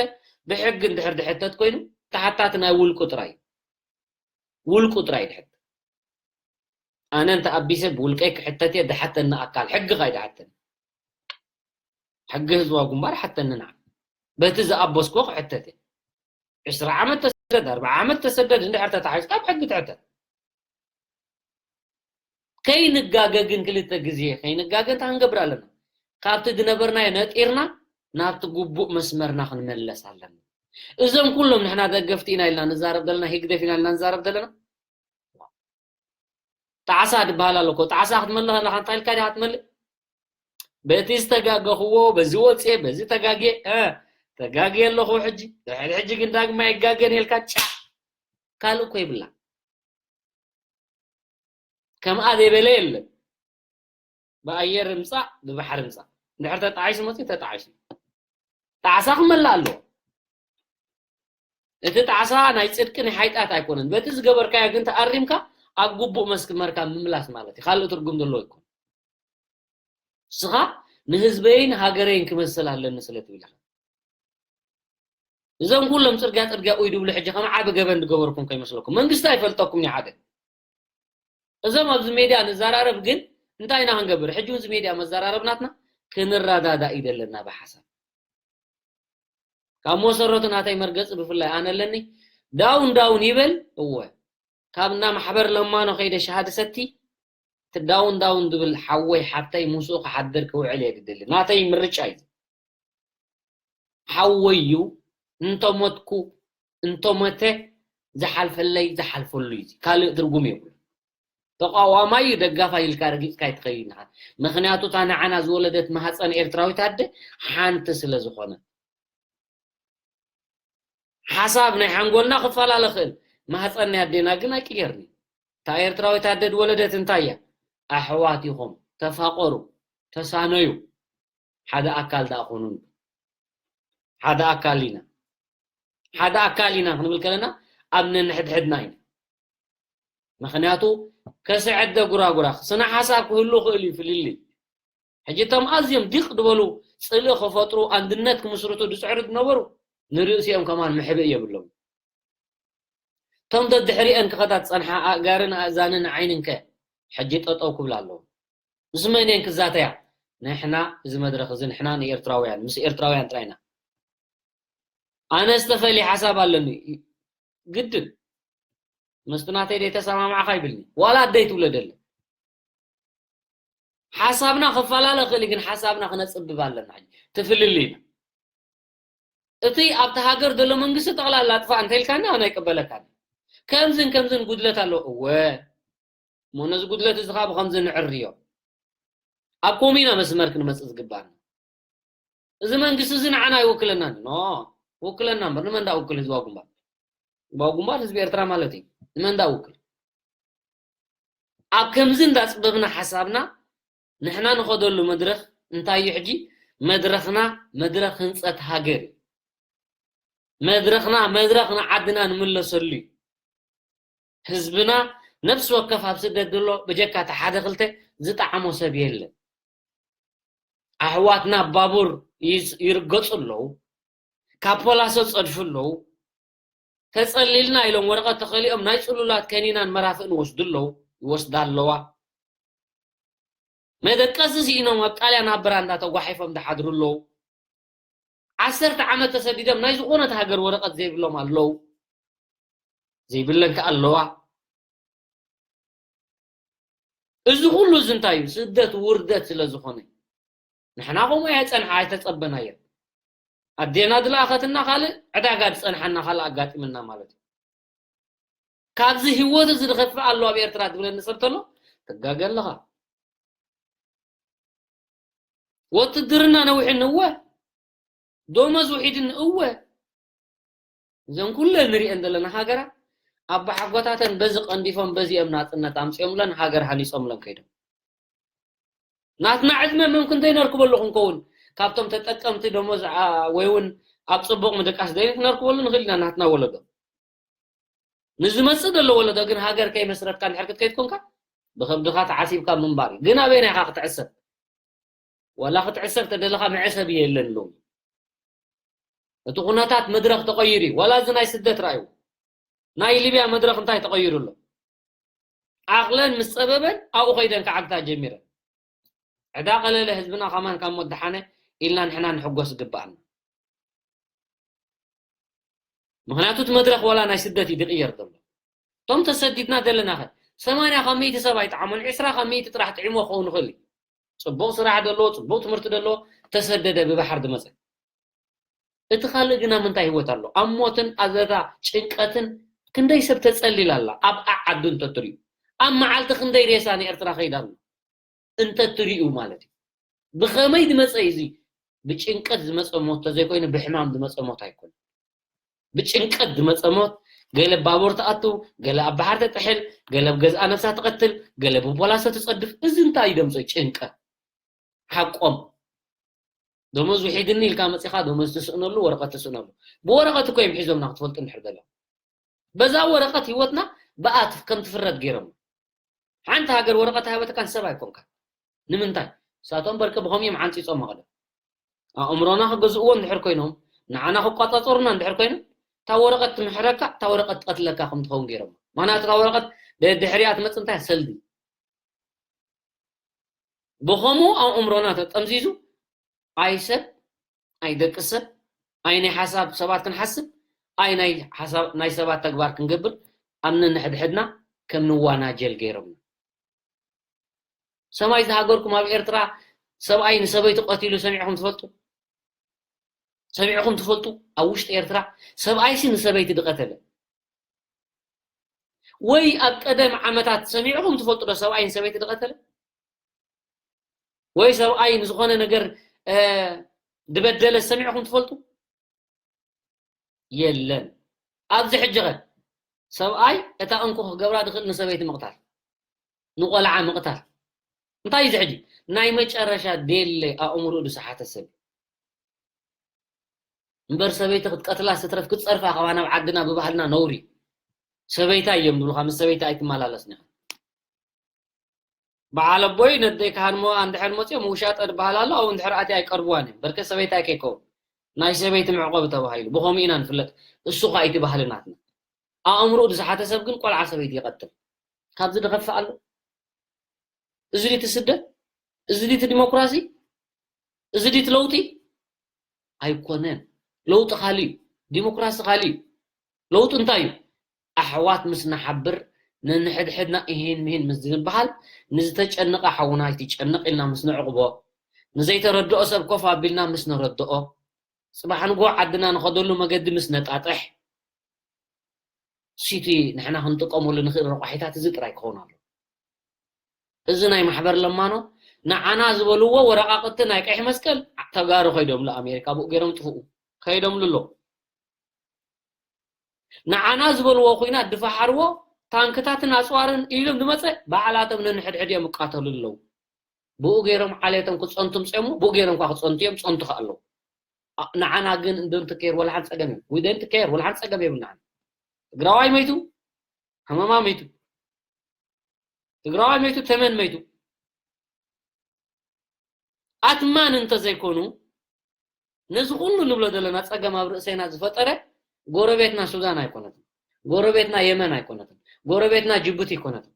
ብሕጊ እንድሕር ዝሕተት ኮይኑ፣ ተሓታቲ ናይ ውልቁ ጥራይ እዩ። ውልቁ ጥራይ ድሕት። ኣነ እንተ ኣቢሰ ብውልቀይ ክሕተት እየ፣ ድሓተኒ ኣካል ሕጊ ካይ ድሓተኒ። ሕጊ ህዝባዊ ግንባር ሓተኒ ንዓ። በቲ ዝኣበስኮ ክሕተት እየ። ዕስራ ዓመት ተሰደድ፣ ኣርብዓ ዓመት ተሰደድ፣ እንድሕር ተታሒዝካ ኣብ ሕጊ ትሕተት። ከይንጋገ ግን ክልተ ግዜ ከይንጋገ እንታይ ክንገብር ኣለና? ካብቲ ዝነበርናዮ ነጢርና ናብቲ ግቡእ መስመርና ክንመለስ ኣለና። እዞም ኩሎም ንሕና ደገፍቲ ኢና ኢልና ንዛረብ ዘለና፣ ህግደፍ ኢና ኢልና ንዛረብ ዘለና፣ ጣዕሳ ዝበሃል ኣሎ እኮ። ጣዕሳ ክትመልእ ከለኻ እንታይ ኢልካ ዲኻ ትመልእ? በቲ ዝተጋገኽዎ፣ በዚ ወፅየ፣ በዚ ተጋግየ፣ እ፣ ተጋግየ ኣለኹ ሕጂ፣ ድሕሪ ሕጂ ግን ዳግማይ ኣይጋገን ኢልካ ጫ ካልእ እኮ ይብላ። ከምኣ ዘይበለ የለን። ብኣየር ምጻእ፣ ብባሕሪ ምጻእ። እንድሕር ተጣዒሱ መጺኡ ተጣዒሱ። ጣዕሳ ክመልእ ኣለዎ። እቲ ጣዕሳ ናይ ጽድቂ ናይ ሓይጣት ኣይኮነን። በቲ ዝገበርካዮ ግን ተኣሪምካ ኣብ ግቡእ መስመርካ ምምላስ ማለት እዩ። ካልእ ትርጉም ዘለዎ ኣይኮነን። ንስኻ ንህዝበይን ሃገረይን ክመስል ኣለኒ ስለ ትብል ኢኻ። እዞም ኩሎም ጽርግያ ጽርግያ ኡይ ድብሉ ሕጂ ከም ዓቢ ገበን ዝገበርኩም ከይመስለኩም። መንግስቲ ኣይፈልጠኩም እዩ ሓደ። እዞም ኣብዚ ሜድያ ንዘራረብ ግን እንታይ ኢና ክንገብር? ሕጂ እውን እዚ ሜድያ መዘራረብ ናትና ክንረዳዳእ እዩ ዘለና ብሓሳብ። ካብ መሰረቱ ናተይ መርገጺ ብፍላይ ኣነ ኣለኒ። ዳውን ዳውን ይበል፣ እወ። ካብ እንዳ ማሕበር ለማኖ ከይደ ሻሃ ድሰቲ፣ እቲ ዳውን ዳውን ዝብል ሓወይ ሓብተይ ምስኡ ክሓድር ክውዕል እየ ዝደሊ። ናተይ ምርጫ እዩ። ሓወይ እዩ፣ እንተሞትኩ፣ እንተሞተ ዝሓልፈለይ ዝሓልፈሉ እዩ። ካልእ ትርጉም የብሉ። ተቃዋማይ እዩ ደጋፋይ ኢልካ ረጊጽካ ይትኸይድ ኢኻ። ምኽንያቱ እታ ንዓና ዝወለደት ማህፀን ኤርትራዊት ኣደ ሓንቲ ስለ ዝኾነ። ሓሳብ ናይ ሓንጎልና ክፈላለ ክእል። ማህፀን ናይ ኣዴና ግን ኣይቅየርኒ። እታ ኤርትራዊት ኣደ ዝወለደት እንታይ እያ? ኣሕዋት ኢኹም፣ ተፋቀሩ፣ ተሳነዩ። ሓደ ኣካል ደኣ ኩኑ። ሓደ ኣካል ኢና። ሓደ ኣካል ኢና ክንብል ከለና ኣብ ነንሕድሕድና ኢና። ምኽንያቱ ከስዕደ ጉራጉራ ስነ ሓሳብ ክህሉ ክእል እዩ ፍልልይ። ሕጂ እቶም ኣዝዮም ዲቕ ዝበሉ ጽልኢ ክፈጥሩ፣ ኣንድነት ክምስርቱ ዝጽዕሩ ዝነበሩ ንርእሲኦም ከማን መሕብእ የብሎም። እቶም ደድሕሪአን ክኸዳ ዝጸንሓ ኣእጋርን ኣእዛንን ዓይንን ከ ሕጂ ጠጠው ክብላ ኣለዎ። ምስ መን እየን ክዛተያ? ንሕና እዚ መድረኽ እዚ ንሕና ንኤርትራውያን፣ ምስ ኤርትራውያን ጥራይ ኢና። ኣነ ዝተፈልየ ሓሳብ ኣለኒ። ግድን ምስቲ ናተይ ደይተሰማማዕካ ይብልኒ። ዋላ ኣደይ ትውለደለይ። ሓሳብና ክፈላለ ክእል፣ ግን ሓሳብና ክነጽብብ ኣለና። ሕጂ ትፍልልይና። እቲ ኣብቲ ሃገር ዘሎ መንግስቲ ጠቕላላ ኣጥፋእ እንተኢልካኒ ኣነ ኣይቅበለካን። ከምዝን ከምዝን ጉድለት ኣሎ። እወ፣ እሞ ነዚ ጉድለት እዚ ኸዓ ብኸምዚ ንዕርዮ። ኣብ ኮሚና መስመር ክንመጽእ ዝግባኣና። እዚ መንግስቲ እዚ ንዓና ኣይውክለናን። ኖ፣ ውክለና እምበር ንመን ዳ ውክል ህዝባዊ ግንባር? ህዝባዊ ግንባር ህዝቢ ኤርትራ ማለት እዩ። ንመን ዳ ውክል? ኣብ ከምዚ እንዳጽበብና ሓሳብና ንሕና ንኸደሉ መድረኽ እንታይ እዩ ሕጂ? መድረኽና መድረኽ ህንጸት ሃገር እዩ። መድረኽና መድረኽ ንዓድና ንምለሰሉ እዩ። ህዝብና ነፍሲ ወከፍ ኣብ ስደት ዘሎ ብጀካ እቲ ሓደ ክልተ ዝጠዓሞ ሰብ የለን። ኣሕዋትና ባቡር ይስ-፣ ይርገጹ ኣለዉ። ካብ ፖላሶ ጸድፉ ኣለዉ። ተጸሊልና ኢሎም ወረቐት ተኸሊኦም ናይ ጽሉላት ከኒናን መራፍእን ይወስዱ ኣለዉ፣ ይወስዳ ኣለዋ። መደቀሲ ስኢኖም ኣብ ጣልያን ኣብ በራንዳ ተጓሒፎም ዝሓድሩ ኣለዉ። ዓሰርተ ዓመት ተሰዲዶም ናይ ዝኾነት ሃገር ወረቐት ዘይብሎም ኣለዉ። ዘይብለን ከኣ ኣለዋ። እዚ ኩሉ እዚ እንታይ እዩ? ስደት ውርደት ስለ ዝኾነ። ንሕና ከምኡ እያ ጸንሓ ኣይተጸበናዮ። ኣዴና ዝለኣኸትና ካልእ፣ ዕዳጋ ዝጸንሓና ካልእ ኣጋጢምና ማለት እዩ። ካብዚ ህይወት እዚ ዝኸፍእ ኣሎ ኣብ ኤርትራ ትብለኒ ሰብ ተሎ፣ ትጋገ ኣለኻ። ወትድርና ነዊሕኒ እወ፣ ደሞዝ ውሒድኒ እወ። እዘን ኩለን ንሪኤን ዘለና ሃገራት ኣባሓጎታተን በዚ ቀንዲፎም በዚኦም ናጽነት ኣምጺኦምለን ሃገር ሃኒጾምለን ከይዶም። ናትና ዕድመ መምክን ዘይነርክበሉ ክንከውን ካብቶም ተጠቀምቲ ደሞዝ፣ ዓ-፣ ወይ እውን ኣብ ጽቡቕ ምድቃስ ዘይክነርክበሉ ንኽእል ኢና ናትና ወለዶ። ንዝመጽእ ዘሎ ወለዶ ግን ሃገር ከይመስረትካ እንድሕር ክትከይድ ኮንካ ብኸብድኻ ተዓሲብካ ምንባር እዩ። ግን ኣበየናይ ኢኻ ክትዕሰብ? ዋላ ክትዕሰብ ተደለኻ መዕሰቢ የለን ሎሚ። እቲ ኩነታት መድረኽ ተቐይሩ እዩ። ዋላ እዚ ናይ ስደት ርኣዩ። ናይ ሊብያ መድረኽ እንታይ ተቐይሩ ኣሎ? ዓቕለን ምስ ጸበበን ኣብኡ ከይደን ክዓግታ ጀሚረን። ዕዳ ቀለለ ህዝብና ከማን ካብ ሞት ደሓነ ኢልና ንሕና ንሕጎስ ዝግብኣና። ምኽንያቱ እቲ መድረኽ ዋላ ናይ ስደት እዩ ዝቕየር ዘሎ። እቶም ተሰዲድና ዘለና ኸ ሰማንያ ካብ ሚእቲ ሰብ ኣይጠዓሞን፣ ዕስራ ካብ ሚእቲ ጥራሕ ጥዒሞ ክኸውን ይኽእል እዩ። ጽቡቕ ስራሕ ዘለዎ፣ ጽቡቕ ትምህርቲ ዘለዎ፣ ተሰደደ ብባሕር ዝመጸ። እቲ ካልእ ግና ምንታይ ህይወት ኣሎ? ኣብ ሞትን ኣዘታ ጭንቀትን ክንደይ ሰብ ተጸሊላ ኣላ፣ ኣብ ዓዓዱ እንተትሪኡ። ኣብ መዓልቲ ክንደይ ሬሳ ንኤርትራ ከይዳ ኣሎ? እንተትሪኡ ማለት እዩ። ብኸመይ ዝመጸ እዩ እዚ? ብጭንቀት ዝመጸ ሞት ተዘይኮይኑ ብሕማም ዝመጸ ሞት ኣይኮነን። ብጭንቀት ዝመጸ ሞት፣ ገለ ባቡር ትኣቱ፣ ገለ ኣብ ባሕር ተጥሕል፣ ገለ ኣብ ገዝኣ ነብሳ ትቐትል፣ ገለ ብፖላሶ ትጸድፍ። እዚ እንታይ እዩ ደምጾ? ጭንቀት። ሓቆም። ደሞዝ ውሒድኒ ኢልካ መጺኻ ደሞዝ ትስእነሉ፣ ወረቐት ትስእነሉ። ብወረቐት እኮ እዮም ሒዞምና ክትፈልጡ እንድሕር ዘለኹም። በዛ ወረቐት ህይወትና ብኣ ትፍ-፣ ከም ትፍረድ ገይሮም። ሓንቲ ሃገር ወረቐት ሃይወትካን ሰብ ኣይኮንካን። ንምንታይ? ንሳቶም በርቂ ብኸምኡ እዮም ዓንጺጾም መቐለ። ኣእምሮና ክገዝእዎ እንድሕር ኮይኖም፣ ንዓና ክቋጻጸሩና እንድሕር ኮይኖም፣ እታ ወረቐት ትምሕረካ፣ እታ ወረቐት ትቐትለካ ከም ትኸውን ገይሮም። ምኽንያቱ እታ ወረቐት ደ-፣ ድሕሪኣ ትመጽእ እንታይ? ሰልዲ። ብኸምኡ ኣእምሮና ተጠምዚዙ፣ ኣይ ሰብ፣ ኣይ ደቂ ሰብ፣ ኣይ ናይ ሓሳብ ሰባት ክንሓስብ፣ ኣይ ናይ ሓሳብ ናይ ሰባት ተግባር ክንገብር ኣብ ነንሕድሕድና ከም ንዋናጀል ገይሮምና። ሰማይ ዝሃገርኩም ኣብ ኤርትራ ሰብኣይ ንሰበይቱ ቀቲሉ ሰሚዕኹም ትፈልጡ? ሰሚዕኹም ትፈልጡ? ኣብ ውሽጢ ኤርትራ ሰብኣይሲ ንሰበይቲ ድቐተለ? ወይ ኣብ ቀደም ዓመታት ሰሚዕኹም ትፈልጡ ዶ ሰብኣይ ንሰበይቲ ድቐተለ? ወይ ሰብኣይ ንዝኾነ ነገር ድበደለ ሰሚዕኹም ትፈልጡ? የለን። ኣብዚ ሕጂ ኸ ሰብኣይ እታ እንኮ ክገብራ ድኽእል ንሰበይቲ ምቕታል፣ ንቆልዓ ምቕታል። እንታይ እዚ ሕጂ ናይ መጨረሻ ዴለ ኣእምሮኡ ዝሰሓተ ሰብ። እምበር ሰበይቲ ክትቀትላ ስትረፍ ክትጸርፋ ከባ ናብ ዓድና ብባህልና ነውሪ። ሰበይታ እዮም ዝብሉኻ፣ ምስ ሰበይቲ ኣይትመላለስን ኢኻ። በዓል ኣቦይ ነደይ ካህን ሞ እንድሕር መፅኦም ውሻጠ ዝበሃል ኣሎ፣ ኣብኡ እንድሕር ኣትያ ኣይቀርብዋን እዮም። በርከ ሰበይታይ ከይከውን ናይ ሰበይቲ መዕቆቢ ተባሂሉ ብኸምኡ ኢና ንፍለጥ። እሱ ኸዓ እቲ ባህሊ ናትና። ኣእምሮኡ ዝሰሓተ ሰብ ግን ቆልዓ ሰበይቲ ይቐትል። ካብዚ ዝኸፍእ ኣሎ? እዚ ድዩ እቲ ስደት? እዚ ድዩ እቲ ዲሞክራሲ? እዚ ድዩ እቲ ለውጢ? ኣይኮነን። ለውጢ ካልእ እዩ። ዲሞክራሲ ካልእ እዩ። ለውጢ እንታይ እዩ? ኣሕዋት ምስ ንሓብር፣ ነንሕድሕድና እሂን ምሂን ምስ ዝንበሃል፣ ንዝተጨነቐ ሓውና ኣይትጨነቕ ኢልና ምስ ነዕቕቦ፣ ንዘይተረድኦ ሰብ ኮፍ ኣቢልና ምስ ነረድኦ፣ ጽባሕ ንግሆ ዓድና ንኸደሉ መገዲ ምስ ነጣጥሕ፣ ሲቲ ንሕና ክንጥቀመሉ ንኽእል ረቋሒታት እዚ ጥራይ ክኸውን ኣሎ። እዚ ናይ ማሕበር ለማኖ ንዓና ዝበልዎ ወረቓቕቲ ናይ ቀይሕ መስቀል ተጋሩ ከይዶምሉ ኣሜሪካ ብኡ ገይሮም ጥፍኡ ከይዶምሉ ኣለዉ። ንዓና ዝበልዎ ኹናት ድፈሓርዎ ታንክታትን ኣፅዋርን ኢሎም ዝመፀ ባዕላቶም ነንሕድሕድ እዮም ይቃተሉ ኣለዉ። ብኡ ገይሮም ዓሌቶም ክፀንቱ ምፅኦም ብኡ ገይሮም እኳ ክፀንቱ እዮም ፀንቱ ከ ኣለዉ። ንዓና ግን እንደንት ኬር ወላ ሓንቲ ፀገም እዮም። We don't care ወላ ሓንቲ ፀገም የብልናን። ትግራዋይ መይቱ፣ ሃመማ መይቱ፣ ትግራዋይ መይቱ፣ ተመን መይቱ። ኣትማን እንተዘይኮኑ ነዚ ኩሉ ንብሎ ዘለና ፀገም ኣብ ርእሰና ዝፈጠረ ጎረቤትና ሱዳን ኣይኮነትን፣ ጎረቤትና የመን ኣይኮነትን፣ ጎረቤትና ጅቡቲ ኣይኮነትን።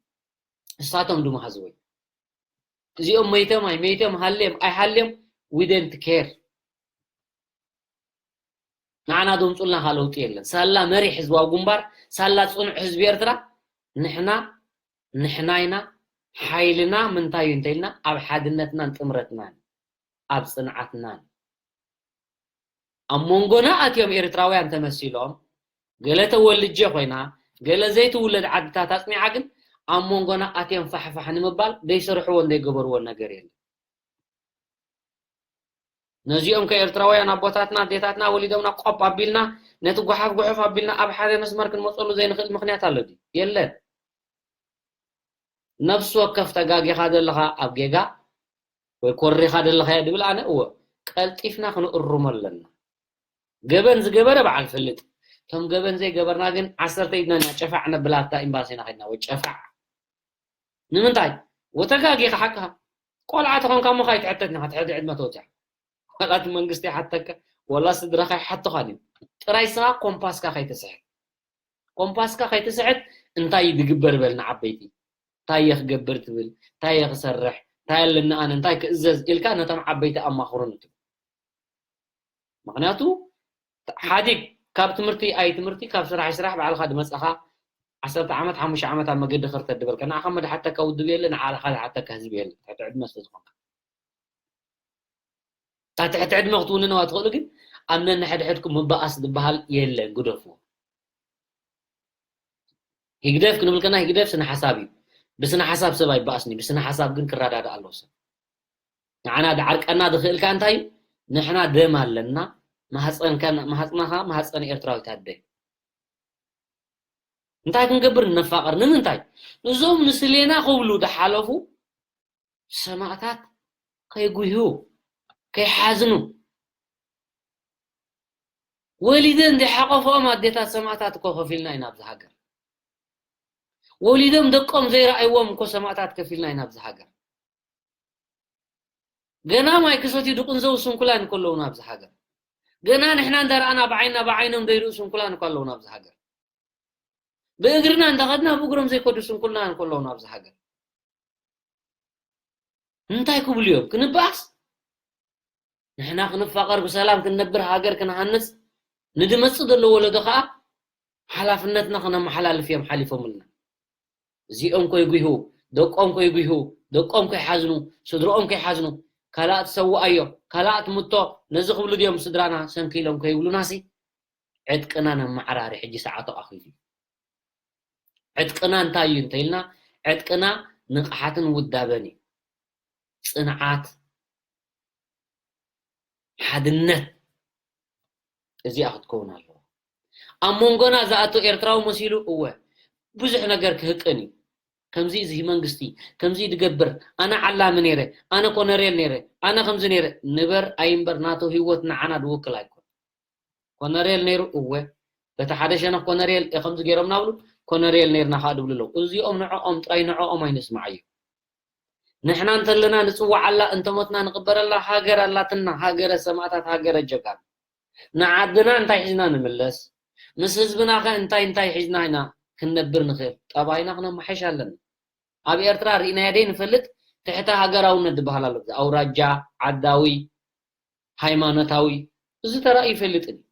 እሳቶም ድማ ህዝቦይ እዚኦም መይቶም ኣይመይቶም ሃልዮም ኣይሃልዮም we don't care። ንዓና ዘምፁልና ከ ለውጢ የለን። ሳላ መሪሕ ህዝባዊ ግንባር፣ ሳላ ፅኑዕ ህዝቢ ኤርትራ ንሕና ንሕና ኢና። ሓይልና ምንታይ እዩ እንተኢልና ኣብ ሓድነትናን ጥምረትናን ኣብ ፅንዓትናን ኣብ መንጎና ኣትዮም ኤርትራውያን ተመሲሎም ገለ ተወልጀ ኮይና ገለ ዘይትውለድ ዓድታት ኣፅኒዓ ግን ኣብ መንጎና ኣትዮም ፋሕፋሕ ንምባል ዘይሰርሕዎን ዘይገበርዎን ነገር የለን። ነዚኦም ከ ኤርትራውያን ኣቦታትና ኣዴታትና ወሊዶምና ቆብ ኣቢልና ነቲ ጓሓፍ ጉሑፍ ኣቢልና ኣብ ሓደ መስመር ክንመፀሉ ዘይንኽእል ምኽንያት ኣሎ ድዩ? የለን። ነፍሲ ወከፍ ተጋጊኻ ዘለኻ ኣብ ጌጋ ወይ ኮሪኻ ዘለኻዮ ድብል ኣነ እወ ቀልጢፍና ክንእርሞ ኣለና። ገበን ዝገበረ በዓል ፈልጥ፣ እቶም ገበን ዘይገበርና ግን ዓሰርተ ኢድና ኢና ጨፋዕ ነብላ ኣብታ ኤምባሲና ከድና ወይ ጨፋዕ ንምንታይ? ወተጋጊኻ ሓቅኻ ቆልዓ ተኾንካ እሞ ካይትሕተት ኢኻ ትሕቲ ዕድመ ተወፂኻ። ዋላ እቲ መንግስቲ ይሓተካ ወላ ስድራኻ ይሓቱኻን እዮም። ጥራይ ስኻ ኮምፓስካ ከይትስሕት ኮምፓስካ ከይትስሕት እንታይ እዩ ዝግበር በል ንዓበይቲ እንታይ እየ ክገብር ትብል እንታይ እየ ክሰርሕ እንታይ ኣለኒ ኣነ እንታይ ክእዘዝ ኢልካ ነቶም ዓበይቲ ኣማኽሩ ንትብል። ምክንያቱ ሓዲግ ካብ ትምህርቲ ኣይ ትምህርቲ ካብ ስራሕ ስራሕ ባዕልካ ድመፃኻ ዓሰርተ ዓመት ሓሙሽተ ዓመት ኣብ መገዲ ክርተት ድበልካ ንዓኻ መድሓተካ ውድብ የለ ንዓኻ ዝሓተካ ህዝቢ የለ ትሕቲ ዕድመ ስለዝኾንካ እታ ትሕቲ ዕድመ ክትውንነዋ ትኽእሉ ግን ኣብ ነንሕድሕድኩም ምባኣስ ዝበሃል የለን ግደፍዎ። ህግደፍ ክንብል ከና ህግደፍ ስነ ሓሳብ እዩ። ብስነ ሓሳብ ሰብ ኣይበኣስን እዩ ብስነ ሓሳብ ግን ክረዳዳእ ኣለዎ ሰብ። ንዓና ድዓርቀና ዝኽእልካ እንታይ እዩ? ንሕና ደም ኣለና። ማህፀንካ ማህፅናኻ ማህፀን ኤርትራዊት ኣደ። እንታይ ክንገብር ንነፋቐር ንምንታይ? እዞም ንስሌና ክብሉ ድሓለፉ ሰማእታት ከይጉህዩ ከይሓዝኑ ወሊደን ዘይሓቆፈኦም ኣዴታት ሰማእታት እኮ ከፊልና ኢና ኣብዚ ሃገር። ወሊዶም ደቆም ዘይረኣይዎም እኮ ሰማእታት ከፊልና ኢና ኣብዚ ሃገር። ገና ማይ ክሰትዩ ድቁንዘው ስንኩላን ከለውና ኣብዚ ሃገር ገና ንሕና እንዳረኣና ብዓይና ብዓይኖም ዘይርኡ ስንኩላን እኮ ኣለውና ኣብዚ ሃገር። ብእግርና እንዳኸድና ብእግሮም ዘይከዱ ስንኩላን ከለውና ኣብዚ ሃገር እንታይ ክብሉ እዮም? ክንበኣስ ንሕና ክንፋቐር ብሰላም ክንነብር ሃገር ክንሃንፅ ንድመፅእ ዘሎ ወለዶ ከዓ ሓላፍነትና ክነመሓላልፍ እዮም ሓሊፎምልና። እዚኦም ከይጉሁ ደቆም ከይጉሁ ደቆም ከይሓዝኑ ስድርኦም ከይሓዝኑ ካልኣት ሰውኣዮ፣ ካልኣት ምቶ፣ ነዚ ክብሉ ድዮም ስድራና ሰንኪሎም ከይብሉናሲ፣ ዕጥቅና ነመዓራሪ፣ ሕጂ ሰዓቱ ኣኺሉ እዩ። ዕጥቅና እንታይ እዩ እንተኢልና፣ ዕጥቅና ንቕሓትን ውዳበን እዩ። ጽንዓት፣ ሓድነት፣ እዚኣ ክትከውን ኣለዋ። ኣብ መንጎና ዝኣቱ ኤርትራዊ መሲሉ፣ እወ፣ ብዙሕ ነገር ክህቅን እዩ። ከምዚ እዚ መንግስቲ፣ ከምዚ ድገብር፣ ኣነ ዓላሚ ነይረ፣ ኣነ ኮነሬል ነይረ፣ ኣነ ከምዚ ነይረ፣ ንበር ኣይንበር ናቱ ህይወት ንዓና ድውክል ኣይኮን። ኮነሬል ነይሩ፣ እወ፣ በቲ ሓደ ሸነኽ ኮነሬል፣ እ፣ ከምዚ ገይሮም ናብሉ፣ ኮነሬል ነይርና ከዓ ድብሉ ኣለዉ። እዚኦም ንዕኦም ጥራይ፣ ንዕኦም ኣይንስማዓዮ። ንሕና እንተለና ንጽዋዓላ፣ እንተሞትና ንቕበረላ ሃገር ኣላትና፣ ሃገረ ሰማእታት፣ ሃገረ ጀጋኑ። ንዓድና እንታይ ሒዝና ንምለስ? ምስ ህዝብናኸ እንታይ እንታይ ሒዝና ኢና ክንነብር ንኽእል? ጠባይና ክነማሕሽ ኣለና። ኣብ ኤርትራ ርኢናዮ ደይ ንፈልጥ፣ ትሕተ ሃገራውነት ዝበሃል ኣሎ። ኣውራጃ፣ ዓዳዊ፣ ሃይማኖታዊ፣ እዚ ተራእዩ ይፈልጥን እዩ።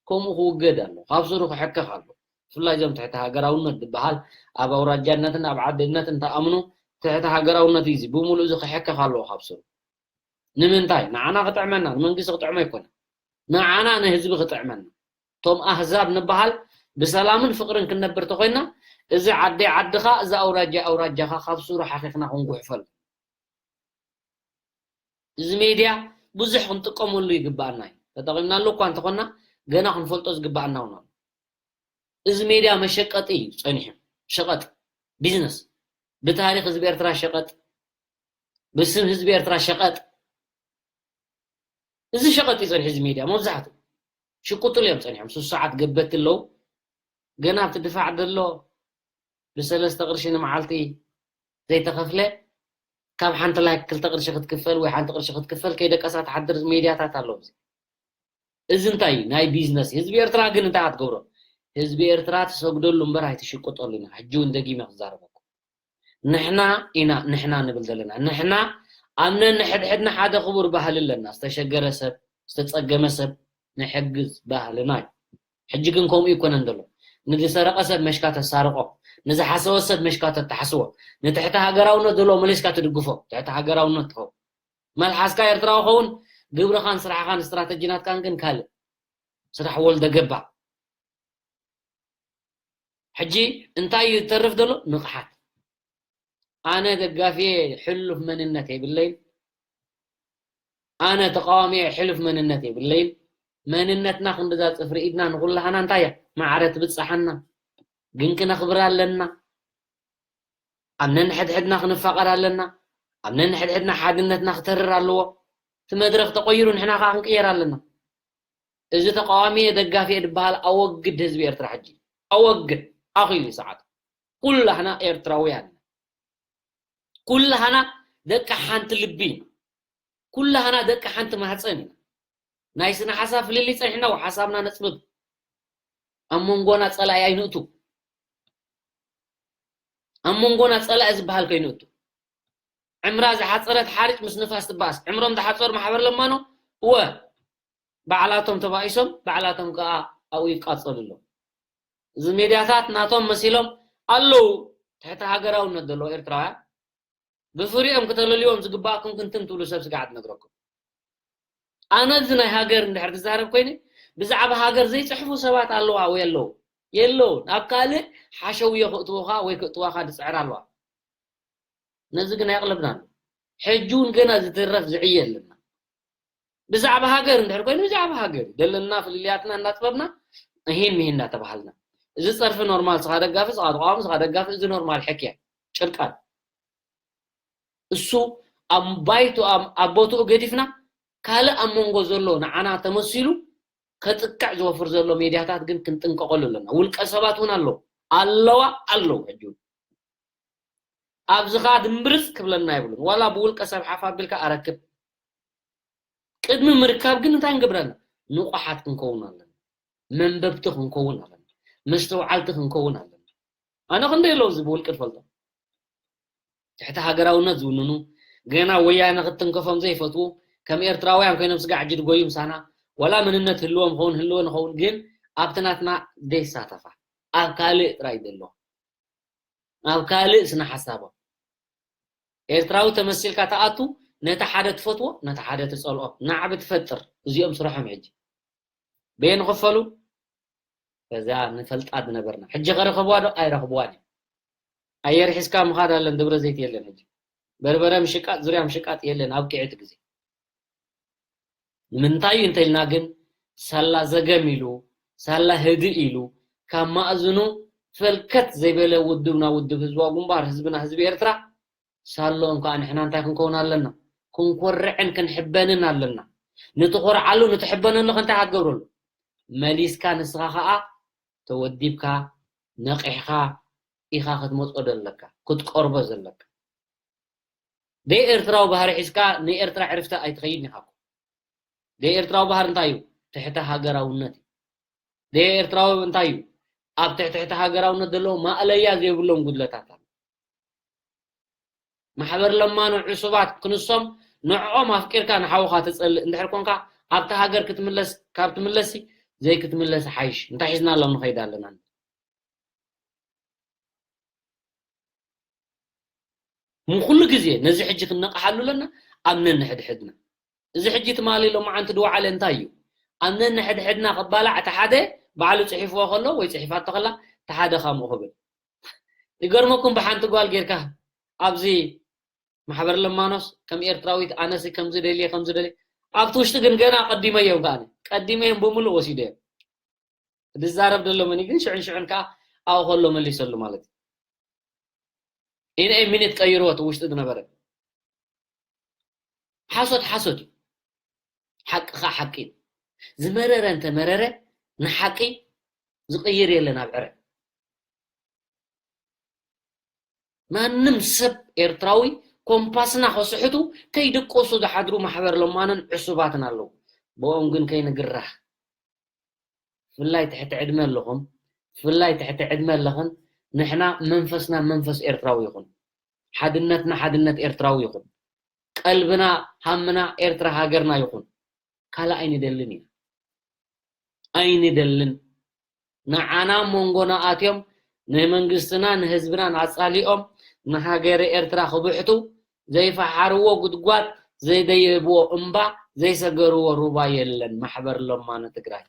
ከምኡ ክውገድ ኣሎ፣ ካብ ስሩ ክሕከኽ ኣሎ። ብፍላይ እዞም ትሕተ ሃገራውነት ዝበሃል ኣብ ኣውራጃነትን ኣብ ዓድነትን ተኣምኑ ትሕተ ሃገራውነት እዩ። እዚ ብምሉእ እዚ ክሕከኽ ኣለዎ ካብ ስሩ። ንምንታይ? ንዓና ክጥዕመና፣ ንመንግስቲ ክጥዕሞ ኣይኮነን። ንዓና ንህዝቢ ክጥዕመና። እቶም ኣህዛብ ንበሃል ብሰላምን ፍቕርን ክንነብር ተኾይና፣ እዚ ዓደይ ዓድኻ፣ እዚ ኣውራጃ ኣውራጃኻ ካብ ስሩ ሓኺኽና ክንጉሕፈሉ። እዚ ሜድያ ብዙሕ ክንጥቀመሉ ይግባኣና እዩ። ተጠቒምናሉ እኳ እንተኾንና፣ ገና ክንፈልጦ ዝግባኣና እውን ኣሎ። እዚ ሜድያ መሸቀጢ እዩ ጸኒሑ። ሸቐጥ፣ ቢዝነስ። ብታሪኽ ህዝቢ ኤርትራ ሸቐጥ፣ ብስም ህዝቢ ኤርትራ ሸቐጥ። እዚ ሸቐጥ እዩ ጸኒሑ እዚ ሜድያ መብዛሕትኡ። ሽቁጥሉ እዮም ጸኒሖም። ሱስ ሰዓት ገበቲ ኣለዉ። ገና ኣብቲ ድፋዕ ዘሎ ብሰለስተ ቅርሺ ንመዓልቲ ዘይተኸፍለ፣ ካብ ሓንቲ ላይክ ክልተ ቅርሺ ክትክፈል ወይ ሓንቲ ቅርሺ ክትክፈል ከይደቀሳ ትሓድር ሜድያታት ኣለዉ። እዚ፣ እዚ እንታይ እዩ? ናይ ቢዝነስ እዩ። ህዝቢ ኤርትራ ግን እንታይ ኣትገብሮ? ህዝቢ ኤርትራ ትሰግደሉ እምበር ኣይትሽቅጠሉ ኢና። ሕጂ እውን ደጊመ ክዛረበኩም። ንሕና ኢና ንሕና ንብል ዘለና። ንሕና ኣብ ነንሕድሕድና ሓደ ክቡር ባህሊ ኣለና። ዝተሸገረ ሰብ፣ ዝተጸገመ ሰብ ንሕግዝ ባህልና እዩ። ሕጂ ግን ከምኡ ይኮነን ዘሎ። ንዝሰረቐ ሰብ መሽካ ተሳርቆ፣ ንዝሓሰወ ሰብ መሽካ ተተሓስዎ፣ ንትሕቲ ሃገራውነት ዘለዎ መሊስካ ትድግፎ። ትሕቲ ሃገራውነት ትኸው። መልሓስካ ኤርትራዊ ኸውን፣ ግብርኻን ስራሕኻን ስትራተጂ ናትካን ግን ካልእ። ስራሕ ወልደ ገባ። ሕጂ እንታይ እዩ ዝተርፍ ዘሎ? ንቕሓት። ኣነ ደጋፊ ሕሉፍ መንነት የብለይን። ኣነ ተቃዋሚ ሕሉፍ መንነት የብለይን። መንነትና ክንድዛ ጽፍሪ ኢድና ንኹላህና እንታይ እያ? ማዕረ ትብጽሓና። ግን ክነኽብራ ኣለና። ኣብ ነንሕድሕድና ክንፋቐር ኣለና። ኣብ ነንሕድሕድና ሓድነትና ክተርር ኣለዎ። እቲ መድረኽ ተቐይሩ ንሕና ከኣ ክንቅየር ኣለና። እዚ ተቃዋሚ እየ ደጋፊ እየ ዝበሃል ኣወግድ ህዝቢ ኤርትራ ሕጂ። ኣወግድ። ኣኺሉ እዩ ሰዓቱ። ኩላህና ኤርትራውያን ኢና። ኩላህና ደቂ ሓንቲ ልቢ ኢና። ኩላህና ደቂ ሓንቲ ማህፀን ኢና። ናይ ስነ ሓሳብ ፍልልይ ጸኒሕና ሓሳብና ነጽብብ። ኣብ መንጎና ጸላኢ ኣይንእቱ። ኣብ መንጎና ጸላኢ ዝበሃል ከይንእቱ። ዕምራ ዝሓጸረት ሓርጭ ምስ ንፋስ ትበኣስ። ዕምሮም ዝሓጸሩ ማሕበር ለማኖ እወ ባዕላቶም ተባኢሶም ባዕላቶም ከኣ ኣብኡ ይቃጸሉ ኣለዉ። እዚ ሜድያታት ናቶም መሲሎም ኣለዉ። ትሕቲ ሃገራውነት ዘለዉ ኤርትራውያን ብፍሪኦም ክተለልዎም ዝግባኣኩም ክንትን ትብሉ ሰብ ስጋዕ ትነግረኩም። ኣነ እዚ ናይ ሃገር እንድሕር ትዛረብ ኮይነ ብዛዕባ ሃገር ዘይጽሕፉ ሰባት ኣለዋ ወይ ኣለዉ? የለውን። ኣብ ካልእ ሓሸውዮ ክእትውኻ ወይ ክእትዋኻ ዝጽዕር ኣለዋ። ነዚ ግን ኣየቕለብናሉ። ሕጂ እውን ገና ዝትረፍ ዝዕየ ኣለና። ብዛዕባ ሃገር እንድሕር ኮይኑ ብዛዕባ ሃገር እዩ። ደለና ፍልልያትና እናጥበብና እሂን ምሂን እናተባሃልና። እዚ ጸርፊ ኖርማል፣ ስኻ ደጋፊ፣ ስኻ ተቃዋሚ፣ ስኻ ደጋፊ፣ እዚ ኖርማል ሕክያ። ጭርቃን። እሱ ኣብ ባይቱ፣ ኣብ፣ ኣብ ቦትኡ ገዲፍና ካልእ ኣብ መንጎ ዘሎ ንዓና ተመሲሉ ከጥቅዕ ዝወፍር ዘሎ ሜድያታት ግን ክንጥንቀቐሉ ኣለና። ውልቀ ሰባት እውን ኣለዉ። ኣለዋ ኣለዉ ሕጂ እውን። ኣብዚ ኸኣ ድምብርጽ ክብለና የብሉን። ዋላ ብውልቀ ሰብ ሓፍ ኣቢልካ ኣረክብ። ቅድሚ ምርካብ ግን እንታይ ንገብር ኣለና? ንቑሓት ክንከውን ኣለና። መንበብቲ ክንከውን ኣለና። መስተውዓልቲ ክንከውን ኣለና። ኣነ ክንደይ ኣለዉ እዚ ብውልቂ ዝፈልጦም። ትሕቲ ሃገራውነት ዝውንኑ፣ ገና ወያነ ክትንከፎም ዘይፈትዉ፣ ከም ኤርትራውያን ኮይኖም ስጋዕ ሕጂ ድጎዩ ምሳና፣ ዋላ መንነት ህልዎም ኸውን ህልወ ንኸውን፣ ግን ኣብቲ ናትና ዘይሳተፋ፣ ኣብ ካልእ ጥራይ ዘለዋ። ኣብ ካልእ ስነ ሓሳቦም። ኤርትራዊ ተመሲልካ ትኣቱ፣ ነቲ ሓደ ትፈትዎ፣ ነቲ ሓደ ትጸልኦ፣ ናዕቢ ትፈጥር። እዚኦም ስርሖም ሕጂ። በየን ክፈሉ? በዛ ንፈልጣ ዝነበርና። ሕጂ ከረኸብዋ ዶ? ኣይረኽብዋን እዮም። ኣየር ሒዝካ ምኻድ ኣለን፣ ደብረ ዘይት የለን ሕጂ። በርበረ ምሽቃጥ፣ ዙርያ ምሽቃጥ የለን፣ ኣብቂዑ እቲ ግዜ። ንምንታይ እዩ እንተኢልና ግን፣ ሳላ ዘገም ኢሉ፣ ሳላ ህድእ ኢሉ፣ ካብ ማእዝኑ ፈልከት ዘይበለ ውድብና ውድብ ህዝባዊ ግንባር፣ ህዝብና ህዝቢ ኤርትራ፣ ሳልኦም ከኣ ንሕና እንታይ ክንከውን ኣለና? ክንኮርዕን ክንሕበንን ኣለና። ንትኾርዓሉ፣ ንትሕበነሉ ከ እንታይ ኢኻ ትገብረሉ? መሊስካ ንስኻ ከኣ ተወዲብካ፣ ነቒሕካ ኢኻ ክትመጾ ዘለካ፣ ክትቀርቦ ዘለካ። ደይ ኤርትራዊ ባህሪ ሒዝካ ንኤርትራ ዕርፍቲ ኣይትኸይድን ኢኻ እኮ። ደይ ኤርትራዊ ባህሪ እንታይ እዩ? ትሕተ ሃገራውነት እዩ። ደይ ኤርትራዊ እንታይ እዩ? ኣብ ትሕቲ ትሕተ ሃገራውነት ዘለዉ ማእለያ ዘይብሎም ጉድለታት ኣሎ። ማሕበር ለማኖ ዕሱባት ክንሶም ንዕኦም ኣፍቂርካ ንሓውኻ ትጸልእ እንድሕር ኮንካ፣ ኣብቲ ሃገር ክትምለስ፣ ካብ ትምለስሲ ዘይክትምለስ ሓይሽ። እንታይ ሒዝናሎም ንኸይድ ኣለና? ንኩሉ ግዜ ነዚ ሕጂ ክንነቕሓሉ ኣለና፣ ኣብ ነንሕድሕድና። እዚ ሕጂ ትማሊ ሎማዓንቲ ድወዓለ እንታይ እዩ? ኣብ ነንሕድሕድና ክባላዕ፣ እቲ ሓደ ባዕሉ ጽሒፍዎ ከሎ ወይ ጽሒፋቶ ከላ፣ እቲ ሓደ ከምኡ ክብል። ይገርመኩም፣ ብሓንቲ ጓል ጌርካ ኣብዚ ማሕበር ለማኖስ ከም ኤርትራዊት ኣነሲ ከምዚ ደልየ፣ ከምዚ ደልየ። ኣብቲ ውሽጢ ግን ገና ቀዲመዮም ከኣ፣ ቀዲመዮም ብምሉእ ወሲደዮም። ዝዛረብ ዘሎ መን እዩ ግን ሽዕን ሽዕን ከኣ ኣብኡ ከሎ መሊሰሉ ማለት እዩ። ኢን ኤ ሚኒት ቀይርዎ እቲ ውሽጢ ዝነበረ። ሓሶት ሓሶት እዩ። ሓቂ ከኣ ሓቂ እዩ። ዝመረረ እንተ መረረ ንሓቂ ዝቕይር የለን ኣብ ዕረ። ማንም ሰብ ኤርትራዊ ኮምፓስና ከስሕቱ ከይድቀሱ ዝሓድሩ ማሕበር ለማንን ዕሱባትን ኣለዉ። ብኦም ግን ከይንግራህ። ብፍላይ ትሕቲ ዕድመ ኣለኹም፣ ብፍላይ ትሕቲ ዕድመ ኣለኽን፣ ንሕና መንፈስና መንፈስ ኤርትራዊ ይኹን። ሓድነትና ሓድነት ኤርትራዊ ይኹን። ቀልብና ሃምና ኤርትራ ሃገርና ይኹን። ካልእ ኣይንደልን ኢና። ኣይንደልን። ንዓና መንጎና ኣትዮም ንመንግስትና ንህዝብናን ኣጻሊኦም ንሃገረ ኤርትራ ክብሕቱ ዘይፈሓርዎ ጉድጓድ ዘይደየብዎ እምባ ዘይሰገርዎ ሩባ የለን። ማሕበር ለማኒ ትግራይ።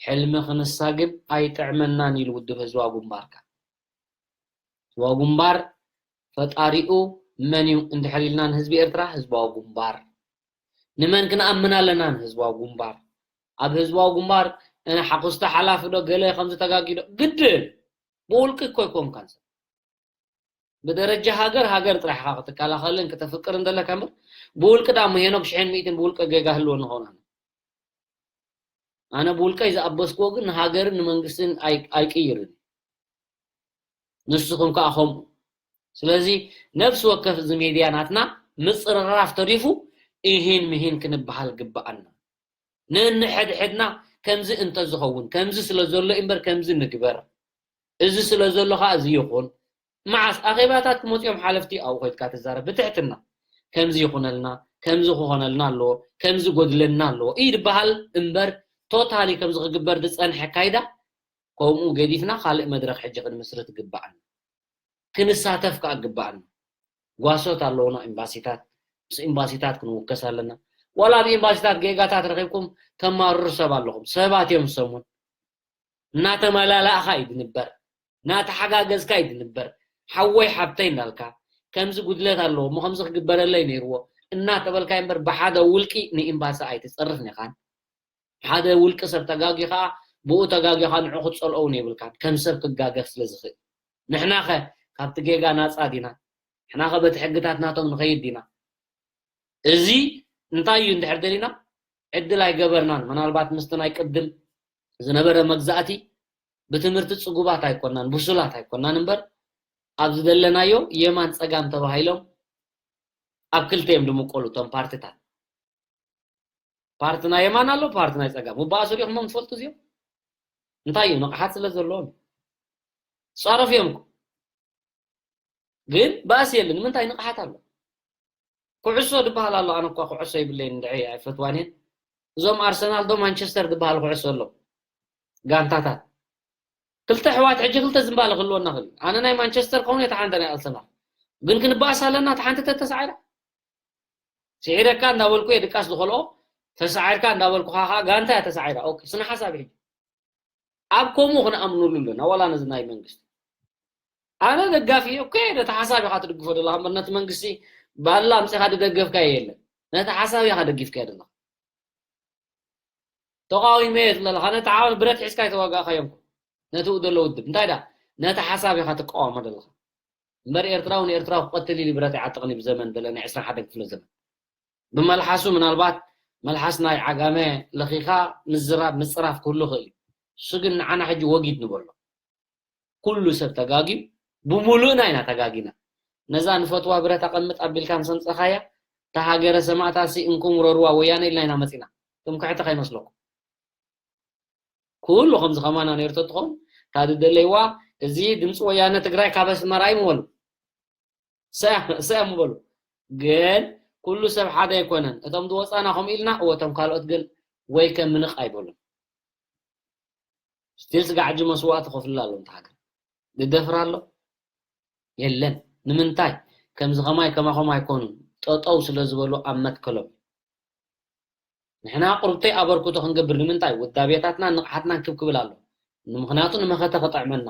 ሕልሚ ክንሳ ግን ኣይጥዕመናን ኢሉ ውድብ ህዝባዊ ግንባርካ። ህዝባዊ ግንባር ፈጣሪኡ መን እዩ እንድሕር ኢልና ንህዝቢ ኤርትራ ህዝባዊ ግንባር። ንመን ክንኣምን ኣለና ንህዝባዊ ግንባር? ኣብ ህዝባዊ ግንባር ሓኩስታ ሓላፊ ዶ ገለ ከምዚ ተጋጊዶ ግድን ብውልቂ እኮ ኣይኮንካን ሰብ። ብደረጃ ሃገር፣ ሃገር ጥራሕ ኢኻ ክትከላኸልን ክተፍቅርን ዘለካ እምበር፣ ብውልቂ ደኣ እሞ ሄኖክ ሽሕን ሚእትን ብውልቂ ጌጋ ህልወኒ ኸውን ኣነ። ኣነ ብውልቀይ ዝኣበስክዎ ግን ንሃገርን ንመንግስትን ኣይ-፣ ኣይቅይርን። ንስኹም ከኣ ከምኡ። ስለዚ ነፍሲ ወከፍ እዚ ሜድያ ናትና ምጽርራፍ ተሪፉ ኢሂን ምሂን ክንበሃል ግብኣና። ነንሕድሕድና ከምዚ እንተዝኸውን፣ ከምዚ ስለ ዘሎ እምበር ከምዚ ንግበር፣ እዚ ስለ ዘሎ ኸኣ እዚ ይኹን። መዓስ ኣኼባታት ክመጹ እዮም ሓለፍቲ ኣብኡ ኸይድካ ትዛረብ ብትሕትና። ከምዚ ይኹነልና፣ ከምዚ ክኾነልና ኣለዎ፣ ከምዚ ጎድለና ኣለዎ እዩ ዝበሃል እምበር ቶታሊ ከምዚ ክግበር ዝጸንሐ ኣካይዳ ከምኡ ገዲፍና ካልእ መድረኽ ሕጂ ክንምስርት ግብኣና። ክንሳተፍ ከኣ ግብኣና። ጓሶት ኣለዉና ኤምባሲታት፣ ምስ ኤምባሲታት ክንውከስ ኣለና። ዋላ ኣብ ኤምባሲታት ጌጋታት ረኺብኩም ተማርሩ ሰብ ኣለኹም። ሰባት እዮም ዝሰሙን። እናተመላላእኻ እዩ ዝንበር። እናተሓጋገዝካ እዩ ዝንበር። ሓወይ ሓብተይ እንዳልካ ከምዚ ጉድለት ኣለዎ እሞ ከምዚ ክግበረለይ ነይርዎ እናተበልካ እምበር ብሓደ ውልቂ ንኤምባሲ ኣይትጸርፍን ኢኻን። ሓደ ውልቂ ሰብ ተጋጊ ከኣ ብኡ ተጋጊኻ ንዑ ክትጸልኦ እውን የብልካን። ከም ሰብ ክጋገ ስለ ዝኽእል። ንሕናኸ ካብቲ ጌጋ ናጻ ዲና? ንሕናኸ በቲ ሕግታት ናቶም ንኸይድ ዲና? እዚ እንታይ እዩ እንድሕር ደሊና ዕድል ኣይገበርናን። ምናልባት ምስቲ ናይ ቅድም ዝነበረ መግዛእቲ ብትምህርቲ ጽጉባት ኣይኮናን፣ ብሱላት ኣይኮናን እምበር ኣብ ዝደለናዮ የማን ጸጋም ተባሂሎም ኣብ ክልተ እዮም ዝምቀሉ እቶም ፓርቲታት። ፓርቲ ናይ የማን ኣሎ፣ ፓርቲ ናይ ጸጋም። ምበኣሱ ዲኹሞም ትፈልጡ እዚኦም? እንታይ እዩ? ንቕሓት ስለ ዘለዎም። ጻረፍ እዮም እኮ። ግን ባእሲ የለን። ንምንታይ ንቕሓት ኣሎ? ኩዕሶ ዝበሃል ኣሎ። ኣነ እኳ ኩዕሶ ይብለይን እንድዒ ኣይፈትዋን እየን። እዞም ኣርሰናል ዶ ማንቸስተር ዝበሃል ኩዕሶ ኣሎ። ጋንታታት። ክልተ ኣሕዋት ሕጂ ክልተ ዝምባለ ክህልወና ክእል እዩ። ኣነ ናይ ማንቸስተር ከውን እየ፣ እታ ሓንቲ ናይ ኣርሰናል። ግን ክንበኣስ ኣለና፣ እታ ሓንቲ ተተሳዒራ። ስዒረካ እንዳበልኩ እየ ድቃስ ዝኸልኦ፣ ተሳዒርካ እንዳበልኩኻ ከዓ ጋንታ እያ ተሳዒራ። ኦኬ፣ ስነ ሓሳብ እዩ። ኣብ ከምኡ ክንኣምኑሉ ኣለና፣ ዋላ ነዚ ናይ መንግስቲ። ኣነ ደጋፊ እኮ እየ፣ ነቲ ሓሳብ ኢኻ ትድግፎ ዘለኻ እምበር ነቲ መንግስቲ ባላ ኣምጺኻ ዝደገፍካዮ የለን። ነቲ ሓሳብ ኢኻ ደጊፍካዮ ዘለኻ። ተቃዊመ እየ ትብለለኻ፣ ነቲ ዓወት ብረት ሒዝካ ኣይተዋጋእካዮም እኮ። ነቲ ኡ ዘሎ ውድብ። እንታይ ደኣ? ነቲ ሓሳብ ኢኻ ትቃወሞ ዘለኻ። እምበር ኤርትራዊ ንኤርትራዊ ክቐትል ኢሉ ብረት ኣይዓጥቕን እዩ ብዘመን ዘለና ዕስራን ሓደን ክፍለ ዘመን። ብመልሓሱ ምናልባት መልሓስ ናይ ዓጋመ ለኺኻ ምዝራብ ምጽራፍ ክህሉ ይኽእል እዩ። እሱ ግን ንዓና ሕጂ ወጊድ ንበሎ። ኩሉ ሰብ ተጋግዩ፣ ብምሉእና ኢና ተጋጊና። ነዛ ንፈትዋ ብረት ኣቐምጥ ኣቢልካ ምስ ኣምጸኻያ፣ እታ ሃገረ ሰማእታትሲ እንኩም ውረርዋ ወያነ ኢልና ኢና መጺና። ትምክሕቲ ከይመስለኩም። ኩሉ ከምዚ ከማና ነይሩ ተትኸውን፣ እታ ዝደለይዋ፣ እዚ ድምፂ ወያነ ትግራይ ካብ ኣስመራ እዩ ምበሉ። ሰ-፣ ሰ-፣ ምበሉ። ግን ኩሉ ሰብ ሓደ ኣይኮነን። እቶም ዝወፃና ከምኡ ኢልና፣ እወ፣ እቶም ካልኦት ግን ወይ ከም ምንቕ ኣይበሉን። ስቲል ስጋዕ ሕጂ መስዋእቲ ከፍልላ ኣለዎም እታ ሃገር። ዝደፍር ኣሎ? የለን። ንምንታይ? ከምዚ ከማይ ከማኹም ኣይኮኑን። ጠጠው ስለ ዝበሉ ኣብ መትከሎም። ንሕና ቁርብተይ ኣበርክቶ ክንገብር ንምንታይ? ውዳቤታትናን ንቕሓትናን ክብ ክብል ኣሎ። ንምኽንያቱ ንመኸተ ክጥዕመና።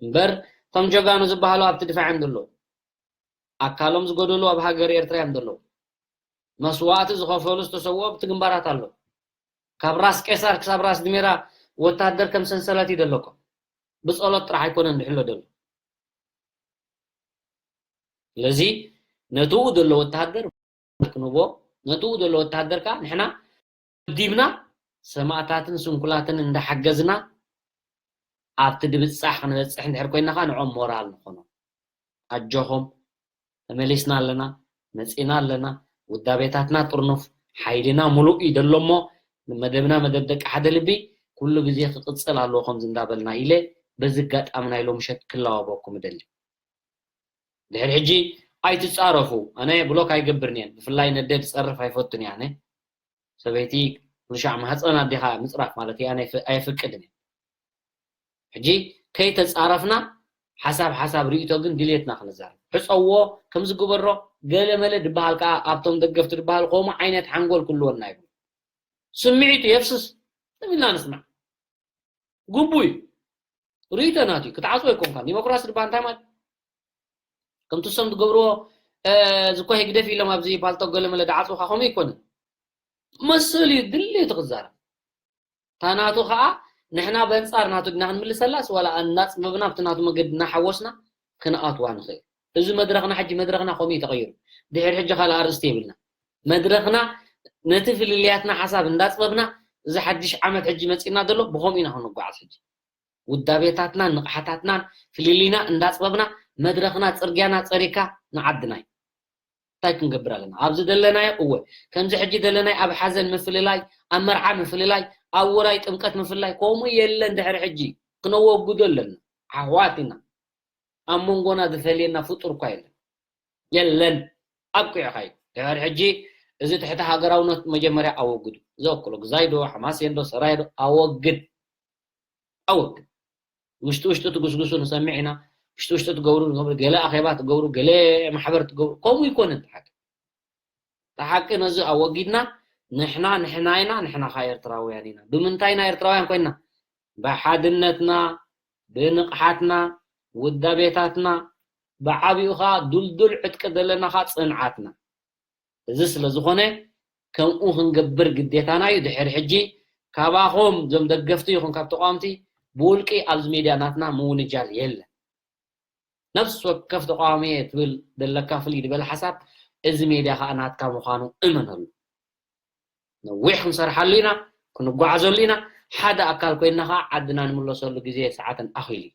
እምበር እቶም ጀጋኑ ዝበሃሉ ኣብቲ ድፋዕ እዮም ዘለዉ። ኣካሎም ዝጎደሉ ኣብ ሃገር ኤርትራ እዮም ዘለዉ። መስዋእቲ ዝኸፈሉ ዝተሰውኦ ኣብቲ ግንባራት ኣሎ። ካብ ራስ ቄሳር ክሳብ ራስ ድሜራ ወታደር ከም ሰንሰለት እዩ ዘለኮ። ብጸሎት ጥራሕ ኣይኮነን ድሕሎ ዘሎ። ስለዚ ነትኡ ዘሎ ወታደር ክንቦ፣ ነትኡ ዘሎ ወታደር ከኣ ንሕና መዲብና ሰማእታትን ስንኩላትን እንዳሓገዝና ኣብቲ ድብጻሕ ክንበጽሕ እንድሕር ኮይና ከኣ ንዖም ሞራል ንኾኖ። ኣጆኹም፣ ተመሊስና ኣለና፣ መጺና ኣለና፣ ውዳቤታትና ጥርኑፍ፣ ሓይልና ሙሉእ እዩ ደሎ እሞ፣ መደብና መደብ ደቂ ሓደ ልቢ ኩሉ ግዜ ክቕጽል ኣለዎ ከምዚ እንዳበልና ኢለ በዚ ኣጋጣሚ ናይ ሎምሸት ክላባበኩም እደሊ። ድሕሪ ሕጂ ኣይትጻረፉ። ኣነ ብሎክ ኣይገብርን እየ። ብፍላይ ነደ ዝጸርፍ ኣይፈቱን እየ ኣነ። ሰበይቲ ኩሉ ሻዕ ማህጸን ኣዴኻ ምጽራፍ ማለት እየ ኣነ ኣይፈ-፣ ኣየፍቅድን እየ። ሕጂ ከይተጻረፍና ሓሳብ ሓሳብ ርእይቶ ግን ድልየትና ክንዛረብ። ሕጸዎ ከምዚ ግበሮ ገለ መለ ድበሃል ከኣ ኣብቶም ደገፍቲ ድበሃል ከምኡ ዓይነት ሓንጎል ክህልወና ይብሉ። ስምዒቱ የፍስስ። ትም ኢልና ንስማዕ። ግቡእ እዩ። ርእይቶ ናቱ እዩ። ክትዓጽዎ ኣይኮንካን። ዲሞክራሲ ድበሃል እንታይ ማለት? ከምቲ እሶም ዝገብርዎ፣ እ፣ እዚ እኮ ህግደፍ ኢሎም ኣብዚ ፓልቶክ ገለ መለ ድዓጽውካ ከምኡ ኣይኮነን። መሰሉ እዩ፣ ድሌቱ ክዛረብ። እታ ናቱ ከኣ ንሕና በንጻር ናቱ ድና ክንምልሰላስ ዋላ እናጽበብና ኣብቲ ናቱ መገዲ እናሓወስና ክንኣትዋ ንኽእል። እዚ መድረኽና ሕጂ መድረኽና ከምኡ እዩ ተቐይሩ። ድሕሪ ሕጂ ካልእ ኣርእስቲ የብልና። መድረኽና ነቲ ፍልልያትና ሓሳብ እንዳጽበብና እዚ ሓድሽ ዓመት ሕጂ መጺእና ዘሎ ብኸምኡ ኢና ክንጓዓዝ ሕጂ። ውዳቤታትናን ንቕሓታትናን ፍልልይና እንዳጽበብና መድረኽና ጽርግያና ጸሪግካ ንዓድና እዩ። እንታይ ክንገብር ኣለና? ኣብዚ ደለናዮ እወ። ከምዚ ሕጂ ደለናዮ ኣብ ሓዘን ምፍልላይ፣ ኣብ መርዓ ምፍልላይ፣ ኣብ ውራይ ጥምቀት ምፍልላይ፣ ከምኡ የለን ድሕሪ ሕጂ። ክነወግዶ ኣለና። ኣሕዋት ኢና። ኣብ መንጎና ዝፈልየና ፍጡር እኳ የለን። የለን። ኣብቂዑ ኸይ። ድሕሪ ሕጂ እዚ ትሕቲ ሃገራውነት መጀመርያ ኣወግዱ። እዚ ኣክሎ ግዛይ ዶ፣ ሓማሴን ዶ፣ ሰራየ ዶ፣ ኣወግድ። ኣወግድ። ውሽጢ ውሽጢ ትጉስጉሱ ንሰምዕ ኢና። ውሽጢ ውሽጢ ትገብሩ ንገብሩ፣ ገለ ኣኼባ ትገብሩ፣ ገለ ማሕበር ትገብሩ። ከምኡ ይኮነን እቲ ሓቂ። እቲ ሓቂ ነዚ ኣወጊድና ንሕና ንሕና ኢና፣ ንሕና ኸኣ ኤርትራውያን ኢና። ብምንታይ ኢና ኤርትራውያን ኮይንና? ብሓድነትና፣ ብንቕሓትና፣ ውዳቤታትና፣ ብዓቢኡ ኸኣ ዱልዱል ዕጥቂ ዘለና ኸኣ ጽንዓትና። እዚ ስለ ዝኾነ ከምኡ ክንገብር ግዴታና እዩ። ድሕሪ ሕጂ ካባኹም እዞም ደገፍቲ ይኹን ካብ ተቃወምቲ ብውልቂ ኣብዚ ሜድያ ናትና ምውንጃል የለን። ነፍሲ ወከፍ ተቃዋሚ እየ ትብል ዘለካ ፍልይ ዝበለ ሓሳብ እዚ ሜድያ ኸኣ ናትካ ምዃኑ እመነሉ። ነዊሕ ክንሰርሓሉ ኢና፣ ክንጓዓዘሉ ኢና። ሓደ ኣካል ኮይንና ኸኣ ዓድና ንምለሰሉ ግዜ ሰዓትን ኣኺሉ እዩ።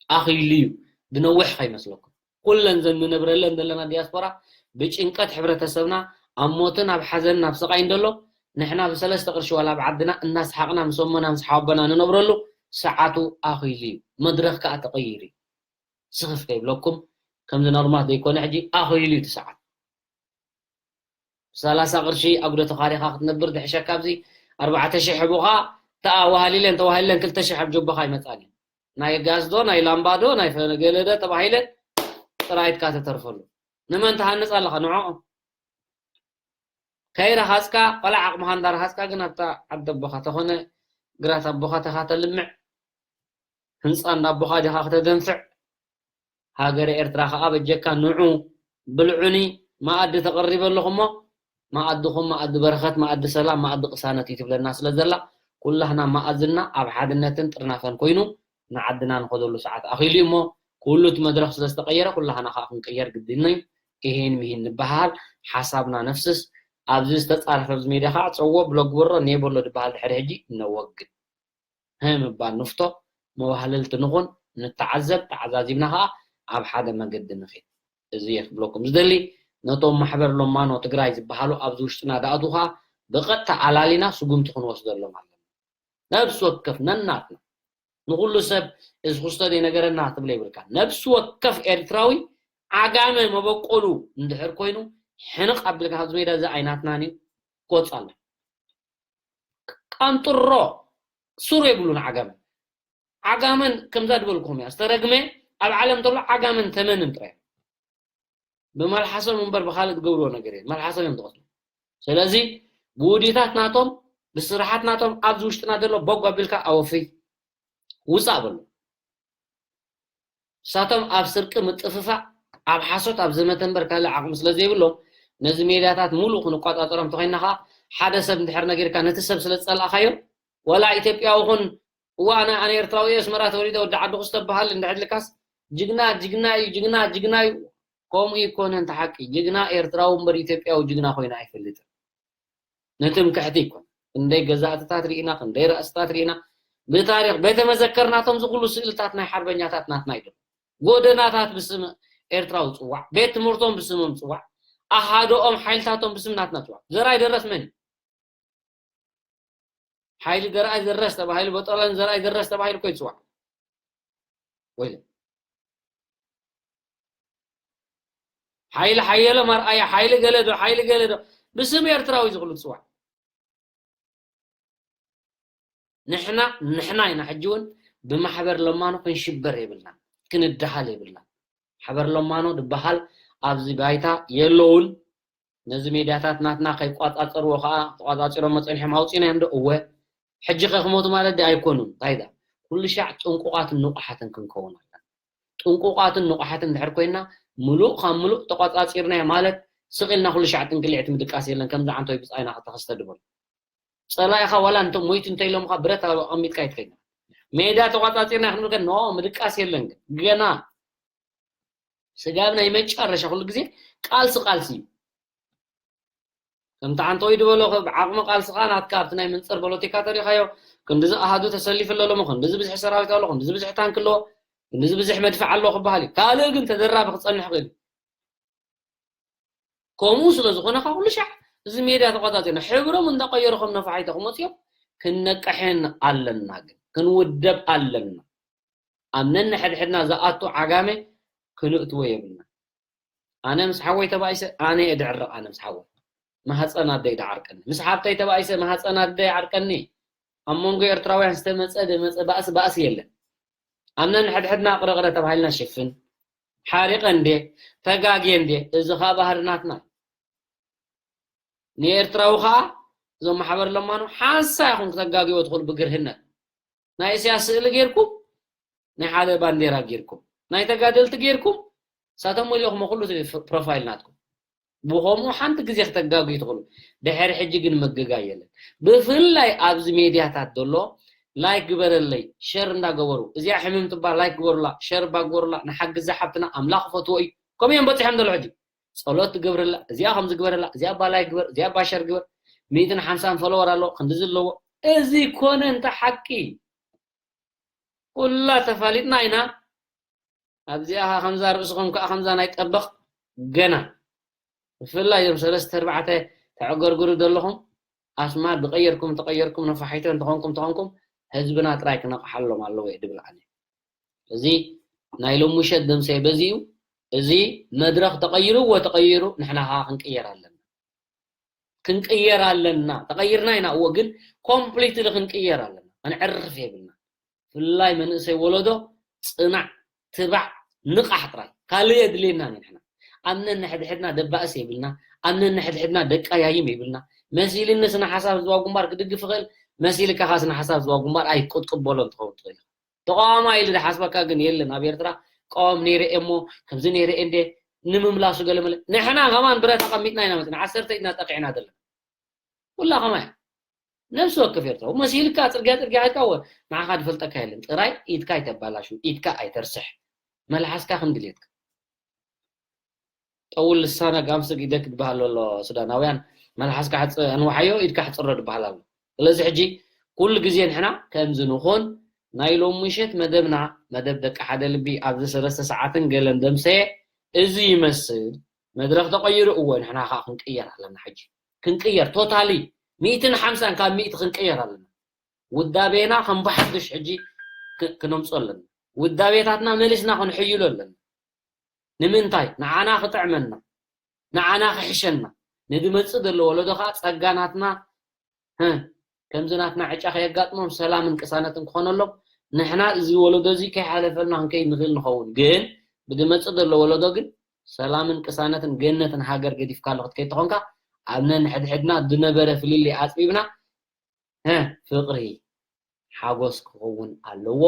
ኣኺሉ እዩ። ብነዊሕ ከይመስለኩም። ኩለን ዘን ንነብረለን ዘለና ዲያስፖራ ብጭንቀት ሕብረተሰብና ኣብ ሞትን ኣብ ሓዘንን ኣብ ስቓይን ደሎ ንሕና ብሰለስተ ቅርሺ ዋላ ኣብ ዓድና እናሰሓቕና ምስ ኣሞና ምስ ሓወቦና ንነብረሉ ሰዓቱ ኣኺሉ እዩ። መድረኽ ከኣ ተቐይሩ እዩ። ስኽፍ ከይብለኩም ከምዚ ኖርማት ዘይኮነ ሕጂ ኣኺሉ እዩ እቲ ሰዓት። ሰላሳ ቅርሺ ኣጉዶ ተኻሪኻ ክትነብር ድሕሸካ ኣብዚ ኣርባዕተ ሽሕ ሂቡኻ ተኣዋሃሊለን ተዋሂለን ክልተ ሽሕ ኣብ ጀቦኻ ይመጻል እዩ። ናይ ጋዝ ዶ ናይ ላምባ ዶ ናይ ፈ-፣ ገለ ዶ ተባሂለ ጥራይትካ ተተርፈሉ። ንመን ትሃንጽ ኣለኻ? ንዕኦም። ከይረኻጽካ፣ ቆልዓ ዓቕምኻ እንዳረኻጽካ ግን ኣብታ ዓዲ ኣቦኻ ተኾነ ግራት ኣቦኻ ተኻ ተልምዕ፣ ህንጻ እንዳ ኣቦኻ ዲኻ ከተደንፍዕ፣ ሃገረ ኤርትራ ከኣ በጀካ ንዑ ብልዑኒ፣ መኣዲ ተቐሪበ ኣለኹ እሞ፣ መኣድኹም መኣዲ በረኸት፣ መኣዲ ሰላም፣ መኣዲ ቅሳነት እዩ ትብለና ስለ ዘላ፣ ኩላህና መኣዝና ኣብ ሓድነትን ጥርናፈን ኮይኑ ንዓድና ንኸደሉ ሰዓት ኣኺሉ እዩ እሞ፣ ኩሉ እቲ መድረኽ ስለ ዝተቐየረ፣ ኩላህና ከኣ ክንቅየር ግድን እዩ። ይሄን ምሂን ንበሃል፣ ሓሳብና ነፍስስ፣ ኣብዚ ዝተጻረፈ ኣብዚ ሜድያ ከኣ ጸዎ፣ ብሎግ ግበሮ፣ ኔ በሎ ዝበሃል ድሕሪ ሕጂ ነወግድ። ህ ምባል ንፍቶ፣ መዋህለልቲ ንኹን፣ ንተዓዘብ፣ ተዓዛዚብና ከኣ ኣብ ሓደ መገዲ ንኺድ። እዚ እየ ክብለኩም ዝደሊ። ነቶም ማሕበር ሎማኖ ትግራይ ዝበሃሉ ኣብዚ ውሽጥና ደኣትዉ ከኣ ብቐጥታ ኣላሊና ስጉምቲ ክንወስደሎም ኣለና። ነብሲ ወከፍ ነናትና፣ ንኹሉ ሰብ እዚ ክስቶ ዘይነገረና ክትብሎ ይብልካ። ነብሲ ወከፍ ኤርትራዊ ዓጋመ መበቆሉ እንድሕር ኮይኑ፣ ሕንቕ ኣቢልካ ካብዚ ሜዳ እዚ ኣይናትናን እዩ፣ ክወጽእ ኣሎ። ቀንጥሮ፣ ሱር የብሉን ዓጋመ። ዓጋመን ከምዛ ዝበልኩም እያ፣ ዝተረግመ ኣብ ዓለም ተሎ ዓጋመን ተመንን ጥራይ። ብመልሓሶም እምበር ብኻልእ ዝገብርዎ ነገር የለን። መልሓሶም እዮም ዝቐትሉ። ስለዚ ብውዲታት ናቶም፣ ብስራሓት ናቶም ኣብዚ ውሽጥና ዘሎ ቦግ ኣቢልካ ኣወፍይ፣ ውጻእ በሉ። ንሳቶም ኣብ ስርቂ ምጥፍፋእ፣ ኣብ ሓሶት፣ ኣብ ዘመተ እምበር ካልእ ዓቕሚ ስለ ዘይብሎም፣ ነዚ ሜድያታት ሙሉእ ክንቆጻጸሮም እንተኾይንና ከኣ፣ ሓደ ሰብ እንድሕር ነጊርካ፣ ነቲ ሰብ ስለ ዝጸላእካዮ፣ ወላ ኢትዮጵያዊ ኹን፣ እዋ ኣነ፣ ኣነ ኤርትራዊ እየ፣ ኣስመራ ተወሊደ፣ ወዲ ዓዲ ኩስ ተበሃል፣ እንድሕር ኢልካስ፣ ጅግና፣ ጅግና እዩ፣ ጅግና፣ ጅግና እዩ። ከምኡ ይኮነን፣ እቲ ሓቂ። ጅግና ኤርትራዊ እምበር ኢትዮጵያዊ ጅግና ኮይኑ ኣይፈልጥን። ንትምክሕቲ ይኮን። ክንደይ ገዛእትታት ርኢና፣ ክንደይ ራእስታት ርኢና። ብታሪኽ ቤተ መዘከርናቶም ዝኹሉ ስእልታት ናይ ሓርበኛታት ናትና እዩ። ጎደናታት ብስም ኤርትራዊ ጽዋዕ፣ ቤት ትምህርቶም ብስሞም ጽዋዕ፣ ኣሃዶኦም ሓይልታቶም ብስም ናትና ጽዋዕ። ዘርኣይ ደረስ መን እዩ? ሓይሊ ዘርኣይ ደረስ ተባሂሉ፣ በጦለን ዘርኣይ ደረስ ተባሂሉ እኮ ይጽዋዕ። ወይ ሓይሊ ሓየሎም ኣርኣያ፣ ሓይሊ ገለ ዶ፣ ሓይሊ ገለ ዶ፣ ብስም ኤርትራዊ ዝኽሉ ዝጽዋዕ። ንሕና፣ ንሕና ኢና ሕጂ እውን ብማሕበር ለማኖ ክንሽበር የብልና፣ ክንድሃል የብልና። ማሕበር ለማኖ ዝበሃል ኣብዚ ባይታ የለውን። ነዚ ሜድያታት ናትና ከይቋጻጸርዎ ከኣ ተቋጻጺሮሞ ጸኒሖም ኣውጺእናዮም ዶ? እወ። ሕጂ ከ ክሞቱ ማለት ድዩ? ኣይኮኑን። እንታይ ደኣ? ኩሉ ሻዕ ጥንቁቓትን ንቑሓትን ክንከውን ኣለና። ጥንቁቓትን ንቑሓትን እንድሕር ኮይንና፣ ምሉእ ካብ ምሉእ ተቋጻጺርናዮ ማለት፣ ስቕ ኢልና ኩሉ ሻዕ ጥንቅሊዕቲ ምድቃስ የለን፣ ከምዚ ዓንቶይ ብጻይና ክተኸስተ ድበሉ። ጸላኢኻ ዋላ እንተ ሞይቱ እንተ ኢሎምኻ ብረት ኣቐሚጥካ ኣይትኸይድን። ሜዳ ተቋጻጺርና ክንብል ከ፣ ኖ፣ ምድቃስ የለን። ግን ገና ስጋብ ናይ መጨረሻ ኩሉ ግዜ ቃልሲ ቃልሲ እዩ። ከምቲ ዓንተወይ ዝበሎ፣ ዓቕሚ ቃልስኻ ናትካ ኣብቲ ናይ ምንጽር ፖለቲካ ተሪኻዮ፣ ክንድዚ ኣሃዱ ተሰሊፉ ኣሎ ሎሚ፣ ክንድዚ ብዝሒ ሰራዊት ኣሎ፣ ክንድዚ ብዝሒ ታንክ ኣለዎ፣ ክንድዚ ብዝሒ መድፍዕ ኣለዎ ክበሃል እዩ። ካልእ ግን ተደራቢ ክጸንሕ ይኽእል እዩ። ከምኡ ስለ ዝኾነ፣ ካብ ኩሉ ሻዕ እዚ ሜድያ ተቆጻጺርና፣ ሕብሮም እንዳቀየሩ ከም ነፋሒቶ ክመጽኦም ክንነቅሕን ኣለና፣ ግን ክንውደብ ኣለና። ኣብ ነንሕድሕድና ዝኣቱ ዓጋመ ክንእትዎ የብልና። ኣነ ምስ ሓወይ ተባኢሰ፣ ኣነ እየ ድዕረቕ፣ ኣነ ምስ ሓወይ። ማህፀን ኣደይ ድዓርቀኒ። ምስ ሓብተይ ተባኢሰ፣ ማህፀን ኣደይ ዓርቀኒ። ኣብ መንጎ ኤርትራውያን ዝተመፀ ደመፀ ባእሲ፣ ባእሲ የለን። ኣብ ነንሕድሕድና ቅረቅረ ተባሂልና ሽፍን። ሓሪቐ እንዴ፣ ተጋግየ እንዴ፣ እዚ ኸኣ ባህሪ ናትና። ንኤርትራዊ ኸኣ፣ እዞም ማሕበር ለማኖ፣ ሓንሳእ ኢኹም ክተጋግይዎ ትኽእሉ ብግርህነት። ናይ እስያስ ስእሊ ጌርኩም፣ ናይ ሓደ ባንዴራ ጌርኩም፣ ናይ ተጋደልቲ ጌርኩም፣ ንሳቶም መሊኦኹም ኩሉ እቲ ፕሮፋይል ናትኩም። ብኸምኡ ሓንቲ ግዜ ክተጋግዩ ትኽእሉ። ድሕሪ ሕጂ ግን ምግጋይ የለን። ብፍላይ ኣብዚ ሜድያታት ዘሎ ላይክ ግበረለይ፣ ሸር እንዳገበሩ፣ እዚኣ ሕምም ትበሃል ላይክ ግበሩላ፣ ሸር እባ ግበሩላ፣ ንሓግዛ ሓብትና፣ ኣምላኽ ክፈትዎ እዩ። ከምኡ እዮም በጺሖም ዘለዉ ሕጂ። ጸሎት ትገብረላ፣ እዚኣ ከምዚ ግበረላ፣ እዚኣ እባ ላይክ ግበር፣ እዚኣ እባ ሸር ግበር። ሚእትን ሓምሳን ፎሎወር ኣለዎ፣ ክንድዚ ኣለዎ። እዚ ኮነ እንተ ሓቂ፣ ኩላ ተፋሊጥና ኢና። ኣብዚኣ ኸኣ ከምዛ ርእስኹም ከኣ ከምዛ ናይ ጠበቕ ገና። ብፍላይ እዞም ሰለስተ ኣርባዕተ ተዕገርግሩ ዘለኹም፣ ኣስማት ዝቐየርኩም ተቐየርኩም፣ ነፋሒቶ እንተኾንኩም ተኾንኩም፣ ህዝብና ጥራይ ክነቕሓሎም ኣለዎ እየ ድብል ኣነ። እዚ ናይ ሎሚ ምሸት ደምሰ በዚ እዩ። እዚ መድረኽ ተቐይሩ፣ እወ ተቐይሩ፣ ንሕና ኸኣ ክንቅየር ኣለና። ክንቅየር ኣለና። ተቐይርና ኢና፣ እወ፣ ግን ኮምፕሊትሊ ክንቅየር ኣለና። ከነዕርፍ የብልና። ብፍላይ መንእሰይ ወለዶ፣ ጽናዕ፣ ትባዕ፣ ንቓሕ ጥራይ። ካልእ የድልየና ንሕና። ኣብ ነንሕድሕድና ደባእስ የብልና፣ ኣብ ነንሕድሕድና ደቃያይም የብልና። መሲልኒ ስነ ሓሳብ ህዝባዊ ግንባር ክድግፍ ይኽእል፣ መሲልካ ከኣ ስነ ሓሳብ ህዝባዊ ግንባር ኣይክትቅበሎን ትኸውን ትኽእል ኢኻ። ተቃዋማይ ኢሉ ዝሓስበካ ግን የለን። ኣብ ኤርትራ ቀዋም ነይረ እየ እሞ ከምዚ ነይረ እየ እንዴ ንምምላሱ ገለ መለ። ንሕና ከማን ብረት ኣቐሚጥና ኢና መፅና፣ ዓሰርተ ኢድና ጠቂዕና ዘለና። ኩላ ከማይ ነፍሲ ወከፍ ኤርትራዊ መሲልካ ጽርግያ ጽርግያ ኢልካ ወ ንዓኻ ዝፈልጠካ የለን። ጥራይ ኢድካ ኣይተባላሹ፣ ኢድካ ኣይተርስሕ። መልሓስካ ከም ድሌትካ። ጠውል ልሳነክ ኣምስክ ኢደክ ዝበሃል ኣሎ ሱዳናውያን፣ መልሓስካ ሕጽ-፣ ኣንውሓዮ ኢድካ ሕጽሮ ዝበሃል ኣሎ። ስለዚ ሕጂ ኩሉ ግዜ ንሕና ከምዚ ንኹን። ናይ ሎሚ ምሸት መደብና፣ መደብ ደቂ ሓደ ልቢ ኣብዚ ሰለስተ ሰዓትን ገለን ደምሰየ እዚ ይመስል። መድረኽ ተቐይሩ፣ እወ ንሕና ከኣ ክንቅየር ኣለና። ሕጂ ክንቅየር ቶታሊ ሚእትን ሓምሳን ካብ ሚእቲ ክንቅየር ኣለና። ውዳቤና ከም ብሓድሽ ሕጂ ክ-፣ ክነምጾ ኣለና። ውዳቤታትና መሊስና ክንሕይሎ ኣለና። ንምንታይ? ንዓና ክጥዕመና፣ ንዓና ክሕሸና፣ ንድመጽእ ዘሎ ወለዶ ከኣ ጸጋ ናትና፣ ህ፣ ከምዚ ናትና ዕጫ ከየጋጥሞም ሰላምን ቅሳነትን ክኾነሎም፣ ንሕና እዚ ወለዶ እዚ ከይሓለፈልና ክንከይድ ንኽእል ንኸውን። ግን ብድመጽእ ዘሎ ወለዶ ግን ሰላምን ቅሳነትን ገነትን ሃገር ገዲፍካሉ ክትከይድ ተኾንካ፣ ኣብ ነንሕድሕድና ዝነበረ ፍልልይ ኣጽቢብና፣ ህ፣ ፍቕሪ ሓጎስ ክኸውን ኣለዎ።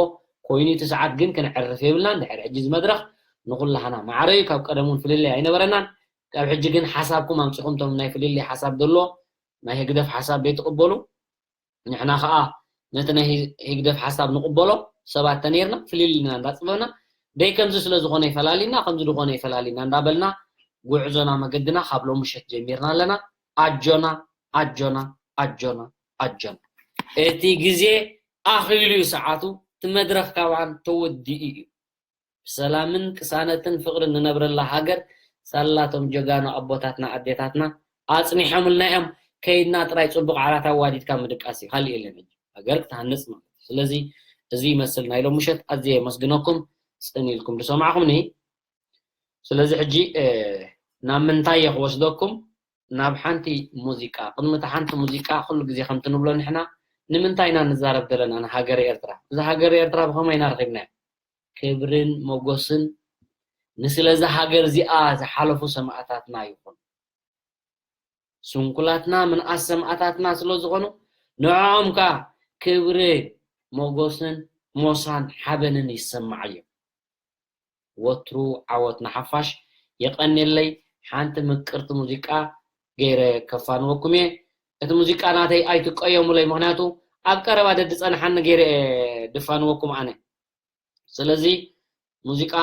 ኮይኑ እቲ ሰዓት ግን ክነዕርፍ የብልናን። ድሕሪ ሕጂ እዚ መድረኽ ንኹላህና ማዕረ እዩ። ካብ ቀደም እውን ፍልልይ ኣይነበረናን። ካብ ሕጂ ግን ሓሳብኩም ኣምጺኹም፣ እቶም ናይ ፍልልይ ሓሳብ ዘሎ ናይ ህግደፍ ሓሳብ ዘይትቕበሉ፣ ንሕና ኸኣ ነቲ ናይ ሂ-፣ ህግደፍ ሓሳብ ንቕበሎ ሰባት ተነይርና፣ ፍልልይና እንዳጽበብና፣ ደይ ከምዚ ስለ ዝኾነ ይፈላሊና፣ ከምዚ ዝኾነ ይፈላሊና እንዳበልና፣ ጉዕዞና መገድና ካብ ሎሚ ምሸት ጀሚርና ኣለና። ኣጆና፣ ኣጆና፣ ኣጆና፣ ኣጆና። እቲ ግዜ ኣኺሉ እዩ ሰዓቱ፣ እቲ መድረኽ ካብኣን ተወዲኡ እዩ። ብሰላምን ቅሳነትን ፍቕርን ንነብረላ ሃገር ሳላቶም ጀጋኑ ኣቦታትና ኣዴታትና ኣጽኒሖምልና እዮም። ከይድና ጥራይ ጽቡቕ ዓራት ኣዋዲድካ ምድቃስ እዩ፣ ካልእ የለን። ሕጂ ሃገር ክትሃንጽ ማለት እዩ። ስለዚ እዚ ይመስል ናይ ሎም ምሸት። ኣዝየ የመስግነኩም ጽን ኢልኩም ዝሰማዕኹምኒ። ስለዚ ሕጂ፣ እ፣ ናብ ምንታይ እየ ክወስደኩም? ናብ ሓንቲ ሙዚቃ። ቅድሚ እታ ሓንቲ ሙዚቃ ኩሉ ግዜ ከምቲ ንብሎ ንሕና ንምንታይ ኢና ንዛረብ ዘለና ንሃገረ ኤርትራ? እዛ ሃገረ ኤርትራ ብኸመይ ኢና ረኺብናያ? ክብርን ሞጎስን ንስለ እዛ ሃገር እዚኣ ዝሓለፉ ሰማእታትና ይኹን። ስንኩላትና ምንኣስ ሰማእታትና ስለ ዝኾኑ ንዕኦም ከኣ ክብሪ ሞጎስን ሞሳን ሓበንን ይሰማዓዮም። ወትሩ ዓወት ንሓፋሽ። የቐንየለይ። ሓንቲ ምቅርቲ ሙዚቃ ገይረ ከፋንወኩም እየ። እቲ ሙዚቃ ናተይ ኣይትቀየሙለይ፣ ምኽንያቱ ኣብ ቀረባ ደድጸንሓኒ ገይረ እየ ድፋንወኩም ኣነ። ስለዚ ሙዚቃ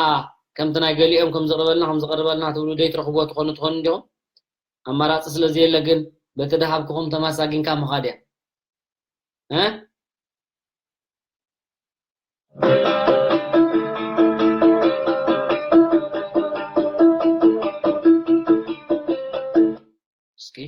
ከምቲ ናይ ገሊኦም ከም ዘቕርበልና፣ ከም ዘቕርበልና ትብሉ ደይትረኽብዎ ትኾኑ ትኾኑ እንዲኹም። ኣማራጺ ስለ ዘየለ ግን በቲ ድሃብክኹም ተማሳጊንካ ምኻድ እያ። እ? እስኪ።